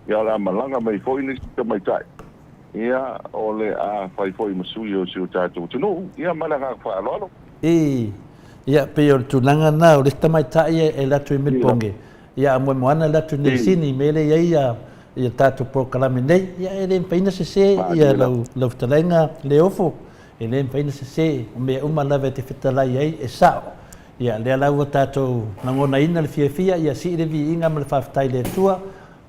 ia o le a malaga mai foi nisi tamaitai, ia o le a fai foi ma sui o si o tatou atunuu, ia ma le agaga faaaloalo. Ii, Ia, pei o le tulaga lena, o le isi tamaitai e alu atu i Melbourne, ia a moemoana alu atu i Niusini, i mea lea e i ai ia tatou polokalame nei, ia e le mafai ona sese ia lau fetalaiga Leofo, e le mafai ona sese, o mea uma lava e te fetalai ai e sao. Ia, lea la ua tatou lagonaina le fiafia, ia sii le viiga ma le faafetai i le Atua.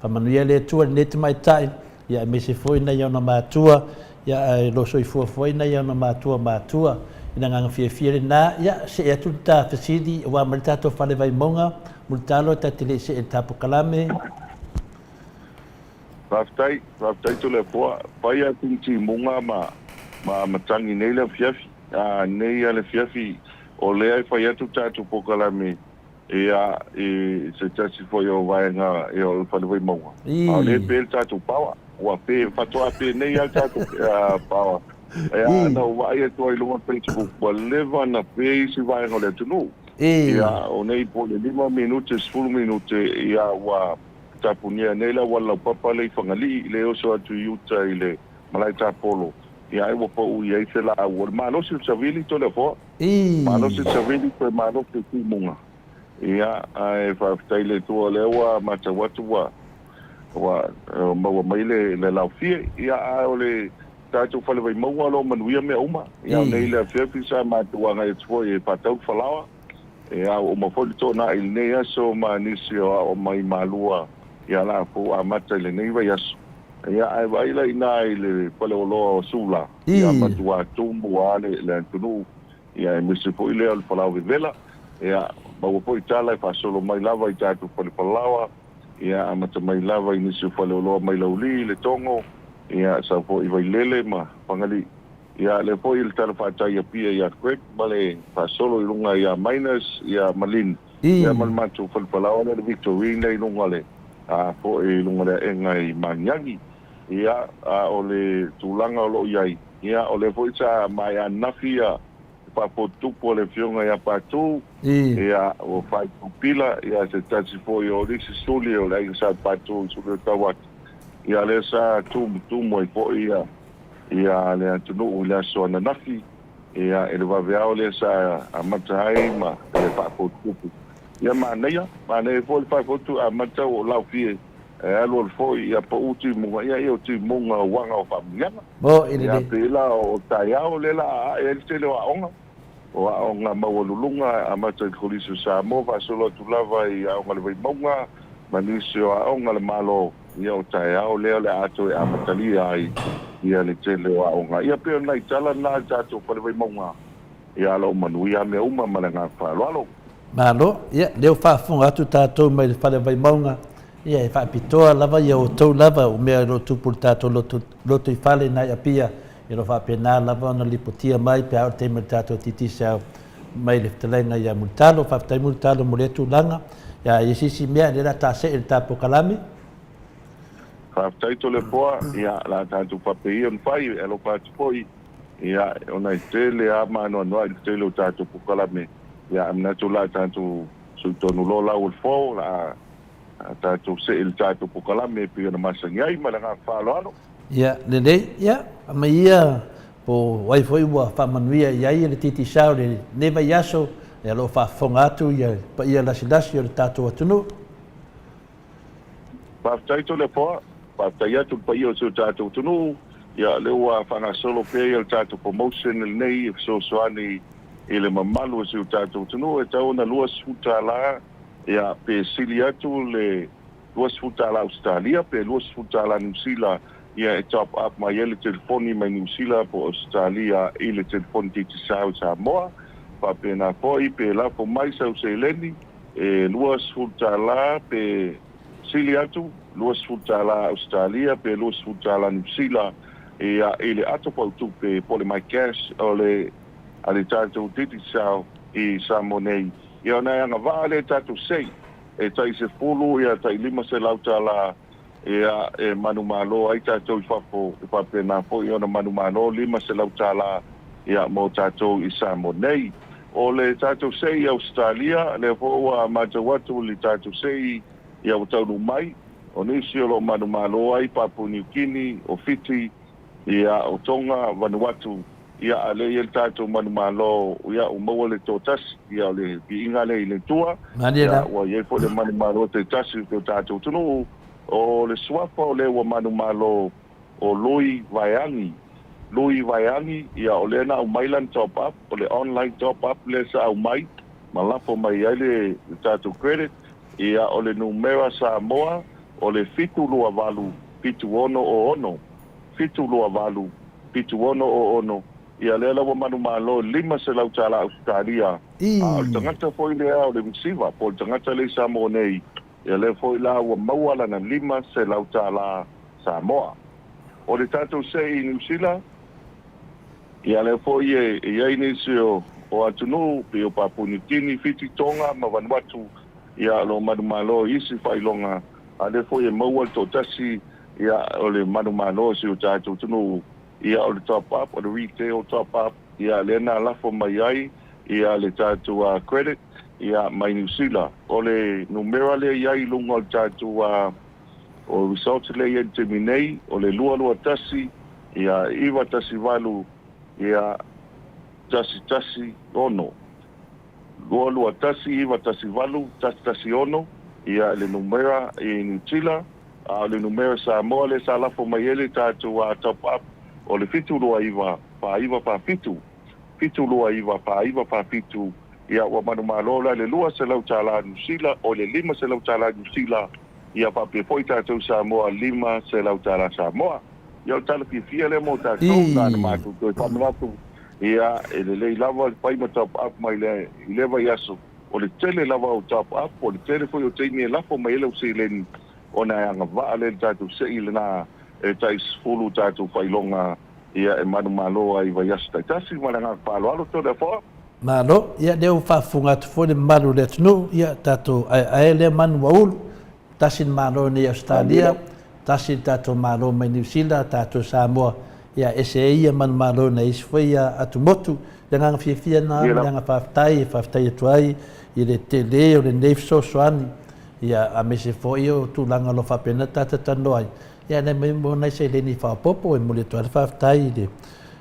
Faamanuia le Atua i lenei tamaitai, ia aemaise foi nai ona matua, ia ae lo soifua foi nai ona matua matua. I le agaga fiafia lena, ia see atu le ta fesili aua mai le tatou fale Vaimauga, Mulitalo ta te le i see i le ta polokalame. Faafetai, faafetai Toleafoa. Fai a timutimuga ma ma matagi nei le afiafi. A nei a le afiafi o lea e fai atu tatou polokalame ia i se tasi foi o vaega ia o le Fale Vaimauga. A o lea e pe le tatou power. Ua pe, faatoa pe nei lava le tatou power. Ia na ou vaai atu ai i luga o Facebook ua leva ona pe isi vaega o le atunuu. Ia o nei po o le 5 minute, 10 minute ia ua tapunia nei le auala laupapa lea i Fagalii, lea e oso atu i uta i le malae tapolo, ia ai ua pau i ai se laau. O le malosi o le savili Toleafoa, malosi le savili toe malosi le timuga. Ia, ae faafetai i le Atua o lea ua matau atu ua ua maua mai le le laofie. Ia, ae o le tatou fale Vaimauga o lo o manuia mea uma. Ia, o nei le afiafi sa matou agai atu foi e faatau le falaoa. Ia, ua uma foi le toonai i lenei aso ma nisi o aoga mai Malua ia latou amata i lenei vaiaso. Ia, ae vaai la i ina i le faleoloa o Sula, ia matua tumu lava le atunuu, ia aemaise foi lea o le falaoa vevela. Ia, maua foi tala e faasolo mai lava i tatou fale falaoa, ia amata mai lava i nisi o faleoloa mai Laulii, Letogo, ia sau foi i Vailele ma Fagalii. Ia, lea foi le tala faataia Apia ia Greg ma le faasolo i luga ia Miners ia ma Lynn ia ma le matou falepalaoa lea le Victorine i luga le a foi i luga le aega i Magiagi. Ia, a o le tulaga o lo o i ai, ia o lea foi sa maea ananafi ia le faafotutupu a le Afioga ia Patu, ia ua faitupila ia se tasi foi o nisi suli o le Aiga Sa Patu i suli o Tauata. Ia lea sa tumutumu ai foi ia ia le atunuu i le aso ananafi, ia, i le vaveao lea sa amata ai ma le faafotutupu. Ia manaia, manaia foi le faafotu amata ua laofie e alualu foi ia pau timuga, ia ia o timuga o uaga o faamuliaga. Ia pei la o taeao lea la a ae ai le tele o aoga, o aoga maualuluga e amata i le Kolisi o Samoa faasolo atu lava i aoga a le Vaimauga ma nisi o aoga a le Malo. Ia o taeao lea o le a toe amatalia ai ia le tele o aoga. Ia pei o nai tala na i le tatou fale Vaimauga. Ia alo manuia mea uma ma le agaga faaaloalo. Malo, ia lea ua faafofoga atu tatou mai le fale Vaimauga, ia e faapitoa lava ia outou lava o mea o lo o tupu i le tatou loto, lotoifale nai Apia, ia o lo o faapena lava ona lipotia mai pe a oo i le taimi o le tatou Digicel mai le fetalaiga ia Mulitalo. Faafetai Mulitalo mo lea tulaga. Ia, i se isi mea, lea o le a ta see i le ta polokalame. Faafetai Toleafoa, ia, o le a tatou faapea ia ona fai, e alofa atu foi, ia, ona e tele lava ma anoanoai le tele o tatou polokalame, ia, ae manatu o le a tatou suitonu loa lau o le fo, o le a tatou see i le tatou polokalame e pei ona masani ai ma le agaga faaaloalo. Ia, lelei, ia, aumai ia Po o ai foi ua faamanuia i ai le Digicel i lenei vaiaso, o lo o faafofoga atu le paia lasilasi o le tatou atunuu. Faafetai Toleafoa, faafetai atu i le paia o si o tatou atunuu. Ia, o lea ua faagasolo pea ia le tatou promotion lenei e fesoasoani i le mamalu o si o tatou atunuu, e tatau ona $20, ia, pe sili atu le $20 Ausetalia pe $20 Niu Sila, ia, e top up mai ai le telefoni mai Niu Sila po o Ausetalia i le telefoni Digicel i Samoa. Faapena foi pe lafo mai sau seleni e $20 pe sili atu, $20 Ausetalia pe $20 Niu Sila, ia, i le ato pautupe po o le MyCash o le a le tatou Digicel i Samoa nei. Ia ona e agavaa lea i tatou sei e tai 10, ia tai $500, ia, e manumalo ai tatou i fafo, e faapena foi ona manumalo $500, ia, mo tatou i Samoa nei. O le tatou sei i Ausetalia, lea foi ua matau atu i le tatou sei, ia, ua taunuu mai, o nisi o lo o manumalo ai Papua Niu Kini, o Fiti, ia, o Tonga, Vanuatu, ia, a lea e i ai le tatou manumalo, ia, ua maua le toatasi, ia, o le viiga lea i le Atua, Malie ia, la. Ua i ai foi le manumalo taitasi o tatou atunuu. O le suafa o lea ua manumalo o Lui Vaeagi. Lui Vaeagi, ia, o lea na aumai lana top up, o le online top up lea sa aumai ma lafo mai ai le tatou credit. Ia, o le numera Samoa o le 728 766, 728 766. Ia, lea la ua manumalo e $500 Ausetalia. A o le tagata foi lea o le receiver, po o le tagata lea i Samoa nei, ia, lea foi la ua maua lana $500 Samoa. O le tatou sei i Niu Sila, ia, lea foi e i ai nisi o atunuu, pei o Papua Niu Kini, Fiti, Tonga ma Vanuatu, ia, o lo o manumalo i isi faailoga, a lea foi e maua le toatasi, ia, o le manumalo o si o tatou atunuu, ia, o le top up, o le retail top up, ia, lea na lafo mai ai, ia, le tatou credit, ia, mai Niu Sila. O le numera lea i ai i luga o le tatou o results lea i ai i le taimi nei, o le 221, ia, 918, ia, 116, 221 918 116, ia, le numera i Niu Sila. A o le numera Samoa lea sa lafo mai ai le tatou top up, o le 729 4947, 729 4947. Ia, ua manumalo la le $200 Niu Sila, o le $500 Niu Sila, ia, faapea foi tatou Samoa $500 Samoa. Ia, o le tala fiafia lea mo tatou, na ona matou toe faamanatu, ia, e lelei lava le fai ma top up mai le i lea vaiaso. O le tele lava o top up, o le tele foi o taimi e lafo mai ai lau seleni, ona e agavaa lea i le tatou sei lena e tai 10 tatou faailoga, ia, e manumalo ai i vaiaso taitasi. Ma le agaga faaaloalo, Toleafoa. Malo, ia lea ua faafofoga atu foi le mamalu o le atunuu, ia tatou aeae lea manu ua ulu, tasi le Malo nei Ausetalia, tasi le tatou Malo mai Niu Sila, tatou Samoa, ia ese ai ia manumalo nai isi foi ia atumotu. Le agaga fiafia lena ma le agaga faafetai e faafetai atu ai i le tele o lenei fesoasoani, ia aemaise foi o tulaga o lo o faapena tatou talanoa ai, ia lea mai mo nai seleni faaopoopo e momoli atu ai le faafetai i le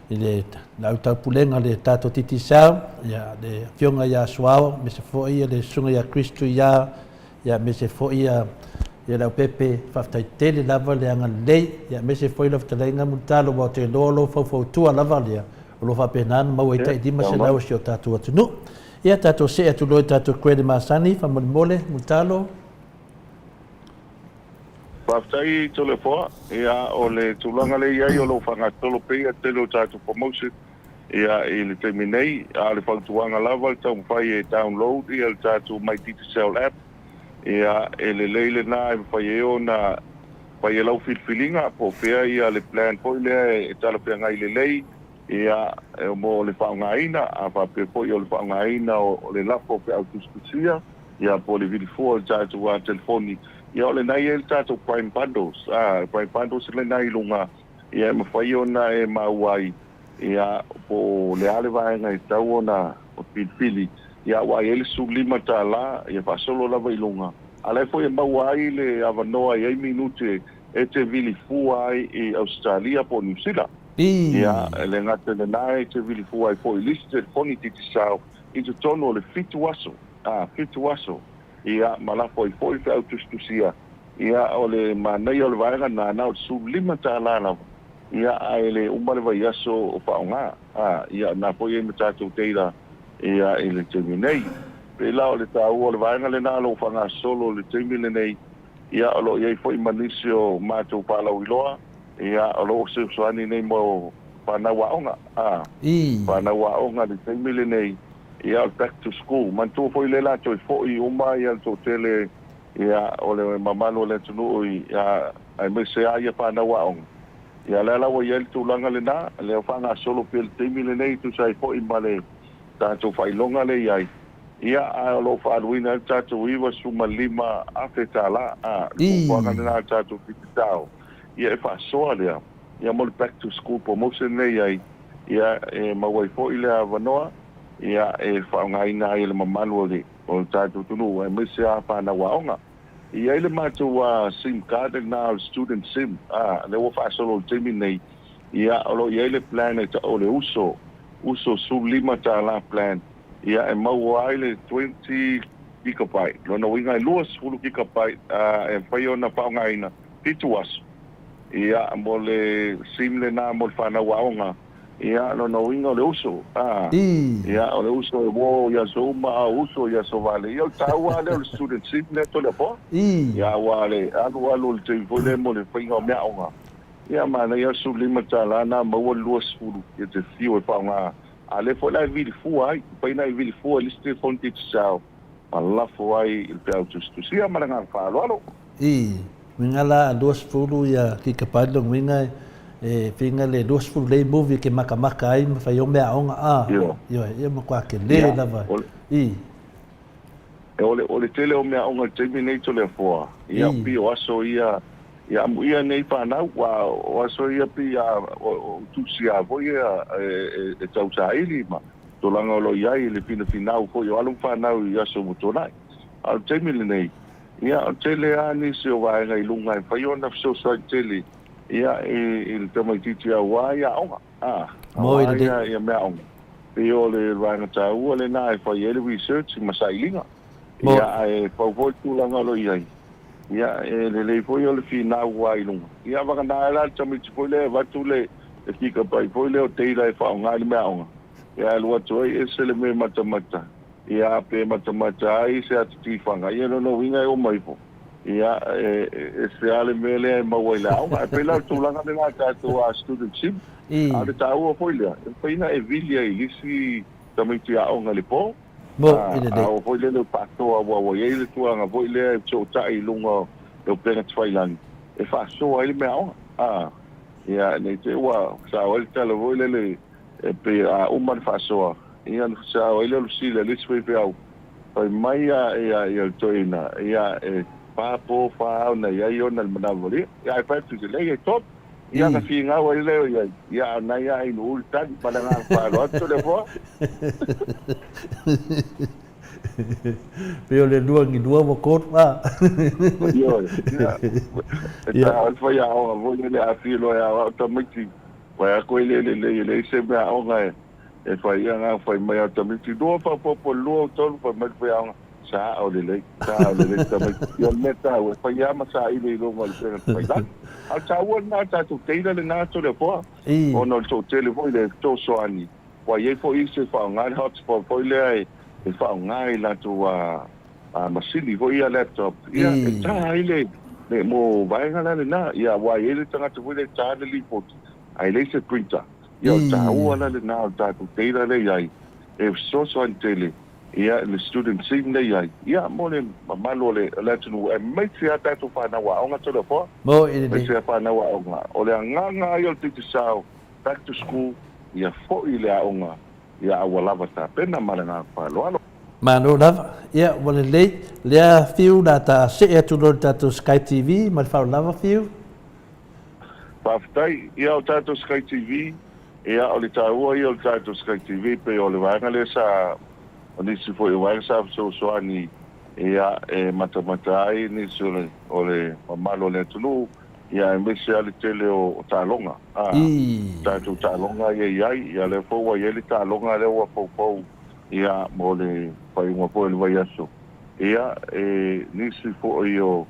i le au taupulega le tatou Digicel, ia le afioga ia Suao, aemaise foi le susuga ia Chris Tuia, ia aemaise foi ia ia Leaupepe, faafetai tele lava le agalelei, ia aemaise foi lau fetalaiga Mulitalo, aua ou te iloa o lou faufautua lava lea o lo o faapena ona maua ai tai 500 o si o tatou atunuu. Ia tatou see atu loa i tatou credit masani, faamolemole Mulitalo. Faafetai Toleafoa, ia o le tulaga lea e i ai o lo o faagasolo pea ia tele o tatou promotion ia i le taimi nei, a o le fautuaga lava le taumafai e download ia le tatou My Digicel app, ia e lelei lena e mafai ai ona fai e lau filifiliga po o fea ia le plan foi lea e talafeagai lelei, ia mo le faaaogaina, a faapea foi o le faaaogaina o le lafo o feau tusitusia, ia po o le vilifua o le tatou telefoni, ia o lena e i ai le tatou Prime Bundles, a Prime Bundles lena i luga, ia e mafai ona e maua ai, ia po o le a le vaega e tatau ona filifili, ia aua e i ai le $15, ia faasolo lava i luga, a o la e foi e maua ai le avanoa e i ai minute e te vilifua ai i Ausetalia po o Niu Sila. Ia, e le gata i lena, e te vilifua ai foi i le isi telefoni Digicel i totonu o le 7 aso, a, 7 aso, ia, ma lafo ai foi feau tusitusia. Ia, o le manaia o le vaega lena, na o le $15 lava. Ia ae le uma le vaiaso o faaaoga. Ia na foi ai ma tatou teila ia i le taimi nei. Pei la o le taua o le vaega lena o lo o faagasolo i le taimi lenei, ia o lo o i ai foi ma nisi o matou faalauiloa, ia o lo o fesoasoani nei mo fanau aoga, fanau aoga i le taimi lenei, ia o le back to school. Manatua foi lea o le a toe foi uma ia le toatele ia o le mamalu o le atunuu ia aemaise lava ia fanau aoga. Ia lea la ua i ai le tulaga lena, lea ua faagasolo pea i le taimi lenei e tusa ai foi ma le tatou faailoga lea e i ai, ia ae o lo o faaaluina ai le tatou $95,000, a, le fuafuaga lena a le tatou Digicel, ia e faasoa lea, ia mo le back to school promotion lea e i ai, ia e maua ai foi le avanoa, ia e faaaogaina ai e le mamalu o le o le tatou atunuu aemaise lava fanau aoga. E i ai le matou sim card lena o le student sim, lea ua faasolo i le taimi lenei, ia o lo o i ai le plan e tau o le uso, uso $15 plan, ia e maua ai le 20 gigabyte. Lona uiga e 20 gigabyte e mafai ona faaaogaina 7 aso. Ia mo le sim lena mo le fanau aoga. Ia, lona uiga o le uso, a. Ia, o le uso e uo i aso uma, a o uso i aso vale. Ia, o le taua lava lea o le student sim lea Toleafoa. Ia, aua le alu alu o le taimi foi lea mo le faiga o meaaoga. Ia, manaia le $15 na maua le 20 ia te fiu e faaaoga. A lea foi la e vili fua ai, mafai ona e vili fua i le isi telefoni Digicel ma lafo ai i le peau tusitusi. Ia, ma le agaga faaaloalo. Uiga la 20 ia gigabyte lona uiga e feiga le 20 lei movie ke makamaka ai ma fai o meaaoga a ioe ia matua tele lava i. O le tele o meaaoga i le taimi nei Toleafoa ia pei o aso ia ia amuia nei fanau aua o aso ia pei a o tusia foi ia e tausaili ma tulaga o lo o i ai le finafinau foi o alo ma fanau i aso ua tuanai. A o le taimi lenei Ia, o le tele lava nisi o vaega i luga e mafai ona fesoasoani tele ia i le tamaitiiti aua ia aoga, a, aua ia ia meaaoga. Pei o le vaega taua lena e fai ai le research ma sailiga. Ia, ae pau foi le tulaga o lo o i ai, ia, e lelei foi o le finau lava i luga. Ia, vagana ai la le tamaiti foi lea e avatu le gigabyte foi lea o data e faaaoga i le meaaoga, ia alu atu ai ese le mea matamata. Ia, pe matamata ai se ata tifaga, ia lona uiga e oma ifo, ia, e ese lava le mea lea e maua i le aoga. Ae pei la o le tulaga lena a tatou a student sim, a o le taua foi lea, e mafai ona e vili ai i le isi tamaiti aoga i le po, a oo foi lele o faasoa aua ua i ai le tulaga foi lea e fesootai i luga o le upega tafailagi e faasoa ai le meaaoga. A, ia, ne i te i ua sao ai le tala foi lele e pei a uma le faasoa, Ia ona sao ai lea o le fesili a le isi faifeau, fai mai ia ia ia le toeaina, ia e fa po fa ao na i ai ona le manawa lia. Ia ae fai atu i se lei e tolu. Ia ona finau ai lea o i ai, ia a na ia inu ulu tali ma le agaga faaaloalo atu le afoa. Pei o le lua ni lua ua tolu a. Ioe, ia. E taua ai le faiaoga foi lele a fia loa e aoao tamaiti, fai atu ai le lelei e leai se meaaoga e E fai ia ngā whai mai a tamaiti lua faaopoopo lua o tolu fai mai le faiaoga sa o lelei sa o lelei tamaiti ia o le mea tāua e fai lava ma saili i luga o le upega tafailagi. A o le taua lena o le tatou teila lena Toleafoa ona o le toatele foi lea e fesoasoani ua i ai foi isi e faaaoga le hotspot foi lea e faaaoga i latou masini foi ia laptop ia e tā ai le mo vaega la lena ia aua e i ai le tagata foi lea e tā le lipoti ae leai se printer. Ia, o le taua la lena o le tatou data lea i ai, e fesoasoani tele ia le student team lea i ai, ia mo le mamalu o le atunuu, aemaise lava tatou fanau aoga Toleafoa, aemaise lava fanau aoga. O le agaga lava ia o le Digicel, back to school, ia foi le aoga, ia a ua lava tapena ma le agaga faaaloalo. Malo lava. Ia, ua lelei. Lea Fiu, la ta see atu loa i le tatou Sky TV ma le faaaloalo lava Fiu. Faafetai. Ia o tatou Sky TV, ia o le taua ia o le tatou Sky TV pei o le vaega lea sa, o nisi foi o vaega sa fesoasoani ia e matamata ai nisi o le o le mamalu o le atunuu ia aemaise lava le tele o taaloga, a, tatou taaloga ia i ai, ia lea foi ua i ai le taaloga lea ua foufou ia mo le faaiuga foi o le vaiaso. Ia e nisi foi o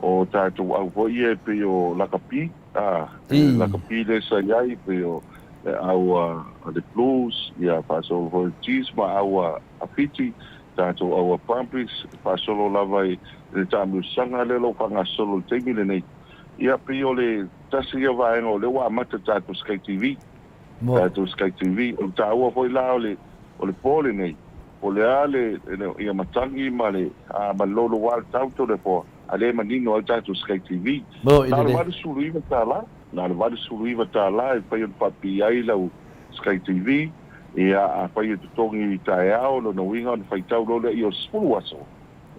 o tatou au foi ia e pei o lakapi. A, e lakapi lea sa i ai, pei o le au a le Blues, ia faasolo foi le Chiefs ma au a Fiti, tatou au a Brumbies, faasolo lava i le taamilosaga lea o lo o faagasolo i le taimi lenei. Ia, pei o le tasi ia vaega o lea ua amata le tatou Sky TV. Tatou Sky TV. O le taua foi la o le o le po lenei, po o le a le ia matagi ma le ma le louloua o le tau Toleafoa, a lea e manino ai le tatou Sky TV. Na o le $89, na o le $89 e mafai ona faapipii ai lau Sky TV. Ia, afai e totogi i taeao, o lona uiga ona faitau loa lea i o le 10 aso,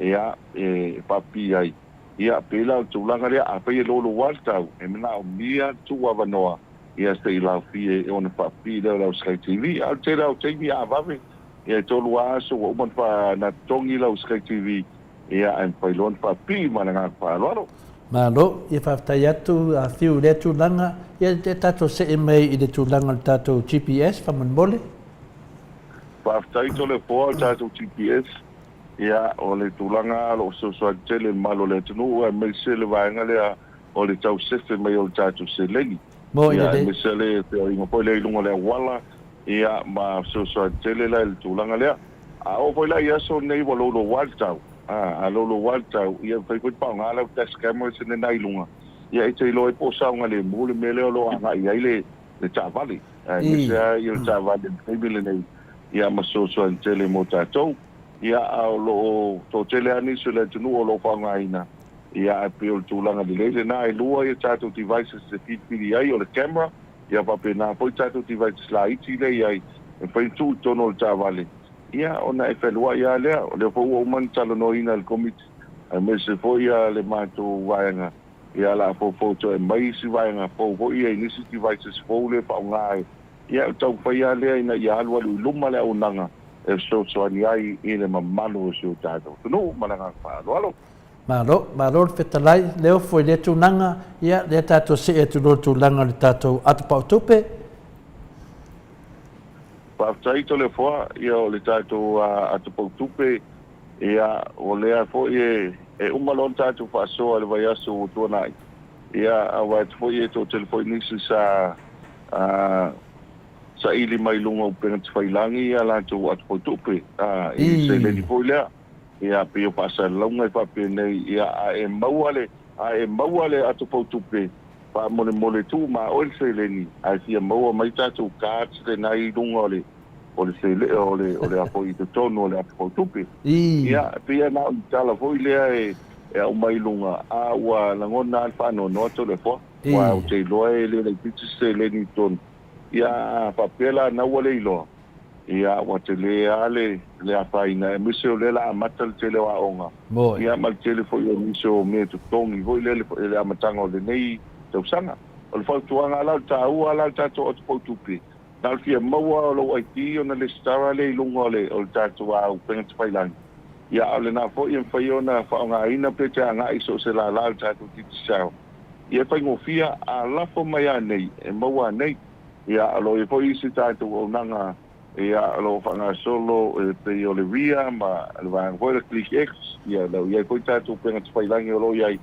ia, e faapipii ai. Ia, pei la o le tulaga lea, afai e louloua le tau, e manaomia le tuu avanoa ia se i laofie e ona faapipii lea o lau Sky TV. A o le tele lava o taimi a vave, ia e tolu lava aso ua uma ona totogi lau Sky TV, ia ae mafai loa ona faapipii ma le agaga faaaloalo. Malo, ia faafetai atu a Fiu i lea tulaga. Ia tatou see mai i le tulaga o le tatou GPS faamolemole. Faafetai Toleafoa, o le tatou GPS, ia o le tulaga lava o lo o fesoasoani tele i le mamalu o le atunuu aemaise le vaega lea o le tau sefe mai o le tatou seleni. Mo Ia, aemaise le feoaiga foi lea i luga o le auala, ia, ma fesoasoani tele la i le tulaga lea. A oo foi la i aso nei ua louloua le tau, a, a louloua le tau, ia e mafai foi ona faaaoga lau dash camera se lena i luga, ia e te iloa ai po o saogalemu le mea lea o lo o agai i ai le, le taavale. Aemaise lava ia le taavale i le taimi lenei, ia ma fesoasoani tele mo tatou. Ia, a o lo o toatele lava nisi o le atunuu o lo o faaaogaina, Ia, ae pei o le tulaga lelei lena, e lua ia tatou devices e filifili ai, o le camera, ia faapena foi tatou devices laiti lea e i ai, e mafai ona tuu i totonu o le taavale, ia ona e fealuai lava lea. O lea foi ua uma ona talanoaina e le Komiti, aemaise foi le matou vaega, ia o le a foufou toe aumai isi vaega fou foi ia i nisi devices fou lea e faaaoga ai. Ia, o le taumafai lava lea ina ia alualu i luma le auaunaga e fesoasoani ai i le mamalu o si o tatou atunuu. Ma le agaga faaaloalo. Malo, malo le fetalai, leo foi lea tulaga, ia lea tatou see atu loa tulaga o le tatou atopau tupe. Faafetai Toleafoa, ia o le tatou atopau tupe, ia o lea foi e uma loa le tatou faasoa i le vaiaso ua tuanai, ia aua atu foi e toatele foi nisi sa saili mai luga o upega tafailagi ia latou atopau tupe, i seleni foi lea. Ia, pei o faasalalauga e faapenei, ia, a e maua le, a e maua le ato fautupe, faamolemole tuu ma oe le seleni, ae fia maua mai tatou cards lena i luga o le, o le sele, o le, o le a foi i totonu o le ato fautupe. Ia, e pei lava na o le tala foi lea e, e aumai i luga, a ua lagona lava le faanoanoa Toleafoa, aua ou te iloa e le laitiiti se seleni i totonu. Ia, a faapea la na ua le iloa, Ia, ua tele lava le, le afaina, aemaise o lea o le a amata le tele o aoga, ia, ma le tele foi o nisi o mea totogi foi lea i le amataga o lenei tausaga. O le fautuaga la, o le taua la o le tatou atopautupe, na o le fia maua o lou ID ona lesitala lea i luga o le, o le tatou upega tafailagi, ia, a o lena foi e mafai ona faaaogaina pe te agai i so o se lala o le tatou Digicel. Ia, e faigofie, a lafo mai anei, e maua anei. Ia, o lo o i ai foi isi tatou auaunaga, ia, o lo o faagasolo e pei o le ria ma le vaega foi o le Click X, ia, o lo o i ai foi tatou upega tafailagi o lo o i ai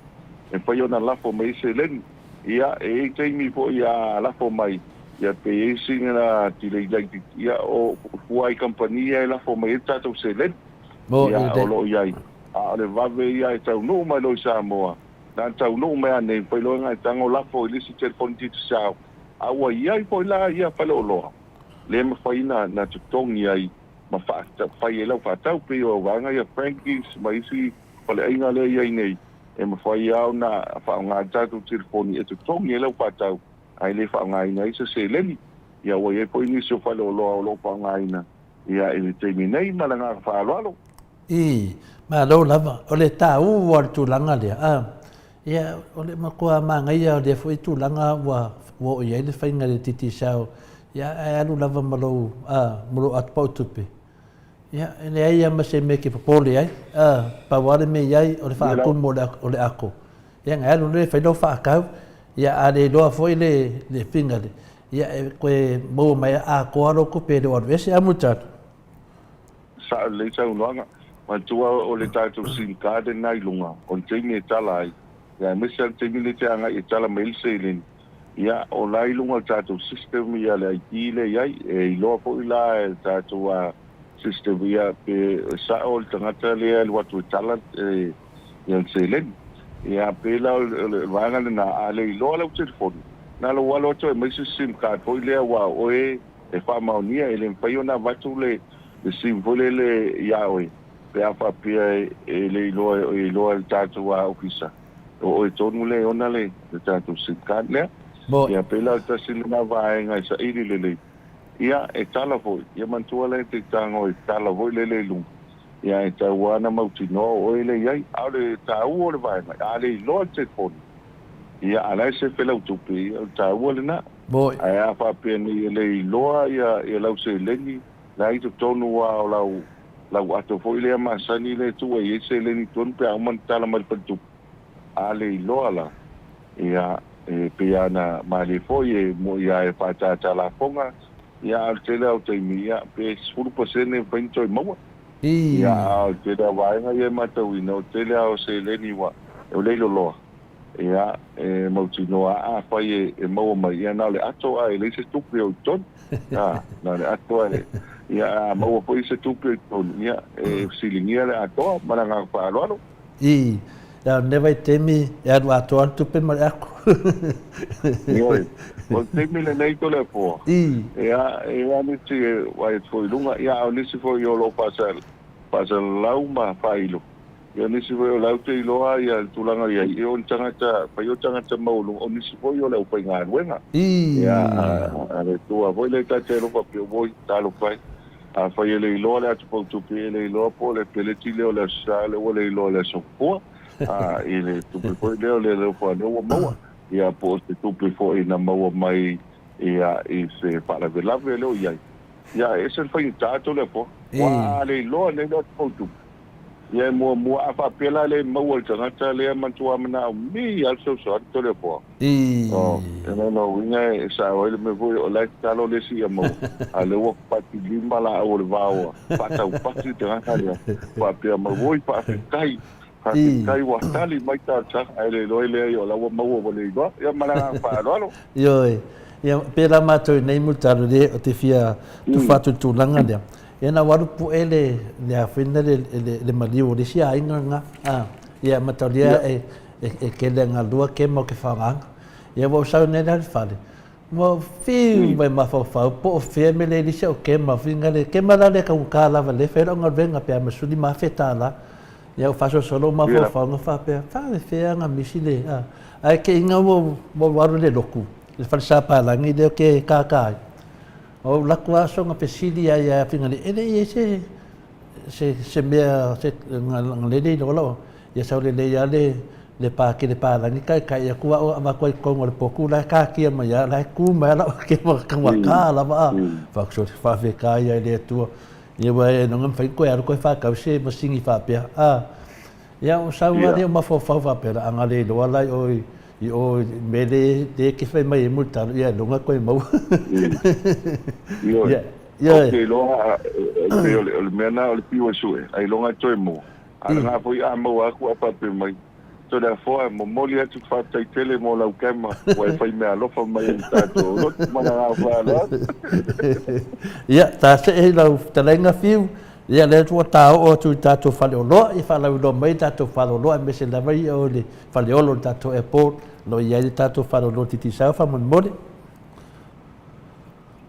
e mafai ona lafo mai ai seleni. Ia, e i ai taimi foi a lafo mai, ia, pe i ai sina delay laitiiti, ia, o fua i kamupani ia e lafo mai ai le tatou seleni, ia, o lo o i ai. A o le vave ia e taunuu mai loa i Samoa, na ona taunuu mai lava nei, mafai loa ona e tago lafo i le isi telefoni Digicel, A ua i ai foi la ia faleoloa le mafai na totogi ai ma fai ai lau faatau, pei o vaega ia Frankie's ma isi faleaiga lea e i ai nei, e mafai lava ona faaaoga le tatou telefoni e totogi ai lau faatau ae le faaaogaina ai se seleni. Ia ua i ai foi nisi o faleoloa o lo o faaaogaina ia i le taimi nei ma le agaga faaaloalo. Ii, Malo lava, o le taua o le tulaga lea, a, ia, o le matua manaia o lea foi tulaga ua oo i ai le faiga i le Digicel, ia, ae alu lava ma lou, a, ma lou atopau tupe, ia, e leai lava ma se mea e te popole ai, a, pau lava le mea i ai o le faatumu o le ato, ia, ona e alu lea e fai lau faatau, ia, a le iloa foi le figure, ia, e toe maua mai atoa lou tupe e le o alu ese, a Mulitalo? Sao lelei saunoaga. Manatua o le tatou sim card lena i luga, o le taimi e tala ai, ia aemaise lava le taimi lea e te agai e tala mai ai le seleni, Ia, o la i luga o le tatou system ia le ID lea i ai, e iloa foi la e le tatou system ia pe sa'o le tagata lea e alu atu e tala ia le seleni. Ia, pei la o le vaega lena, a le iloa lau telefoni, na lou alo atu e aumai se sim card foi lea aua o oe e faamaonia, e le mafai ona avatu le sim foi lele ia oe pe a faapea e le iloa e iloa e le tatou ofisa. O oe tonu lea e ona le tatou sim card lea. Ia, pei la o le tasi lena vaega e saili lelei. Ia, e tala foi, ia manatua lea e te tago e tala foi lele i luga, ia e tau lava ona mautinoa o oe lea e i ai. A o le taua o le vaega, a le iloa le telefoni, ia a o la e sefe lau tupe, ia o le taua lena. Ae a faapea nei e le iloa ia lau seleni, la e i totonu lava o lau lau ato foi lea masani lea e tuu ai ai seleni i totonu pe a uma ona tala mai le faletupe, a le iloa la, ia, e pei lava ona malie foi e moi lava e faatātā lafoga, ia, a o le tele lava o taimi, ia, pe 10% e mafai ona toe maua. Ia, a o le tele lava o vaega ia e matauina, o le tele lava o seleni ua le loloa, Ia, e mautinoa a afai e maua mai, ia na o le ato ae leai se tupe o i totonu. A, na o le ato ae, ia a maua foi se tupe o i totonu, ia e fesiligia le atoa ma le agaga faaaloalo. I, ia o lenei vaitaimi e alu atoa le tupe ma le ato. Ioe, o le taimi lenei Toleafoa, ia e i ai nisi e vaai atu foi i luga, ia a o nisi foi o lo o faasalalau ma faailo. Ia o nisi foi o la ou te iloa ia le tulaga o i ai, ia o ni tagata, fai o tagata maualuga, o nisi foi o le aufaigaluega. Ia, a le Atua foi lea ta te alofa pea, oi, talofa e. Afai e le iloa le atupautupe, e le iloa po o le peleti lea o le Aso Sa lea ua le iloa i le Aso Fua, a, i le tupe foi lea o le alofa lea ua maua, ia po o se tupe foi na maua mai ia i se faalavelave lea o i ai. Ia, e ese le faigata atu o le Atua. Ua le iloa nei le atupautupe. Ia e muamua, a faapea la le maua e le tagata lea matua manaomia lava le fesoasoani Toleafoa. Oh, e lona uiga e sao ai le mea foi o la e tatalo le isi ia maua, a o lea ua pati lima laau o le vao a faataupati le tagata lea, faapea mai, oi faafetai, faafetai ua tali mai talosaga, ae le iloa e leai o la ua maua ua le iloa. Ia ma le agaga faaaloalo. Ioe, ia pēlā mātou i nei mulitalo le o te fia tufa atu i le tulaga lea. Ia na ua alu puʻe le le afena le le le maliu o le isi aiga nga a ia mataulia e e kele nga lua ke mau ke whaongaanga. Ia ua usau nei le fale. Ua fiu mai mafaufau po o fea me le lisi o ke mau finga le ke mala le kaungata lava le fai lau galuega pe a masuli ma afe tālā. Ia ua faasolosolo ou mafaufau nga faapea, faafefea nga misi le a. Ae ke inga ua ua alu le loku le fale sapalagi lea ke kākā ai. Ua ou laku aso nga fesili ia ia Fingali, e le i ai se se se mea se nga lele i lola ia sau lelei a le le pā ke le pālagi kai kai aku a avatu ai totonu o le potu la e kākia mai a la e kū mai a la ke waka lava a whakusori whawheka ia i le Atua ia ua e nonga mawhai koe alu koe whakau se masini whapea a ia o sau a leo mafaufau whapea la anga le loa lai o i o me le le ke whai mai e muri talo ia longa koe maua ia ia Ok loa pe o le mea na o le piu e sue ai longa toe mo a nga foi a maua aku a pape mai Toleafoa e momoli atu te faafetai tele mo lau kema ua e fai mea alofa mai ai i tatou lotu ma le agaga faaaloalo. Ia, ta see i lau fetalaiga Fiu, ia lea ua ta oo atu i tatou faleoloa, ia faalauiloa mai tatou faleoloa aemaise lava ia o le faleolo o le tatou airport, o lo o i ai le tatou faleoloa Digicel faamolemole.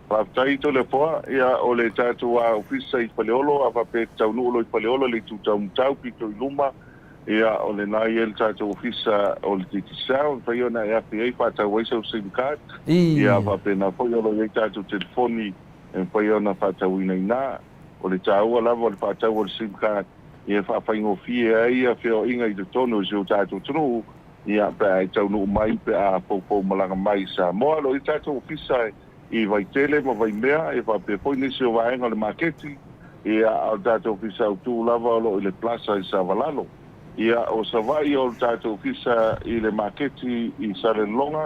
Faafetai Toleafoa, ia o le tatou ofisa i Faleolo a faapea e te taunuu loa i Faleolo i le itu taumatau pito i luma, Ia, o lena e i ai le tatou ofisa o le Digicel, e mafai ona e afe ai faatau ai sau sim card. Ia, faapena foi o lo o i ai tatou telefoni e mafai ona faatauina i ina. O le taua lava o le faatau o le sim card, ia e faafaigofie ai ia feoaiga i totonu o si o tatou atunuu, ia, pe a e taunuu mai pe a foufou malaga mai i Samoa. O lo o i ai tatou ofisa i Vaitele ma Vaimea, e faapea foi nisi o vaega o le maketi, ia, a o le tatou ofisa autū lava o lo o i le Plaza i Savalalo. Ia, o Savaii o le tatou ofisa i le maketi i Salelologa,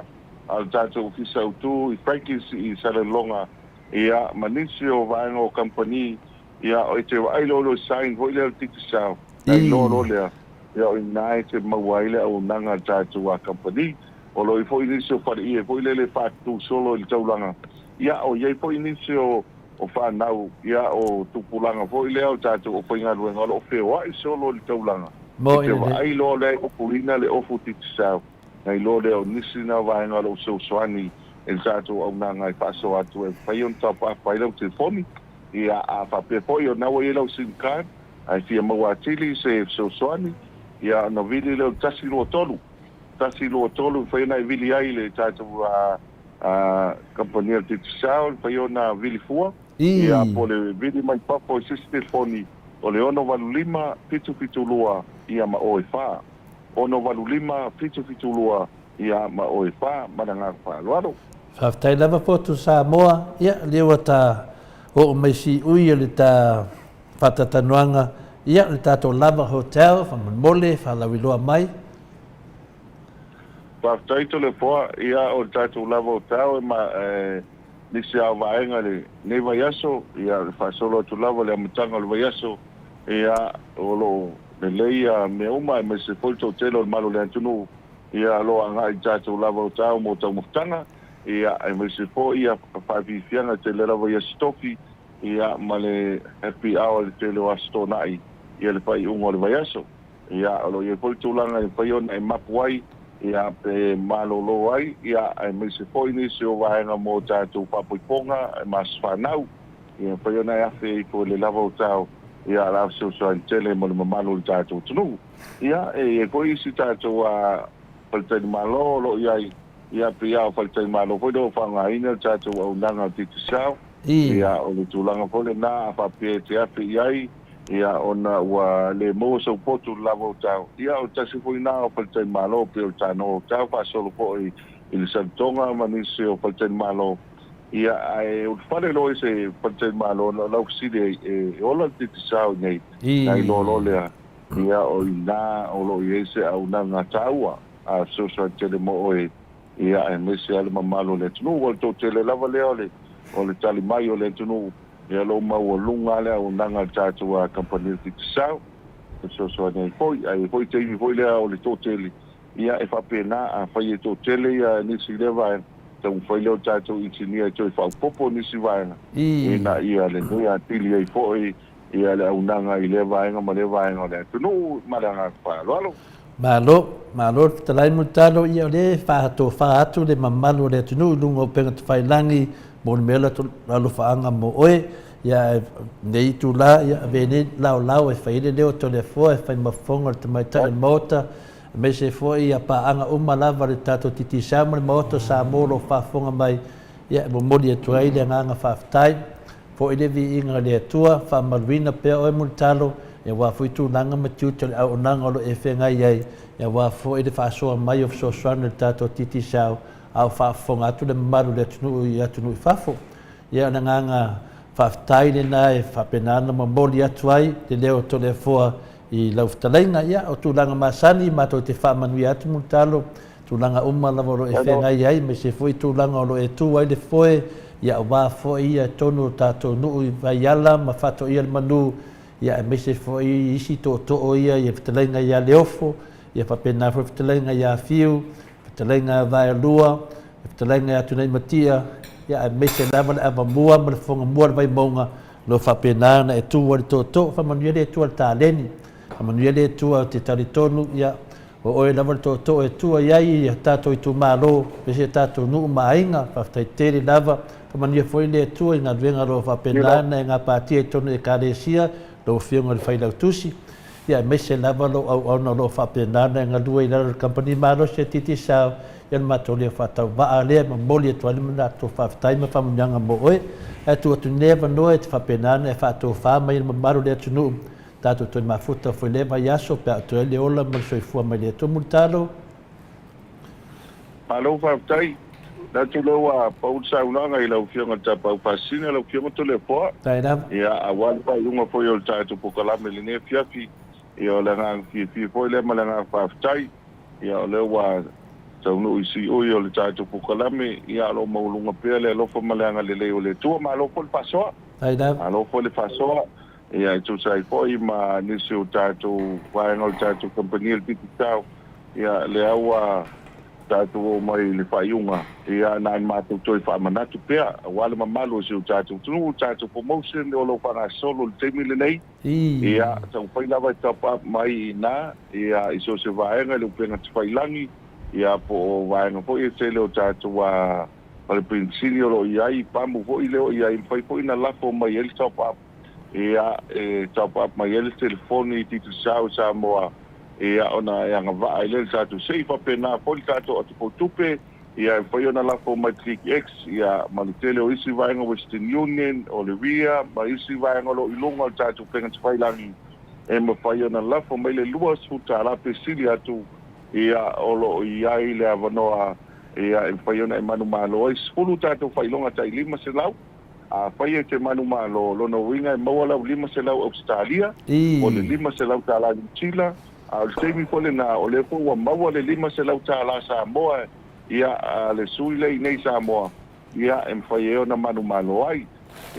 a o le tatou ofisa autū i Frankie's i Salelologa, ia, ma nisi o vaega o kamupani, ia, e te vaai loa i le sign foi lea o le Digicel, na iloa loa lea, ia, o i ina e te maua ai le auaunaga a le tatou kamupani. O lo o i ai foi nisi o faleie foi lele e faatutu solo i le taulaga, ia, o i ai foi nisi o, o fanau, ia, o tupulaga foi lea o tatou aufaigaluega o lo o feoai solo i le taulaga, e te vaai loa lea e ofuina le ofu Digicel, na iloa lea o nisi na vaega o lo o fesoasoani i le tatou auaunaga e faasoa atu e mafai ona taupaapa ai lau telefoni. Ia, a faapea foi o lena ua i ai lau sim card ae fia maua atili se fesoasoani, ia ona vili lea o le 123, 123 e mafai ona e vili ai le tatou kamupani a le Digicel, e mafai ona vili fua, ia po o le vili mai fafo i se isi telefoni o le 685 772 ia ma o e fa. 685 772 ia ma oe fa ma le agaga faaaloalo. Faafetai lava Poto Samoa, ia lea ua ta oo mai siui o le ta faatatanua ia le tatou Lava Hotel faamolemole faalauiloa mai. Faafetai Toleafoa, ia o le tatou Lava Hotel e ma e nisi lava o vaega i lenei vaiaso, ia le faasolo atu lava i le amataga o le vaiaso, ia o lo o lelei ia mea uma aemaise foi le toatele o le malu o le atunuu Ia lo agai i tatou lava o tau mo taumafataga, ia aemaise foi ia faafiafiaga tele lava i Aso Tofi, ia ma le happy hour i le tele o Aso Toonai ia le faaiuga o le vaiaso. Ia o lo o i ai foi le tulaga e mafai ona e mapu ai, ia pe malolo ai, ia aemaise foi nisi o vaega mo tatou faapoipoga ma aso fanau, ia mafai ona e afe ifo i le lava o tau, ia o le a fesoasoani tele mo le mamalu o le tatou atunuu. Ia, e i ai foi isi tatou faletalimalo o lo o i ai, ia, pei lava o faletalimalo foi lea ua faaaogaina le tatou auaunaga o Digicel, ia, o le tulaga foi lena, a faapea e te afe i ai, ia, ona ua le maua sou potu i le lava o tau, ia, o le tasi foi lena o faletalimalo, pei o le Tanoa Hotel, faasolo foi i le Saletoga ma nisi o faletalimalo, ia, ae ulufale loa i se faletalimalo, ona o lau fesili ai, e ola le Digicel i inei, na iloa loa lea. Ia, o i ina o lo o i ai se auaunaga taua a fesoasoani tele mo oe, ia, aemaise lava le mamalu o le atunuu. Ua le toatele lava lea o le, o le tali mai o le atunuu, ia, lo maualuga lava le auaunaga a le tatou kamupani o le Digicel, e fesoasoani ai foi. Ae i ai foi taimi foi lea o le toatele, ia, e faapena, afai e toatele ia nisi i lea vaega, taumafai lea o tatou inisinia e toe faaopoopo nisi vaega, ina ia lelei atili ai foi ia le auaunaga i lea vaega ma lea vaega o le atunuu ma le agaga faaaloalo. Malo, malo le fetalai Mulitalo, ia o lea e faatofa atu le mamalu o le atunuu i luga o upega tafailagi mo le mea o alofaaga mo oe, ia nei itula, ia avea nei laolao e fai ai le leo o Toleafoa e fai ma fofoga o le tamaitai o le Maota, aemaise foi ia paaga uma lava a le tatou Digicel ma le Maota o Samoa o lo o faafofoga mai, ia e momoli atu ai le agaga faafetai. Foi le viiga i le Atua, faamaluina pea oe Mulitalo, aua foi tulaga ma tiute o le auaunaga o lo o e feagai ai, aua foi le faasoa mai o fesoasoani a le tatou Digicel a o faafofoga atu le mamalu o le atunuu i atunuu i fafo. Ia o le agaga faafetai lena e faapena ona momoli atu ai le leo o Toleafoa i lau fetalaiga. Ia o tulaga masani matou te faamanuia atu Mulitalo, Tulaga uma lava o lo o e feagai ai, aemaise foi tulaga o lo o e tu ai le foe, ia aua foi ia totonu o tatou nuu i Vaiala ma Faatoia le Manu, ia aemaise foi isi tootoo ia i le fetalaiga ia Leofo, ia faapena foi le fetalaiga ia Fiu, fetalaiga ia Vaelua, le fetalaiga ia Tunaimatia, ia aemaise lava le Avamua ma le Fofogamua o le Vaimauga, o lo o faapena ona e tu ai le tootoo. Faamanuia le Atua i le taleni, faamanuia le Atua ou te talitonu, ia O oe lava le tootoo e tua i ai i a tatou itumalo, aemaise a tatou nuu ma aiga. Faafetai tele lava. Faamanuia foi le Atua i galuega o lo o faapena ona e gapatia i totonu o Ekalesia, lau Afioga i le Failautusi, ia aemaise lava lou auauna o lo o faapena ona e galue i lalo o le Kamupani Malosi a Digicel, ia le matou leo faatauvaa lea e momoli atu ai le manatu faafetai ma faamanuiaga mo oe. Ae tuu atu nei avanoa e te faapena ona e faatofa mai i le mamalu o le atunuu Tatou toe mafuta foi lea vaiaso pe a toe ai le ola ma le soifua mai le Atua. Mulitalo. Malo faafetai. Manatu lea ua pau le saunoaga i lau Afioga i le Tapaau Faasisina, lau Afioga Toleafoa. Faafetai lava. Ia, aua le faaiuga foi o le tatou polokalame i lenei afiafi. Ia, o le agaga fiafia foi lea ma le agaga faafetai. Ia, o lea ua taunuu i siui o le tatou polokalame. Ia, o lo o maualuga pea le alofa ma le agalelei o le Atua. Malo foi le faasoa. Faafetai lava. Malo foi le faasoa. Ia, e tusa ai foi ma nisi o tatou vaega o le tatou kamupani o le Digicel, ia, lea ua Tatou oo mai i le faaiuga, ia na ona matou toe faamanatu pea aua le mamalu o si o tatou atunuu, le tatou promotion o lo o faagasolo i le taimi lenei. Ia, taumafai lava e top up mai i ina, ia, i so o se vaega i le upega tafailagi, ia, po o vaega foi e tele o tatou fale penisini o lo o i ai, pamu foi lea o i ai, e mafai foi ona lafo mai ai le top up, ia, e top up mai ai le telefoni i Digicel Samoa. Ia, ona e agavaa ai lea i le tatou se i faapena foi le tatou atopoutupe, ia e mafai ona lafo mai ClickX, ia, ma le tele o isi vaega Western Union, o le Ria, ma isi vaega o lo o i luga o le tatou upega tafailagi, e mafai ona lafo mai le $20 pe sili atu, ia, o lo o i ai le avanoa, ia, e mafai ona e manumalo ai. 10 tatou faailoga tai 500. Afai e te manumalo, o lona uiga e maua lau 500 Ausetalia, po o le 500 tala Niu Sila, a o le taimi foi lena, o lea foi ua maua le 500 tala Samoa ia a le sui lea i inei i Samoa, ia e mafai ai ona manumalo ai.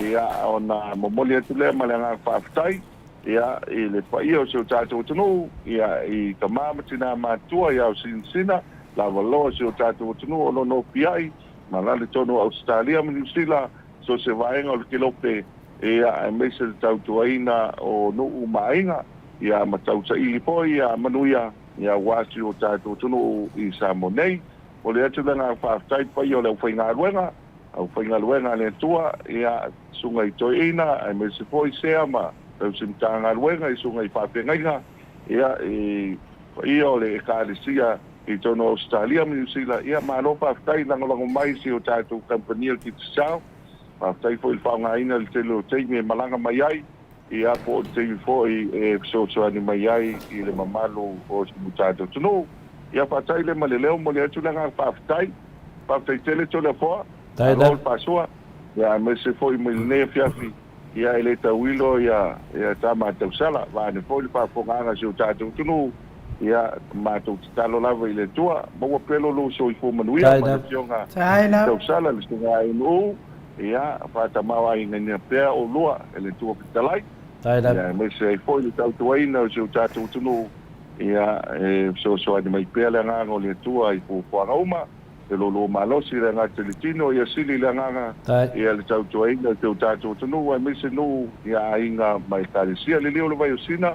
Ia ona momoli atu lea ma le agaga faafetai ia i le paia o si o tatou atunuu, ia i tama ma tina matutua ia Ausinasina, lavaloa si o tatou atunuu o lo o nopiai, Ma lale tonu o Ausetalia ma Niu Sila, so o se vaega o le kelope, ia, aemaise le tautuaina o nuu ma aiga, ia, ma tausaili foi, ia, manuia, ia, aua si o tatou atunuu i Samoa nei. Momoli atu le agaga faafetai i le paia o le aufaigaluega, aufaigaluega a le Atua, ia, Susuga i Toeaina, aemaise foi Sea ma Tausi Matagaluega i Susuga i Faafeagaiga, ia, i paia o le Ekalesia i totonu o Ausetalia ma Niu Sila, ia malo faafetai lagolago mai i si o tatou kamupani o le Digicel. Faafetai foi i le faaaogaina i le tele o taimi e malaga mai ai, ia po o le taimi foi e fesoasoani mai ai i le mamalu o si o tatou atunuu. Ia faafetai le ma le leo, momoli atu le agaga faafetai. Faafetai tele Toleafoa, malo le faasoa, ia aemaise foi mai lenei afiafi, ia e le tauilo ia ia ta matou sala, vaeane foi le faafofogaaga a si o tatou atunuu, ia matou tatalo lava i le Atua, maua pea lo lou soifua manuia ma le Afioga i Tausala, le Susuga ia Nu'u, ia faatamaoaigaina pea oulua e le Atua Fetalai, ia aemaise ai foi le tautuaina o si o tatou atunuu, ia e fesoasoani mai pea le Agaga o le Atua i fuafuaga uma. Te lōlō malosi le agaga te le tino ia sili le agaga ia le tautuaina o te o tatou atunuu aemaise nuu ia aiga ma ekalesia. Liliu o le vai o Sina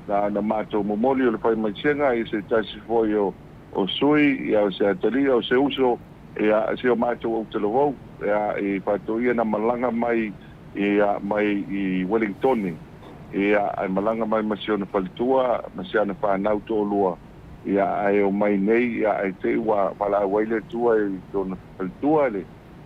na na matou momoli o le fai mai sega i se tasi foi o o sui ia o se atalii o se uso ia si o matou autalavou ia i faatoia na malaga mai ia mai i Wellingtone ia ai malaga mai ma si ona faletua ma si ana fanau toalua Ia, ae omai nei, ia, ae te i ua valaau ai le Atua i tona faletua, le,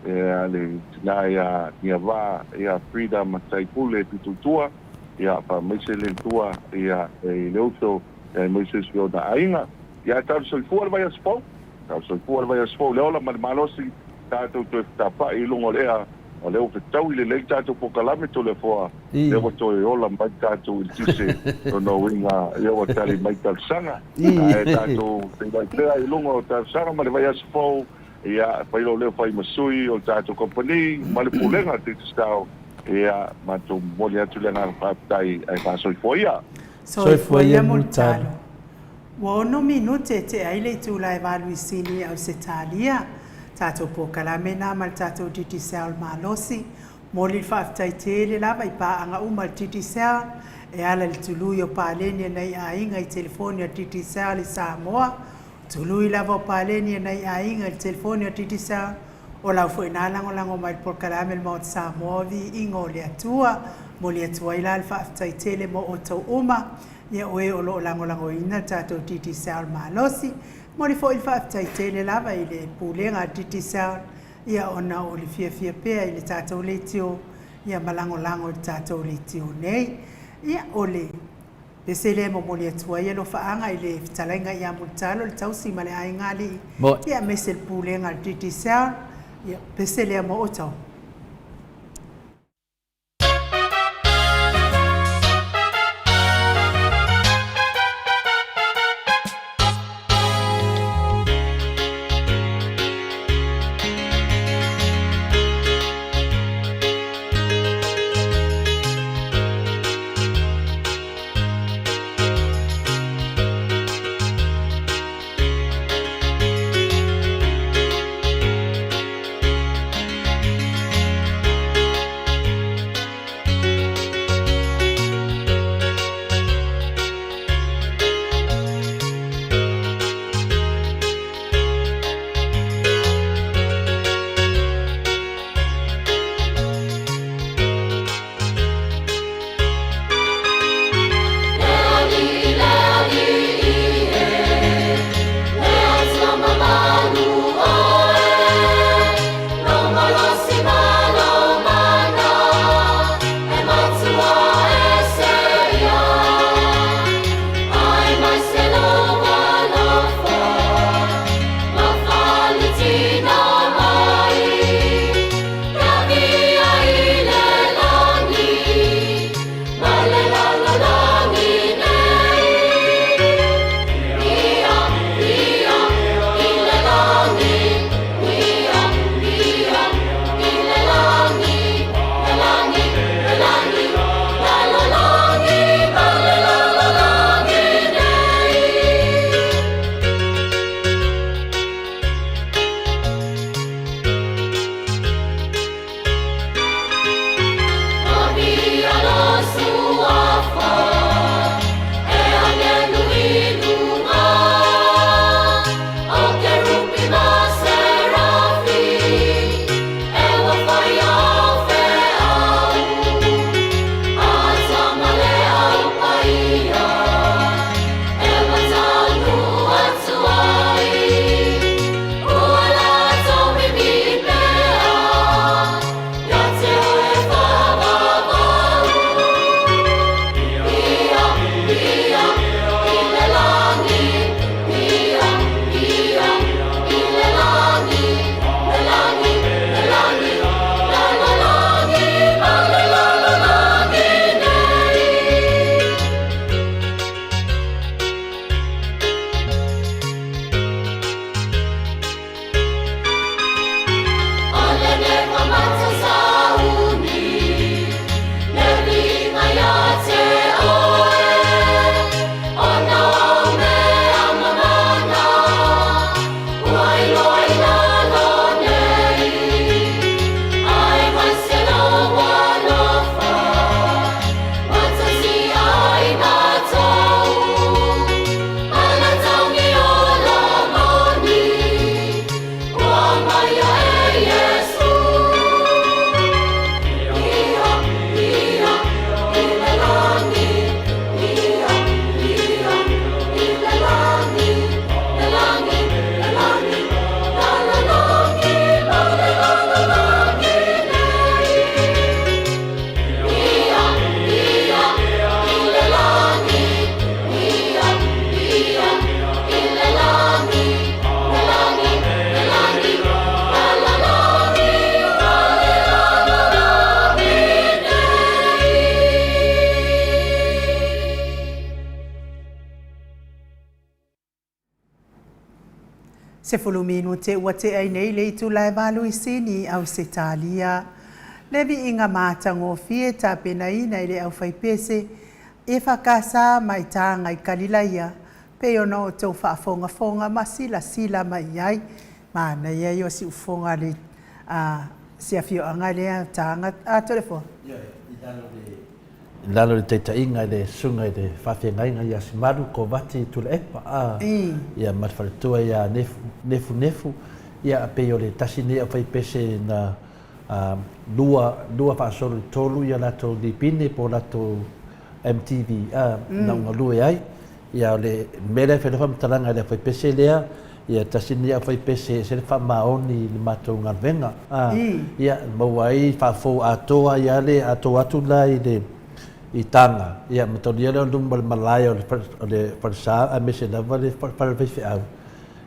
ia, le tina ia Niavā, ia Frida Mataipule Pitutua, ia, faamaise le Atua, ia, i le uso, ia, aemaise si ona aiga. Ia, ae talo soifua le vaiaso fou, talo soifua le vaiaso fou i le ola ma le malosi, tatou toe fetapa'i i luga o le ea. O lea ua fetaui lelei le tatou pokalame Toleafoa, lea ua toe ola mai tatou i le tise, lona uiga lea ua tali mai talosaga. Ae tatou feiloai pea i luga o talosaga ma le vaiaso fou, ia fai lou leo fai ma sui o le tatou kamupani ma le Pulega a Digicel, ia matou momoli atu le agaga faafetai ae faasoifua ia. Soifua ia Mulitalo. Ua ono minute e tea ai le itula e valu i Sini, Ausetalia. Tatou polokalame na ma le tatou Digicel malosi. Moli le faafetai tele lava i paaga uma a le Digicel e ala i le tului o paleni a nai aiga i telefoni a le Digicel i Samoa. Tului lava o paleni a nai aiga i le telefoni a le Digicel. O lau foi na lagolago mai i le polokalame le Maota Samoa o Viiga o le Atua. Moli atu ai la le faafetai tele mo outou uma. Ia o e o lo o lagolagoina le tatou Digicel malosi. Momoli foi le faafetai tele lava i le Pulega a le Digicel ia ona o le fiafia pea i le tatou leitio ia ma lagolago i le tatou leitio nei. Ia o le pese lea e momoli atu ai alofaaga i le fetalaiga ia Mulitalo le tausi ma le aiga alii ia aemaise le Pulega a le Digicel. Ia pese lea mo outou. 10 minute ua tea ai nei le itula e valu i Sini, Ausetalia. Le viiga matagofie tapenaina i le aufaipese EFKS mai Taga i Kalilaia, pei ona outou faafogafoga ma silasila mai i ai. Manaia ia o siufofoga a le a si afioaga lea o Taga. A Toleafoa. I lalo i le taitaiga i le Susuga i le Faafeagaiga ia Simalu Kovati Tuilaepa a ia ma le faletua ia Nefu Nefu Nefu ia pei o le tasi lenei aufaipese na 2 2 faasolo i 3 ia latou lipine po o latou MTV a na ou galue ai. Ia o le mea lea e fai ai lau faamatalaga i le aufaipese lea, ia tasi lenei aufaipese e ese le faamaoni i le matou galuega. A, ia maua ai faafou atoa ai lava le atoa atu la i le i Taga, ia matalia lea o luma o le malae o le o le falesa aemaise lava le fale o le faifeau,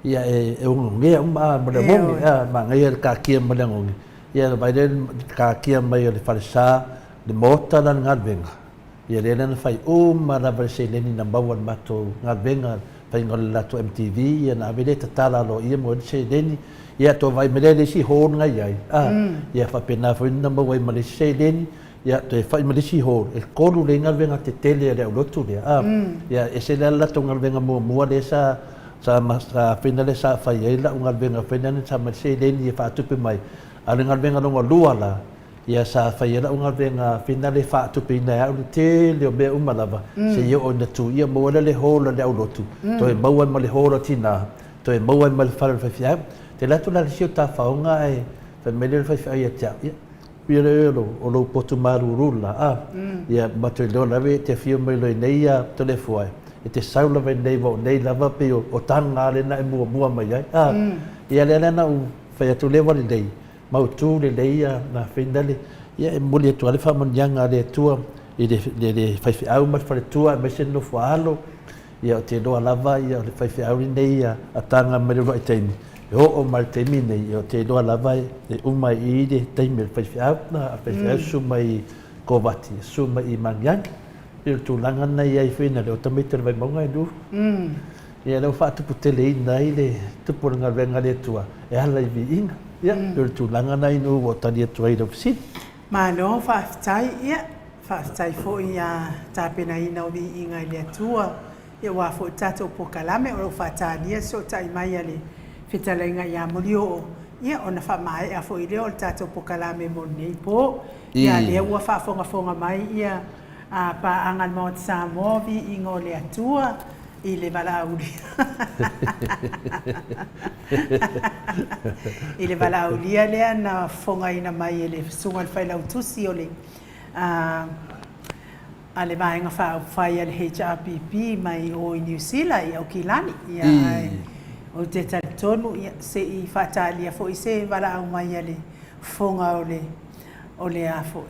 ia e e ogeogea uma a ma le oge, a manaia le taatia mai le oge. Ia vaai lea i le taatia mai o le falesa, le maota la le galuega, Ia lea la na fai uma lava le seleni na maua i le matou galuega faiga o le latou MTV ia na ave lea tatala aloaia mo le seleni ia toe vaai mai lea i le isi hall na iai a ia faapena foi na maua ai ma le isi seleni ia toe fai ma le isi hall e tolu lelei galuega tetele a le aulotu lea a ia ese la le latou galuega muamua lea sa sa sa fina lea sa fai ai lau galuega foi lea sa aumai le seleni e faatupe mai a o le galuega lona lua la Ia sa fai ai lau galuega finale e faatupeina e au le tele o mea uma lava seia oo ina tu ia maua lea le hall a le aulotu, toe maua ai ma le hall a tina, toe maua ai ma le fale o le faifeau. Tele atu la le isi o tafaoga ae fai mai lea o le faifeau ia te au, ia, ia lea o lou potu malulu la, a, ia matou iloa lava e te afio mai loa i nei Toleafoa e te sau lava i nei aua o nei lava pei o taga lea na e muamua mai ai, a. Ia lea la na ou fai atu lea ua lelei, Mautu lelei ia na finale, ia e momoli atu lava le faamanuiaga a le Atua i le le faifeau ma le faletua aemaise le nofo a alo. Ia ou te iloa lava ia o le faifeau lenei a taga mai le uluai taimi, e oo mai le taimi lenei, ia ou te iloa lava e uma ai i i le taimi o le faifeau. A faifeau susu mai Kovati, susu mai i Magiagi. E pei o le tulaga lena e i ai foi na le o tamaiti o le Vaimauga e lua. Ia lea ua faatuputeleina ai le tupu o le galuega a le Atua e ala i viiga. Ia, pei o le tulaga lena ina ua tali atu ai i lau fesili. Malo faafetai. Ia, faafetai foi ia tapenaina o viiga i le Atua. Ia aua foi le tatou polokalame o lo o faatalia fesootai mai a le fetalaiga ia Molioo, ia ona faamaea foi lea o le tatou polokalame mo lenei po. Ia lea ua faafogafoga mai ia A paaga le Maota Samoa viiga o le Atua i le valaaulia i le valaaulia lea na fofogaina mai e le Susuga i le Failautusi o le a le Vaega Faaupufai a le HRPP mai o i Niu Sila i Aukilani. Ia, ae ou te talitonu ia se i faatalia foi se valaau mai a le fofoga o le o le a foi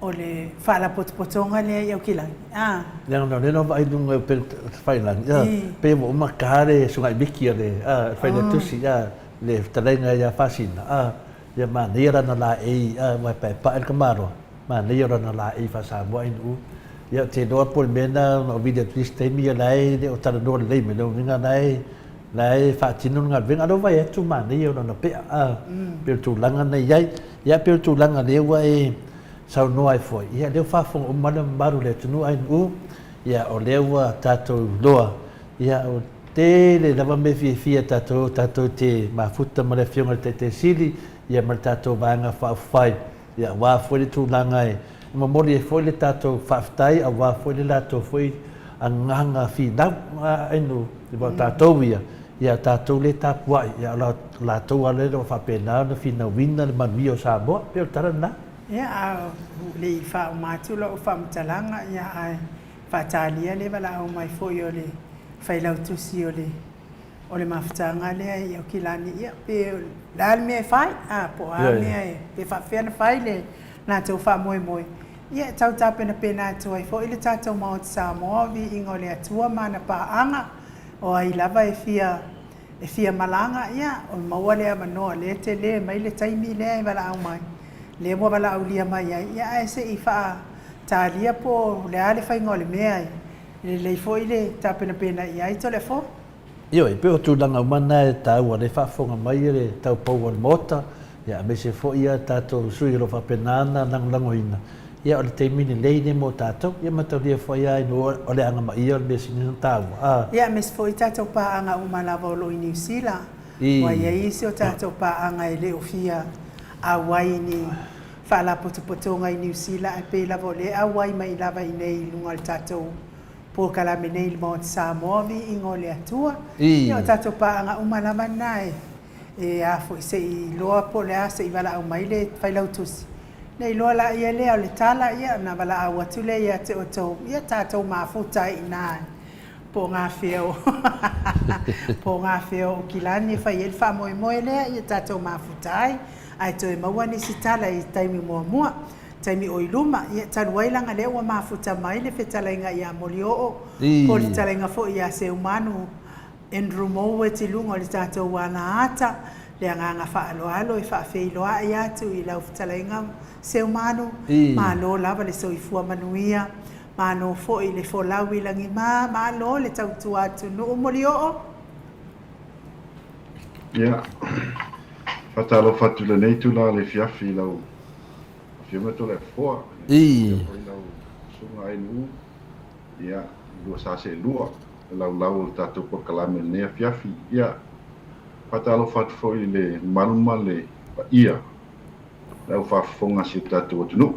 O le faalapotopotoga lea i Aukilani, a. Leaga o lea na ou vaai i luga o upega tafailagi, a, pei ua uma ta le Susuga Miki a le Failautusi, a, le fetalaiga ia Faasina, a, ia manaia lana laei, a, aua e paepae le tamaloa, manaia lana laei faa-Samoa ainu. Ia ou te iloa po o le mea lena na ou vili atu i isi taimi, ia la e le o talanoa lelei mai, lona uiga la e, la e faatino le galuega. A o lea ua vaai atu manaia lana pea, a, pei o le tulaga lena e i ai. Ia pei o le tulaga lea ua e saunoa ai foi, ia lea ua faafofoga uma le mamalu o le atunuu ainu, ia o lea ua tatou iloa, ia ua tele lava mea fiafia tatou tatou te mafuta ma le Afioga i le Taitai Sili, ia ma le tatou Vaega Faaupufai, ia aua foi le tulaga e momoli ai foi le tatou faafetai aua foi le latou foi agaga finau ainu, aua o tatou ia, Ia tatou lea e tapuai, ia o latou lava lea o lo o faapena ona finauina le manuia o Samoa. E pei o le tala lena. Ia, a le i faauma atu lau faamatalaga, ia ae faatalia le valaau mai foi o le Failautusi o le o le mafutaga lea i Aukilani, ia pe o le a le mea e fai, a, po o a mea e, pe faapefea ona fai le latou faamoemoe, ia e tau tapenapena atu ai foi le tatou Maota Samoa, viiga o le Atua ma ana paaga. O ai lava e fia e fia malaga, ia, o maua le avanoa, lea e tele mai le taimi lea e valaau mai, lea ua valaaulia mai ai, ia ae se i faatalia po o le a le faiga o le mea e lelei foi le tapenapena i ai Toleafoa. Ioe, pei o tulaga uma na e taua le faafofoga mai le taupou o le Maota, ia aemaise foi a tatou sui o lo o faapena ona lagolagoina, ia o le taimi lelei lea mo tatou. Ia mataulia foi lava ina o le agamaia o le mea sili ona taua, a. Ia aemaise foi tatou paaga uma lava o lo o i Niu Sila, ua i ai isi o tatou paaga e le o fia auai i ni faalapotopotoga i Niu Sila, ae pei lava o lea e auai mai lava i inei i luga o le tatou polokalame nei i le Maota Samoa, Viiga o le Atua. Ia o tatou paaga uma lava na e e a foi se i iloa po o le a se i valaau mai le Failautusi, ona iloa laia lea o le tala, ia ona valaau atu lea ia te outou, ia tatou mafuta ai i ina po o gafea o po o gafea o Aukilani e fai ai le faamoemoe lea, ia tatou mafuta ai, ae toe maua nisi tala i taimi muamua, taimi o i luma. Ia talu ai leaga lea ua mafuta mai le fetalaiga ia Molioo, po o le fetalaiga foi ia Seumanu Andrew Mowat i luga o le tatou alaata, le agaga faaaloalo e faafeiloai atu i lau fetalaiga Seumanu, malo lava le soifua manuia, malo foi le folau i lagima, malo le tautua atunuu Molioo. Ia, faatalofa atu i lenei itula o le afiafi i lau Afioga Toleafoa, faapea foi lau Susuga Ainuu, ia, lua sa seelua le laulau o le tatou polokalame i lenei afiafi. Ia, faatalofa atu foi i le mamalu ma le paia o le au faafofoga a si o tatou atunuu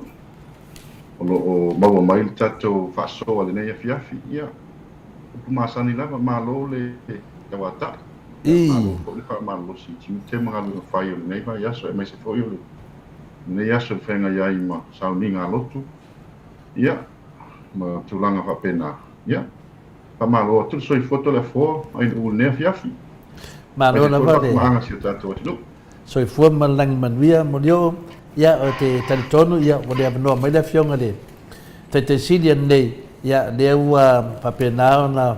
o lo o maua mai le tatou faasoa i lenei afiafi. Ia, upu masani lava, malo le tauatai, ia, malo foi le faamalolosi i tiute ma galuega fai o lenei vaiaso aemaise foi o lenei aso i feagai ai ma sauniga a lotu. Ia, ma tulaga faapena. Ia, faamalo atu le soifua Toleafoa Ainuu i lenei afiafi. Malo lava le faafofoga a si o tatou atunuu. Soifua ma le lagi manuia Molioo. Ia, ou te talitonu ia ua le avanoa mai le Afioga i le Taitai Sili anei, ia lea ua faapena ona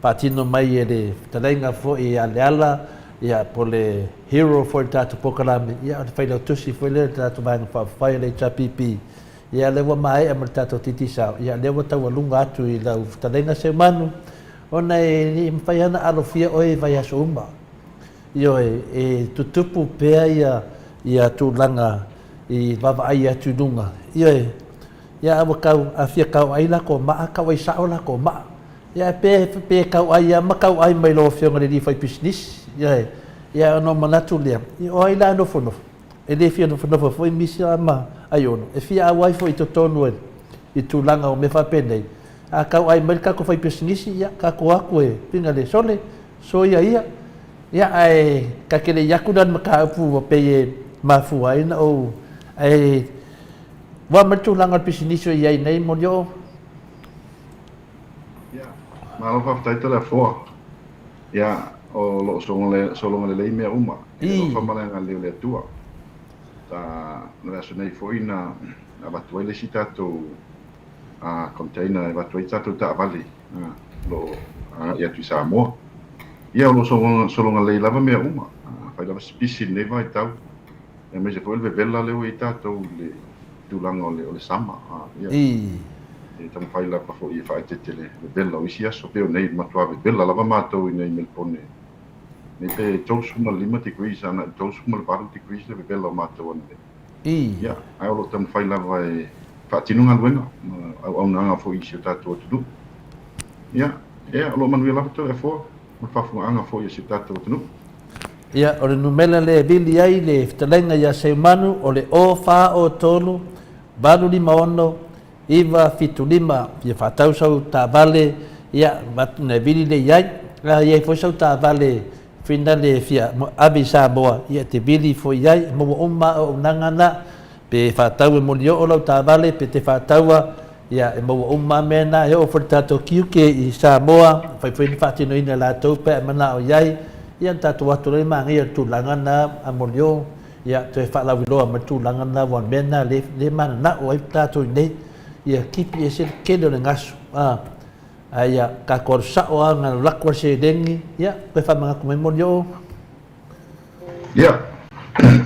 faatino mai e le fetalaiga foi ia Leala, ia po o le hero foi i le tatou polokalame, ia o le failautusi foi lea i le tatou Vaega Faaupufai o le HRPP. Ia lea ua maea ma le tatou Digicel, ia lea ua taualuga atu i lau fetalaiga Seumanu, ona e le i mafai lava ona alofia oe i vaiaso uma. Ioe, e tutupu pea ia ia tulaga i vaavaai atu i luga. Ioe, ia a ua tau, a fia tau ai latou maa, tau ai sao latou maa. Ia pe, pe tau ai lava ma tau ai mai lau Afioga i le alii faipisinisi. Ioe, ia ona ou manatu lea, ia o ai la e nofonofo? E le fia nofonofo foi Misia ma Aiono, e fia auai foi i totonu i tulaga o mea faapenei. A tauai mai le tatou faipisinisi, ia tatou o atu e pinga le sole, soia ia. Ia ae ta te le i atu la i le mataupu ua pei e mafua ai ona ou ae ua mai le tulaga o le pisinisi o i ai nei Molioo. Ia, malo faafetai Toleafoa. Ia, o lo o sologa lelei mea uma i le alofa ma le agalelei o le Atua. Ta, o le aso nei foi na avatu ai le isi tatou container e avatu ai tatou taavale o lo o agai atu i Samoa. Ia, o lo o sologa lelei lava mea uma. Fai lava si pisi i lenei vaitau, aemaise foi o le vevela lea ua i ai tatou i le tulaga o le sama. Ia, e taumafai lava foi e faaeteete le vevela o isi aso. Pei o nei, matua vevela lava matou i inei i Melipone nei pe 35 degrees agai i le 38 degrees le vevela o matou ananei. Ia, ae o lo o taumafai lava e faatino galuega ma auaunaga foi i si o tatou atunuu. Ia, ia, o lo o manuia lava Toleafoa ma le faafofogaaga foi a si o tatou atunuu. Ia, o le numera lea e vili ai le fetalaiga ia Seumanu, o le 0403 856 975. Fia faatau sau taavale, ia, avatu ona e vili lea i ai. A i ai foi sau taavale finale e fia ave i Samoa, ia, e te vili foi i ai. E maua uma lava auaunaga na, pe faatau e Molioo lau taavale, pe te faataua, Ia, e maua uma lava mea na, e oo foi i le tatou tiute i Samoa, e mafai foi ona faatinoina e latou pe a e manao i ai. Ia, ona tatou o atu loa lea manaia le tulaga lena a Molioo, ia, toe faalauiloa mai le tulaga lena aua o le mea lena lea e mananao ai tatou i inei, ia tipi ese le tele o le gasu, a. Ae ia tatou alu sao lava na alu atu lava le seleni, ia, toe faamanatu mai Molioo. Ia,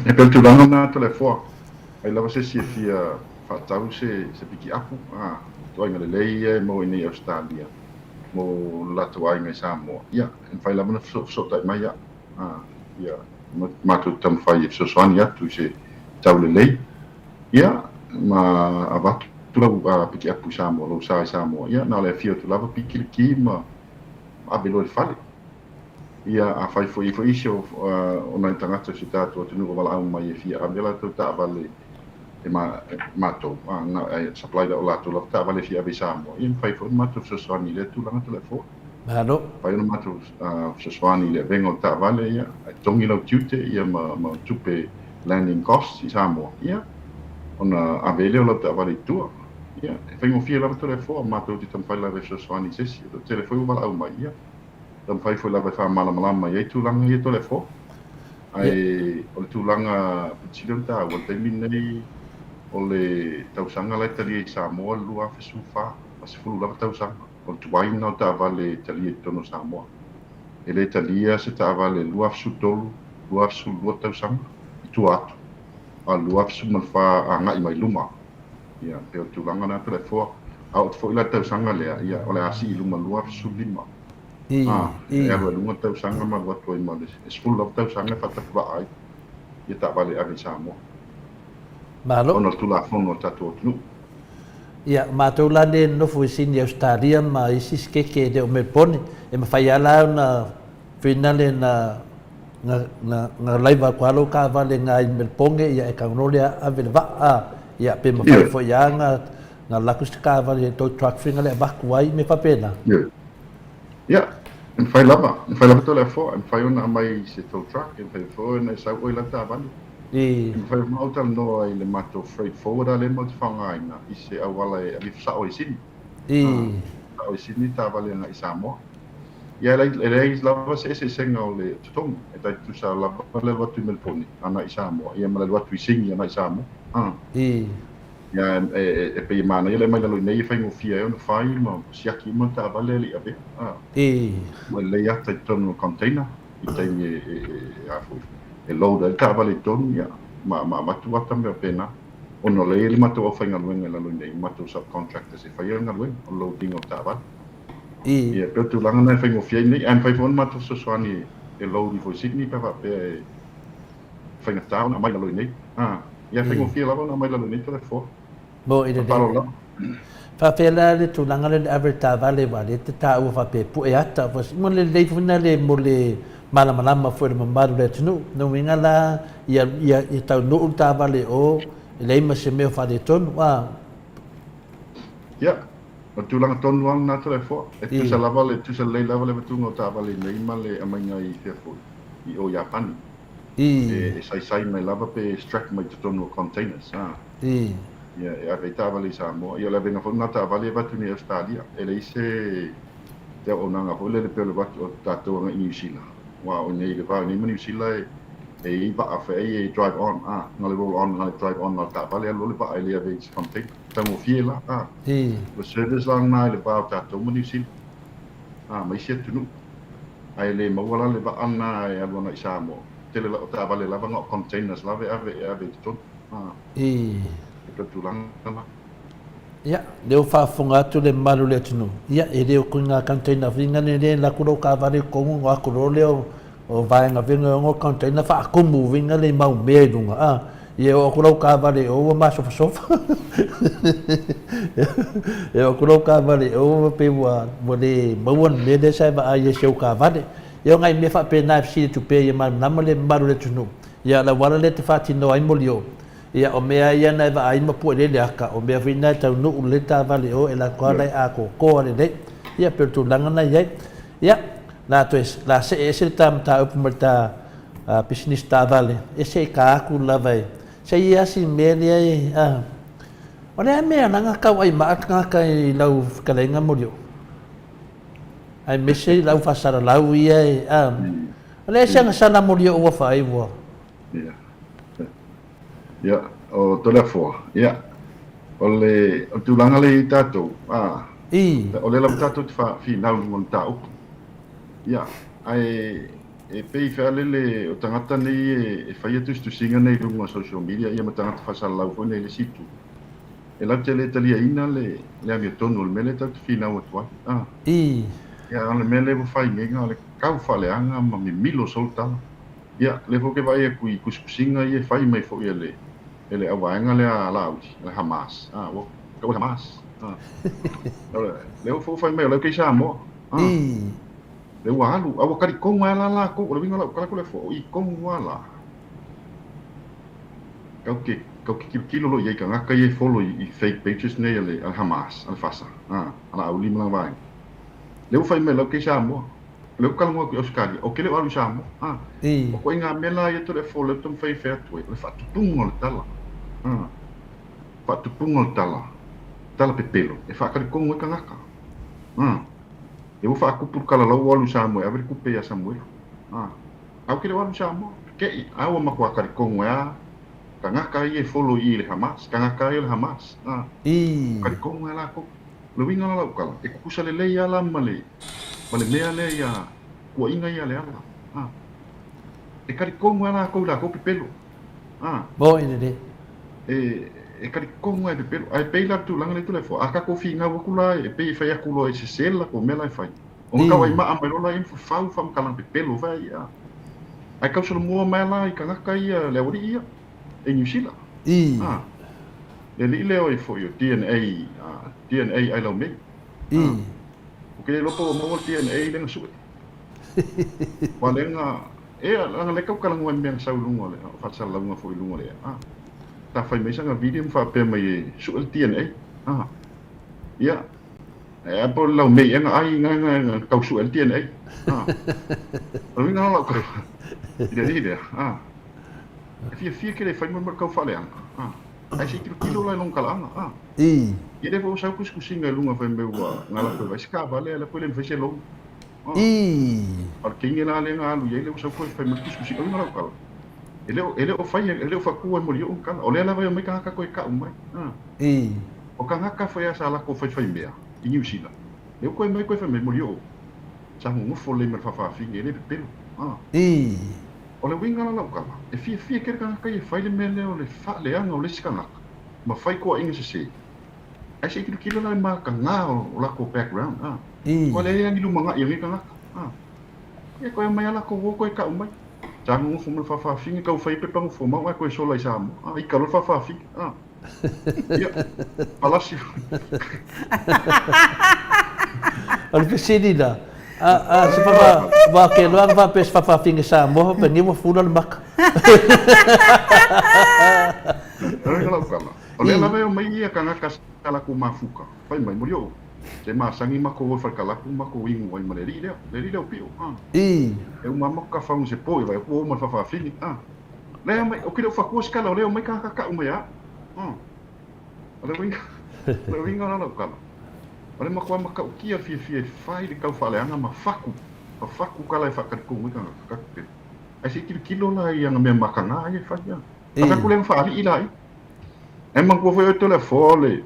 e pei o le tulaga lena Toleafoa, ai lava se isi e fia faatau se pikiapu, a, ituaiga lelei ia e maua i inei i Ausetalia. mo lo latou aiga i Samoa, ia, e mafai lava ona fesootai mai au, ia, matou te taumafai e fesoasoani atu i se taulelei, ia, ma avatu lau pikiapu i Samoa, lou sa i Samoa, ia, na o le afio atu lava piki le ki ma ave loa i le fale. Ia, afai foi e i ai foi isi o nai tagata o si o tatou atunuu o valaau mai e fia ave a latou taavale e matou, ae supply lea o latou lava taavale e fia ave i Samoa, ia e mafai foi ona matou fesoasoani i lea tulaga Toleafoa. Malo. Mafai ona matou fesoasoani i le avega o le taavale, ia, ae totogi lau tiute ia ma tupe landing costs i Samoa, ia, ona ave ai lea o lau taavale i tua. Ia, e faigofie lava Toleafoa, matou te taumafai lava e fesoasoani i se isi, o le toatele foi ua valaau mai, ia, Taumafai foi lava e faamalamalama i ai tulaga ia Toleafoa. Ae o le tulaga pito sili ona taua i le taimi lenei, o le tausaga la e talia i Samoa le 2014, ua 10 lava tausaga. O le tuai lena o taavale e talia i totonu o Samoa. E le talia se taavale 2013, 2012 tausaga i tua atu, a o le 2014 agai mai luma. Ia, pei o le tulaga lena Toleafoa. A oo atu foi la i le tausaga lea, ia, o le a sii i luma 2015. A, e alu ai luga tausaga ma alu atu ai ma le 10 lava tausaga e faatapulaa ai ia taavale e ave i Samoa. Malo. Ona o le Tulafono a le tatou atunuu. Ia, o matou la nei e nonofo i Sini Ausetalia ma isi sikeke e le o Melbone, e mafai lava la ona finale na na na na laiva atu lava lou taavale i na i Melbone, ia e tago loa lea ave le vaa, ia pe mafai foi lava na Na alu atu se taavale tow truck fina le avatu ai mea faapena. Ioe. Ia, e mafai lava, e mafai lava Toleafoa, e mafai ona aumai se tow truck, e mafai foi ona e sau oe i lau taavale. I. E mafai ona ou talanoa i le matou freight forwarder lea matou te faaaogaina i se auala e ave sao ai i Sydney. I. Sao i Sydney taavale agai i Samoa. Ia, e leai lava se eseesega o le totogi, e tai tutusa lava le alu atu i Melbourne agai i Samoa, ia ma le alu atu i Sydney agai i Samoa. I. Ia, e pei e manaia le aumai lalo i inei e faigofie ai ona fai ma siaki uma le taavale e le i avea. Ua lelei ata i totonu o le container i taimi e a foi, e load ai le taavale i totonu, ia, ma avatu ata ma mea faapena. Ona o lea e i ai le matou aufaigaluega i lalo i inei, matou subcontractors e faia le galuega o le load ina o taavale. Ia, e pei o le tulaga lena e faigofie ai nei. Ae mafai foi ona matou fesoasoani e load ifo i Sydney pe a faapea e faigata ona aumai i lalo i inei. Ia faigofie lava ona aumai lalo i nei Toleafoa. Mo i lelei. Faapea la le tulaga lea le ave taavale aua lea te taua faapea e pue ata mo le lelei foi lena le mo le malamalama foi o le mamalu o le atunuu. Lona uiga la ia ia taunuu le taavale i o e leai ma se mea o faaletonu a. Ia, o le tulaga tonu lava lena Toleafoa. E tutusa lava le tutusa lelei lava le avatuga o taavale i nei ma le aumaiga i fea foi, i o Iapani. E saisai mai lava pe strap mai totonu o containers a. Ia e ave ai taavale i Samoa. Ia o le avega foi lena taavale e avatu nei i Ausetalia. E leai se se auaunaga foi lele pei o le avatu o tatou agai i Niu Sila. Aua o i inei i le va o i inei ma Niu Sila e e i ai vaa feai e drive on a, na o le roll on na o le drive on na o le taavale alu loa le vaa e le ave i se container. Taugofie la a. O le service la lena i le va o tatou ma Niu Sila a ma isi atunuu. Ae le maua la le vaa lena e alu ana i Samoa. Tele o taavale lava na o containers lava e ave e ave i totonu. I. E pei o le tulaga lena. Ia, lea ua faafofoga atu le mamalu o le atunuu, ia, e le o koina container viga nei lea e alu atu lou taavale i totonu ona o atu loa lea o vaega viga e ono container faatumu viga le mau mea i luga, a. Ia e oo atu lau taavale i o ua masofasofa. E oo atu lau taavale i o pei ua le maua le mea lea sa e vaai ai i si au taavale. Ia o nai mea faapena e fesili atu pea ia malamalama le mamalu o le atunuu. Ia o le auala lea e te faatinoa ai molioo, ia o mea ia na e vaai ma pue lelei le ata, o mea foi na e taunuu lelei le taavale i o e alu atu lava la e atoatoa lelei. Ia pei o le tulaga lena e i ai. Ia, o le a toe, o le a see ese le ta mataupu ma le ta pisinisi taavale, e se i ta atu lava e se i a si mea lea e, a, o le a mea la na tau ai maa tagata i lau fetalaiga Molioo? Aemaise i lau faasalalau ia e, a, o le a se agasala Molioo ua fai ua? Ia. Ia, o Toleafoa, ia, o le, o le tulaga lea i ai tatou, a, I. o lea lava tatou te finau i luga o le mataupu. Ia, ae E pei fealele o tagata nei e faia tusitusiga nei i luga o social media ia ma tagata faasalalau foi nei i le isi itu. E latou te le taliaina le le amiotonu o le mea lea tatou te finau atu ai. A. Ii. Ia, a o le mea lea ua fai nei, na o le tau faaleaga ma mimilo solo tala. Ia, lea foi ou te vaai atu i tusitusiga ia e fai mai foi e le e le auvaega lea a Laauli, le Hamas. A, ua tau le Hamas. A. O le, lea foi ua fai mai o la e i Samoa. A. Ii. Lea ua alu, a ua talitonu ai la latou, o le uiga o lau tala atu lea foi, o i tonu lava la. Kau te, kau te tilotilo loa i ai i tagata ia e follow i, i fake pages nei a le, a le Hamas, a le Fasa, a, a Laauli ma lana vaega. Lea ua fai mai lau kei Samoa. Lea ua talanoa atu i Ausetalia, ou te le o alu i Samoa, a. O ituaiga mea la ia tole fo lea ua taumafai e fai atu ai, o le faatupuga o le tala, a, faatupuga o le tala, tala pepelo, e faatalitonu ai tagata, a. Lea ua faatupu le tala la ua alu i Samoa e ave le tupe ia Samuelu, a. Au ke le o alu i Samoa, keʻi, a ua matua talitonu ai a tagata ia e follow i i le Hamas, tagata ia o le Hamas, a, talitonu ai lakou. O le uiga la o lau tala, e tutusa lelei a la ma le, ma le mea lea ia tuuaiga ia a Leala, a. E talitonu ai lakou i lakou pepelo, a. Moi lelei. E, e talitonu ai pepelo, ae pei la le tulaga lea Toleafoa, a tatou finau atu la e pei e fai atu loa e sese le latou mea la e fai. Ona tau ai maa mai loa laia ma fafau faamatalaga pepelo fai ai a. Ae tau solomua mai la i tagata ia le aualii ia e Niu Sila. A. Le alii lea oi foi o DNA DNA ai lau mei. A. O ke le iloa po ua maua le DNA lea na sue. Ua lea na ea leaga lea tau talanoa i mea na sau i luga o le faasalalauga foi i luga o le a. Sa fai mai sana video ma faapea mai e sue le DNA. A. Ia. E a po lau mei ega ai nga nga nga tau sue le DNA. Ah. O le uiga la lau tala i le alii lea. Ah. E fiafia ke le fai mai ma le tau faaleaga. Ah. Ae se i tilotilo la i lona talaaga. Ah. Ia lea foi ua sau tusitusiga i luga fai mai ua na latou e vaai se taavale ae la toe le mafai se loan. Ah. A o le teine la lea na alu i ai lea ua sau toe fai mai le tusitusiga. O le uiga o lau tala, e le o faia, e le o fatua e molioo ni tala. O lea lava e omai tagata toe tau mai. Ah. O tagata foi a sa latou faifaimea i Niu Sila, lea ua toe mai toe fai mai, Molioo, sa nonofo lelei ma le faafaafine, e le pepelo. A. O le uiga la lau tala, e fiafia tele tagata ia e fai le mea lea o le faaleaga o le isi tagata ma fai toaiga sese. Ae se i tilotilo la i mataga o latou background, a. Ua leai lava ni lumanai o nei tagata, a. Ia toe omai lava latou o toe tau mai. Sa nonofo ma le faafaafine, tau fai pepa nofo mau ae toe sola i Samoa, a. Ita loa le faafaafine, a. Ia, palasi. O le fesili la, a se fafa, wa ke loa na faapea se faafaafine Samoa faapea nei ua fula le maka. Oi lau tala. O lea lava e omai ia tagata sa latou mafuta, fai mai, Molioo, se masani matou o i Falekalapu matou inu ai ma le alii lea, le alii lea o Pio, a. E uma lava matou tafau i se po i vaai atu ua uma le faafaafine, a. Lea mai, ou te le o fatua se tala, o lea omai tagata tau mai a. O le uiga, o le uiga la lau tala, o le matua matautia fiafia e fai le tau faaleaga ma faku, fafatu tala e faatalitonu ai tagata, tatou te. Ae se i tilotilo la i ana mea mataga ia e fai a. A fai atu lea na faalii la ia. Ae manatua foi oe Toleafoa o le,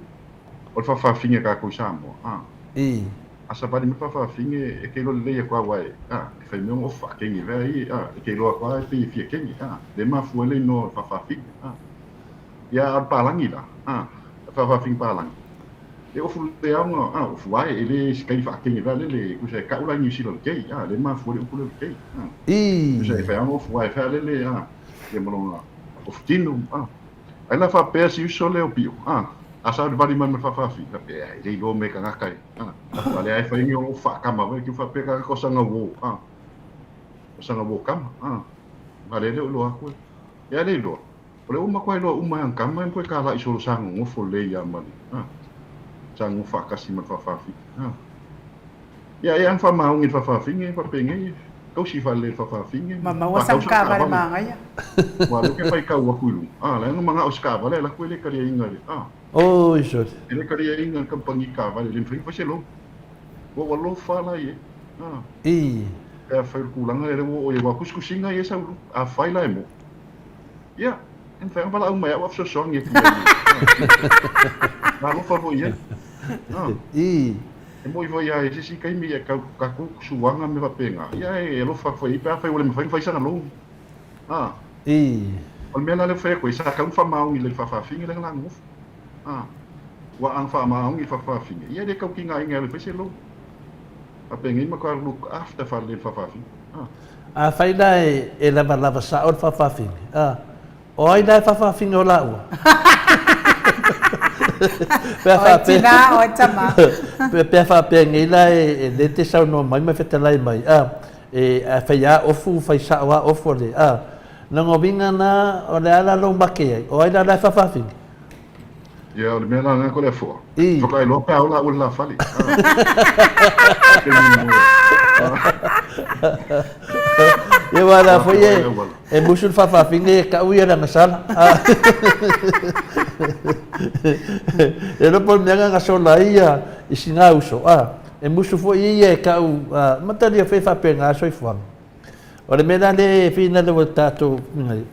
o le faafaafine a tatou i Samoa, a. A savali mai faafafine e te iloa lelei atu aua e, a, e fai mai ona ofu faakenge vea ia, a, e te iloa atu a e pei e fia kenge, a, lea e mafua ai le inoa o le faafafine, a. Ia, a o le palagi la, a, le faafafine palagi, e ofu lelei lava ona, a, ofu ae, e le se taimi faakenge vea lele, tusa e kau la i Niu Sila o le kei, a, lea e mafua ai le upu lea o le kei, a. Tusa e fai lava ona ofu ae vea lele, a, ia ma lona ofu tino, a. Ai la faapea si uso lea o Pio, a, a savalivali mai ma le faafafine, faapea, e le iloa mea tagata e. A lea e fai ni o faakama wai ki faapea ka ko sanga wo a. O sanga wo kama a. Ma le le o aku. Ya le lo. O le uma koe loa uma ang kama em koe ka la isolo sanga ngofo le ia mali. A. Sanga ngofa kasi ma fafafi. A. Ia e ang fa maungi fafafi nge fa penge. Kau si fa le fafafi nge. Ma maua sang kava le mangaia. Wa le ke fai kau aku ilu. A la nga manga o skava le la koe le karia inga le. A. Oi sole. E le kariaina le kamupani taavale le mafai ona fai se loan. Ua ua lofa la i ai. Ah. Pe afai o le tulaga lea lea ua oo i ai aua o tusitusiga ia e sau i luga. Afai la e moe. Ia, e mafai ona valaau mai au a fesoasoani atu i ai. Na alofa foi i ai. Ah. E moi foi lava i se isi taimi e tau tatou suaga ma mea faapena. Ia e alofa atu foi i ai pe afai ua le mafai ona fai sana loan. Ah. O le mea la lea ua fai atu ai, sa tatau ona faamaoni i le faafafine lea na nonofo. Ah. Ua a faamaoni faafafine, ia e le tau tigaina e alu e fai se loan. Faapenei matua look after faalelei le faafafine. A. Afai la e lavalava sao le faafafine, a, o ai la e faafafine o laua? Pe a Oi faapea, tina, oi tama. pe a faapea nei la e le te saunoa mai ma fetalai mai, a, e, a fai a ofu, fai sao a ofu a le, a, lona uiga na, o le a la lou make ai? O ai la la e faafafine? Ia, o le mea la lena ko le afoa. I. Whakailoa pea o la ua le la fale. Ia wa la foi e e musu le faafafine e kau ia lana sala. E lo po mea nga sola ia i sina uso. E musu foi ia e kau matalia foi faapena soifuaga. O le mea la lea e finau ua tatou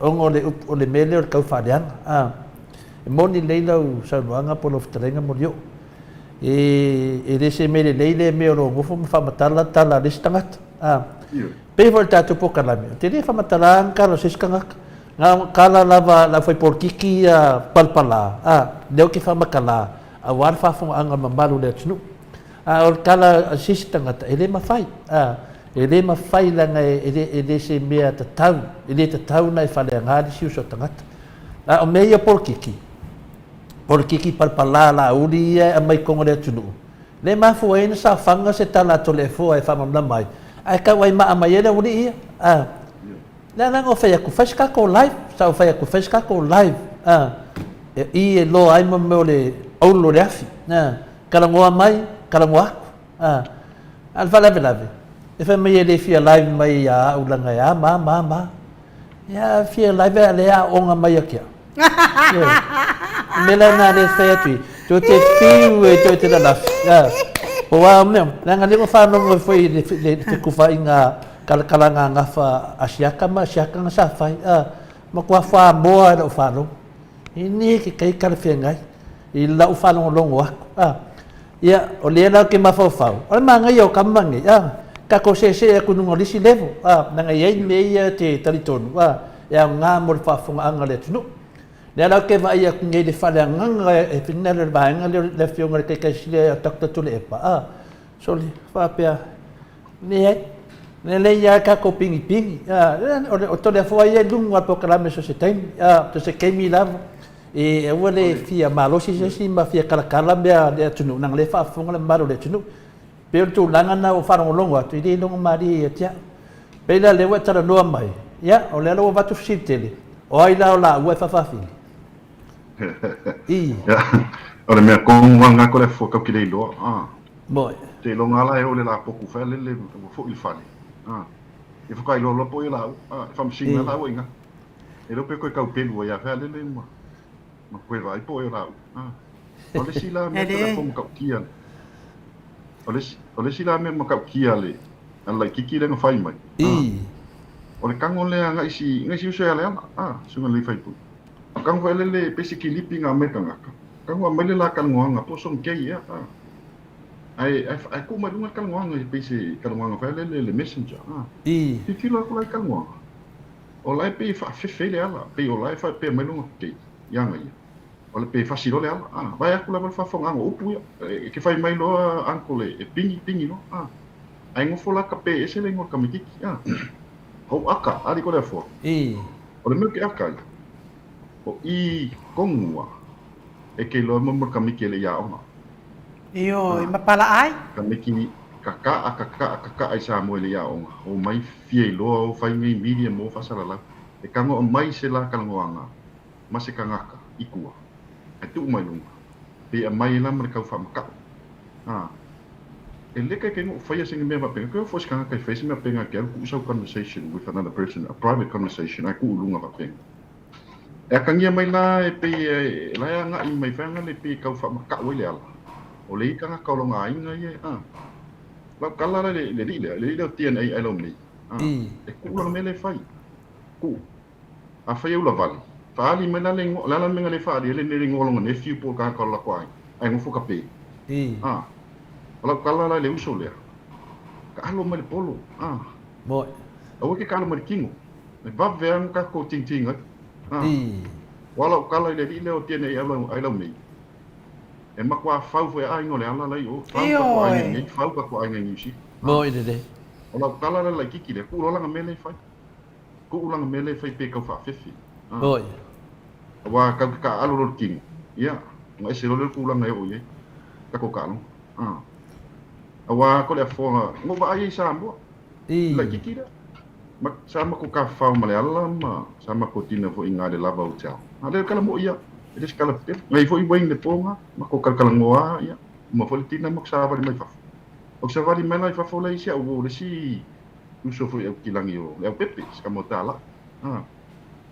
ona o le upu, o le mea lea o le tau faaleaga. A, e moni lelei lau saunoaga po o lau fetalaiga Molioo. E, e le se mea lelei lea mea o lo o nofo ma faamatala tala a le isi tagata. A, pei foi o le tatou polokalame, ou te le faamatala ni tala o se isi tagata. Na ona tala lava a le aufaipolitiki ia palapala, a, lea ou te faamatala, aua le faafofogaaga a le mamalu o le atunuu. A o le tala a se isi tagata, e le mafai. A, e le mafai leaga e le, e le se mea tatau, e le tatau ona e faaleaga le isi uso tagata. A o mea ia o polokiki, polokiki palapala lauli ia e aumai i totonu o le atunuu, lea e mafua ai ona saofaga se tala a Toleafoa e faamalamalama ai, ae tau ai maa mai ai le aualii ia. A, le ala na fai atu, fai se tatou live, sa ou fai atu, fai se tatou live, a, e, i e loa ai mo mea o le aulu o le afi, a, talanoa mai, talanoa atu. A, a o le faalavelave, e fai mai e le fia live mai ia au leaga e a ma ma ma. Ia fia live a le aoga mai ia te au. Ioe. O le mea la lena lea e fai atu i, toe te fiu e toe te lalafi. A, po o a mea, leaga lea ua faalogo foi i le, le fekufaiga kalakalaga gafa a siaka ma siaka na sa fai. A, matua whamoa e lau faalogo. E ne ke kai talafeagai i lau faalogologo atu. A, ia, o lea la ou te mafaufau, o le manaia o tama nei, a, tatou seesee atu i luga o le isi level, a, leaga e i ai mea ia e te talitonu, a, e aoga mo le faafofogaaga a le atunuu. Lea la ou te vaai atu nei i le faaleagaga e finagalo e le vaega lea o le Afioga i le Taitaisili ia Doctor Tuilaepa, a, sole, faapea, Leai. Lelei lava tatou pinipini. O Toleafoa ia i luga o le polokalame so o se taimi, so o se taimi lava. E aua le fia malosi se isi ma fia talatala mea a le atunuu, leaga o lea e faafofoga le mamalu o le atunuu. E pei o le tulaga lena ua ou faalogologo atu, e le iloga malie ia te au. E pei la o lea ua e talanoa mai, ia, o lea la ua avatu fesili tele, o ai la o laua e faafafine? I. O le mea tonu lava lena Toleafoa tatou te le iloa. Moe. Te iloga la e oo i le lapotu fai lele ua foi i le fale. A. E whakailoa loa po ia lau. A, e whamasina lau inga. E leo pe koe tau pelu ai a fai lele ma ma koe vai po ia lau. A. O le si la mea te la matautia. O le o le si la mea matautia le ana lai kiki le na fai mai. I. O le tango lea ngai si ngai si uso ia le ala. A, sunga le fai pu. A tango fai lele pe se kilipi ngā me tangata. Tango a mai le la kalongoanga po song kei ia. A. Ae, ae, ae kuu mai luga le talanoaga e pei se talanoaga foi lele le messenger, a. I. Tilotilo aku la i talanoaga, o la e pei e faafefe ai le ala, pei o la e faapea mai lona kei ia ia. O le pei e fasi loa le ala, a. Vae aku lava le faafofogaaga o upu ia, e ke fai mai loa uncle e pingi, pingi loa, a. Ae nofo la ka pe ese le igoa o le tamaititi, a. Hou aka, ali ko le afoa. I. O le mea ke aka ia, o i kongua e ke iloa mo mo le kamiki e le i aoga. Ioe, ma pala ai. Tamaiti kaka'a kaka'a kaka'a i Samoa i le aoga, o mai fia iloa o fai nei media mo faasalalau. E tago mai se la talanoaga ma se tagata i tua, ae tuu mai luga, pe aumai ai la ma le tau faamata'u. A, e le kai kai no faia se mea faapena, koe o fo se tagata e fai se mea faapena ke alu tuu sau conversation with another person, a private conversation, ae tuu i luga faapena. E atagia mai la e pei e la e agai mai fai le pei e tau faamata'u ai le ala. O le i tagata o lona aiga ia, a. Lau tala la le alii lea, le alii lea o DNA ai lau nei. A. E tuu lana mea lea e fai. Tuu. Afai e ulavale, faaali mai la le igoa, o le a la le mea na le faaali ai le le igoa o lona nephew po o le tagata o le latou aiga, ae nofo ka pe. A. O lau tala la i le uso lea, taalo mai le polo, a. Moe. Aua ke taalo mai le tino. E vave lava ona tatou tingting ai. A. Ua lau tala i le alii lea o DNA ai lau nei. E makuā fau foi aiga o Leala la i o, fau tatou aiga i inei, fau tatou aiga i Niu Sila. Moe lelei. O lau tala lea laitiiti lea, tuu loa lana mea lea e fai. Tuu lana mea lea e fai pe tau faafefe. Moe. Aua tau te taaalo loa le tino, ia, ona ese loa lea o le tulaga e oo i ai tatou taaloga. Aua ko le afoa, na ou vaai ai i Samoa, i le laitiiti lea. Ma, sa matou tafafao ma Leala ma sa matou tina foi i ina i le Lava Hotel. A lea o le tala moi ia, e le se tala tetele. Na i ai foi Wayne i le po na, matou talatalanoa lava, ia, uma foi le tina matou savali mai fafo. Ou te savali mai la i fafo la i si au uo, le isi uso foi Aukilagi o Leaupepe, si tama o Talai. A,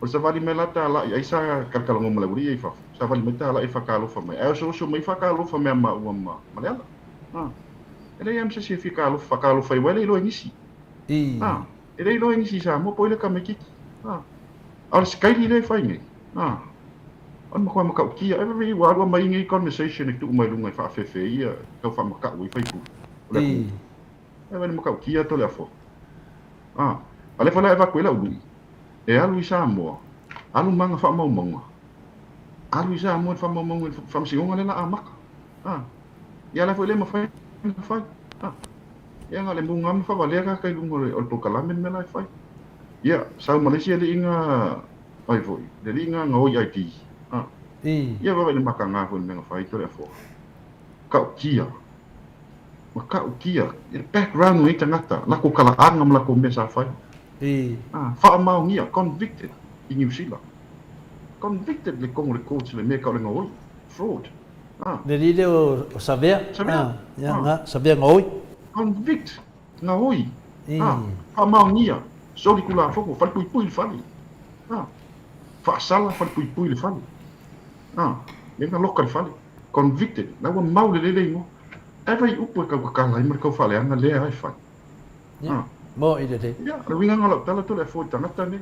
o le savali mai la Talai, ai sa talatalanoa ma le aualii ia i fafo, savali mai Talai e faatalofa mai, ae osooso mai faatalofa mai a maua ma Leala. A, e leai lava ma se isi e fia talofa, faatalofa ai, aua e le iloa e nisi. A, e le iloa e nisi i Samoa po o ai le tamaitiiti. A, a o le sikaili lea e fai nei. A, o le matua matautia. E vave ua alu aumai nei conversation e tuu mai luga e faafefe ai ia tau faamatau ai faipule o le atunuu. E vave le matautia atu o le afoa. A, a lea foi la e avatu ai lau lui, e alu i Samoa, alu ma ana faamaumauga, alu i Samoa i le faamaumauga i le faamasinoga lea la amata. A, ia la foi lea e mafai ona fai. A. Ia na o le muga ma faavalea tagata i luga o le polokalame le mea la e fai. Ia, sau ma le isi alii na, ai foi, le alii na gaoi ID. A. Ia vaavaai i le mataga foi i le mea na fai Toleafoa. Matautia. Matautia. I le background o nei tagata, latou talaaga ma latou mea sa fai. A, faamaonia, convicted i Niu Sila. Convicted i totonu o le court i le mea e tau o le gaoi, fraud. Le alii lea o Savea. Savea. Ia, na, Savea Gaoi. Convict Gaoi. Faamaonia, soli Tulafono, falepuipui le fale. Faasala falepuipui le fale. Lea na loka le fale. Convicted. La ua mau lelei le igoa. Ae vai upu e tau tatala ai ma le tau faaleaga lea lava e fai. Ia, mo'i lelei. Ia, o le uiga lena o lau tala Toleafoa i tagata nei.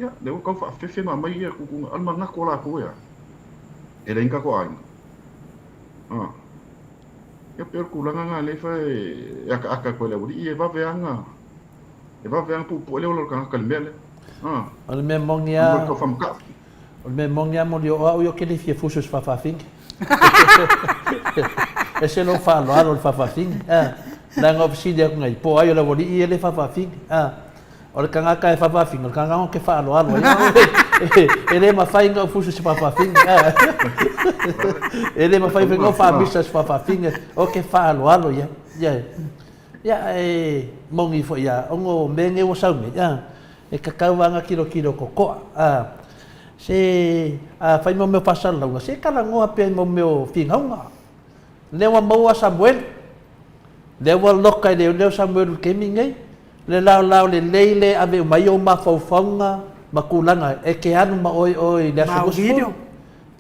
Ia, lea ua tau faafefe ma aumai ia tuutuuga, o le manatu o latou e a? E leai ni tatou aiga. A. Ia pei o le tulaga lena lea e fai e akaaka atu ai le aualii, e vave lava ona, e vave lava ona puupuu le ola o le tagata i le mea lea. A. O le mea moni lava. Tau faamatau. O le mea moni lava moli o au ia ou te le fia fusu i se faafafine. Ese lou faaaloalo i le faafafine. A. Leaga ou fesili atu nei, po o ai o le aualii ia le faafafine. A. O le tagata e faafafine, o le tagata ou te faaaloalo ai. E le mafai ona ou fusu i se faafafine. E le mafai foi ona ou faamisa i se faafafine, ou te faaaloalo i ai. Ia, e moni foi lava, ona o mea nei ua sau nei, e tatau lava ona tilotilo totoa. Se a fai mo mea o faasalalauga, se talanoa pea i mo mea o finauga. Lea ua maua Samuelu, lea ua loka i leoleo Samuelu i le taimi lenei. Le laolao lelei le ave uma ai ou mafaufauga ma tulaga e te alu ma oe oe i le aso 20.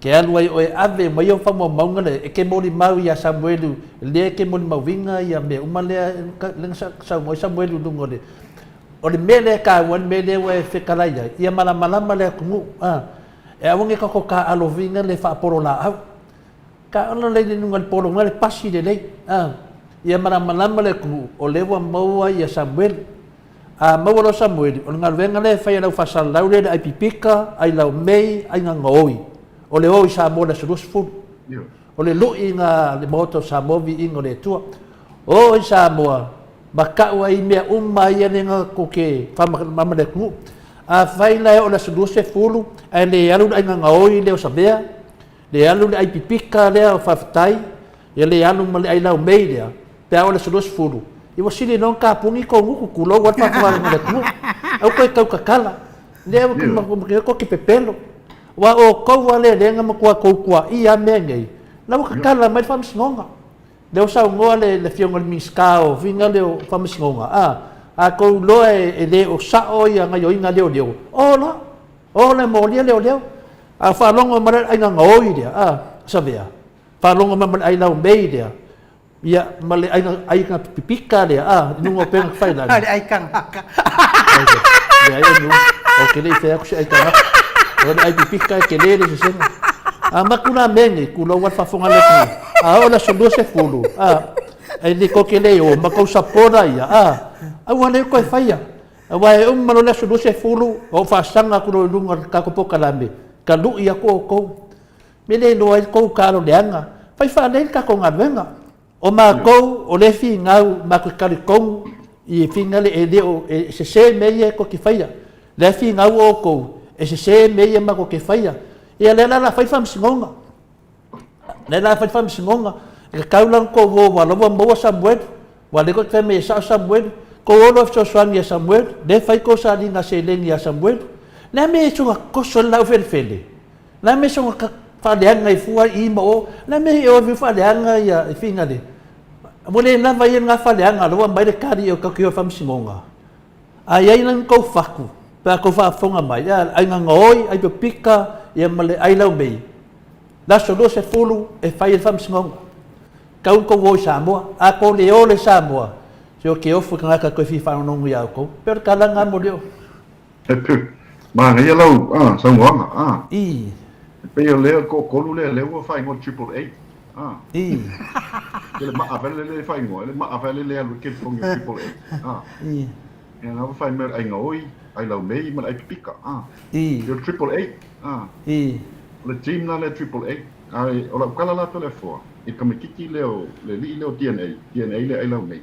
Ke alu ai oe ave uma ai ou faamaumauga lea e te molimau ia Samuelu lea e te molimauina ia mea uma lea lea na saunoa ai Samuelu i luga o le o le mea lea e taua ai le mea lea ua e fetalai ai ia malamalama le atunuu a e aua ne i tatou taalovina le faapololaau. Taola lelei i luga o le polo le pasi lelei. A, ia malamalama le atunuu, o lea ua maua ia Samueli. A maua loa Samueli, o le galuega lea e fai e lau faasalalau lea i le Aipipika, Ailaomei, Aigagaoi. O le o i Samoa i le aso 20. O le lui na le Maota o Samoa, viiga o le Atua. O i Samoa, ma tau ai mea uma ia lea na tou te faamalamalama i le atunuu. Afai la e oo i le aso 20 ae le alu le Aigagaoi lea o Savea, Le alu le ai pipika lea o faafetai, ia le alu ma le ai laumei lea, pe a oo i le aso 20, ia ua sili loa ona tapuni tou gutu, tulou lava le faafogafoga a le atunuu. Aua toe tau tatala. Lea ua tou te pepelo. Aua o outou lava lea lea na matua tou tuaia lava mea nei, la ua tatala mai le faamasinoga. Lea ua saunoa le Afioga i le Minisita o faiga lea o Faamasinoga, a, a tou iloa e le o sao ia gaioiga a leoleo, o la, o la e molia leoleo. A faalogo mai le aiga gaoi lea, a, Savea, faalogo mai ma le ai laumei lea, ia, ma le aiga, aiga pipika lea, a, i luga o upega tafailagi. O le ai tagata. Leai e nu, ou te le i fai atu se ai tagata. O le ai pipika e tele le sesega. A maku la mea nei, tulou lava le faafofoga a le atunuu. A oo i le aso 20, a, e le tou te le o ma tou sapola ia, a, aua ne i toe faia. Aua e uma loa le aso 20, ou faasaga atu loa i luga o le tatou polokalame, ta lui atu outou. Me le iloa ai le tou talo leaga. Fai faalelei le tatou galuega. O matou o lea e finau matou te talitonu i finagalo e le o e sese mea ia tou te faia. Lea e finau outou e sese mea ia matou te faia. Ia lea la o le a fai le faamasinoga. Lea la a fai le faamasinoga, e tatau la ona tou o aua o la ua maua Samuelu, aua o lea tou te fai mai e sao Samuelu, tou o loa e fesoasoani ia Samuelu, lea e fai tou sailiga seleni ia Samuelu. O le a le mea e soona toso ai le laufelefele? O le a le mea e soona faaleaga ai fua i ma o? O le a le mea e o ai faaleaga ia Finale? Ua le lava ia lena faaleaga, o la ua aumai le tali tatou te o i le faamasinoga. A i ai la ni tou fatu pe a tou faafofoga mai, a, ai gagaoi, ai pepika, ia ma le ai laumei, le aso 20 e fai ai le faamasinoga. Tau ona tou o i Samoa. A tou le o la i Samoa, se ou te ofo i tagata toe fia faalogologo ia outou. Pei o le tala lena mo Leo. Manaia lau saunoaga. E pei o lea toatolu lea lea ua faaigoa le Triple Eight. Ke le maa vele le faaigoa, le maa vele le alu i California Triple Eight. Ia na ua fai mai o le aiga oi, ai lau mei ma le ai pipika. Ia o le Triple Eight. O le team la lea Triple Eight. Ae o lau tala la Toleafoa i le tamaititi lea o le alii lea o DNA, DNA lea ai lau mei.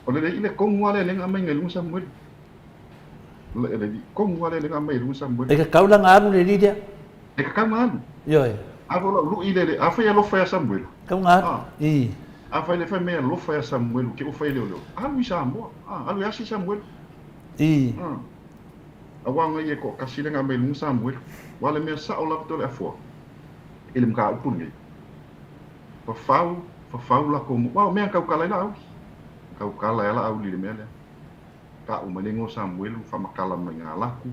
O le alii lea tonu lava lea lea na aumai i luga Samuelu. Le tonu lava lea na aumai i luga Samuelu. E tatau la ona alu le alii lea. E tatau ona alu. Ioe. A foi o lau lui lele, afai e alofa ia Samuelu. Tatau ona alu. I. Afai le fai mai e alofa ia Samuelu ke ua fai e leoleo, alu i Samoa. Alu e asi Samuelu. I. Aua ona ia e toatasi lea na aumai i luga Samuelu. Aua o le mea sao lava Toleafoa i le mataupu lenei, fafau, fafau latou, aua o mea na tautala ai Laauli. Na tautala ai lava Laauli i le mea lea. Tau mai le igoa o Samuelu, faamatala mai na laku,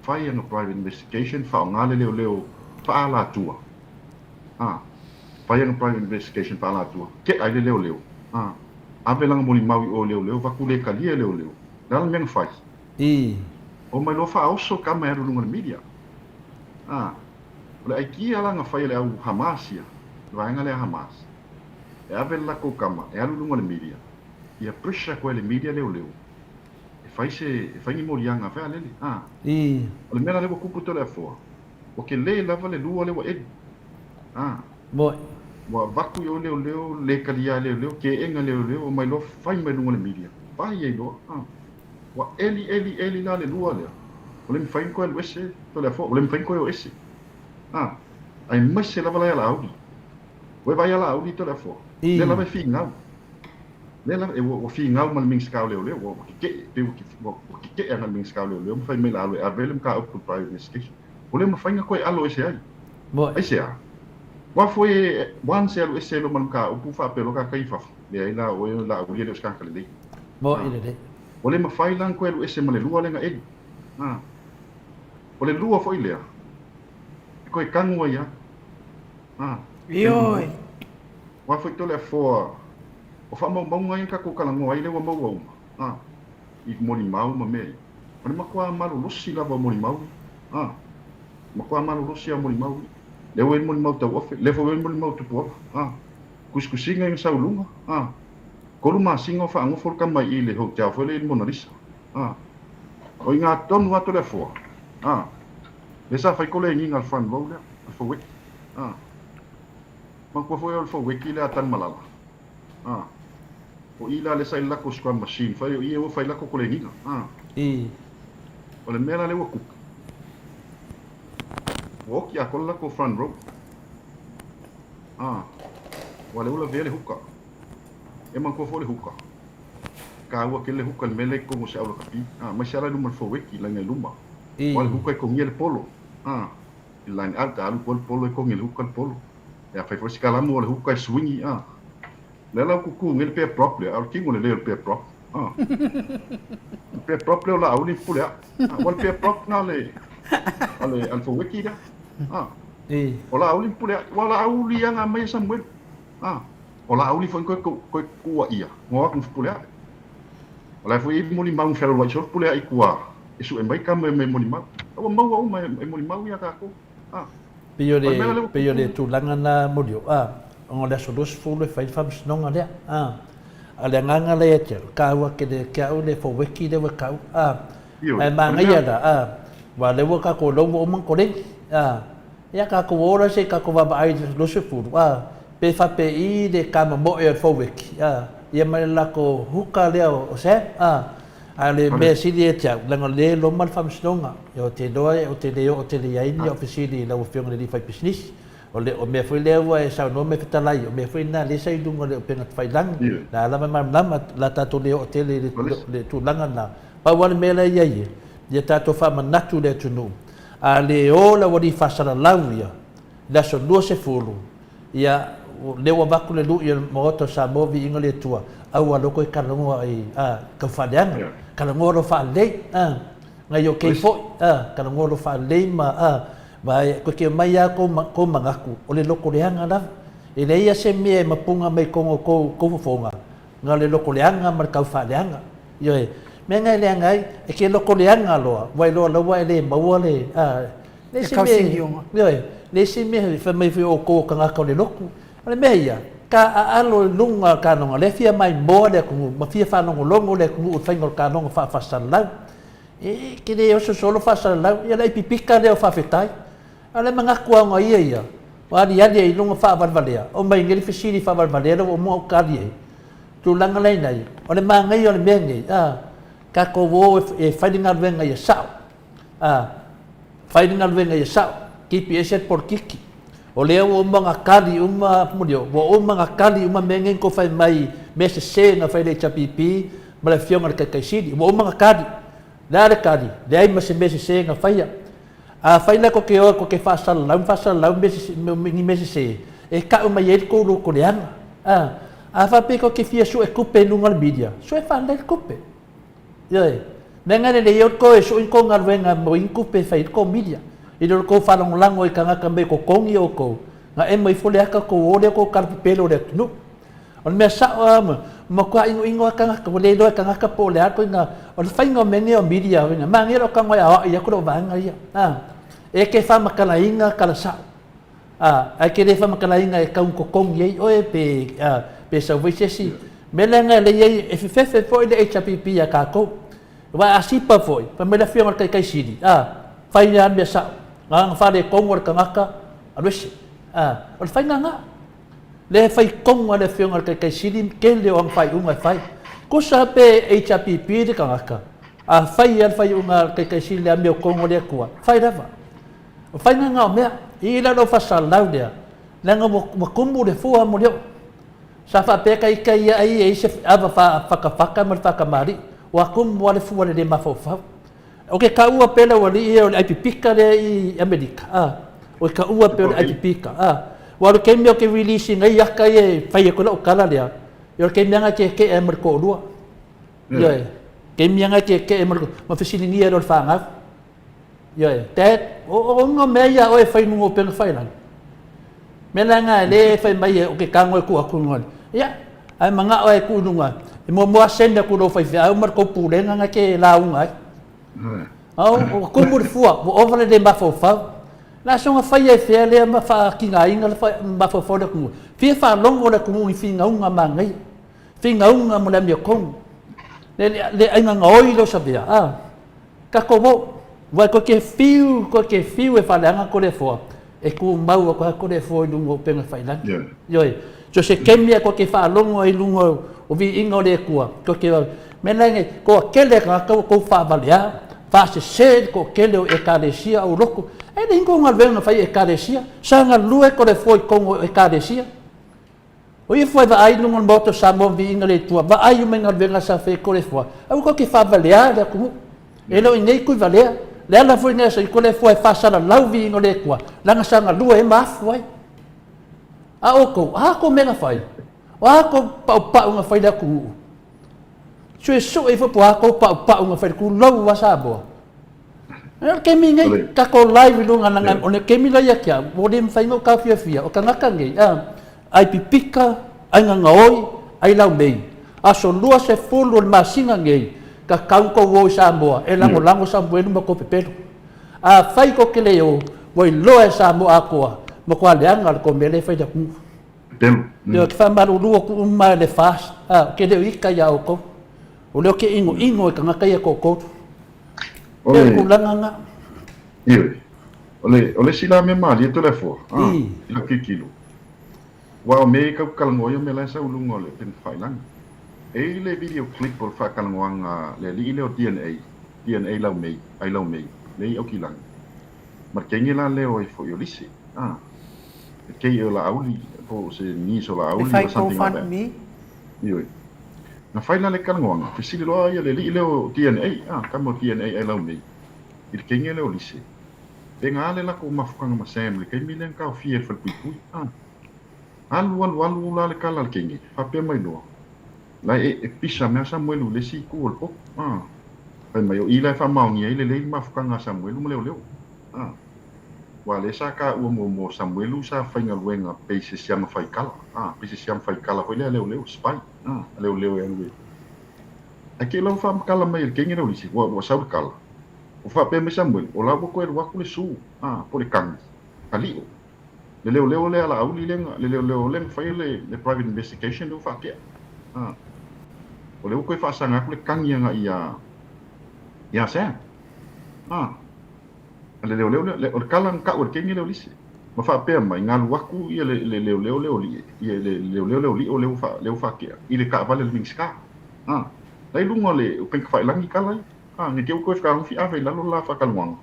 fai ana private investigation, faaaoga le leoleo faaalatua. A, fai ana private investigation faaalatua, tea ai le leoleo. A, ave lana molimau i o i leoleo, avatu le talia e leoleo. O le a le mea na fai? Omai loa faaoso tama e alu i luga o le media. A, o le aikia la na fai e le au Hamas ia, le vaega lea a Hamas, e ave le latou tama e alu i luga o le media, ia pressure atu ai le media leoleo e fai se, e fai ni moliaga fai a lele. A, o le mea la lea ua tupu Toleafoa, ua tele lava le lua lea ua eli. A, ua avatu i o leoleo, le talia e leoleo, keega leoleo, omai loa fai mai luga o le media, fai ai loa. A, ua eli, eli, eli la le lua lea, ua le mafai ona toe alu ese Toleafoa, ua le mafai ona toe o ese. A, aemaise lava la ia Laauli. Ua e vaai ia Laauli Toleafoa, lea lava e finau. Lea lava, ua finau ma le Minisita o Leoleo, ua tetee, pei ua tetee ana le Minisita o Leoleo ma fai mai le alo e ave le mataupu i le private investigation. Ua le mafai ona toe alo ese ai. Aisea? Aua foi once e alu ese loa ma le mataupu faapea loa tagata i fafo, leai la oe o Laauli e le o se tagata lelei. Ua le mafai la ona toe alu ese ma le lua lea na eli. O le lua foi lea, e toe tanu ai lava. Ioe. Aua foi Toleafoa, o faamaumauga ia na tatou talanoa ai lea ua maua uma, a, i molimau ma mea ia, o le matua malolosi lava o molimau ia, a, matua malolosi lava o molimau ia. Lea ua i ai le molimau tauofe, lea foi ua i ai le molimau tupuola, a, tusitusiga ia na sau i luga, a, tolu masina o faanofo le tama i i le hotel foi lea i le Mona Lisa, a, o i ina tonu lava Toleafoa, a, lea sa fai koleniga a le front row lea, a le Foueti, a. Manatua foi o le Foueti lea a Tanumalala. A. O i la lea sa i le latou scrum machine fai o i e ua fai latou koleniga. A. O le mea la lea ua tupu, ua oti atoa le latou front row. A. Ua lea ua lavea le huka. E manatua foi o le huka, e taua tele le huka i le mea lea i totonu o se au lakapi. A. Aemaise lava la i luma o le Foueti, laina i luma. Aua o le huka e togia le polo. A. I le line out, a alu koe le polo e kogi i le huka le polo. E a fai foi si kalamu o le huka e swingi, a. Lea la ua kuku nei le pair prop lea, a o le kimo lelei o le pair prop, a. Le pair prop lea o Laauli ma Puleaa. A, ua le pair prop na le, a le, a le Foueti lea. A. O Laauli ma Puleaa, ua Laauli lava na aumai e Samuelu. A. O Laauli foi na toe, toe tuuaia, na o atu ma Fepuleai. O la e foi e i ai molimau na fealualuai solo Puleaa i tua, e sue mai tama e molimau. A ua maua uma e molimau ia tatou. A. Pei o le, pei o le tulaga na Muriu, a, ona o le aso 20 e fai le faamasinoga lea, a. A o le agaga la ia te au, taua tele te au le foweki lea ua tau, a. Ae manaia la, a, aua o lea ua tatou iloa ua uma ona koleni, a. Ia tatou o la se i tatou vaavaai i le 20, a, pe faapei le tamamoe o le Foweki, a, ia ma le latou huka lea o Sam, a. A o le mea sili ia te au, leaga o lea e loma le Faamasinoga, ia ou te iloa ou te le oo tele i ai ni au fesili i lau Afioga i le alii faipisinisi. O le o mea foi lea ua e saunoa ma e fetalai, o mea foi na lea sa i luga o le upega tafailagi, la lava e malamalama, la tatou le oo tele i le, le tulaga lena. Pau lava le mea la e i ai, ia tatou faamanatu i le atunuu, a le o le aualii faasalalau ia i le aso 20, ia, lea ua avatu le lui o le Maota o Samoa, viiga le Atua, aua loa toe talanoa i, a, tau faaleaga, talanoa loa faalelei, a, nai o kei foi, a, talanoa loa faalelei ma, a, ma e toe mai lava kou, kou manatu, o le lotoleaga lava. E leai lava se mea e mapuga mai totonu o kou, kou fofoga, na o le lotoleaga ma le tau faaleaga. Ioe. Mea na e leaga ai, e ke lotoleaga loa, ua iloa laua e le maua le, a, le isi mea, ioe, le isi mea, fai mai foi o outou o tagata o le lotu. O le mea ia, ka aalo i luga o le kanoga, lea fia maimoa le atunuu, ma fia faalogologo le atunuu i le faiga o le kanoga faafasalalau. E ke le oso solo faasalalau, ia le ai pipika lea o faafetai. A o le manatu lava ona ia ia, ua aliali ai i luga faavalevalea, omai nei le fesili faavalevalea lea ua uma ona ou tali ai. Tulaga la inai, o le manaia o le mea nei, a, tatou o e fai le galuega ia sao, a, fai le galuega ia sao, tipi ese le polokiki. O lea ua uma ona tali uma, Murió, ua uma ona tali uma mea nei na tou fai mai, mea sese na fai e le HRPP ma le Afioga i le Taitai Sili. Ua uma ona tali. O le a le tali? Leai ma se mea sese na faia. Afai la tou te o tou te faasalalau ma faasalalau ni mea sese, e tau mai ai le tou loto leaga. A, a faapea tou te fia sue tupe i luga o le media, sue faalelei le tupe. Ioe. Mea na lelei ai outou e sue ni tou galuega mo ni tupe e fai ai le tou media. I lo le tou faalagolago i tagata mei totogi outou, na emo ifo le ata tou o lea tou tala pepelo i le atunuu. O le mea sao lava, ua matua inoino lava tagata, ua le iloa e tagata po o le a ituaiga, o le faiga o mea nei o media, manaia lou tago e aoai atu lau vaega ia. A, e te faamatalaina tala sao, a, ae te le faamatalaina e tau totogi ai oe pe, a, pe sau foi se isi. O le mea lea na lelei ai, e fefefe foi le HRPP ia tatou. Aua a sipa foi, fai mai le Afioga i le Taitai Sili, a, fai lava le mea sao, na ona faaletonu o le tagata, alu ese. A, o le faiga lena. Lea e fai tonu a le Afioga i le Taitai Sili tele o ana faaiuga e fai. Tusa pe HRPP le tagata, a fai lava le faaiuga a le Taitai Sili i le amiotonu a le Atua, fai lava. O faiga na o mea. I la lou faasalalau lea, leaga ua tumu le fua mo le oo. Sa faapea ka ita ia ai e i ai se ava faafatafata ma le faatamalii, ua tumu lava le fua i le le mafaufau. O ke kaua pea le aualii ia o le ai pipika lea i Amerika, a. O ke kaua pea o le ai pipika, a. Ua o le taimi o ke release ina ai aka ia e fai atu ai lau tala lea, ia o le taimi lava na keekee ai ma le toalua. Ioe. Taimi lava na keekee ma le ma fesiligia ai loa e le fanau. Ioe. Dad, o o uiga o mea ia a oe e fai i luga o upega tafailagi? Mea la na lea e fai mai o ke tago e tuu atu i luga. Ia, ae manao e tuu i luga, e muamua send atu i lou faifeau ma le tou pulega na te lauga ai. Au, ua tumu le fua, ua ova le le mafaufau. Le a soona faia e fea lea ma faatigaina le mafaufau o le atunuu. Fia faalogo le atunuu i finauga manaia, finauga mo le amiotonu. Le, le, le aiga gaoi lea o Savea, a, tatou o, ua toe te fiu, toe te fiu e faaleaga Toleafoa, e tumau atu lava Toleafoa i luga o upega tafailagi. Ioe. So se taimi lava tou te faalogo ai i luga o viiga o le Atua, tou te mea la nei, toatele tagata ua tou faavaleā, faasese le toatele o Ekalesia au lotu. E leai ni tou galuega na fai i Ekalesia, sa galue Toleafoa i totonu o Ekalesia. O ia foi vaai i luga o le Maota o Samoa ma viiga le Atua, vaai uma i galuega sa fai e Toleafoa, aua tou te faavaleā le atunuu. E le o i inei Tuivalea. Le ala foi lea sa i Toleafoa e faasalalau viiga o le Atua, leaga sa galue ai ma afu ai. A outou, a tou mea na fai? O a tou paupau na fai i le atunuu? Suesue ifo po o a tou paupau na fai i le tulou a Samoa. O le taimi nei, tatou live i luga leaga o le taimi la ia te au, ua le mafai ona ou taofiofia, o tagata nei, a, ai pipika, ai gagaoi, ai laumei. Aso 20 o le masina nei, tatau tou o i Samoa e lagolago Samuelu ma tou pepelo. Afai tou te le o, ua iloa e Samoa atoa, matua leaga le tou mea lea e fai i le atunuu. Pepelo. Ou te faamalulu atu uma i le FAST, a, ou te le o ita ia outou. O lea ou te inoino i tagata ia e toatolu. O le tulaga lena. Ioe. O le, o le isi la mea malie Toleafoa, a, i lau tilotilo, aua o mea ia tau talanoa ai o mea la e sau i luga o le upega tafailagi. E i ai le video clip o le faatalanoaga a le alii lea o DNA, DNA Laumei, ai Laumei, lea i Aukilagi, ma le teine la lea o ai foi o Lise, a, le kei o Laauli, po o se niece o Le Laauli fai or something like that. GoFundMe. Ioe. Na fai la le talanoaga, fesili loa ia le alii lea o DNA, a, tama o DNA ai Laumei, i le teine lea o Lise, Pe na ale lakou mafutaga ma Sam i le taimi lea na taofia e le falepuipui. A. Alu alu alu la le tala a le teine, faapea mai loa, La e e pisa mea Samuelu i le isi itu o le potu. A. Fai mai, o i la e faamaonia ai lelei le mafutaga a Samuelu ma Leoleo. A. Ua lea sa taua muamua o Samuelu sa faigaluega pei se siama faikala. A. Pei se siama faikala foi lea a Leoleo, spy. A. A Leoleo e alu e. Ae te i lau faamatala mai e le teine lea o Lisi, ua ua sau le tala. Ua faapea mai Samuelu, O la ua toe alu atu le su, a, po o le kagi, ka lio. Le leoleo lea a Laauli lea na, le leoleo lea na faia le, le private investigation lea ua faatea. A, o lea ua toe faasaga atu le kagi agai iā, iā Sam. A, a le leoleo lea, le, o le kala na tau e le teine lea o Lise. Ma faapea mai, na alu atu ia le, le leoleo lea o Lie, ia le leoleo lea o Lio lea ua faa, lea ua faatea, i le taavale a le Minisita. A, la i luga o le upega tafailagi tala ia. A, ne te ua toe fetagofi ave i lalo le la faatalanoaga.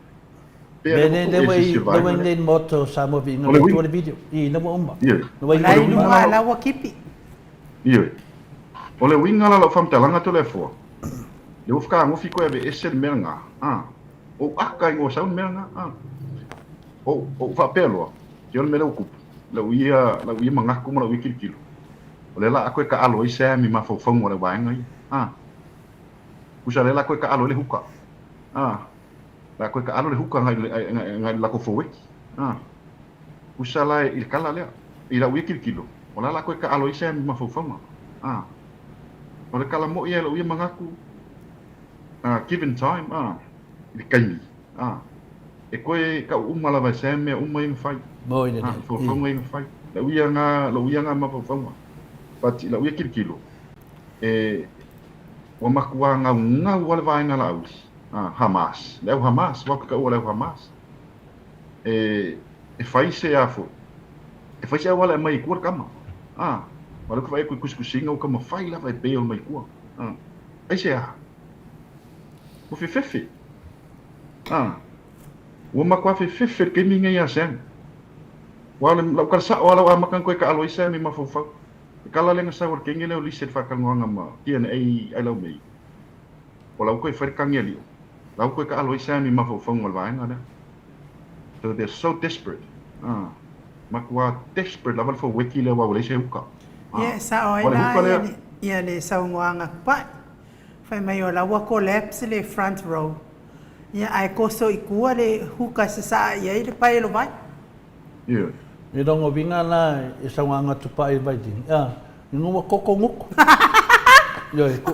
Pe Le a le le le ua ua tuu e i se le ua vaega i lea. nei moto Samoa viiga O le le Atua uiga. le video i na ua uma. Ioe. Na ua O i la O le e i uiga luga la a o. la ua kipi. Ioe. O le uiga la o lau faamatalaga Toleafoa, le ua fetagofi koe aveese le mea lena, a, ou aka i goa sau le mea lena, a. Ou, ou faapea loa, ke o le mea lea ua tupu, lau ia, lau ia manatu ma lau ia tilotilo, o lea la a toe taalo ai Sam i mafaufauga o le vaega ia, a. Pusa lea la koe taalo ai le huka. A. La koe taalo le huka ngai ngai le lako foweki. A. Pusa la i le kala lea. I lau ia kilokilo, o la la koe taalo ai Sam i mafaufauga. A. O le kala moi ia lau ia manatu, a, given time, a, i le taimi, a, e koe kau uma lava e Sam mea uma ia na fai. Moi le A, le. mafaufauga ia na fai. Lau ia nga, lau ia nga mafaufauga. But i lau ia kilokilo, e, Ua matua gaugau lava le vaega Laauli, Hamas, le au Hamas, aua ou te taua le au Hamas, e, e fai se a foi, e fai se auala e aumai ai tua le tama. A, aua o lea ou te vaai atu i tusitusiga ua taumafai lava e bail mai tua. A, aisea? Ua fefefe. A, ua matua fefefe le taimi lenei ia Sam. Aua o le, lau tala sao lava la ua amata ona toe taalo ai Sam i mafaufau. E kala lea na sau a le teine lea o Lisa i le faatalanoaga ma DNA ai lau mei. O la ua toe fai le tagi a Lio. La ua toe taalo ai Sam i mafaufauga o le vaega lea. So they're so desperate. Ah, matua desperate lava le faueki lea aua ua leai se uka. Ah, Ia e sao ai aua le la huka ia lea. le, ia le saunoaga pa'i. Fai mai o la ua collapse le front row. Ia ae koso i tua le huka e sasaa i ai le pae o le vai. Ioe. I rongo winga la i sauanga tupa i Vaitini. A, i ngua koko nguku. Ioe, ku,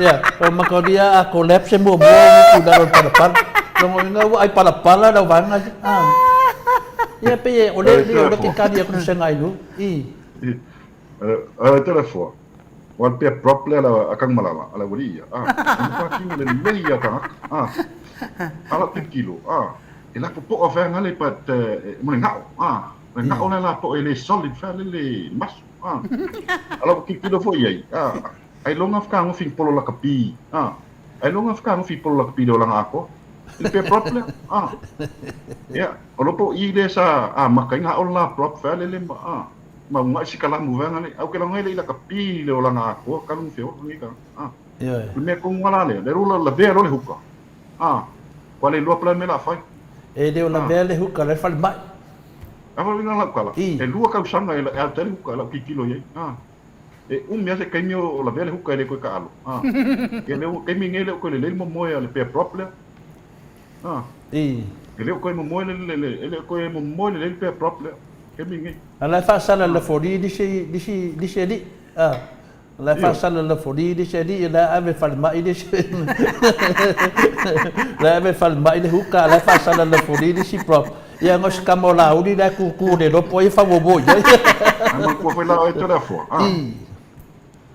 ia, o makaria a collapse mua mua nguku i lalo i palapala. Rongo winga ua ai palapala lau vaenga. A, ia pe e, o le, le, o le ke kari aku senga i lu. I. Oi Toleafoa, ua pea prop lea la a Kangmalala, a le aualii ia, a, e matua kino lelei ia tagata, a, a lau tilotilo, a, e lapo po'a feaga le but mo le ga'o, a, o le ga'o lea la po'a e le solid fea le le maso, a, a lau tilotilo foi i ai, a, ailoga fetagofi ni polo lakapi, a, ailoga fetagofi polo lakapi i le olaga atoa, i le pea prop lea, a, ia, o lo po o i lea sa amata ai ga'o le la prop fea lele ma, a, Ma unai si kalamu vaega nei. Au ke laga ai le ila ka pi le olaga atoa kalu ma feola nei ka. A. Ioe. Le mea tonu ala lea, le rula lavea loa le huka. A. Ua le iloa pela mea la fai. E le o lavea le huka, la e falemai. A fa uiga lau kala. I. E lua tausaga e alu tai le huka, lau tilotilo i ai. A. E umi lava se taimi o lavea le huka e le toe taalo. A. Ia le taimi nei e le o toe lelei le momoe a le pea prop lea. A. I. E le o toe momoe le, le, le, e le o toe momoe lelei le pea prop lea. Taimi nei. A la e faasala le foli nisi, nisi, nisi alii. A. La e faasala le foli nisi alii, la e ave falemai nisi. La e ave falemai le huka, la e faasala le foli nisi prop. Ia ngo se kama o Laauli la e kūkū le lopo ai e fauauo i ai. Ae manatua foi la oe Toleafoa. A. I.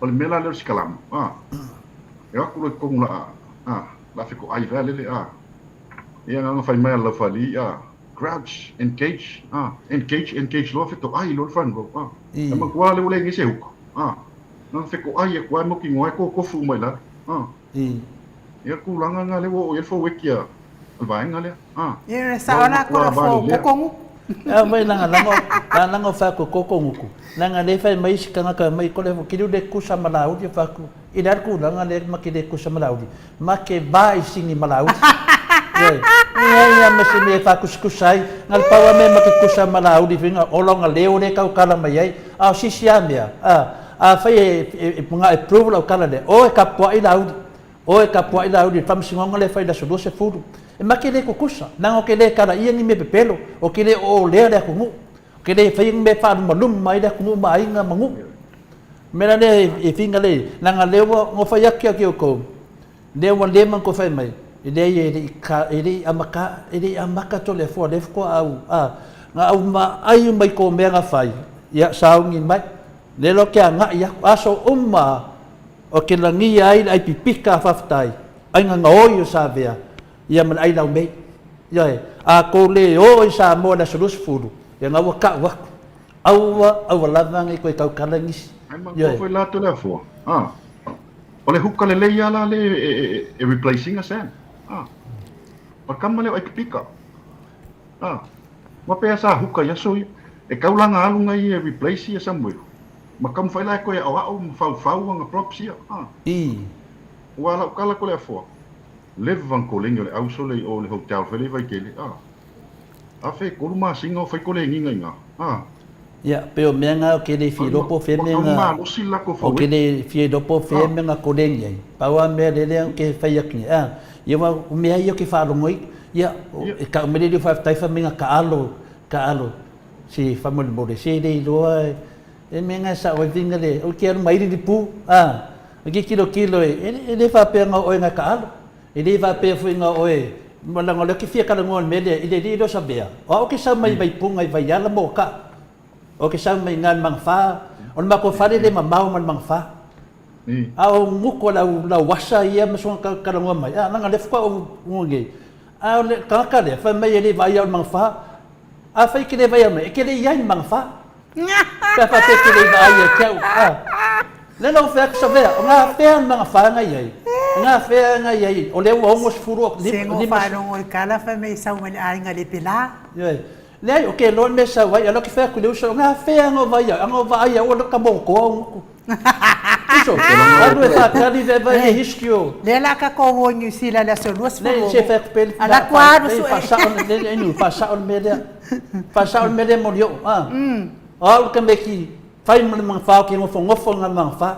O le mea la lea o le sikalamu. A. E o atu loa i totonu la, a, la fetoai fea lele, a. Ia na ona fai mai a le laufali, a. Crouch, engage, a, engage, engage loa fetoai loa le front row, a. E matua lea ua leai nei se huka, a. Na ona fetoai atu lava e mautinoa e totofu uma i lalo, a. Ia le tulaga lena lea ua oo i ai le foueti a le vaega lea, a. Ia e sao la ko le fou kokonuku. A mai langa langa la langa fa ko kokonuku. Langa le fai mai isi tagata mai ko le kili le kusa ma lauli fa ku. I le tulaga lea ma ke le kusa ma lauli. Ma ke va i sini ma lauli. Ioe. Ia ia ma se mea e faakusakusa ai. Na le pau lava mea ma ke kusa ma lauli finga o longa leo le kau kala mai ai. A o sisi a mea, a, afai e, e, e, e approve lau kala lea, o e kapua'i lauli. O e kapua'i lauli i le faamasinoga lea e fai i le aso 20. E ma ke le kukusa. Leaga o ke le kalaia ni mea pepelo, o ke le oolea le atunuu. O ke le faia ni mea e faalumaluma ai le atunuu ma aiga ma nuu. O le mea la lea e finga lea, leaga lea ua na fai atu ia te outou, lea ua leva ona toe fai mai, e leai e le i e le i amata, e le i amata Toleafoa lea faatoa au, a, na au vaai uma i tou mea na fai, ia sauni mai, lea la ou te agai atu, aso uma ou te lagia ai le ai pipika a faafetai, aiga gaoi o Savea, ia ma le ai laumei. Ioe, a tou le o i Samoa i le aso 20, ia na ua tau atu, aua, aua lava ne i toe tautala nisi. Ai manatua foi la Toleafoa, a, o le huka lelei a la le e replace ina Sam, a, o le kama lea o Aikipika, a, ua pea sa huka i aso ia, e kau la nga alu ngai e replace ia Samuelu, ma taumafai la e toe aoao ma faufau ana props ia, a, ua lau tala Toleafoa, Leva na koleni o le au sole i o le hotel fai le i Vaitele, a. 13 masina o fai koleniga i na, a. Ia, pei o mea na o ke le fia iloa po o fea mea na, o ke le fia iloa po o fea mea na koleni ai. Pau a mea lele o ke fai atu nei, a, ia wa, o mea ia o ke faalogo ai, ia, e kau mai le liu faafetai fai mai na taalo, taalo, se faamolemole, se le iloa e mea na e sao ai finga le, o ke alu mai le lipu, a. E ke tilotilo e, e le faapea na o oe na taalo. E le faapea foi na o oe, ma leaga o lea ou te fia talanoa i le mea lea, i le alii lea o Savea, o au ou te sau mai Vaipuga i Vaiala ma Okaa. Ou te sau mai i ina i le Magafa, o le matou fale le mamao ma le Magafa. A o gutu o le au lauasa ia ma soona talanoa mai, a, leaga o lea faatoa ou iloa nei. A o le tagata lea, fai mai e le vaai au i le Magafa. Afai e te le vaai au mai, e te le i ai i le Magafa. Pe a faapea e te le i vaai ia te au, a. Lea la ua fai atu Savea, o gafea le Magafa na i ai? O gafea na i ai? O lea ua 60 o Se ngo faalogo i kala fai mai sau mai le aiga le pela. Ioe. Leai, o ke iloa le mea e sau ai, a lea ou te fai atu i le uso, o gafea na o vaai au? Ana o vaai au o le ka motoa o gutu. Uso, alu e faatali ve vai le history o. Lea la ka ko o New Zealand le aso 20. Leai, se fai atu pe Ala atu alu sue. Faasao le inu, faasao le mea lea. Faasao le mea lea mo le oo. A. O au le tamaiti fai ma le magafa o ke nofonofo i ngā magafa.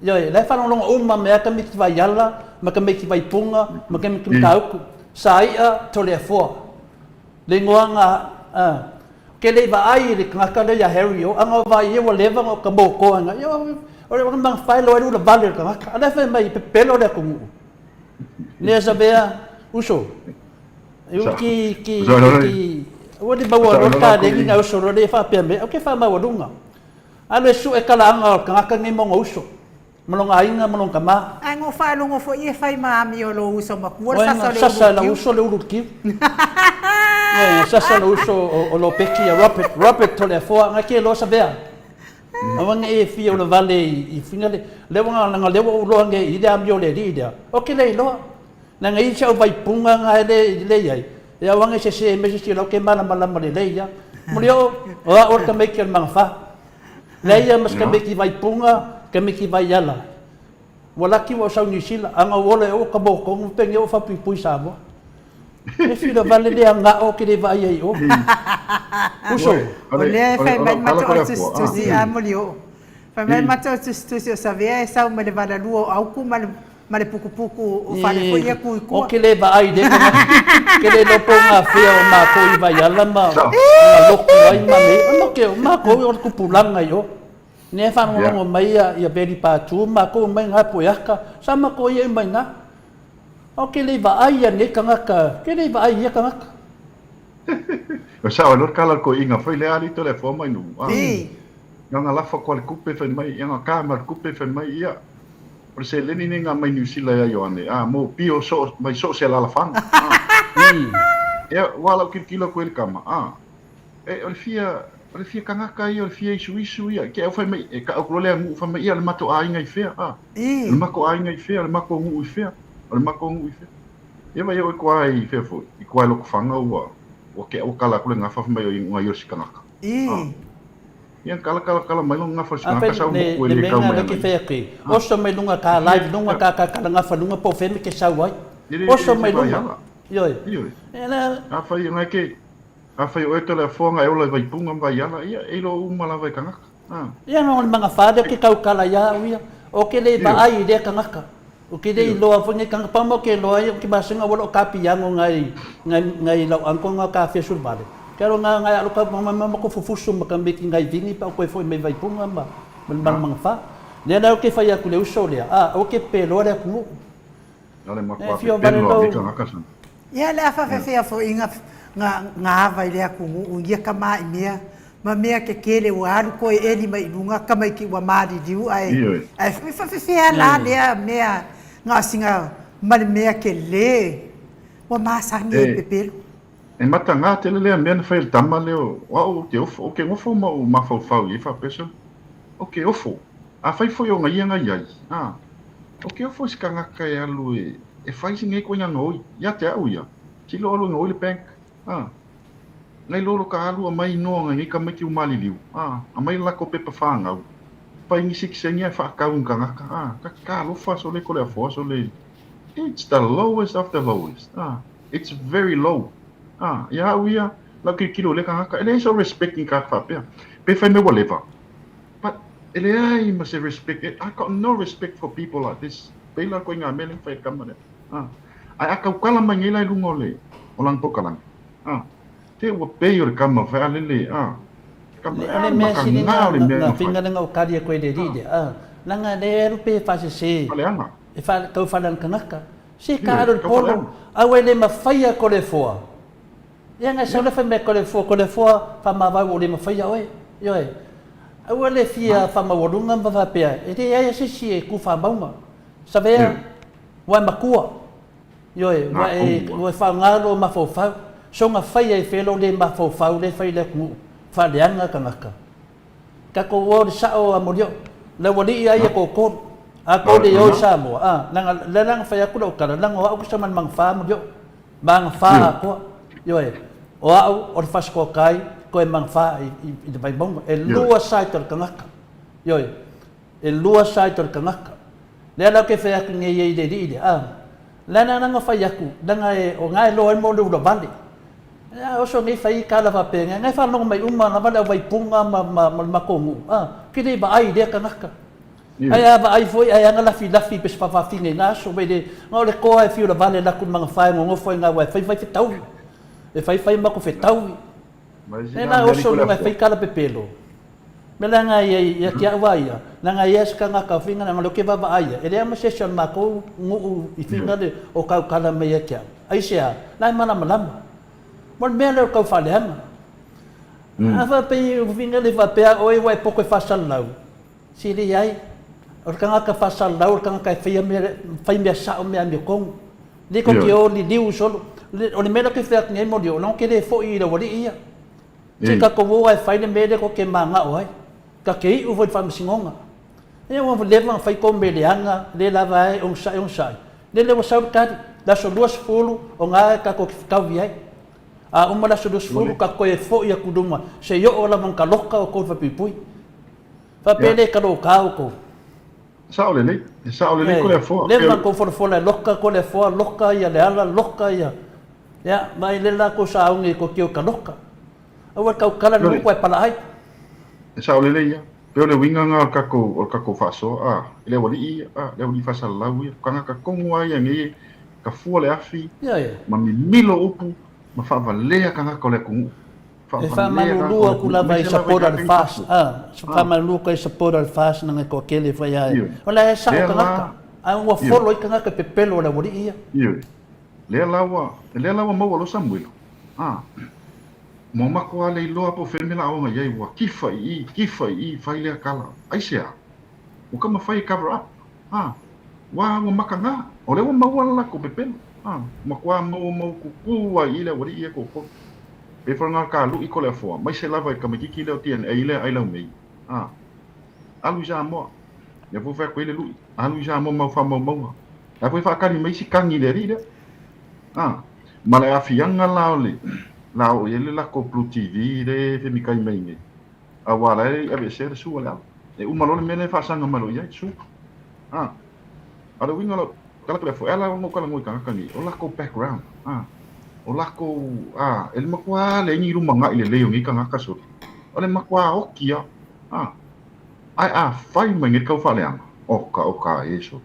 Ioe, la e faalogologo uma mai lava tamaiti Vaiala ma tamaiti Vaipuga ma tamaiti Matautu, Saia, Toleafoa. Le igoa nga, a, ke le i vaai i le tagata lea ia Harry o, ana o vaai ia ua leva ona ka motoa nga, ia o le magafa e loa ai le ulavale o le tagata. A lea fai mai, pepelo le atunuu. Nea Savea, uso, e ui ki, ki, ki, ua le maua loa le kalegi nga uso loa le faapea mai, au ke faamaualuga. Alu e sue kalaaga o le tagata nei ma ona uso, ma lona aiga ma lona tama. Ae na ou faalogo foi e fai ma amio lou uso matua le sasa o le ulu Sasa lau uso le ulu tiu. Ioe, sasa lou uso o Lopeti ia Robert, Robert Toleafoa, nga ke loa Savea. Aua ne i e fia ulavale i finga le, lea ua nga lea ua ou iloa nei i le amio le alii lea, o ke le iloa. Leaga e i ai si au vaipuga na e le i ai, e aua ne i sese mai se isi o lau ke malamalama lelei ia. Muli oo, o au o le tamaiti o le magafa. Leai ia ma se tamaiti vaipuga, tamaiti vaiala. Ua laki ua ou sau Niu Sila, a na ou ola e ou ka motonu peni ou faapuipui Samoa. E fila vale le agao ke le vaai ai i o. Uso. O lea e fai mai le matou au tusitusi, a muli oo. Fai mai le matou au tusitusi o Savea e sau mai le valalua o Auku ma le ma le pukupuku o fale foi ia ku i kua. O ke le vaai le tagata, ke le iloa po o gafea o makou i Vaiala ma ma lotu ai ma mea, ano ke o makou o le tupulaga i o. Nea e faalogologo mai ia ia Veli Patu, makou mai nga poeaka, sa makou ia uma ina. O ke le vaai ia nei tagata, ke le vaai ia tagata. O sao e loa kala ko inga foi le ali to le fo mai nu. Nga nga lafa ko le kupe fai mai, ia nga ka ma le kupe fai mai ia. O le seleni nei nga mai Niu Sila ia Ioane, a mo pio so mai so se alalafaga. Ia, ua lau kilokilo atu ai le tama, a, e, o le fia, o le fia tagata ia, o le fia isuisu ia, ke au fai mai, e taʻu atu loa le anuʻu fai mai, ia, o le matou aiga i fea, a, o le matou aiga i fea, o le matou nuʻu i fea, o le matou nuʻu i fea. Ia vaai oe i tua i fea foi, i tua i Lotofaga ua, ua tea ua tala atu le gafa fai mai o i o se tagata. A, ia na tala tala tala mai lona gafa i se Afai tagata sau le motu e le le mea tau nga mai le ana ke ia. fai atu ai, A, oso mai luga ka e fia, live luga ia, ka ka kala gafa luga po o fea mea ke sau ai. e le, Oso e le mai se luga. vaiala. Ioe. Ioe. E la Afai, na ke, afai o oe Toleafoa e ola i Vaipuga ma Vaiala, ia, e iloa uma lava e tagata. A. Ia no le magafa lea ke taukala ia au ia. O ke le Ioe. vaai i lea tagata. O ke le Ioe. iloa foi nei tagata. Pau ma o ke iloa ai o ke masega ua loo kapiago ngai ngai ngai lau uncle nga ka fia suluvale. Ke alo nga ngai alo ka ma ma ma ko fufusu ma ka meki ngai vingi pa o koe foi mai Vaipuga ma ma le A. magafa. Lea la o ke fai atu le uso lea, a o ke peloa le atunuu. Na le E matua fia vale pepelo a lou. me tagata sana. Ia le a faafefea foi nga nga nga ava i le atunuu ia kamaʻi mea ma mea kekele ua alu koe eli mai i luga tamaiti ua maliliu ae Ioe. ae faafefea la lea mea gaosiga ma le mea kele ua masani ai E, pepelo. e mataga tele lea mea na fai e le tama lea o au ou te ofo, ou te nofo ma ou mafaufau i ai faapea, sole, ou te ofo. Afai foi o ia na i ai, a, ou te ofo i se tagata e alu e, e fai se nei ituaiga gaoi, ia te au ia, silo alu e gaoi le bank, a, nai lo lo ka alu aumai inoa o nai nei tamaiti ua maliliu, a, aumai le latou pepa fanau, fai nisi kiseni ae faatau i ni tagata, a, ta talofa sole Toleafoa sole, it's the lowest of the lowest, a, it's very low, a, ia au ia, lau tilotilo i lea tagata, e leai sou respect i ni tagata faapea, pe fai mai ua leva, But e leai ma se respect, I got no respect for people like this. Pei la koe ngā mea lea whai kama lea. Ah. Ai a kaukala mai nei la i lunga o le, o lana pokalani. Ah. Te ua pei o le kama whai a lele, ah. Kama, Le, o ah, le mea maka sili ngā nga, o le nga, mea nga na whai. finga le nga o kari e koe le Ah. li lea. Ah. Langa le alu pe whasese. Whaleanga. E wha, kau whalan kanaka. Se ka Ioe, alu le kau polo. whaleanga. Aue le mawhaia ko le foa. Ia ngai sau le fai mai ko le fua, ko le fua whamawau o le mawhaia oe. Ioe. Aua le fia whamaualunga ma whapea, e le ai asisi e ku whamaunga. Sawea, ua e makua. Ioe, ua e, ua e whaangalo mafaufau. Songa whaia e whelo le mafaufau le whai le atunuu. Whaleanga kangaka. Kako ua o le sao a molio. Le ua lii ai e kōkōru. A kō le oi Samoa. A, nanga, le langa whai aku lau kala, langa o au kusa man mang wha molio. Mang wha akoa. Ioe, o au o le whaskoa kai, koe mang wha i, i, i te Vaimaunga. E lua site o le kangaka. Ioe, e lua site o le kangaka. Lea lau ke whai aku ngei ei le lii le. A, lana langa whai aku, langa e, o ngai loa e mo le ula vale. Ia oso nei fai ka lava pe ngai ngai whalongo mai uma lava le au Vaipunga ma ma ma le makou nuu a ke le vaai lea kanaka ai a vaai foi ai anga lafi lafi pe se faafaafine i na aso wai le nga o le koa e fiu lava le laku le magafa e gogofo ai nga wa e fai fai fetaui e fai fai mako fetaui e la oso lunga e fai kala pepelo me la nga ia ia ki au a ia la nga ia se kangaka finga nga lo ke vava ai e le ama se se o le makou nuu i finga le o kau kala mai ia ki au Aisea, la e malamalama. Mo le mea lea o le tau faaleaga. A faapea i uiga le faapea oe ua e poko e faasalalau, se leai, o le tagata faasalalau o le tagata e faia mea, fai mea sao mea amiotonu. Le tou te o liliu solo. O le mea lea ou te fai atu nei Molioo, leaga ou te le foi i le aualii ia. Se tatou o lava e fai le mea lea tou te manao ai. Ta te iu foi i le faamasinoga. Ia ua leva ona fai tou mea leaga, le lava ai, onosai, onosai. Lele ua sau le tali, le aso 20 o na tatou te fetaui ai. A uma le aso 20, tatou toe foi atu i luma, se i oo lava ona taloka outou i le falepuipui. Faapea lea e taloka outou. Sao lelei, e sao lelei ko le afoa. Leva ona tou folafola e loka ko le afoa, loka ia Leala, loka ia, ia, mai le latou sauni e totio taloka. Aua le tautala le motu ae pala ai. E sao lelei ia. Pei o le uiga lena o le tatou, o le tatou faasoa, a, e le aualii ia, a, le aualii faasalalau ia, tagata tonu lava ia nei e ka fua le afi, ma mimilo upu, ma faavalea tagata o le atunuu. E Faavalea tagata o faamalulu le atu atunuu, lava i aemaise lava i support a le tagata i FAST, fafo. a, A. faamalulu atu ai support a le FAST nanga e toatele fai ae, Ioe. o la e sao Lea la, tagata, ae ua ioe. follow ai tagata e pepelo e le aualii ia. Ioe. Lea la ua, lea la ua maua loa Samuelu, a, Mo mako a le iloa po o fea le mea la aoga i ai, ua kifa i i, kifa i i, fai lea kala. Aisea? Ua ka mafai e cover up. Ha. Ua, ua makaga. O lea ua maua le latou pepelo. A, matua maumaututu lava i i le aualii ia e toatolu. Pei foi o le gakalu'i Toleafoa, maise lava i le tamaitiiti lea o DNA lea Ailaumei. A, alu i Samoa. Lea foi ua fai atu ai le lu'i, alu i Samoa ma au faamaumauga. La foi e faatali mai isi tagi i le alii lea. A, ma le aafiaga la o le la oo i ai le latou Blue TV lea e femikai mai nei, aua la e aveesea le sua le ala. E uma loa le mea lea e faasaga mai loa i ai, sua. A, a o le uiga o lau tala Toleafoa, e ala ona ou talanoa i tagata nei, o latou background, a, o latou, a, e matua leai ni lumanai lelei o nei tagata sole. O le matua oti lava, a. Ae a fai mai nei le tau faaleaga, oka oka e sole.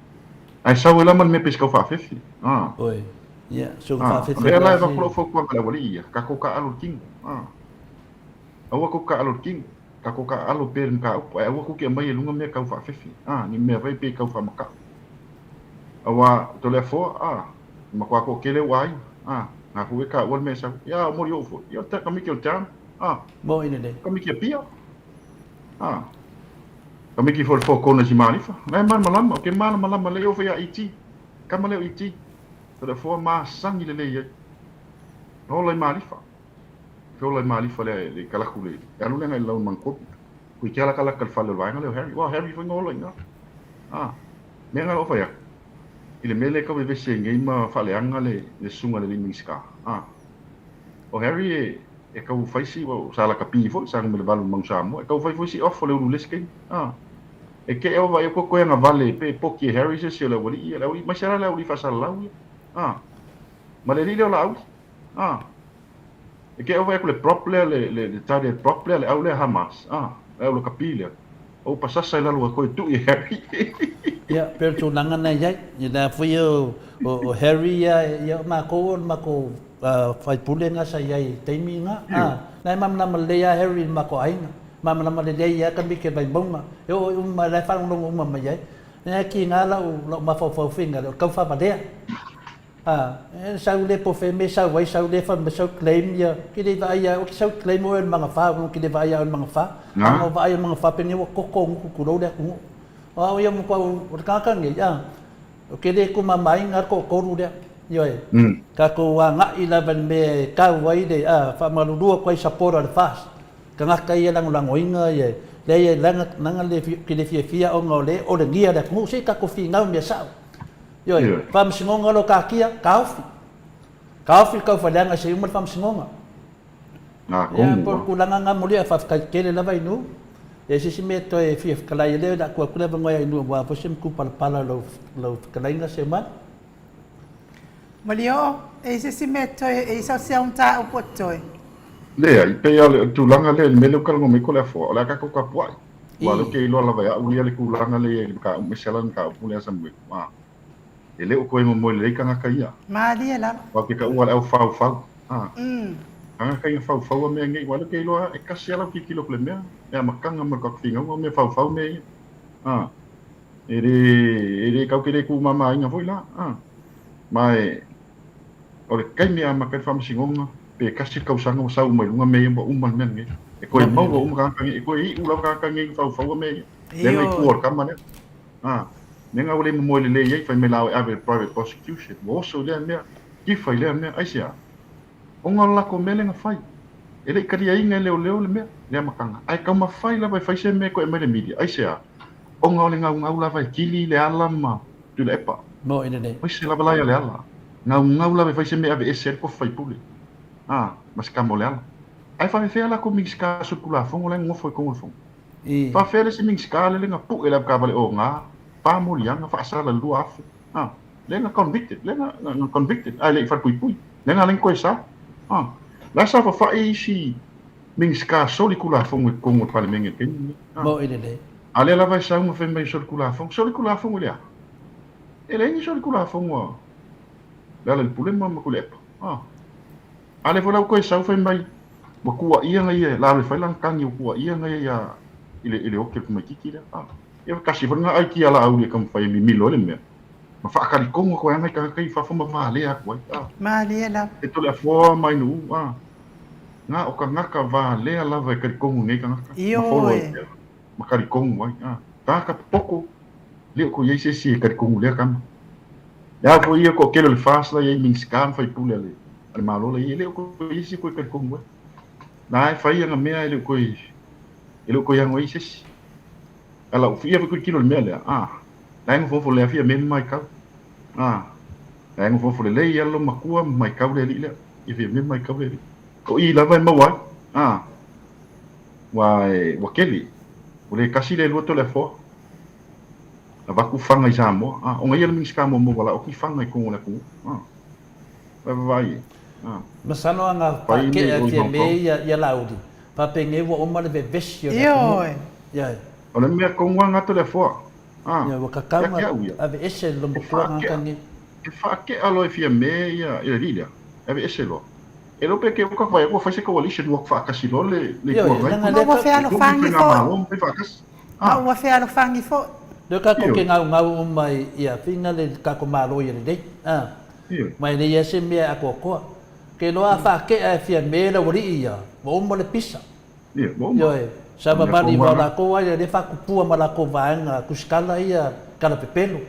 Ae sau ai la ma le mea pei se tau faafefe. A. Oi. Ia, so A, faafefe o lea la e la avatu se. lau fautuaga i le aualii ia, tatou taaalo i le tino. A. Aua tou taaalo i le tino. Tatou taaalo pea i le mataupu, ae aua tou te aumaia i luga mea tau faafefe. A, ni mea foi pei tau faamata'u. Aua, Toleafoa, a, e matua toatele ou aiga. A, na foi e taua le mea e sau. Ia, o Molioo foi. Ia, o le tamaiti o le town. A. Mo i lelei. Tamaiti Apia. A. Tamaiti foi o le Four Corners i Malifa. La e malamalama, ou te malamalama lelei, oo foi ia ET. Tama lea o ET. Toleafoa masani lelei ai. Na ola i Malifa. Fe ola i Malifa lea le kalaku le e alu lea agai i le lau Manukopi. Kui te alakalaka i le fale o le vaega lea o Harry. Ua o Harry foi na ola i ina. A. Mea na o fai atu. I le mea lea e tau vevesi ai nei ma faaleaga le le susuga i le alii Minisita. A. O Harry e e tau fai si sa lakapi foi sa numera 8 i le Manu Samoa. E tau fai foi si off o le ulu le isi taimi. A. E te ea vaai atu koe agavale pe poki e Harry se isi o le aualii ia. Le aualii mai se ala le aualii faasalalau ia. A. Ma le alii lea o Laauli. A. E te ea vaai atu le prop lea le le le tight head prop lea le au lea Hamas. A. Le au lakapi lea. O pasasa i lalo e koe tui e Harry. Ia, pei o le tulaga lena e i ai. Ia lea foi o, o, o Harry ia, ia o makou o le makou faipule na sa i ai i taimi na. A, na e malamalama lelei lava Harry i le matou aiga. Malamalama lelei lava tamaiti o le Vaimauga. E oo uma, la e faalogologo uma mai ai. E kiga lau, lau mafaufau finagalo, o le taufavalea. A, e sau le po fea mea sau ai, sau le fai mai sau claim ia, ke le vaai ia, oke sau claim oe o le magafa, o ke le vaai ia oe o le magafa. A na vaai o le magafa penei ua koko nguku tulou le atunuu. O au ia matua o le tagata nei, a, o ke le kumamaina le toatolu lea. Ioe, tatou agai lava i le mea e tau ai le, a, faamalulu atu ai support a le FAST. Tagata ia e lagolagoina ia, leai leaga, leaga le, ke le fiafia ona o le olegia le atunuu, se i tatou finau i mea sao. Ioe, Faamasinoga o lo o taatia, taofi. Taofi le taufaleaga se i uma le Faamasinoga. Ia, po o le tulaga lena moli, ae faafetai tele lava Inu. E i ai se isi mea e toe fia fetalai ai lea, o le a tuu atu le avanoa ia Inu aua foi se matupalapala o lau fetalaiga Seumanu. Malioo, e i ai se isi mea e toe, e i ai sau sea mataupu o totoe? Leai, pei lava o le tulaga lea i le mea lea ua talanoa mai ai Toleafoa, o le a tatou tapuai. Aua o lea ou te iloa lava e au ia le tulaga lea e i ai i le mataupu, aemaise lava le mataupu lea a Samuelu. A, e le o toe momoe lelei tagata ia. Malie lava. Aua ou te taua le au faufau. A, tagata ia faufaua mea nei, aua o lea ou te iloa e tasi lava lau tilotilo atu i le mea, le amataga ma le tatou finauga o mea faufau mea ia. A, e le, e le, tatou te le tumamaina foi la. A, ma e, O le taimi e amata ai le faamasinoga, pe tasi le tausaga ua sau mai luga mea ia ua uma le mea lenei. E toe maua uma tagata nei, e toe iu lava tagata nei i faufaua mea ia. Lea na i tua o le tama lea. A, mea na ua le momoe lelei ai, fai mai la o e ave i le private prosecution. Ua oso i lea mea, tifa i lea mea, aisea? Ona o le latou mea lea na fai. E le i taliaina e leoleo le mea, le amataga, ae taumafai lava e fai se mea e toe aumai i le media. Aisea? Ona o le gaugau lava e kili le ala ma Tuilaepa. Mo i lenei. Aise lava la ia Leala. Gaugau lava e fai se mea e aveese ai le tofi faipule. A, ma se tama o Leala. Ae faafefea la kou Minisita solitulafono la e nonofo i totonu o le Fono? Faafefea le isi Minisita lele na pue le avekavale oga, pa moliaga, faasala i le 2000? A, lea na convicted, lea na, na convicted, ae le i falepuipui. Lea na ala ai ona toe sa. A, la sa fafa'i isi Minisita solitulafono i totonu o le Palemene i le taimi lenei. A. Mo i lenei. A lea lava e sau ma fai mai solitulafono. Solitulafono i le a? E leai ni solitulafono a Lealailepule ma Tuilaepa. A. A lea foi la ua toe sau fai mai ua tuuaia na ia, la alu e fai lana tagi ua tuuaia na ia ia i le i le oki o le tamaitiiti lea. A. Ia tasi foi lena aikia a Laauli e taumafai e mimilo ai le mea. Ma faatalitonu atu ai lava nai tagata i fafo ma valea atu ai. A. Malie lava. E Toleafoa ma Ainuu. A. Na o tagata valea lava e talitonu i nei tagata. Ma follow ai Ioe. pea. Ma talitonu ai. A. Tagata popoko. Le o toe i ai se isi e talitonu i lea tama. Le a foi ia toatele o le FAST la e i ai Minisita ma faipule a le a le Malo la e i ai, e le o toe i ai se toe talitonu ai. Na e fai ana mea e le o toe e le o toe ano ai se isi. A lau ia foi tilotilo i le mea lea, a, la e nofonofo lelei lava Fiame ma matau. A, la e nofonofo lelei lava lou matua ma matau le alii lea. Ia Fiame ma matau le alii. O i lava e maua ai. A, ua ua tele. Ua le tasi le lua Toleafoa. Avatu fana i Samoa. A, ona ia le Minisita muamua ua laoti fana i totonu o le atunuu. A, vai vaavaai i ai. A. Masalo a na Fai mea pakeʻe i o i Fiame Hong Kong. ia ia Laauli, faapenge ua uma le vevesi o le atunuu. Ioe. Ioe. O le mea tonu lava na Toleafoa. A, Ioe, ua tatau ia na te au ia, aveese e le e matua faakeʻa, gagata nei. e faakeʻa loa e Fiame ia le alii lea, e aveese loa. E le o pe ke uka fai atu ua fai se coalition ua faatasi loa le le Itu Ioe, Agai leaga Ma lea ua ka e togi fealofani foi. faigamalo ma fai faatasi. Ma Ah, ua fealofani foi. Lea tatou te ioe, gaugau uma i ia finga le tatou Malo ia lelei. A. ioe. Ma e leai lava se mea e atoatoa. Ke iloa a faatea e Fiame le aualii ia, ua uma le pisa. Ioe, ua uma. Ioe, O le mea savavali tonu ma lava lena. latou ai lea faatupua ma latou vaega tusitala ia kalapepelo.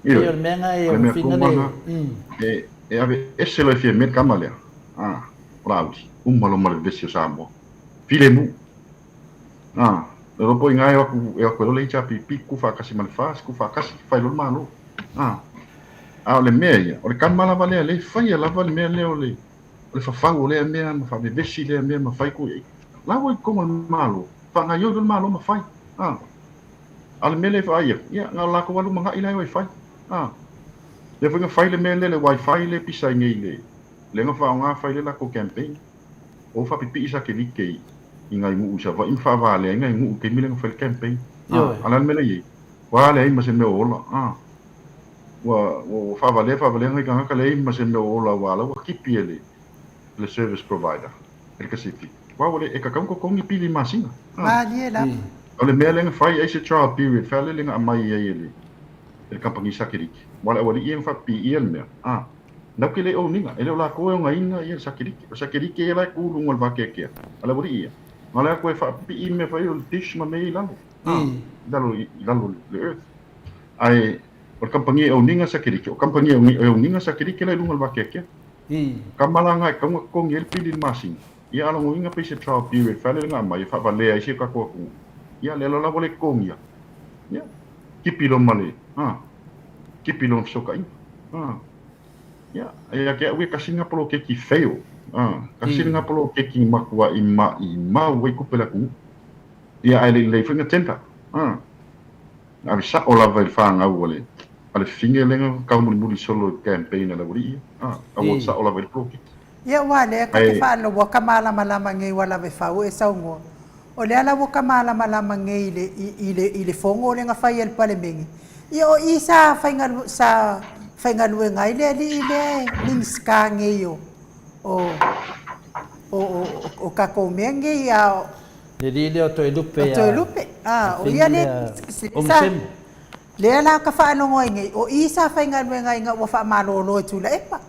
Pei Ioe, o le mea lena e o le ua mea finga tonu lava le lena. E, e aveese loa e Fiame le tama lea, ah, o Laauli, uma loa ma le vevesi o Samoa. Filemu. Ah, le iloa po o ina e o atu, e o atu ai loa le HRPP tutufaatasi ma le FAST, tutufaatasi, fai loa le Malo. Ah, a o le mea ia, o le tama lava lea, lea e faia lava le mea lea o le, o le fafau o lea mea ma faavevesi lea mea ma fai ku, la ua i totonu o le Malo, faagaoioi loa le Malo ma fai. Ah, a o le mea lea e vaai atu, ia, na o le latou lava lumanai la e o e fai. Ah, lea foi na fai le mea lea, le wifi lea e pisa ai nei i le, lea na faaaoga fai le latou campaign. O faapipii satelite i i nai nuu i Savaii ma faavalea ai nai nuu i taimi lea na fai le campaign. Ioe. A o le a le mea la i ai? Ua leai ma se mea o ola. Ua ua faavalea faavalea nai tagata leai ma se mea o ola aua la ua tipi e le le service provider e le Pacific. Aua ua le e tatau ona totogi pili i masina. Malie lava. O le mea lea na fai ai se trial period fai lele na aumai ai e le e le kamupani satelite. Aua le aualii ia na faapipiia le mea. Nau ke le ouniga, e le o lakou e ogaina ia le satelite. O le satelite ia la e tu i luga o le vakeakea, a le aualii ia, na o le atu e faapipii mea fai o le dish ma mea ia i lalo, a, i lalo i lalo o le earth. Ae o le kamupani e ouniga satelite, o kamupani e ouniga satelite la i luga o le vakeakea. Kama la na e tatau ona totogi ai le pili i le masina, ia a logoina pei se trial period fai le na aumai e faavalea ai si o tatou atunuu, ia lea la ua le totogia, ia, tipi loa ma le, a, tipi loa ma fesootaiga. A. Ia, ia te au ia tasi lena poloketi fail. A, tasi lena poloketi matuai maimau ai tupe a le atunuu. Ia ae le i lelei foi na tender. A, na ave sao lava i le fanau a le a le fine lea na taumolimoli solo i le campaign a le aualii ia. A, award sao lava i le poloketi. Ia ua lea ka te Ae. faaloa ka malamalama nei ua lave fau e saunoa. O lea la ua ka malamalama nei i le, i le, i le fono lea na fai e le Palemene. Ia o i sa faigalu, sa faigaluega ai le alii lea e Minisita nei o, o, o, o, o tatou mea nei a o. Le alii lea o Toelupe O a, Toelupe, a, a o ia Fini lea, lea, o sa, Musemu. lea la ka faalogo ai nei, o i sa faigaluega ina ua faamalolo e Tuilaepa.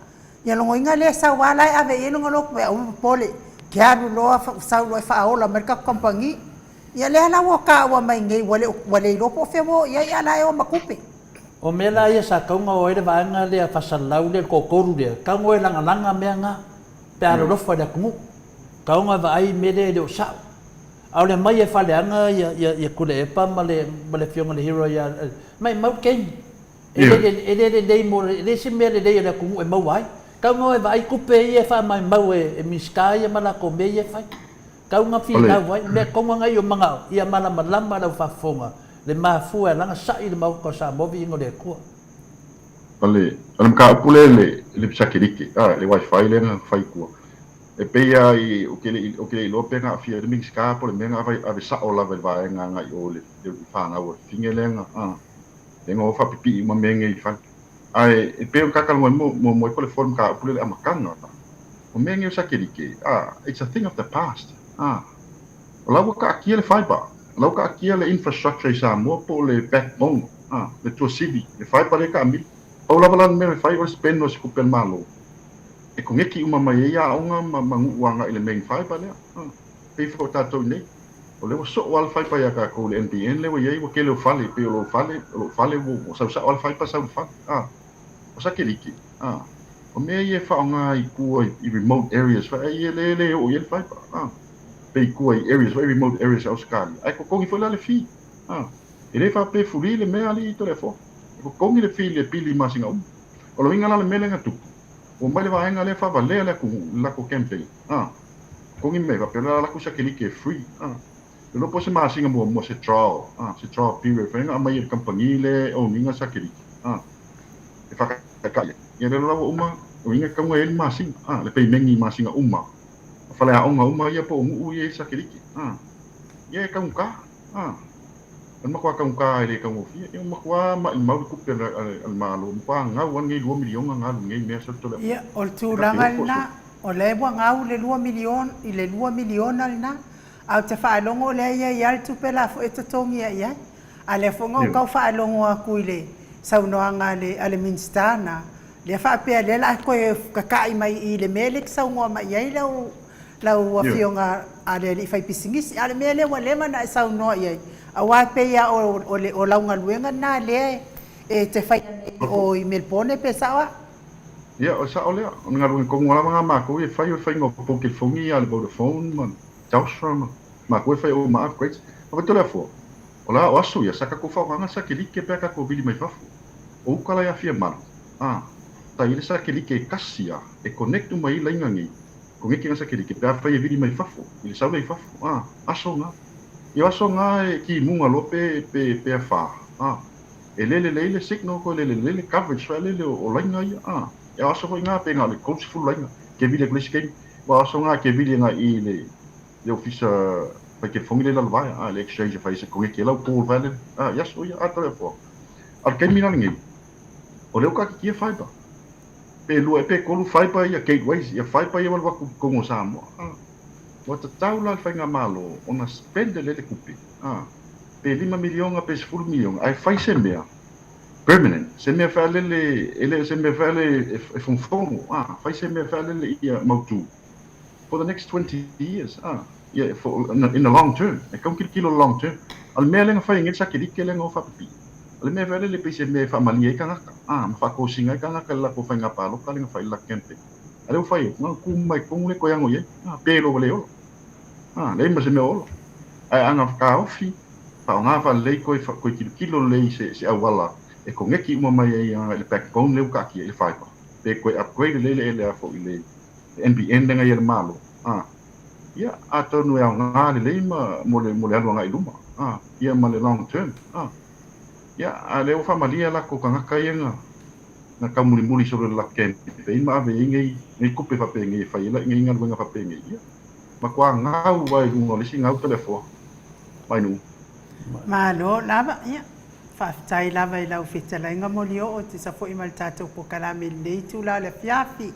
Ia logoina lea sau a la e ave i ai lona loto e aua popole ke alu loa sau loa e faaola mai le tatou kamupani. Ia lea la ua taua mai nei ua le ua le iloa po o fea ua oo i ai a la e o ma tupe. O mea la ia sa tauga o ai le vaega lea faasalalau lea le toatolu lea, tauga o e lagalaga mea na pe a alolofa i le atunuu. Tauga e vaai i mea lea e le o sao. A o le aumai e faaleaga ia ia ia Tuilaepa ma le ma le afioga i le hero ia maimau le taimi. E le, e le lelei mo le, e leai se mea lelei a le atunuu e maua ai. Tau na o e vaai tupe ia e faamaumau e, e Minisita ia ma latou mea ia e fai. Tau na finau ai, mea tonu lava ia o manao, ia malamalama lau faafofoga, le mafua e ala ona sa'i le Maota o Samoa viiga o le Atua. O le, o le mataupu lea i le, i le satelite, a, le wifi lea na fai i tua, e pei lava i, ou te le i, ou te le iloa pe na aafia ai le Minisita po o le mea na ave, ave sao lava i le vaega agai i o i le, i le fanau a le fafine lea na, a. Lea na o faapipii uma mea nei i fale. Ae e pei ona tatalanoa ai muamua ai Toleafoa i le mataupu lea i le amataga, o mea nei o satelite, a, it's a thing of the past. A, o la ua taatia le fibre, o la ua taatia le infrastructure i Samoa po o le backbone, a, le tuasivi, le fibre lea e taamilo. Pau lava la le mea e fai o le spend o se tupe a le Malo e koneki uma mai ai aoga ma ma nuu agai i le main fibre lea. A, pei foi o tatou i inei. O lea ua soo lava le fibre ia tatou i le NBN lea ua i ai, ua tele o fale, pei o lou fale, o lou fale ua sau sao lava le fibre sau i le fale. A. O sakelike, a, o mea ia e faaaoga i tua i remote areas foi ai e le le oo i ai le fibre, a, pe i tua i areas foi remote areas a Ausetalia, ae totogi foi la le fee, a, e le faapea e free le mea alii Toleafoa, e totogi le fee i le pili i masina uma. O le uiga la o le mea lea na tupu, ua omai le vaega lea faavalea le atunuu i le latou campaign, a, totogi mea faapea o le a alu atu sakelike e free, a. Le iloa po o se masina muamua se trial, a, se trial period foi na aumai e le kamupani lea e own ina sakelike, a. e whakataitai ai. Ia lea la ua uma, o inga kaunga i ai le masina, a, le peimeni i masina uma, o faleaoga uma ia po o nuu ia i sakelike, a, ia e taugata, a, o le matua taugata e le taugofie, ia ua matua maimau le tupe a le Malo, matua gau lava lenei lua miliona na alu i nei mea solo tole. Ia, o le tulaga lena, o lea ua gau le lua miliona, i le lua miliona lena, ae ou te faalogo o lea e i ai lava le tupe la foi e totogia i ai. A lea foi na ou tau faalogo atu i le saunoaga a le, a le Minisita na, lea faapea lea la a toe kaka'i mai i le mea lea e te saunoa mai i ai lau, lau Afioga a le alii faipisinisi. A o le mea lea ua leva ona e saunoa i ai, aua e pei lava o, o le, o lau galuega lena lea e te faia nei i o i Melbourne pe sao a? Ia, o le sao lea. O le galuega tonu lava lena a matou e fai o le faiga o pou telefoni ia a le Vodafone ma le Telstra ma matou e fai uma upgrades. A fai Toleafoa, O la o aso ia, sa tatou faaaogaina le satelite pe a tatou vili mai fafo. O uta la i Afiamalu, a, sa i ai le satelite e tasi a, e connect uma ai laina nei, connect ina satelite pe afai e vili mai fafo, i le sau lea i fafo, a, aso na. Ia o aso na e kimuga loa pe, pe, pe afa, a, e le lelei le signal toe le lelei le coverage foi lele o laina ia, a. Ia o aso foi na pe na o le 30 laina, ke vili atu le isi taimi, aua o aso na ke vili agai i le, le ofisa fai telefoni lea i Lalovaea, a, le exchange e fai ai se koneti e lau call vai lele, a, i aso ia, a tau e foa. A o le taimi la lenei, o lea ua taatitia fiber. Pe lua ea pe tolu fiber ia gateways, ia fiber ia ua alu atu i totonu o Samoa, a. Ua tatau la le faigamalo ona spend lelei le tupe, a, pe lima miliona pe sefulu miliona, ae fai se mea permanent, se mea fai lele, e le o se mea fai lele e fonofono, a, fai se mea fai lele ia mautu. for the next 20 years ah yeah for in the long term e tau kilokilo le long term o le mea lea na fai ai le sakelike lea na o faapipii o le mea foi lele pei se mea e faamalie ai tagata ah ma faatosina ai tagata i le latou faiga palota lea na fai i le latou campaign a lea ua fai atu na ona tu mai i totonu lea toe ano i ai ah pe loa ua le ola ah leai ma se mea o ola ae ana taofi faaaoga faalelei toe toe tilotilo lelei se se auala e koneti uma mai ai i le backbone lea ua taatia i le fiber pe toe upgrade lelei le ele a foi le NBN lea na i ai le Malo, a, ia, atonu e aoga lelei ma, mo le, mo le alu agai i luma, a, ia ma le long term, a. Ia, a lea ua faamalie a latou tagata ia na, na taumulimuli solo i le latou campaign ma ave i ai nei, nei tupe faapenei e fai ai nei galuega faapenei, ia, matua gau lava i luga o le isi gau Toleafoa mai nuu. Malo lava, ia, faafetai lava i lau fetalaiga Molioo e tusa foi ma le tatou polokalame i lenei itula o le afiafi.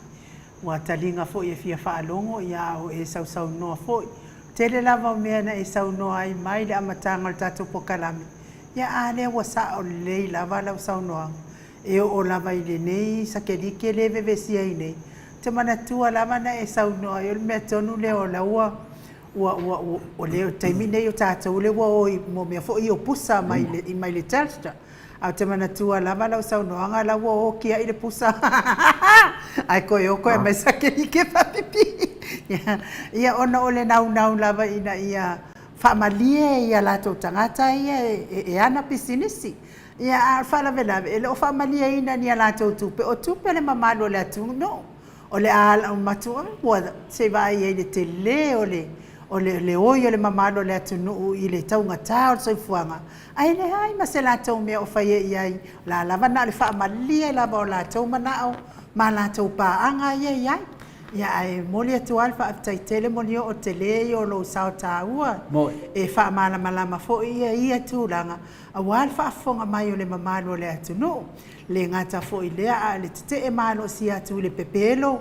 Ua taliga foi e fia faalogo, ia a o e sausaunoa foi. Tele lava o mea na e saunoa ai mai le amataga o le tatou polokalame, ia a lea ua sao lelei lava lau saunoaga. E oo lava i lenei sakelike le vevesi ai nei, ou te manatua lava na e saunoa ai o le mea tonu lea o la ua ua ua ua o le taimi nei o tatou lea ua o i mo mea foi o pusa mai le mai le Telstra. Ae ou te manatua lava lau saunoaga la ua o kiaʻi le pusa ae toe o toe aumai sakelike faapipii. Ia ona o le naunau lava ina ia faamalie ia latou tagata ia e ana pisinisi. Ia a o le faalavelave e le o faamalieina ni a latou tupe, o tupe a le mamalu o le atunuu. O le a matua ua se i vaai ai i le tele o le o le le oi o le mamalu o le atunuu i le taugata o le soifuaga, ae leai ma se latou mea o faia i ai, o le a lava na o le faamalie lava o latou manao ma latou paaga ia e i ai. Ia ae momoli atu lava le faafetai tele Molioo, tele ia o lou sao taua e faamalamalama foi ia ia tulaga aua le faafofoga mai o le mamalu o le atunuu. Le gata foi i lea, a o le tetee malosi atu i le pepelo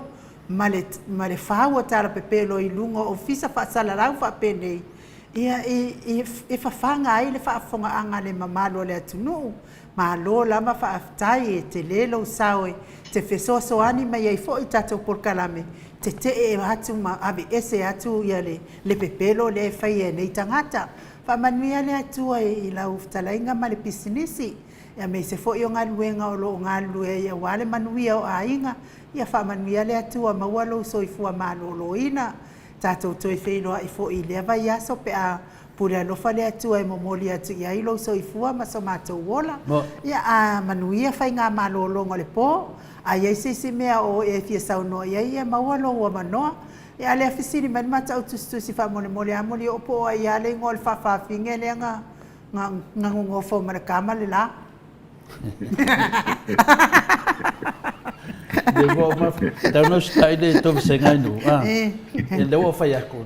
ma le, ma le fau o tala pepelo i luga o ofisa faasalalau faapenei, ia, e, e, e fafaga ai le faafofogaaga a le mamalu o le atunuu. Malo lava faafetai, e tele lou sao e te fesoasoani mai ai foi i tatou polokalame, tetee atu ma aveese atu ia le, le pepelo lea e faia e nei tagata. Faamanuia le Atua i lau fetalaiga ma le pisinisi. Aemaise foi o galuega o lo o galulue ai aua le manuia o aiga. Ia faamanuia le Atua maua lou soifua maloloina. Tatou toe feiloai foi i lea vaiaso pe a pule alofa le Atua e momoli atu i ai lou soifua ma so matou ola. Ia a manuia faigamalologa o le po. A i ai se isi mea o e fia saunoa i ai, ia maua lou avanoa. Ia a lea fesili mai le matau tusitusi faamolemole a moli oo po o ai a le igoa o le faafafine lea na na nonofo ma le kama le la. Le ua ma tau no stai le to senga nu a. E le ua fai aku.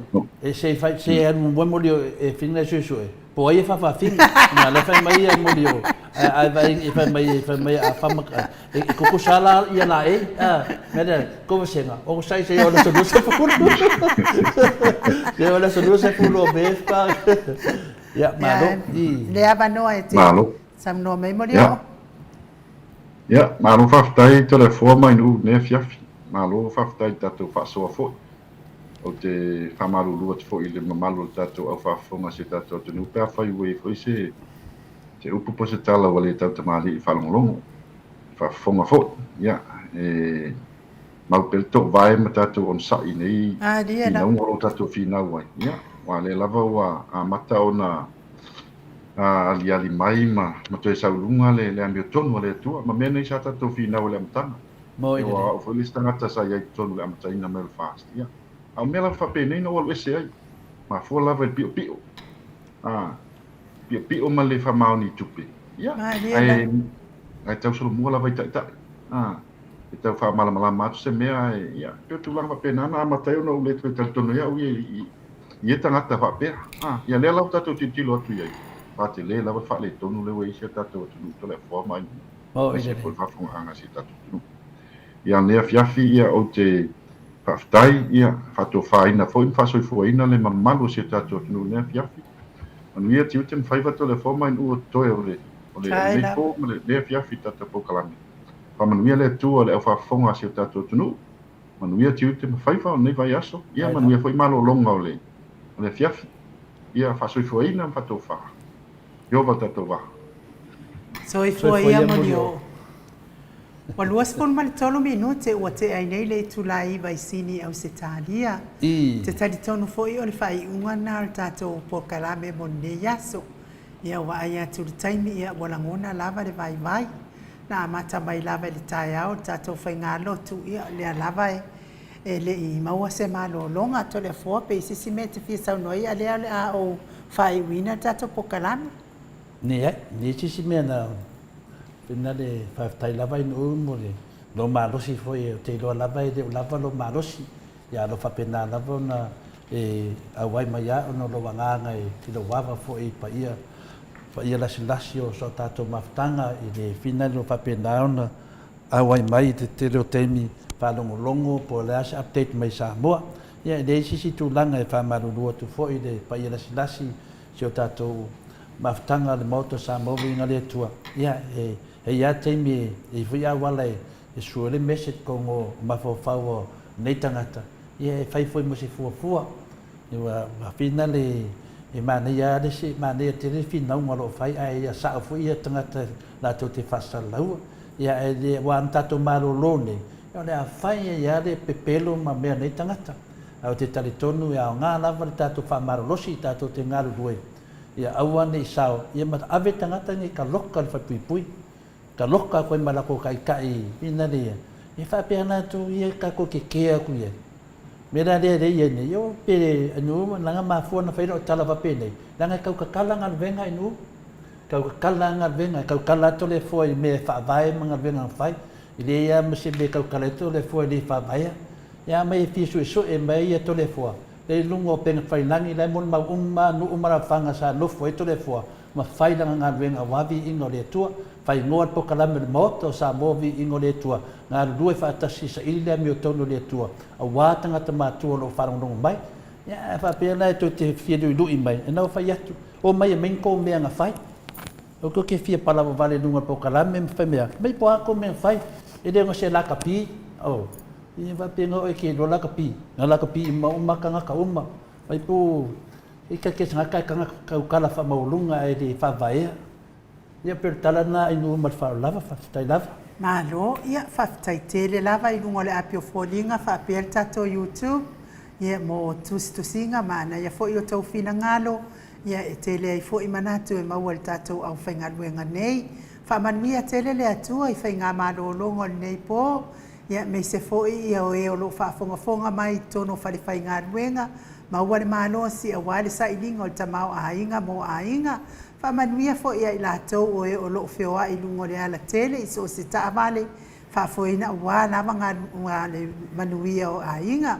E se fai se anu mo mo e finga su su e. Po ai e faafafine. Na le fai mai ia moli o. Ai vai e fai mai e fai mai a fa ma e kukusa la ia la e. A me le ko senga. O sai se o le so se fulu. Se o le so se fulu be fa. Ia, malo. Le avanoa e te Malo. saunoa mai Molioo. Ia, malo faafetai Toleafoa mai Nuu i lenei afiafi. Malo faafetai i le tatou faasoa foi. Ou te faamalulu atu foi i le mamalu o le tatou au faafofoga o si o tatou atunuu pe afai ua i ai foi se se upu po o se tala ua le tautamalii i faalogologo, i faafofoga foi. Ia, e mau pea le toovae ma tatou onosai i nei finauga o lo o tatou finau ai. Ia, aua o lea lava ua amata ona aliali mai ma toe sau i luga le amiotonu a le Atua ma mea nei sa tatou finau i le amataga. Aua o au foi le isi tagata sa i ai i totonu i le amataina mai o le FAST. Ia, a o mea lava faapenei na ou alu ese ai, mafua lava i le piopio. Piopio ma le faamaoni i tupe. Ia, ae tausolomua lava i taitai. E tau faamalamalama atu se mea ae, ia, pei o tulaga faapena na amata ai ona ou le toe talitonu ai au ia i ia tagata faapea. Ia lea lava tatou tilotilo atu i ai, ua tele lava le faaletonu lea ua i ai si o tatou atunuu Toleafoa ma Ainuu, aemaise foi le faafofogaaga a si o tatou atunuu. Ia lenei afiafi, ia, ou te faafetai, ia, faatofaina foi ma faasoifuaina le mamalu o si o tatou atunuu i lenei afiafi. Manuia tiute ma faiva Toleafoa ma Ainuu o totoe o lenei po ma lenei afiafi i le tatou polokalame. Faamanuia le Atua i le aufaafofoga a si o tatou atunuu. Manuia tiute ma faiva o lenei vaiaso. Ia manuia foi malologa o le afiafi. Ia faasoifuaina ma faatofa. Ieova lo tatou va. Soifua ia Molioo. Ua 23 minute ua tea ai nei le itula e 9 i Sini i Ausetalia. Ou te talitonu foi o le faaiuga lena o le tatou polokalame mo lenei aso. Ia ua vaai atu i le taimi, ia ua lagona lava le vaivai. Na amata mai lava i le taeao le tatou faigalotu, ia o lea lava e le i maua se malologa. Toleafoa, pe i se isi mea e te fia saunoa ai, a lea o le a ou faaiuina le tatou polokalame. Leai, leai se isi mea na pena le faafetai lava i nuu mo le lou malosi foi, ou te iloa lava e le o lava lou malosi. Ia alo faapena lava ona e auai mai lava ona o lou agaga i lou ava foi i paia, paia lasilasi o so tatou mafutaga i le finagalo faapena ona auai mai i le tele o taimi faalogologo po o le a se update mai Samoa. Ia e leai se isi tulaga e faamalulu atu foi i le paia lasilasi si o tatou mafutaga o le Maota o Samoa Viiga le Atua. Ia e i ai lava taimi e i ai foi auala e sue ai le message tonu o mafaufau o nei tagata, ia e fai foi mo se fuafua. Ua fina le e manaia lava le isi, manaia tele le finauga o lo o fai, ae ia sao foi ia tagata latou te faasalalaua. Ia ae le, aua na tatou malolo nei, ia o le a fai ai lava le pepelo ma mea a nei tagata. Ae ou te talitonu e aoga lava le tatou faamalolosi tatou te galulue, ia aua ne i sao, ia ma ave tagata nei kaloka i le falepuipui. Kaloka atu ai ma latou taitai ina ia, e faapea latou ia tatou te kē atu i ai. Mea la lea lea i ai nei, io pe inu leaga mafua na fai lau tala faapenei, leaga e tau tatala galuega inu, tau tatala galuega, tau tatala atu le Atua i mea e faavae ma galuega na fai, e leai lava ma se mea e tau tatala atu le Atua e le faavaea. Ia aumai e fia suesue mai ai ia Toleafoa, lea i luga o upegatafailagi la e molimau uma lava nuu ma alaalafaga sa nofo ai Toleafoa ma fai lana galuega aua viiga o le Atua. Faaigoa le polokalame o le Maota o Samoa Viiga o le Atua, galulue faatasi e saili le amiotonu o le Atua aua tagata matua o lo o faalogologo mai. Ia, a faapea la e tou te fia luilui mai, e nau fai atu, omai e aumai ni kou mea na fai. Aua tou te fia palavavale i luga o le polokalame ma fai mea, aumai po o a kou mea na fai. E le o se lakapi, oh, ia faapea na oe e te iloa lakapi, na lakapi uma uma tagata uma. Mai po, i ka ke tagata e taukala faamaualuga ae le faavaea. Ia pei o le tala lena Ainuu ma le faaaloalo lava, faafetai lava. Malo, ia faafetai tele lava i luga o le api o foliga faapea le tatou YouTube ia mo tusitusiga manaia foi o tou finagalo ia e tele ai foi manatu e maua i le tatou aufaigaluega nei. Faamanuia tele le Atua i faigamalologa o lenei po ia aemaise foi ia o e o lo o faafogafoga mai i totonu o falefaigaluega, maua le malosi aua le sailiga o le tamaoaiga mo aiga. Faamanuia foi ia i latou o e o lo o feoai i luga o le alatele i so o se taavale, faafoeina aua lava le manuia o aiga.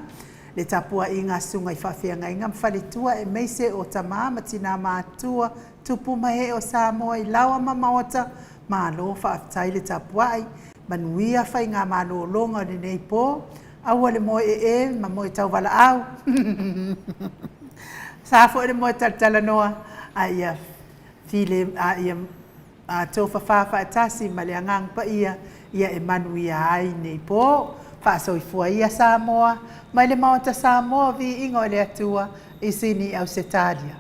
Le tapuaiga a susuga i faafeagaiga ma faletua aemaise o tama ma tina matutua, tupu ma ee o Samoa i laoa ma maota, malo faafetai le tapuai, manuia faigamalologa o lenei po, aua le moe ee ma moe tauvalaau, sa foi le moe talatalanoa a ia file a ia tofafa faatasi ma le Agaga Paia ia e manuia ai nei po. Faasoifua ia Samoa mai le Maota Samoa o Viiga o le Atua i Sini Ausetalia.